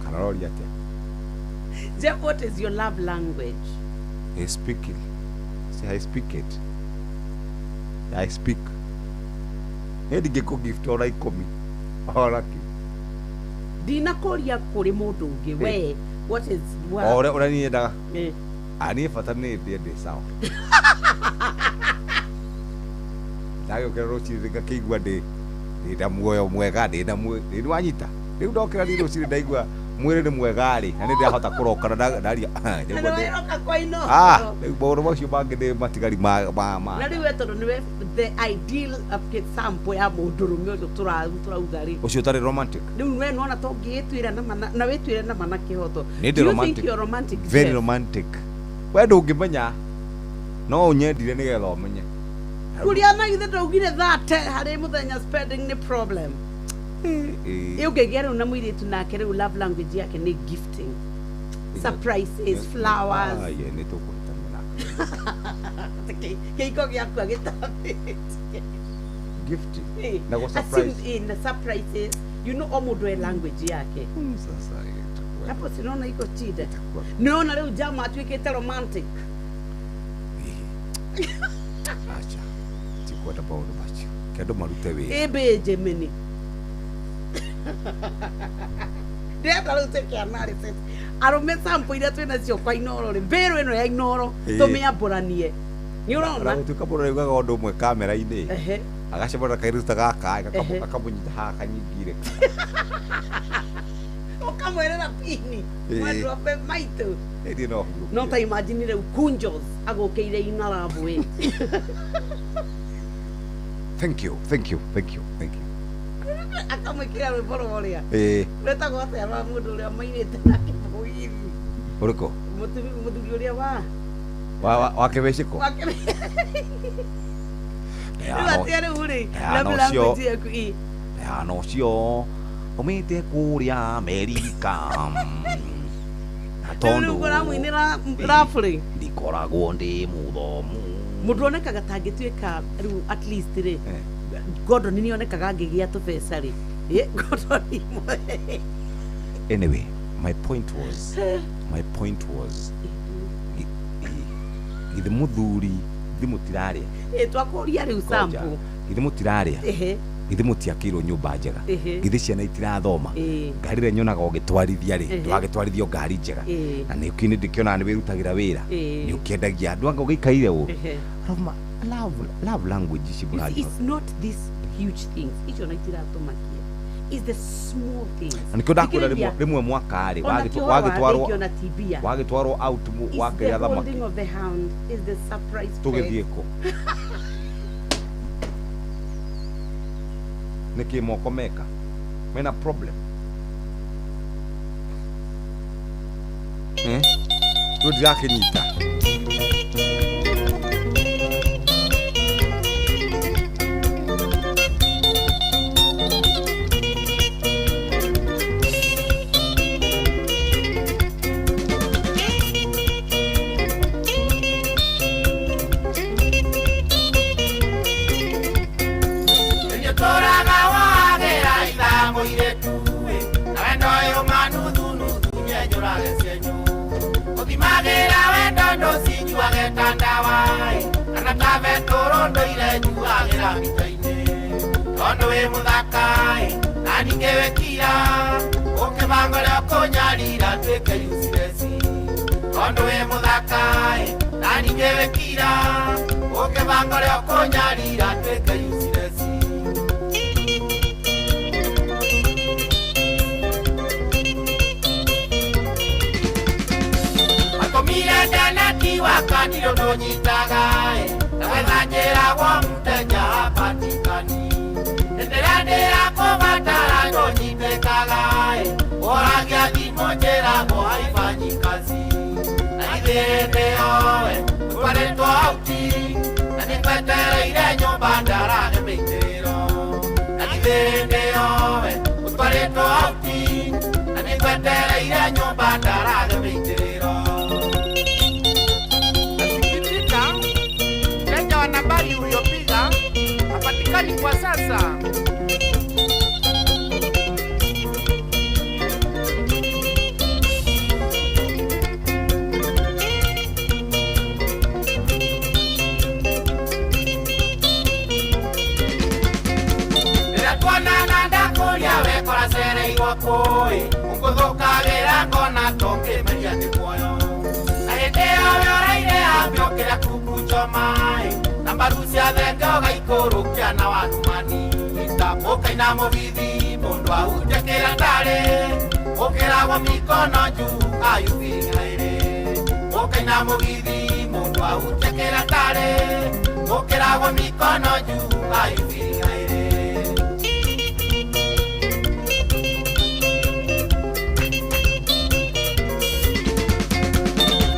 Kana ũroria atĩa? Jeff, what is your love language? I speak it. See, I speak it. I speak. Nĩ ndingĩkũ gift ora 10 ora kĩ. Ndinakũria kũrĩ mũndũ ũngĩ we what is what? Ũrĩa ũrĩa niĩ nyendaga. Niĩ bata nĩ ndĩe ndĩ sawa. Ndagĩũkĩra rũcinĩ ngakĩigua ndĩ na muoyo mwega ndĩ na mwĩrĩ wanyita. Rĩu ndokĩra niĩ rũcinĩ ndaigua mwĩrĩ nĩ mwega rĩ na nĩ ndĩrahota kũroka na ndaria. Rĩu maũndũ macio mangĩ nĩ matigari ma. Na rĩu we tondũ nĩwe the ideal sample ya mũndũrũme ũcio tũrauga rĩ. Ũcio ũtarĩ romantic. Rĩu we nĩwona to ũngĩgĩtuĩra na wĩtuĩre nama na kĩhoto. Nĩ ndĩ romantic. Romantic? Very romantic. We ndũngĩmenya no ũnyendire nĩgetha ũmenye. Kuria na githĩ ndaugire 30 harĩ mũthenya spending nĩ problem. Ũngĩgĩa rĩu na mũirĩtu nake rĩu love language yake nĩ gifting. Surprises, flowers. Nĩ tũkũhĩtania nake. Kĩhiko gĩaku agĩtambĩtie. Gifting. Na go surprise. Na surprises. You know o mũndũ e language yake. Sasa hapo sinaona iko shida. Niona rĩu jama atuĩkĩte romantic. Acha. Tikwenda maũndũ macio. Ke andũ marute wĩra. Ĩ Benjamin. Ndĩrenda rĩu twĩke analysis. Arũme sample iria twĩ nacio kwa Inooro rĩ, mbĩrũ ĩno ya Inooro tũmĩambũranie. Nĩ ũrona? Gũtuĩka mũndũ araugaga ũndũ ũmwe kamera-inĩ. Agacemania na kairĩtu ta gaka akamũnyita haha kanyingire. Ũkamwĩrĩra pini. Ĩĩ. Mwendwa be maitũ. Ĩndĩ no hurũkie. No ta imagine rĩu Kunjos agũkĩire ina rabu ĩ. Thank you, thank you, thank you, thank you. Akamwĩkĩra rwĩmbo rwa ũrĩa. Ĩĩ. Rwĩtagwo atĩa rwa mũndũ ũrĩa mairĩte nake mũgithi. Ũrĩkũ? Mũthuri ũrĩa wa Wa kĩbĩcĩko? Wake. Rĩu atĩa rĩu rĩ? Diana Love ũcio. language yaku ĩ. Diana ũcio umĩte kũrĩa Amerika na Rĩu tondũ rĩu ũramũinĩra rabu rĩ. ndikoragwo ndĩ mũthomu. Mũndũ onekaga ta angĩtuĩka rĩu at least rĩ. Gordon nĩ onekaga angĩgĩa tũbeca rĩ. Ĩ Gordon imwe. Anyway, my point was, my point was, githĩ mũthuri githĩ mũtirarĩa? Ĩ twakũria rĩu Ngoja, sample. githĩ mũtirarĩa? Ehe. Githĩ mũtiakĩirwo nyũmba njega? Ehe. Githĩ ciana itirathoma? Ĩĩ. Ngari ĩrĩa nyonaga ũgĩtwarithia rĩ, Ehe. ndũragĩtwarithio ngari njega? Ĩĩ. Na nĩ ndĩkĩonaga nĩ wĩrutagĩra wĩra, Ĩĩ. nĩ ũkĩendagia andũ anga ũgĩikaire ũru. Ehe. Love language ici It's, mũranjĩra. it's not these huge things. Icio na itiratũmakia. It's the small things. Na nĩkĩo ndakwĩra Thikĩrĩria, rĩmwe mwaka rĩ ona ti ũhoro wa wagĩtwarwo thĩngĩ ona ti mbia. wagĩtwarwo out It's the wakĩrĩa thamaki holding of the hand, is the surprise tũgĩthiĩ pet. kũ? Nĩkĩ moko meka mena problem, eh? Rĩu ndirakĩnyita. Nĩtũraga wagĩra ithaa mũirĩtu ĩ, na wendo ũyũ manuthunuthu nyenjũrage cienyũ. Ũthimagĩra wendo ndũcinjuage ta ndawa ĩ, kana ta betũrũ ndũire njuagĩra mita-inĩ. Tondũ wĩ mũthaka ĩ, na ningĩ wĩ kira, ũkĩbanga ũrĩa ũkũnyarira nduĩke useless. Tondũ wĩ mũthaka ĩ, na ningĩ wĩ kira, ũkĩbanga ũrĩa ũkũnyarira nduĩke useless. Atũmire ndeneti wakati ũndũnyitaga ĩ, na wetha njĩragwo mũthenya hapatikani. Hĩndĩ ĩrĩa ndĩrakũbatara ndũnyitĩkaga ĩ, ũragia thimũ njĩragwo haifanyi kazi. Na githĩ hĩndĩ ĩyo ĩ, ũtwarĩtwo auti, na nĩngwetereire nyũmba ndarage mĩitĩrĩro. Na githĩ hĩndĩ ĩyo ĩ, ũtwarĩtwo auti, na nĩngwetereire nyũmba ndarage mĩitĩrĩro. Nasikitika, mteja wa nambari uliyopiga hapatikani kwa sasa. Rĩrĩa tuonana ndakũria wekora cereirwo kũĩ, ũngũthũkagĩra ngona tũngĩmeria nĩ muoyo. Na hĩndĩ ĩyo we ũraire ambia ũkĩrĩa kuku choma-ĩ, na mbaru cia thenge ũgaikũrũkia na wanumani. Ũkaina mũgithi mũndũ ahunje kĩrĩa ndarĩ, ũkĩragwo mikono juu ayubĩra ĩrĩ. Ũkaina mũgithi mũndũ ahunje kĩrĩa ndarĩ, ũkĩragwo mikono juu ayubĩra ĩrĩ.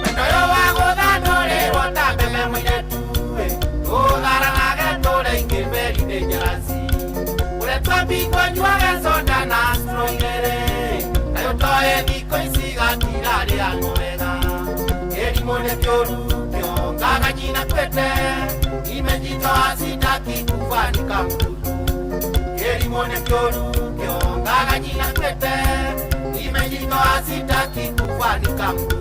Wendo ũyũ wa gũthandũrĩrwo ta mbembe mũirĩtu ĩ, tũtharanage tũrĩ aingĩ very dangerous. Ũrĩa twambingwo nyuage soda na straw igĩrĩ, nayo toĩ thikũ ici gatirarĩanwo wega. Kĩrimũ nĩ kĩũru kĩongaga nyina kwete, imejitoa sitaki kufa nikamdudu. Kĩrimũ nĩ kĩũru kĩongaga nyina kwete, imejitoa sitaki kufa nikamdudu.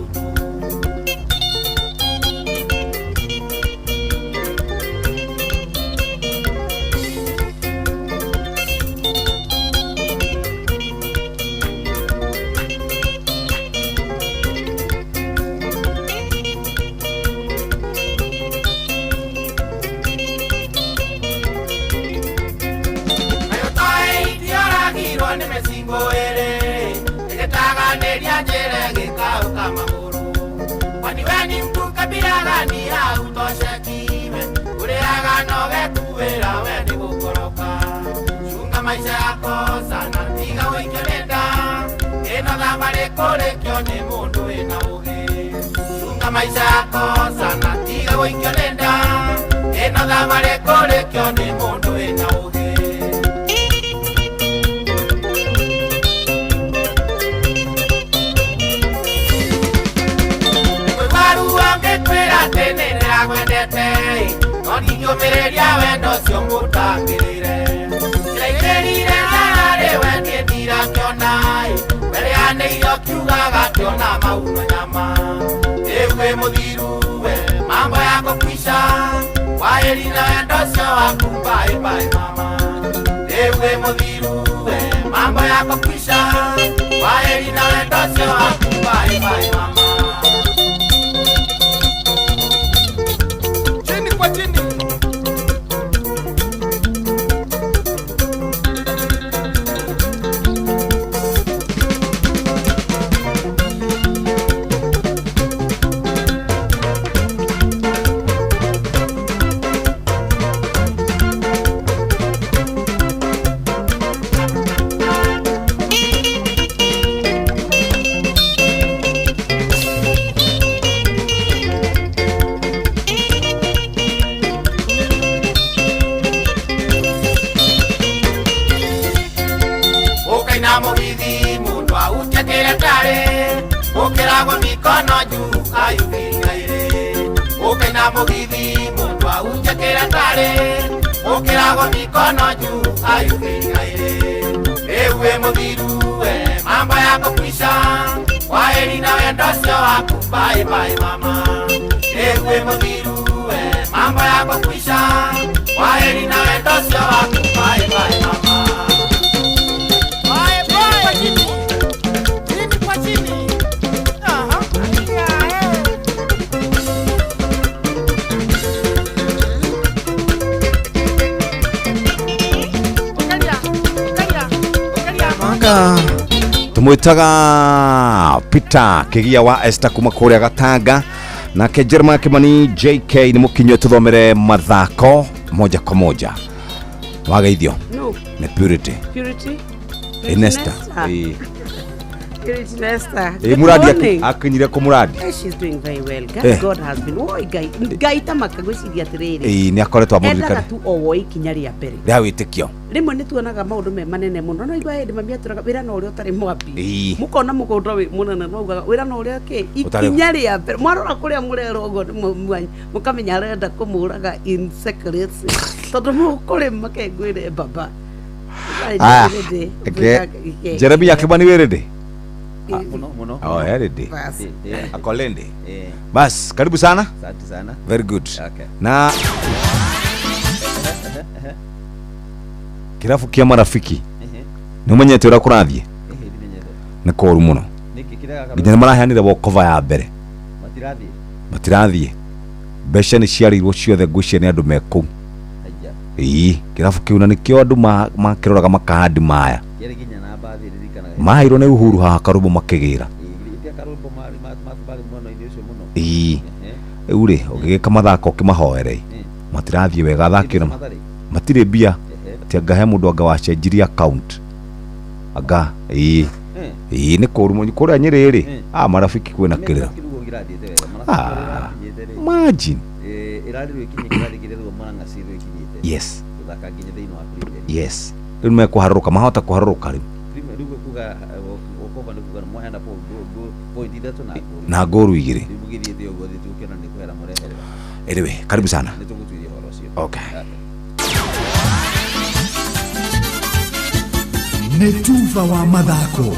Nayo toĩ itioragirwo nĩ mĩcingo ĩrĩ, ĩgĩta kũrĩkio nĩ mũndũ wĩna ũgĩ. Cunga maica yako sana tiga gũikio nĩ nda, ĩno thabarĩ kũrĩkio nĩ mũndũ wĩna ũgĩ. Maruo ngĩkwĩra atĩ nĩ ndĩrakwendete, no ndingĩũmĩrĩria wendo ũcio mũtangĩrĩre. Ndĩraingĩrire narĩ we niĩ ndirakĩona, wereanĩire ũkiugaga atĩ ona mauno nyama. Rĩu wĩ mũthiru we, mambo yako kwisha, kwaheri na wendo ũcio waku, bye bye mama. Rĩu wĩ mũthiru we, mambo yako kwisha, kwaheri na wendo ũcio waku, bye bye mama. Chini kwa chini. Ukaina mugithi mundu autekere tare, ukiragwo mikono juu ayuhingaire. Ukaina mugithi mundu autekere tare, ukiragwo mikono juu ayuhingaire. Rĩu wĩ mũthiru we, mambo yako kwisha, kwaheri na wendo ũcio waku, bye bye mama. Rĩu wĩ mũthiru we, mambo yako kwisha, kwaheri na wendo ũcio waku, bye bye mama. Chini kwa chini. Aha. Tumwitaga Peter Kigia wa Esther kuma kuria Gatanga, nake Jeremiah Kimani JK ni mukinywe tuthomere mathako moja kwa moja. Wageithio No. ni Purity. Purity. Nesta. Purity Nesta. Ĩ muradi akinyire ku muradi. She's doing very well. God, God has been. Oi Ngai, Ngai ta makagwiciria atiriri. Ĩ ni akoretwo Endaga amũririkana tu o woi ikinya rĩa mbere. rĩa wĩtĩkio. Rĩmwe nĩ tuonaga maũndũ me manene mũno, no igua hĩndĩ mami atũraga wĩra na ũrĩa ũtarĩ mwambi. Ĩĩ. Mũkona mũgũnda wĩ mũnene no ugaga wĩra na ũrĩa kĩ Ũtarĩ- ikinya rĩa mbere. Mwarora kũrĩa mũrerwo ũguo nĩ mwanyu mũkamenya arenda kũmũraga in secret. Tondũ mũkũrĩma kengwĩre baba. Aya, Jeremiah Kimani wĩ ready? Muno muno. Oh, eh, ready. Bas. Ako ready. Bas, karibu sana. Asante sana. Very good. Okay. Na kirabu kia marafiki nĩ ũmenyete ũrĩa kũrathiĩ? Nĩ kũru mũno. Niki kiraga Nginya nĩ maraheanire walkover ya mbere. Matirathiĩ. Matirathiĩ. Mbeca nĩ ciarĩirwo ciothe ngwĩciria nĩ andũ me kũu. Aya. Ĩĩ, kĩrabu kĩu na nĩkĩo andũ makĩroraga makahandi maya. Kĩarĩ nginya na mbathi ririkanaga. Maheirwo nĩ Uhuru haha Karũmũ makĩgĩra. Ĩtia Karũmũ marĩ marĩ mwena-inĩ ũcio mũno. Ĩĩ. Rĩu rĩ, ũgĩgĩka mathako ũkĩmahoere matirathiĩ wega athaki ona matirĩ mbia. Ati anga he mũndũ anga wacenjirie account. Anga ĩĩ. Ĩĩ nĩ kũru mũno kũrĩa Nyĩrĩ rĩ. Ah, marafiki kwĩna kĩrĩra. Imagine. Ĩrarirwo ĩkinye kĩrathi kĩrĩa rĩu Murang'a Seal ĩkinyĩte. Yes. Gũthaka nginya thĩinĩ wa Premier. Yes. Rĩu nĩmekũharũrũka, mahota kũharũrũka rĩu. Premier rĩu kuga walkover nĩ kuga mwaheana point ithatũ na ngũru. Na ngũru igĩrĩ. Rĩu mũgĩthiĩte ũguo thĩ tũkĩona nĩ kũhera mũreherera. Anyway, karibu sana. Nĩ tũgũtuĩria ũhoro ũcio. Okay. Nĩ tuba wa mathako.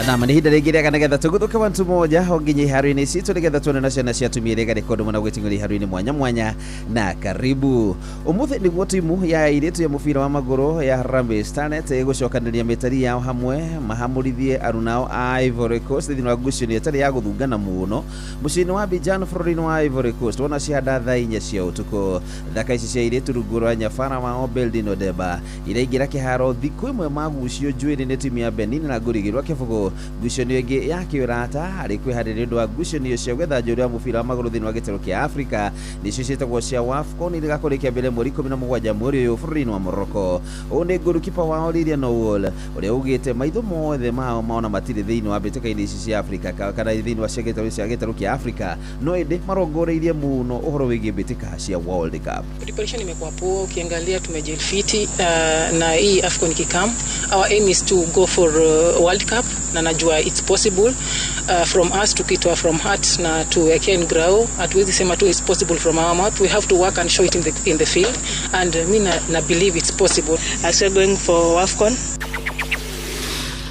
Nama nĩ ihinda rĩngĩ rĩega nĩgetha tũguthũke wantu moja o nginya iharo-inĩ citũ nĩgetha tuone na ciana cia atumia iria igarĩ mũno gwĩting'ũria iharo-inĩ mwanya mwanya na karibu. Ũmũthĩ nĩguo timu ya airĩtu ya mũbira wa magũrũ ya Harambee Starlets ĩgũcokanĩria mĩtari yao hamwe mahamũrithie arunao a Ivory Coast thĩinĩ wa ngucanio ĩtarĩ ya gũthungana mũno mũciĩ-inĩ wa Abidjan bũrũri-inĩ wa Ivory Coast wona cihanda thaa 4 cia ũtukũ. Thaka ici cia airĩtu rungu rwa nyabara wao Beldin Odemba iraingĩra kĩharo thikũ ĩmwe magucio njuĩrĩ nĩ timu ya Benin na ngũrigĩrwa kĩbũgũ Morocco. Ngucanio ĩngĩ ya kĩũrata harĩ kwĩharĩria ũndũ wa ngucanio cia gwetha njorua ya mũbira wa magũrũ thĩinĩ wa gĩtarũ kĩa Afrika nĩcio ciĩtagwo cia WAFCON iria igakorwo ikĩambĩrĩria mweri 17 mweri ũyũ bũrũri-inĩ wa Morocco. Ũũ nĩ goalkeeper wao Lilian Owuor ũrĩa ugĩte maitho mothe mao maona matirĩ thĩinĩ wa mbĩtĩka-inĩ ici cia Afrika kana thĩinĩ wa cia gĩtarũ kĩa Afrika, no ĩndĩ marongoreirie mũno ũhoro wĩgiĩ mbĩtĩka cia World Cup. Preparation imekuwa poa, ukiangalia tumejilfiti na hii AFCON ikikam, our aim is to go for World Cup na najua it's possible from us, tukitoa from heart na tuweke in ground. Hatuwezi sema tu it's possible from our mouth, we have to work and show it in the field, and mi na believe it's possible as we're going for AFCON.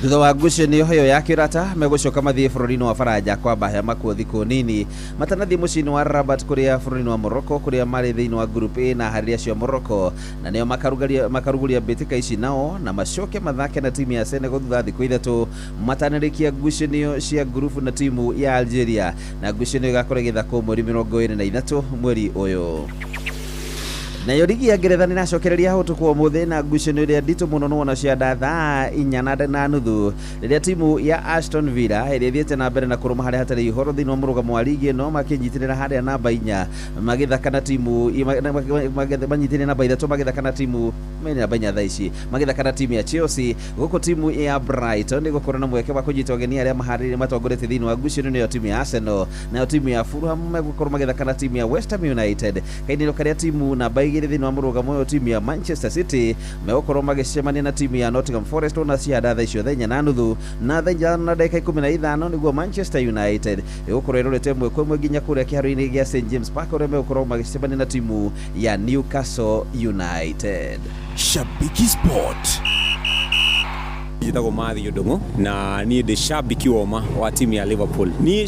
Thutha wa ngucanio ĩyo ya kĩrata megũcoka mathiĩ bũrũri-inĩ wa Faranja kwamba hema kuo thikũ nini matanathiĩ mũciĩ-inĩ wa Rabat kũrĩa bũrũri-inĩ wa Morocco kũrĩa marĩ thĩinĩ wa group A na harĩria acio a Morocco, na nĩo makaruguria mbĩtĩka ici nao na macoke mathake na timu ya Senegal thutha thikũ ithatũ matanarĩkia ngucanio cia ngurubu na timu ya Algeria, na ngucanio ĩgakorwo ĩgĩthakwo mweri 23 mweri ũyũ. Nayo ligi ya Ngeretha nĩracokereria ũtukũ wa ũmũthĩ na ngucanio ĩrĩa nditũ mũno nĩwona cia thaa 4:30 rĩrĩa timu ya Aston Villa ĩrĩa ĩthiĩte na mbere na kũrũma harĩa hatarĩ ihoro thĩinĩ wa mũrũgamo wa ligi ĩno makĩnyitĩrĩra harĩa namba 4 magĩthaka na timu manyitĩrĩra namba 3 magĩthaka na timu mena namba 4 thaa ici magĩthaka na timu ya Chelsea, gũkũ timu ya Brighton ĩgũkorwo na mweke wa kũnyita ũgeni arĩa maharĩrĩrie matongoretie thĩinĩ wa ngucanio nĩyo timu ya Arsenal, nayo timu ya Fulham megũkorwo magĩthaka na timu ya West Ham United, kainĩro karĩa timu namba 2 thĩinĩ wa mũrũgamo ũyũ timu ya Manchester City megũkorwo magĩcemania na timu ya Nottingham Forest ona cianda thaa icio thaa 4:30 na thaa 4:15 nĩguo Manchester United ĩgũkorwo ĩrorete ĩmwe kwa ĩmwe nginya kũrĩa kĩharo-inĩ gĩa St James Park ũrĩa megũkorwo magĩcemania na timu ya Newcastle United. Shabiki Sport. Njĩtagwo Matthew Ndung'u na niĩ ndĩ shabiki woma wa timu ya Liverpool. Niĩ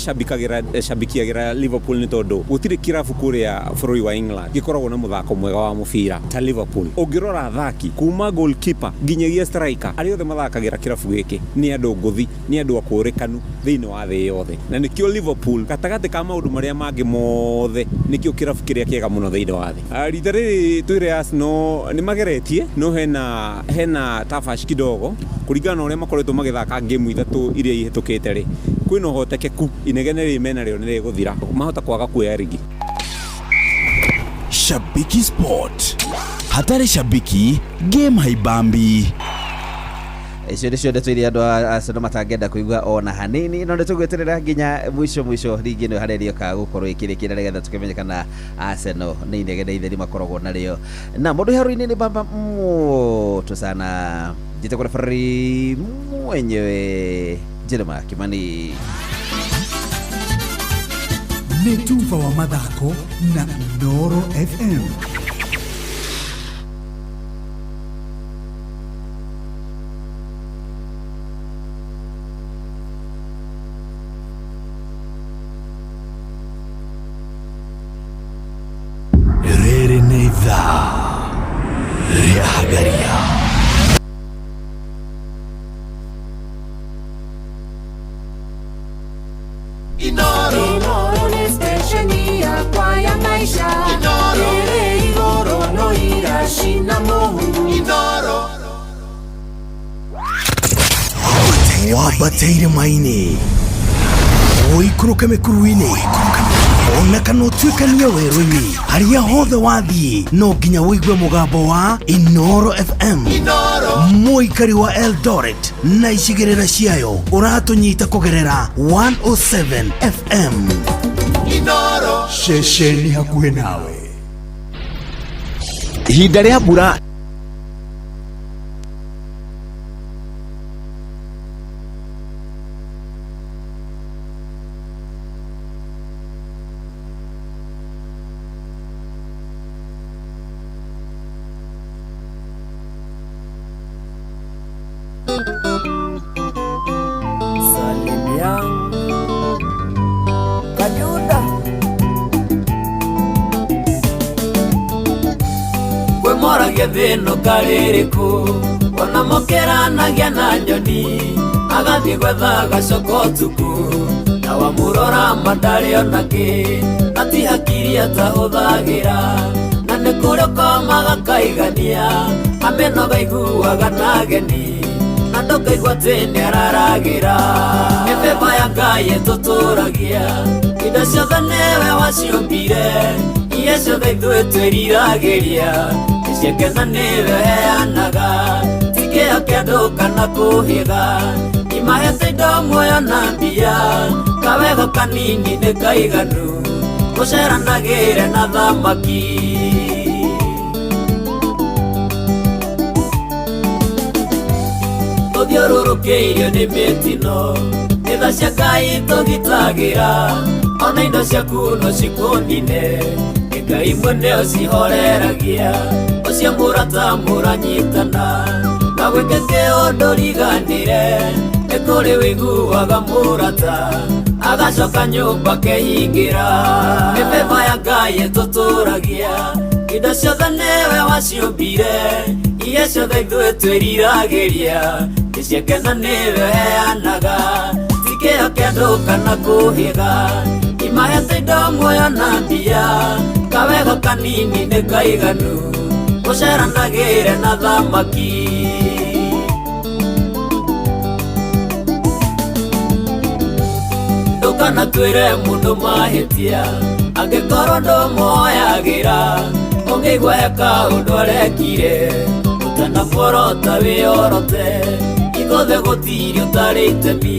shabikiagĩra Liverpool nĩ tondũ gũtirĩ kĩrabu kũrĩa bũrũri wa England gĩkoragwo na mũthako mwega wa mũbira ta Liverpool. Ũngĩrora athaki kuma goalkeeper nginyagia striker arĩa othe mathakagĩra kĩrabu gĩkĩ nĩ andũ ngũthi, nĩ andũ akũrĩkanu thĩinĩ wa thĩ yothe, na nĩkĩo Liverpool gatagatĩ ka maũndũ marĩa mangĩ mothe nĩkĩo kĩrabu kĩrĩa kĩega mũno thĩinĩ wa thĩ. Rita rĩrĩ twĩre Arsenal nĩ mageretie no hena tabash kidogo kũringana na ũrĩa makoretwo magĩthaka game ithatũ iria ihĩtũkĩte rĩ, kwĩna ũhotekeku inegene rĩrĩ mena rĩo nĩ rĩgũthira, mahota kwaga kuoya rigi. Shabiki Sport. Hatari shabiki, game haibambi. Icio nĩcio ndeto iria andũ a Arsenal matangĩenda kũigua ona hanini, no nĩtũgweterera nginya mũico mũico rigi ĩno harĩa ĩrĩokaga gũkorwo ĩkĩrĩkĩra nĩgetha tũkĩmenye kana Arsenal nĩ inegene itheri makoragwo narĩo. Na mũndũ haro-inĩ nĩ bamba moto sana, njĩtagwo referee mwenyewe Jeremiah Kimani. Nĩ tuba wa mathako na Inooro FM. Rĩrĩ nĩ ithaa rĩa Hagaria. Inoro nĩ stesheni yakwa ya maisha. Inoro ĩrĩ igũrũ no iracina mũhu. Inoro wambateire maini ũikũrũke mĩkuru-inĩ ona kana ũtuĩkanie werũ-inĩ harĩa hothe wathiĩ no nginya ũigue mũgambo wa Inooro FM. Mũikari wa Eldoret na icigĩrĩra ciayo ũratũnyita kũgerera 107 FM. Inoro ceceni hakuhĩ nawe. Ihinda rĩa mbura Thino kaririku ona mokeranagia na nyoni agathie gwetha gacoka ũtukũ na wamũrora mandarĩ ona kĩ na ti hakiri atahũthagĩra na nĩ kũrĩ ũkomaga kaigania ameno gaiguaga na ageni na Ndũkaigua atĩ nĩararagĩra. Nĩ favour ya Ngai ĩtũtũragia, indo ciothe nĩwe waciũmbire, iria ciothe ithuĩ twĩriragĩria, nĩciake na nĩwe ũheanaga, ti kĩo kĩa andũ kana kũhĩga, imahete indo muoyo na mbia, kawega kanini nĩ kaiganu, ũceranagĩre na thamaki. Tũthiũrũrũkĩirio nĩ mĩtino, nĩ tha cia Ngai tũgitagĩra, ona indo ciaku no cikũnine, nĩ Ngai mwene ũcihoreragia, ũcio mũrata mũranyitana, na gwĩke kĩũndũ riganĩre, nĩ kũrĩ wĩiguaga mũrata, agacoka nyũmba kehingĩra. Nĩ favour ya Ngai ĩtũtũragia, indo ciothe nĩwe waciũmbire, iria ciothe ithuĩ twĩriragĩria, nĩ ciake na nĩwe ũheanaga, ti kĩo kĩa andũ kana kũhĩga, imahete indo muoyo na mbia, kawega kanini nĩ kaiganu, ũceranagĩre na thamaki. Ndũkanatuĩre mũndũ mahĩtia, angĩkorwo ndũmuoyagĩra, ũngĩigua he kaũndũ arekire, ũtanamuorota wĩyorote, ithuothe gũtirĩ ũtarĩ itemi,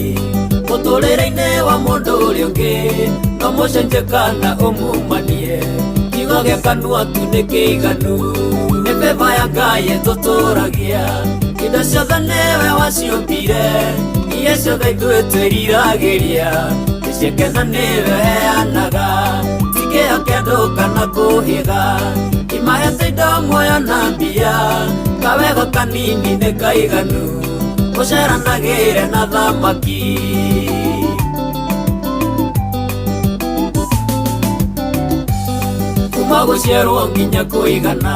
mũtũrĩre-inĩ wa mũndũ ũrĩa ũngĩ, no mũcenjie kana ũmumanie, kiugo gĩa kanua tu nĩ kĩiganu. Nĩ favour ya Ngai ĩtũtũragia, indo ciothe nĩwe waciũmbire, iria ciothe ithuĩ twĩriragĩria, nĩ ciake na nĩwe ũheanaga, ti kĩo kĩa andũ kana kũhĩga, imahete indo muoyo na mbia, kawega kanini nĩ kaiganu, ũceranagĩre na thamaki. Kuma gũciarwo nginya kũigana,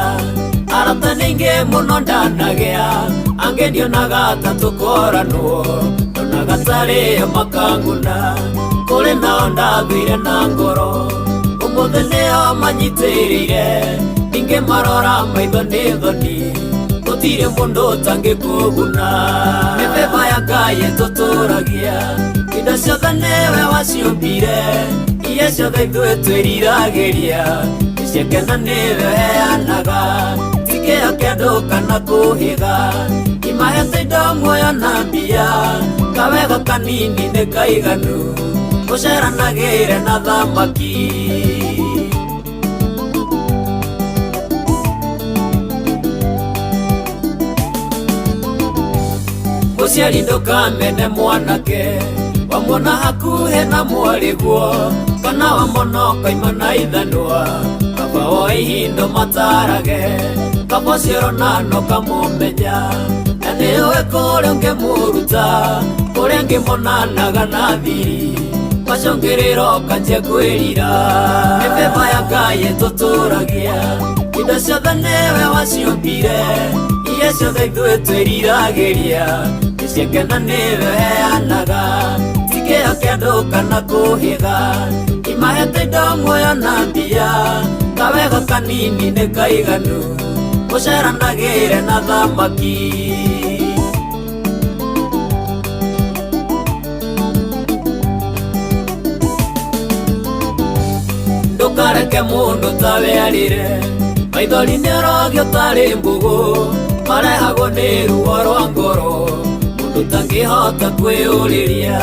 arata nĩ aingĩ mũno ndanagĩa, angĩ ndionaga ta tũkoranwo, ndonaga tarĩ o makang'una, kũrĩ nao ndathire na ngoro, ũmũthĩ nĩo manyitĩrĩire, ningĩ marora maitho nĩ thoni, gũtirĩ mũndũ ũtangĩkũguna. Nĩ favour ya Ngai ĩtũtũragia, indo ciothe nĩwe waciũmbire, iria ciothe ithuĩ twĩriragĩria, nĩ ciake na nĩwe ũheanaga, ti kĩo kĩa andũ kana kũhĩga, imahete indo muoyo na mbia, kawega kanini nĩ kaiganu, ũceranagĩre na thamaki. Mũciari ndũkamene mwanake, wamwona hakuhĩ na mwarĩguo, kana wamwona ũkaima na ithanwa, kaba woe ihindo matarage, kaba ũcio ũrona no kamũmenya, na nĩũĩ kũrĩa ũngĩmũruta, kũrĩa angĩmonanaga na thiri, macũngĩrĩro ũkanjia kwĩrira. Nĩ favour ya Ngai ĩtũtũragia, indo ciothe nĩwe waciũmbire, iria ciothe ithuĩ twĩriragĩria, nĩ ciake na nĩwe ũheanaga, ti kĩo kĩa andũ kana kũhĩga, imahete indo muoyo na mbia, kawega kanini nĩ kaiganu, ũceranagĩre na thamaki. Ndũkareke mũndũ tawe arĩre, maithori nĩ ũrogio tarĩ mbũgũ, marehagwo nĩ ruo rwa ngoro, mũndũ ũtangĩhota kwĩyũrĩria,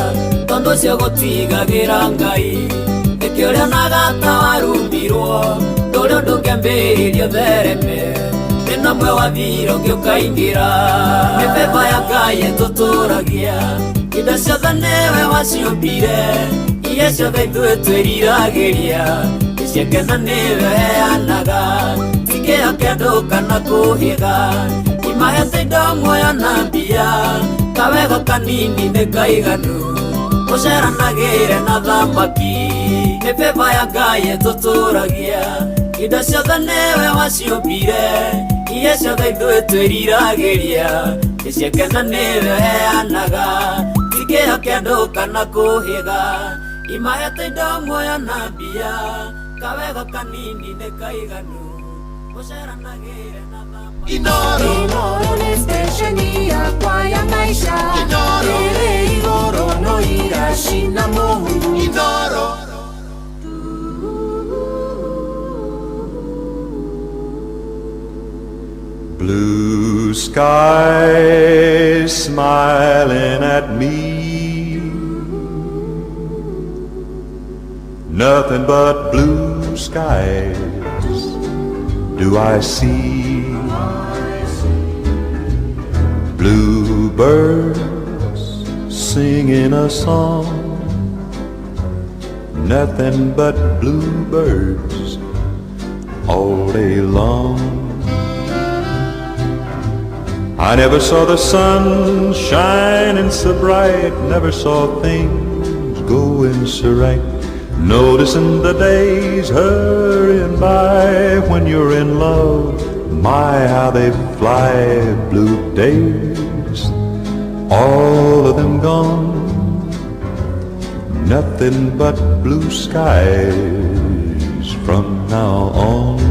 tondũ ũcio gũtigagĩra Ngai, nĩkĩo ũrĩonaga ta warumirwo, ndũrĩ ũndũ ũngĩambĩrĩria ũthereme, thĩna ũmwe wathira ũngĩ ũkaingĩra. Nĩ favour ya Ngai ĩtũtũragia, indo ciothe nĩwe waciũmbire, iria ciothe ithuĩ twĩriragĩria, nĩ ciake na nĩwe ũheanaga, ti kĩo kĩa andũ kana kũhĩga, imahete indo muoyo na mbia, kawega kanini nĩ kaiganu, ũceranagĩre na thamaki. Nĩ favour ya Ngai ĩtũtũragia, indo ciothe nĩwe waciũmbire, iria ciothe ithuĩ twĩriragĩria, nĩ ciake na nĩwe ũheanaga, ti kĩo kĩa andũ kana kũhĩga, imahete indo muoyo na mbia, kawega kanini nĩ kaiganu, Inoro. Inoro nĩ stesheni yakwa ya maisha. Inoro. Ĩrĩ igũrũ no iracina mũhu. Inoro. Blue skies smiling at me, nothing but blue skies do I see. Blue birds singing a song, nothing but blue birds all day long. I never saw the sun shining so bright, never saw things going so right. Noticing the days hurrying by, when you're in love, my how they fly. Blue days, all of them gone, nothing but blue skies from now on.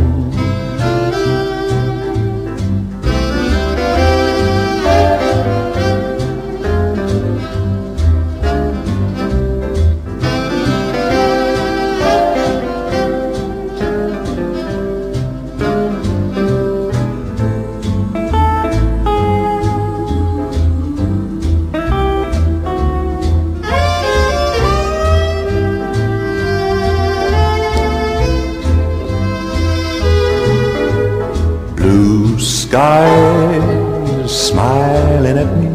Skies smiling at me,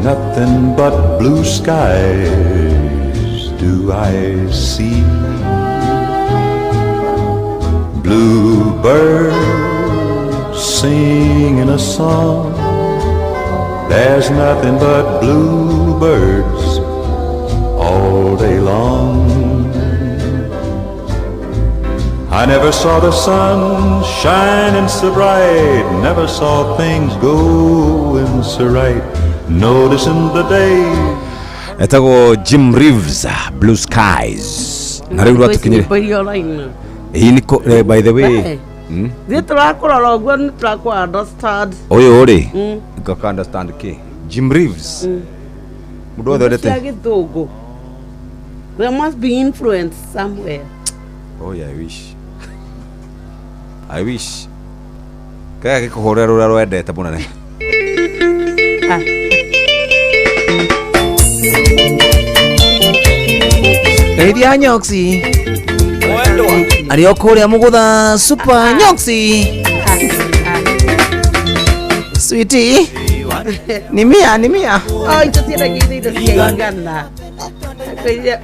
nothing but blue skies do I see. Blue birds singing a song, there's nothing but blue birds all day long. I never saw the sun shining so bright, never saw things going so right, noticing the day. Etagwo Jim Reeves, Blue Skies. Na rĩu rwatukinyire. Hii niko by the way. Nĩ tũrakũrora ũguo nĩ tũrakũ understand. Ũyũ rĩ, ngaka understand kĩ? Jim Reeves. Mũndũ wothe wendete. Gĩthũngũ. There must be influence somewhere. Oh yeah, I wish. I wish. Kaya gĩkũhũrĩra rũrĩa rwendete mũnene. Geithia Nyoxi. Arĩ o kũrĩa mũgũtha super Nyoxi. Sweetie. Ni mia, ni mia. Oh, indo ciendagia indo cia igana.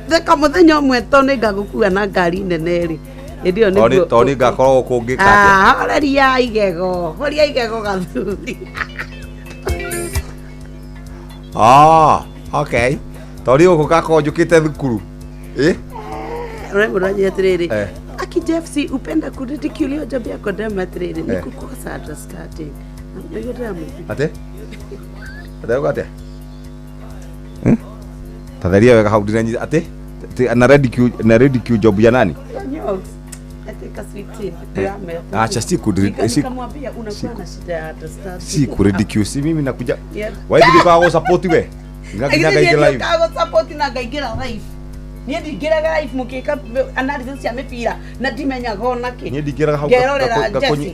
Theka mũthenya ũmwe to nĩ ngagũkua na ngari nene rĩ. Hĩndĩ ĩyo nĩguo To nĩ ngakorwo kũngĩ atĩa. Horeria igego, horia igego gathuri. Ah, okay. To nĩ gũkũ ngakorwo njũkĩte thukuru. Eh? Ũrĩa mũranjia atĩrĩrĩ. Aki Jeff si upenda kuridicule job yako ndema atĩrĩrĩ nĩ kukosa understanding. Nĩguo ndĩramwĩra. Atĩ? Atĩ atĩa? Tatheria wega hau ndinanyita atĩ na ridicule job ya nani? Acha si ku nikamwambia unakuwa na shida ya understanding. Si ku ridicule si mimi nakuja. Wewe ndiko kwa support we. Ngakinya ngaingĩra live. Ngago support na ngaingĩra live. Niĩ ndingĩraga live mũkĩka analysis cia mĩbira na ndimenyaga ona kĩ. Niĩ ndingĩraga hau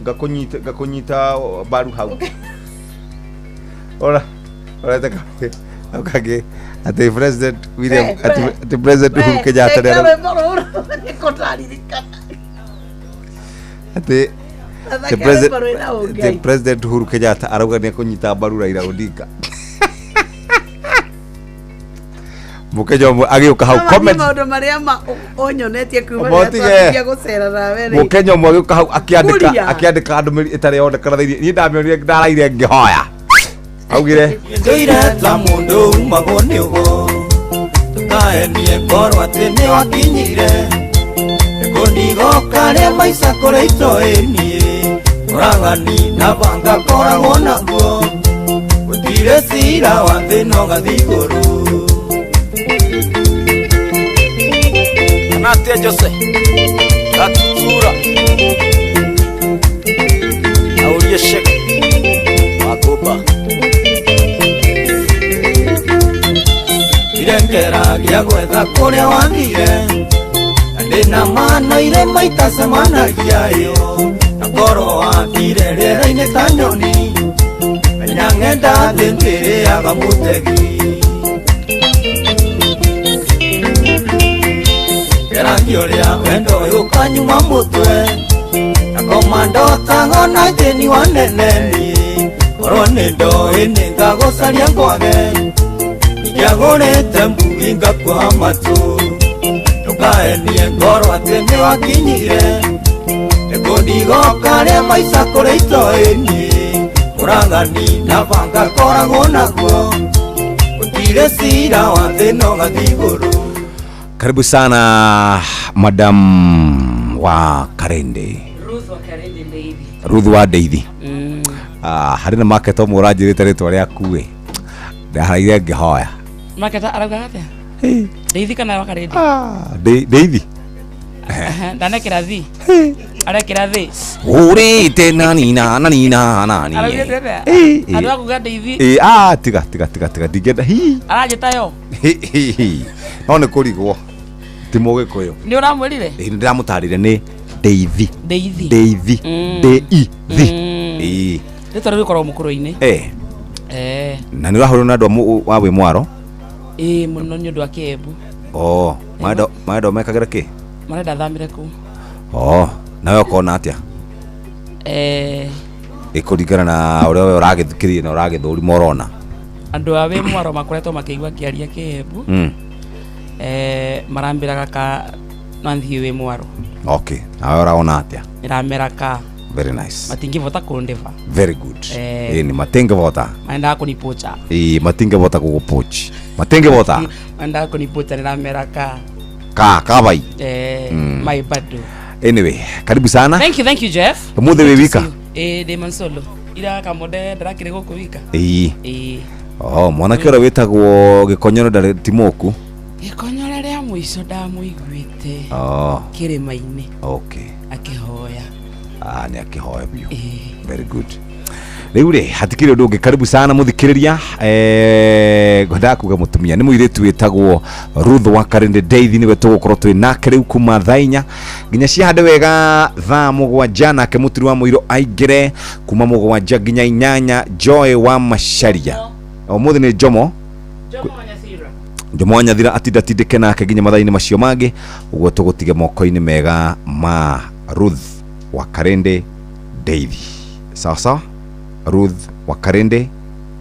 ngakũnyita ngakũnyita mbaru hau. Ora ora teka. Kangĩ atĩ President William atĩ President Uhuru Kenyatta atĩ President Uhuru Kenyatta arauga nĩ ekũnyita mbaru Raila Odinga. Mũkenya ũmwe agĩũka hau comment maũndũ marĩa ma ũnyonetie kuma rĩrĩa twambia gũcera nawe rĩ. Mũkenya ũmwe agĩũka hau akĩandĩka akĩandĩka ndũmĩrĩri ĩtarĩ yonekana thĩinĩ. Niĩ ndamĩonire ndaraire ngĩhoya. Augire ndũire ta mũndũ umagwo nĩ ũgo tũkaenie ngorwo atĩ nĩ wakinyire nĩkũndigoka rĩa maica kũrĩa itoĩ niĩ ũragani na banga koragwo naguo gũtirĩ cira wa thĩ no gathi igũrũ. Natia Jose Gatutura. Aurie Sheke Wakoba Irengera gĩa gwetha kũrĩa wathire na ndĩna mano ire maitacemanagia ĩyo na korwo wathire rĩera-inĩ ta nyoni menya ng'enda thĩ ndĩrĩaga mũtegi Kĩrangio rĩa wendo ũyũ ũkanyuma mũtwe na komandotago na thĩni wa nene niĩ korwo nĩ ndoĩ nĩngagũcaria ngwage ingĩagũrĩte mbugi ngakuoha matũ ndũkaenie ngoro atĩ nĩwakinyire nĩkũndigoka rĩa maica kũrĩ itoĩ niĩ mũragani na banga koragwo naguo gũtirĩ cira wa thĩna ũgathiĩ igũrũ. Karibu sana Madam wa Karende. Ruth wa Karende Ndeithi. Ruth wa Ndeithi. Harĩ na market ũmwe ũranjĩrĩte rĩtwa rĩaku ĩ. Ndaharaire ngĩhoya. Market arauga atĩa? Ndeithi kana wa Karende? Ndeithi. Ndanekĩra thi. Arekĩra thi. Ũrĩte nani na nani na nani. Araugĩte atĩa? Andũ a kuga Ndeithi. Tiga tiga tiga tiga ndingĩenda hi. Aranjĩta yo. No nĩ kũrigwo. Ti mũgĩkũyũ. Nĩ ũramwĩrire? Ĩĩ nĩ ndĩramũtarire nĩ Ndeithi. Ndeithi. Ndeithi. Ndeithi. Ĩĩ. Rĩtwa rĩu rĩkoragwo mũkũrũ-inĩ. Na nĩ ũrahũrwo na andũ a wĩ mwaro? Ĩĩ mũno nĩ ũndũ wa Kĩembu. Oh, marenda mekagĩra kĩ? Marenda thamĩre kũu. Oh, nawe ũkona atĩa? Ĩkũringana na ũrĩa we ũragĩthikĩrĩria na ũragĩthũrima ũrona. Andũ a wĩ mwaro makoretwo makĩigua ngĩaria Kĩembu. Marambĩraga ka no thiĩ wĩ mwaro. Okay, nawe ũraona atĩa? Ndĩramera ka. Very nice. Matingĩvota kũndĩva. Very good. Ĩĩ ni matingĩvota. Maendaga kũnipocha. Ĩĩ matingĩvota gũgũpoach. Matingĩvota. Maendaga kũnipocha ndĩramera ka. Ka kabai. My bado. Anyway, karibu sana. Thank you Jeff. Umuthi wĩ wika? Ĩĩ ndĩ Mansolo. Ira kamode ndĩrakĩrĩ gũkũ wika. Ĩĩ. Ĩĩ. Oh, mwanake ũrĩa wĩtagwo Gĩkonyoro ndarĩ ti mũku. Gĩkonyoro rĩa mũico ndamũiguĩte. Oh. Kĩrĩma-inĩ. Okay. Akĩhoya. Nĩ akĩhoya biũ. Very good. Rĩu rĩ hatikĩrĩ ũndũ ũngĩ, karibu sana mũthikĩrĩria. Ngwendaga kuga mũtumia nĩ mũirĩtu wĩtagwo Ruth wa Karende Ndeithi nĩwe tũgũkorwo twĩ nake rĩu kuma thaa inya nginya ciahande wega thaa mũgwanja, nake mũturi wa mũiro aingĩre kuma mũgwanja nginya inyanya. Joy wa Macharia ũmũthĩ nĩ Jomo Jomo wa Nyathira atindatindĩke nake nginya mathaa-inĩ macio mangĩ, ũguo tũgũtige moko-inĩ mega ma Ruth wa Karende Ndeithi. Sawa sawa, Ruth wa Karende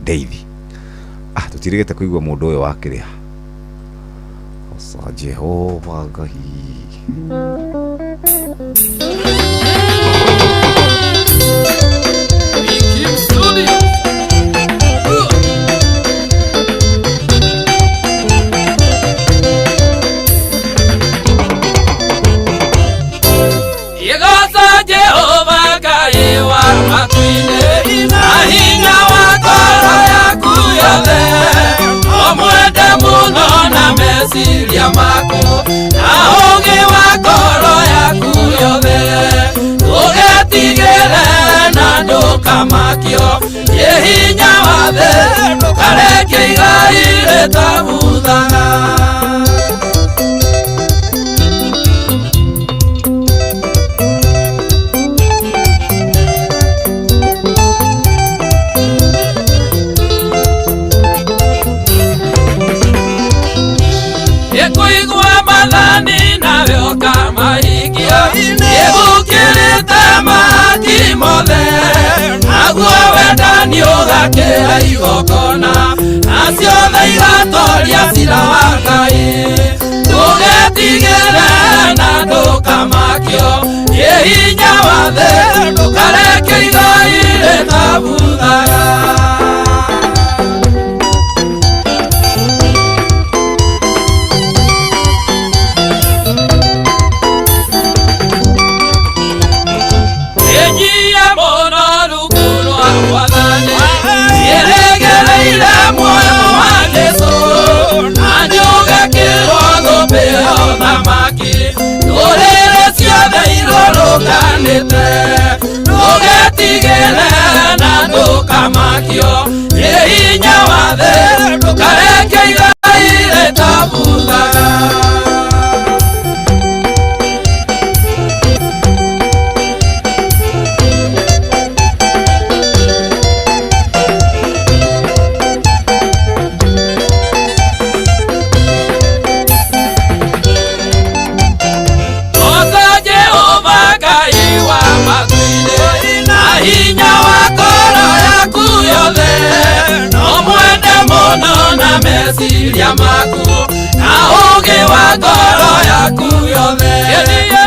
Ndeithi. Tũtirĩgĩte kũigua mũndũ ũyũ wa kĩrĩa. Osa Jehova Ngai. Igoca Jehova Ngai wa matu-inĩ na hinya wa ngoro yaku yothe, ũmwende mũno na meciria maku na ũũgĩ wa ngoro yaku yothe, ndũgetigĩre na ndũkamakio nĩ hinya wa thĩ, ndũkareke igai rĩtabuthaga. Ĩkũigua mathani nawe ũkamahingia, ĩgũkĩrĩte mahaki mothe, naguo wendani ũgakĩra igongona, na ciothe igatoria cira wa Ngai. Ndũgetigĩre na ndũkamakio nĩ hinya wa thĩ, ndũkareke igai rĩtabuthaga. Nĩathanĩte ndũgetigĩre na ndũkamakio nĩ hinya wa thĩ ndũkareke igai rĩtabuthaga. Ota Jehova Ngai wa matu-inĩ na hinya wa ngoro yaku yothe no mwende mũno na meciria maku na ũũgĩ wa ngoro yaku yothe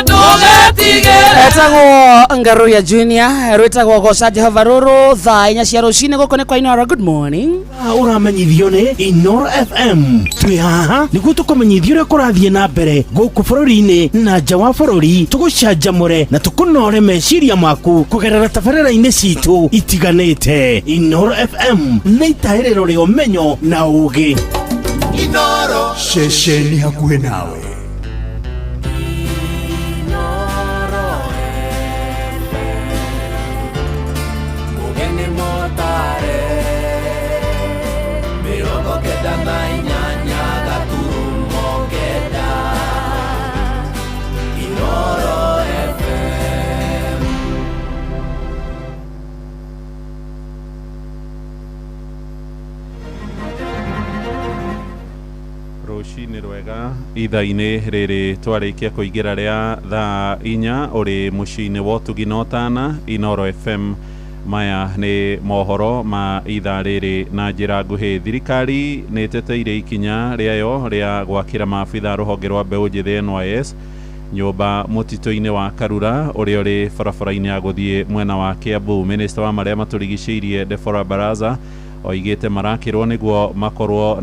ndũgetigĩre. Etagwo Ngaruya Junior rwĩtagwo goca Jehova rũrũ thaa 4 cia rũcinĩ gũkũ nĩ kwa Inoro. Good morning. Ũramenyithio nĩ Inoro FM. Twĩ haha nĩguo tũkũmenyithia ũrĩa kũrathiĩ na mbere gũkũ bũrũri-inĩ na nja wa bũrũri, tũgũcanjamũre na tũkũnore meciria maku kũgerera tabarĩra-inĩ citũ itiganĩte. Inoro FM nĩ itahĩrĩro rĩa ũmenyo na ũũgĩ. Inoro ceceni hakuhĩ nawe. Mugeni motare 98.9 Inoro FM. Rũcinĩ rwega ithaa-inĩ rĩrĩ twarĩkia kũingĩra rĩa thaa 4 ũrĩ mũciĩ-inĩ wa ũtugi na ũtana Inoro FM. Maya nĩ mohoro ma ithaa rĩrĩ na njĩra nguhĩ. Thirikari nĩ ĩteteire ikinya rĩayo rĩa gwakĩra maabitha rũhonge rwa mbeũ njĩthĩ NYS nyũmba mũtitũ-inĩ wa Karura ũrĩa ũrĩ barabara-inĩ ya gũthiĩ mwena wa Kiambu. Minista wa marĩa matũrigicĩirie Deborah Baraza oigĩte marakĩrwo nĩguo makorwo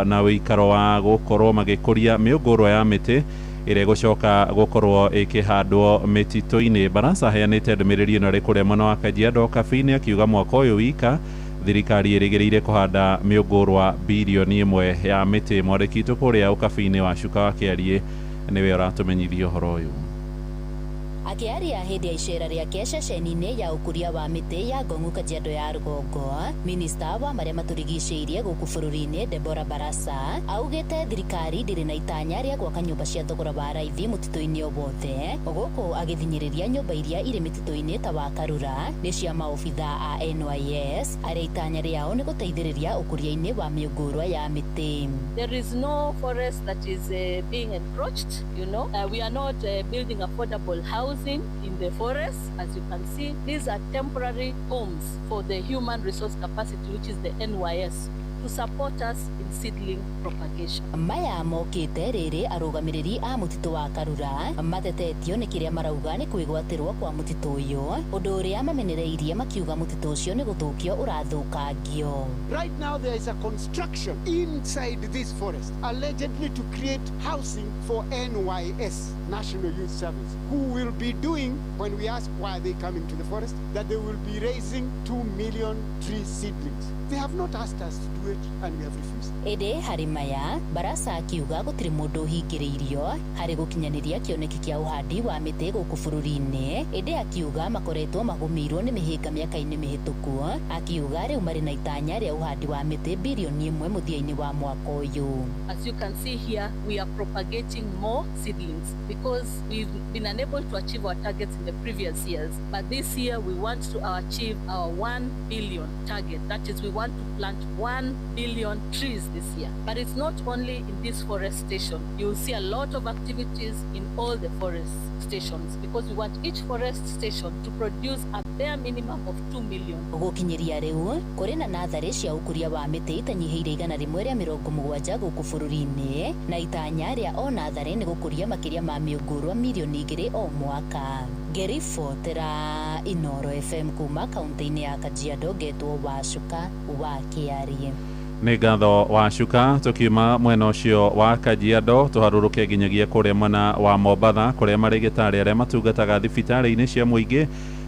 na ũikaro wa gũkorwo magĩkũria mĩũngũrwa ya mĩtĩ ĩrĩa ĩgũcoka gũkorwo ĩkĩhandwo mĩtitũ-inĩ. Barasa aheanĩte ndũmĩrĩri ĩno arĩ kũrĩa mwena wa Kajiado Kabini akiuga mwaka ũyũ wika thirikari ĩrĩgĩrĩire kũhanda mĩũngũrwa birioni 1 ya mĩtĩ. Mwandĩki witũ kũrĩa ũkabi-inĩ wa Cuka wa Kĩariĩ nĩwe ũratũmenyithia ũhoro ũyũ. Akĩaria hĩndĩ ya icera rĩake ceceni-inĩ ya ũkũria wa mĩtĩ ya Ngong'u Kajiado ya rũgongo, minista wa marĩa matũrigicĩirie gũkũ bũrũri-inĩ Deborah Barasa augĩte thirikari ndĩrĩ na itanya rĩa gwaka nyũmba cia thogora wa raithi mũtitũ-inĩ o wothe, gũkũ agĩthinyĩrĩria nyũmba iria irĩ mĩtitũ-inĩ ta wa Karura nĩ cia maobitha a NYS arĩa itanya rĩao nĩ gũteithĩrĩria ũkũria-inĩ wa mĩũngũrwa ya mĩtĩ. There is no forest that is being encroached, you know. We are not building affordable housing in the forest. As you can see, these are temporary homes for the human resource capacity, which is the NYS, to support us in seedling propagation. Maya mokĩte rĩrĩ arũgamĩrĩri a mũtitũ wa Karura matetetio nĩ kĩrĩa marauga nĩ kwĩgwatĩrwo kwa mũtitũ ũyũ, ũndũ ũrĩa mamenereirie makiuga mũtitũ ũcio nĩ gũthũkio ũrathũkangio. Right now there is a construction inside this forest allegedly to create housing for NYS, National Youth Service, who will be doing, when we ask why are they coming to the forest, that they will be raising 2 million tree seedlings. They have not asked us to do it and we have refused. Ĩndĩ harĩ maya Barasa akiuga gũtirĩ mũndũ ũhingĩrĩirio harĩ gũkinyanĩria kĩoneki kĩa ũhandi wa mĩtĩ gũkũ bũrũri-inĩ. Ĩndĩ akiuga makoretwo magũmĩirwo nĩ mĩhĩnga mĩaka-inĩ mĩhĩtũku, akiuga rĩu marĩ na itanya rĩa ũhandi wa mĩtĩ birioni 1 mũthia-inĩ wa mwaka ũyũ. As you can see here, we are propagating more seedlings because we've been unable to achieve our targets in the previous years, but this year we want to achieve our 1 billion target. That is, we want to plant 1 billion trees this year. But it's not only in this forest station. You'll see a lot of activities in all the forest stations because we want each forest station to produce a bare minimum of 2 million. Gũkinyĩria rĩu kũrĩ na natharĩ cia ũkũria wa mĩtĩ itanyihĩire 170 gũkũ bũrũri-inĩ na itanya rĩa o natharĩ nĩ gũkũria makĩria ma mĩũngũrwa mirioni 2 o mwaka. Ngĩribotera Inoro FM kuma kaunti-inĩ ya Kajiado, ngetwo Wacuka wa Kĩariĩ. Nĩ ngatho Wacuka. Tũkiuma mwena ũcio wa Kajiado tũharũrũke nginyagia kũrĩa mwena wa Mombatha kũrĩa marĩgĩtarĩ arĩa matungataga thibitarĩ-inĩ cia mũingĩ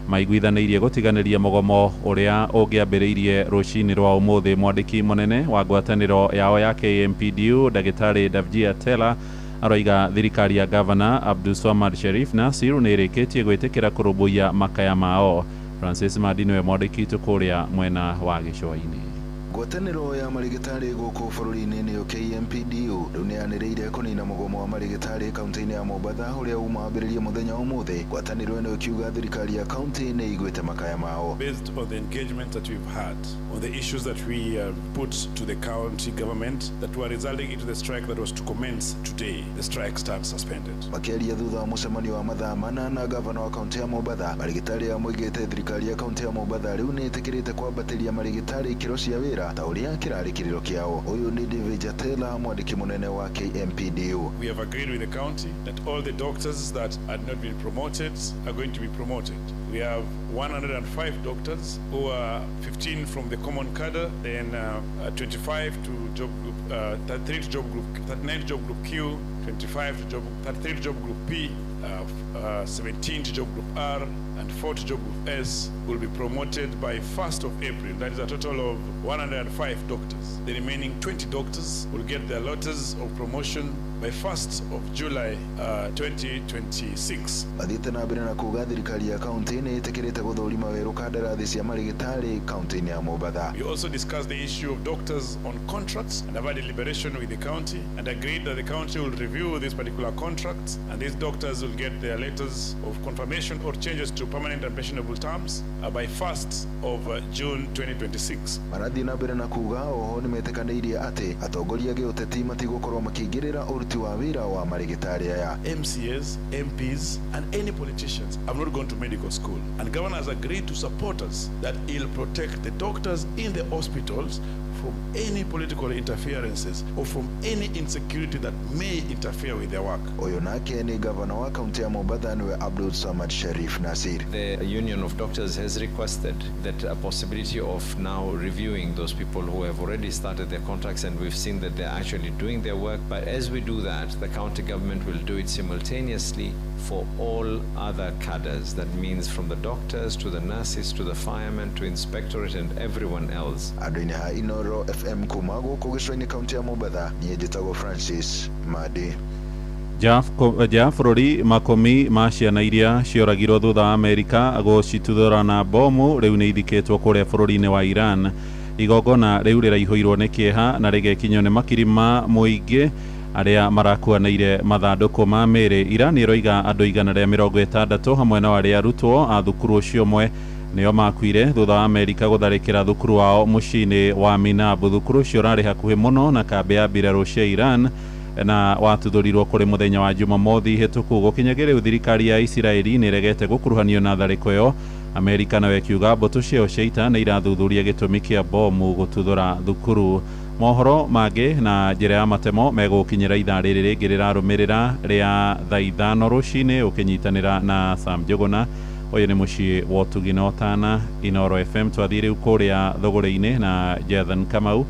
maiguithanĩirie gũtiganĩria mũgomo ũrĩa ũngĩambĩrĩirie rũcinĩ rwa ũmũthĩ. Mwandĩki mũnene wa ngwatanĩro yao ya KMPDU ndagĩtarĩ Davjia Tela Aroiga thirikari ya gavana Abdulswamad Sharif Nasir nĩ ĩrĩkĩtie gwĩtĩkĩra kũrũmbũiya makaya mao. Francis Madi nĩwe mwandĩki witũ kũrĩa mwena wa gĩcũa-inĩ. Ngwatanĩro ya marĩgĩtarĩ gũkũ bũrũri-inĩ nĩyo KMPDU rĩu nĩyanĩrĩire kũnina mũgomo wa marĩgĩtarĩ kaunti-inĩ ya Mombatha ũrĩa uma wambĩrĩrie mũthenya wa ũmũthĩ. Ngwatanĩro ĩno ĩkiuga thirikari ya kaunti nĩ ĩiguĩte makaya mao. Based on the engagement that we've had on the issues that we put to the county government that were resulting into the strike that was to commence today, the strike stands suspended. Makĩaria thutha wa mũcemanio wa mathaa mana na gavana wa kaunti ya Mombatha, marĩgĩtarĩ moigĩte thirikari ya kaunti ya Mombatha rĩu nĩ ĩtĩkĩrĩte kwambatĩria marĩgĩtarĩ ikĩro cia wĩra ta ũrĩa kĩrarĩ kĩrĩro kĩao. Ũyũ nĩ David Jatela, mwandĩki mũnene wa KMPDU. We have agreed with the county that all the doctors that had not been promoted are going to be promoted. We have 105 doctors who are 15 from the common cadre, then 25 to job group, 33 to job group, 39 to job group Q, 25 to job, 33 to job group P, 17 to job group R, and 4 to job group S will be promoted by 1st of April. That is a total of 105 doctors. The remaining 20 doctors will get their letters of promotion by 1st of July 2026. Mathiĩte na mbere na kuga thirikari ya kaunti nĩ ĩtĩkĩrĩte gũthũrima werũ kandarathi cia marĩgĩtarĩ kaunti-inĩ ya Mombatha. We also discussed the issue of doctors on contracts and have had a deliberation with the county and agreed that the county will review these particular contracts and these doctors will get their letters of confirmation or changes to permanent and pensionable terms by 1st of June 2026. Marathiĩ na mbere na kuga oho nĩmetĩkanĩirie atĩ atongoria gĩũteti matigũkorwo makĩingĩrĩra ũruti wa wĩra wa marĩgĩtarĩ aya. MCAs, MPs and any politicians have not gone to medical school, and governor has agreed to support us that he'll protect the doctors in the hospitals from any political interferences or from any insecurity that may interfere with their work. Ũyũ nake nĩ gavana wa kaunti ya Mombatha nĩwe Abdul Samad Sharif Nasir. The Union of Doctors has requested that a possibility of now reviewing those people who have already started their contracts, and we've seen that they're actually doing their work. But as we do that, the county government will do it simultaneously for all other cadres. That means from the doctors to the nurses to the firemen to inspectorate and everyone else. Andũ-inĩ ha Inoro FM kuma gũkũ gĩcũa-inĩ kaunti ya Mombatha, niĩ njĩtagwo Francis Madi. Nja bũrũri makũmi ma ciana iria cioragirwo thutha wa Amerika gũcituthũra na bomu rĩu nĩ ithikĩtwo kũrĩa bũrũri-inĩ wa Iran. Igongona rĩu rĩraihũirwo nĩ kĩeha na rĩgekinyio nĩ makiri ma mũingĩ arĩa marakuanĩire mathandũkũ ma mĩĩrĩ. Iran ĩroiga andũ 160 hamwe na arĩa arutwo a thukuru ũcio ũmwe nĩo makuire thutha wa Amerika gũtharĩkĩra thukuru wao mũciĩ-inĩ wa Minab. Thukuru ũcio ũrarĩ hakuhĩ mũno na kambĩ ya mbirarũ cia Iran na watuthũrirwo kũrĩ mũthenya wa Jumamothi hĩtũku. Gũkinyagia rĩu thirikari ya Isiraeli nĩ ĩregete gũkuruhanio na tharĩko ĩyo. Amerika nayo ĩkiuga mbũtũ ciayo cia ita nĩ irathuthuria gĩtũmi kĩa bomu gũtuthũra thukuru. Mohoro mangĩ na njĩra ya matemo megũkinyĩra ithaa rĩrĩ rĩngĩ rĩrarũmĩrĩra rĩa thaa 5 rũcinĩ ũkĩnyitanĩra na Sam Njũgũna. Ũyũ nĩ mũciĩ wa ũtugi na ũtana Inoro FM. Twathiĩ rĩu kũrĩa thũgũrĩ-inĩ na Jethan Kamau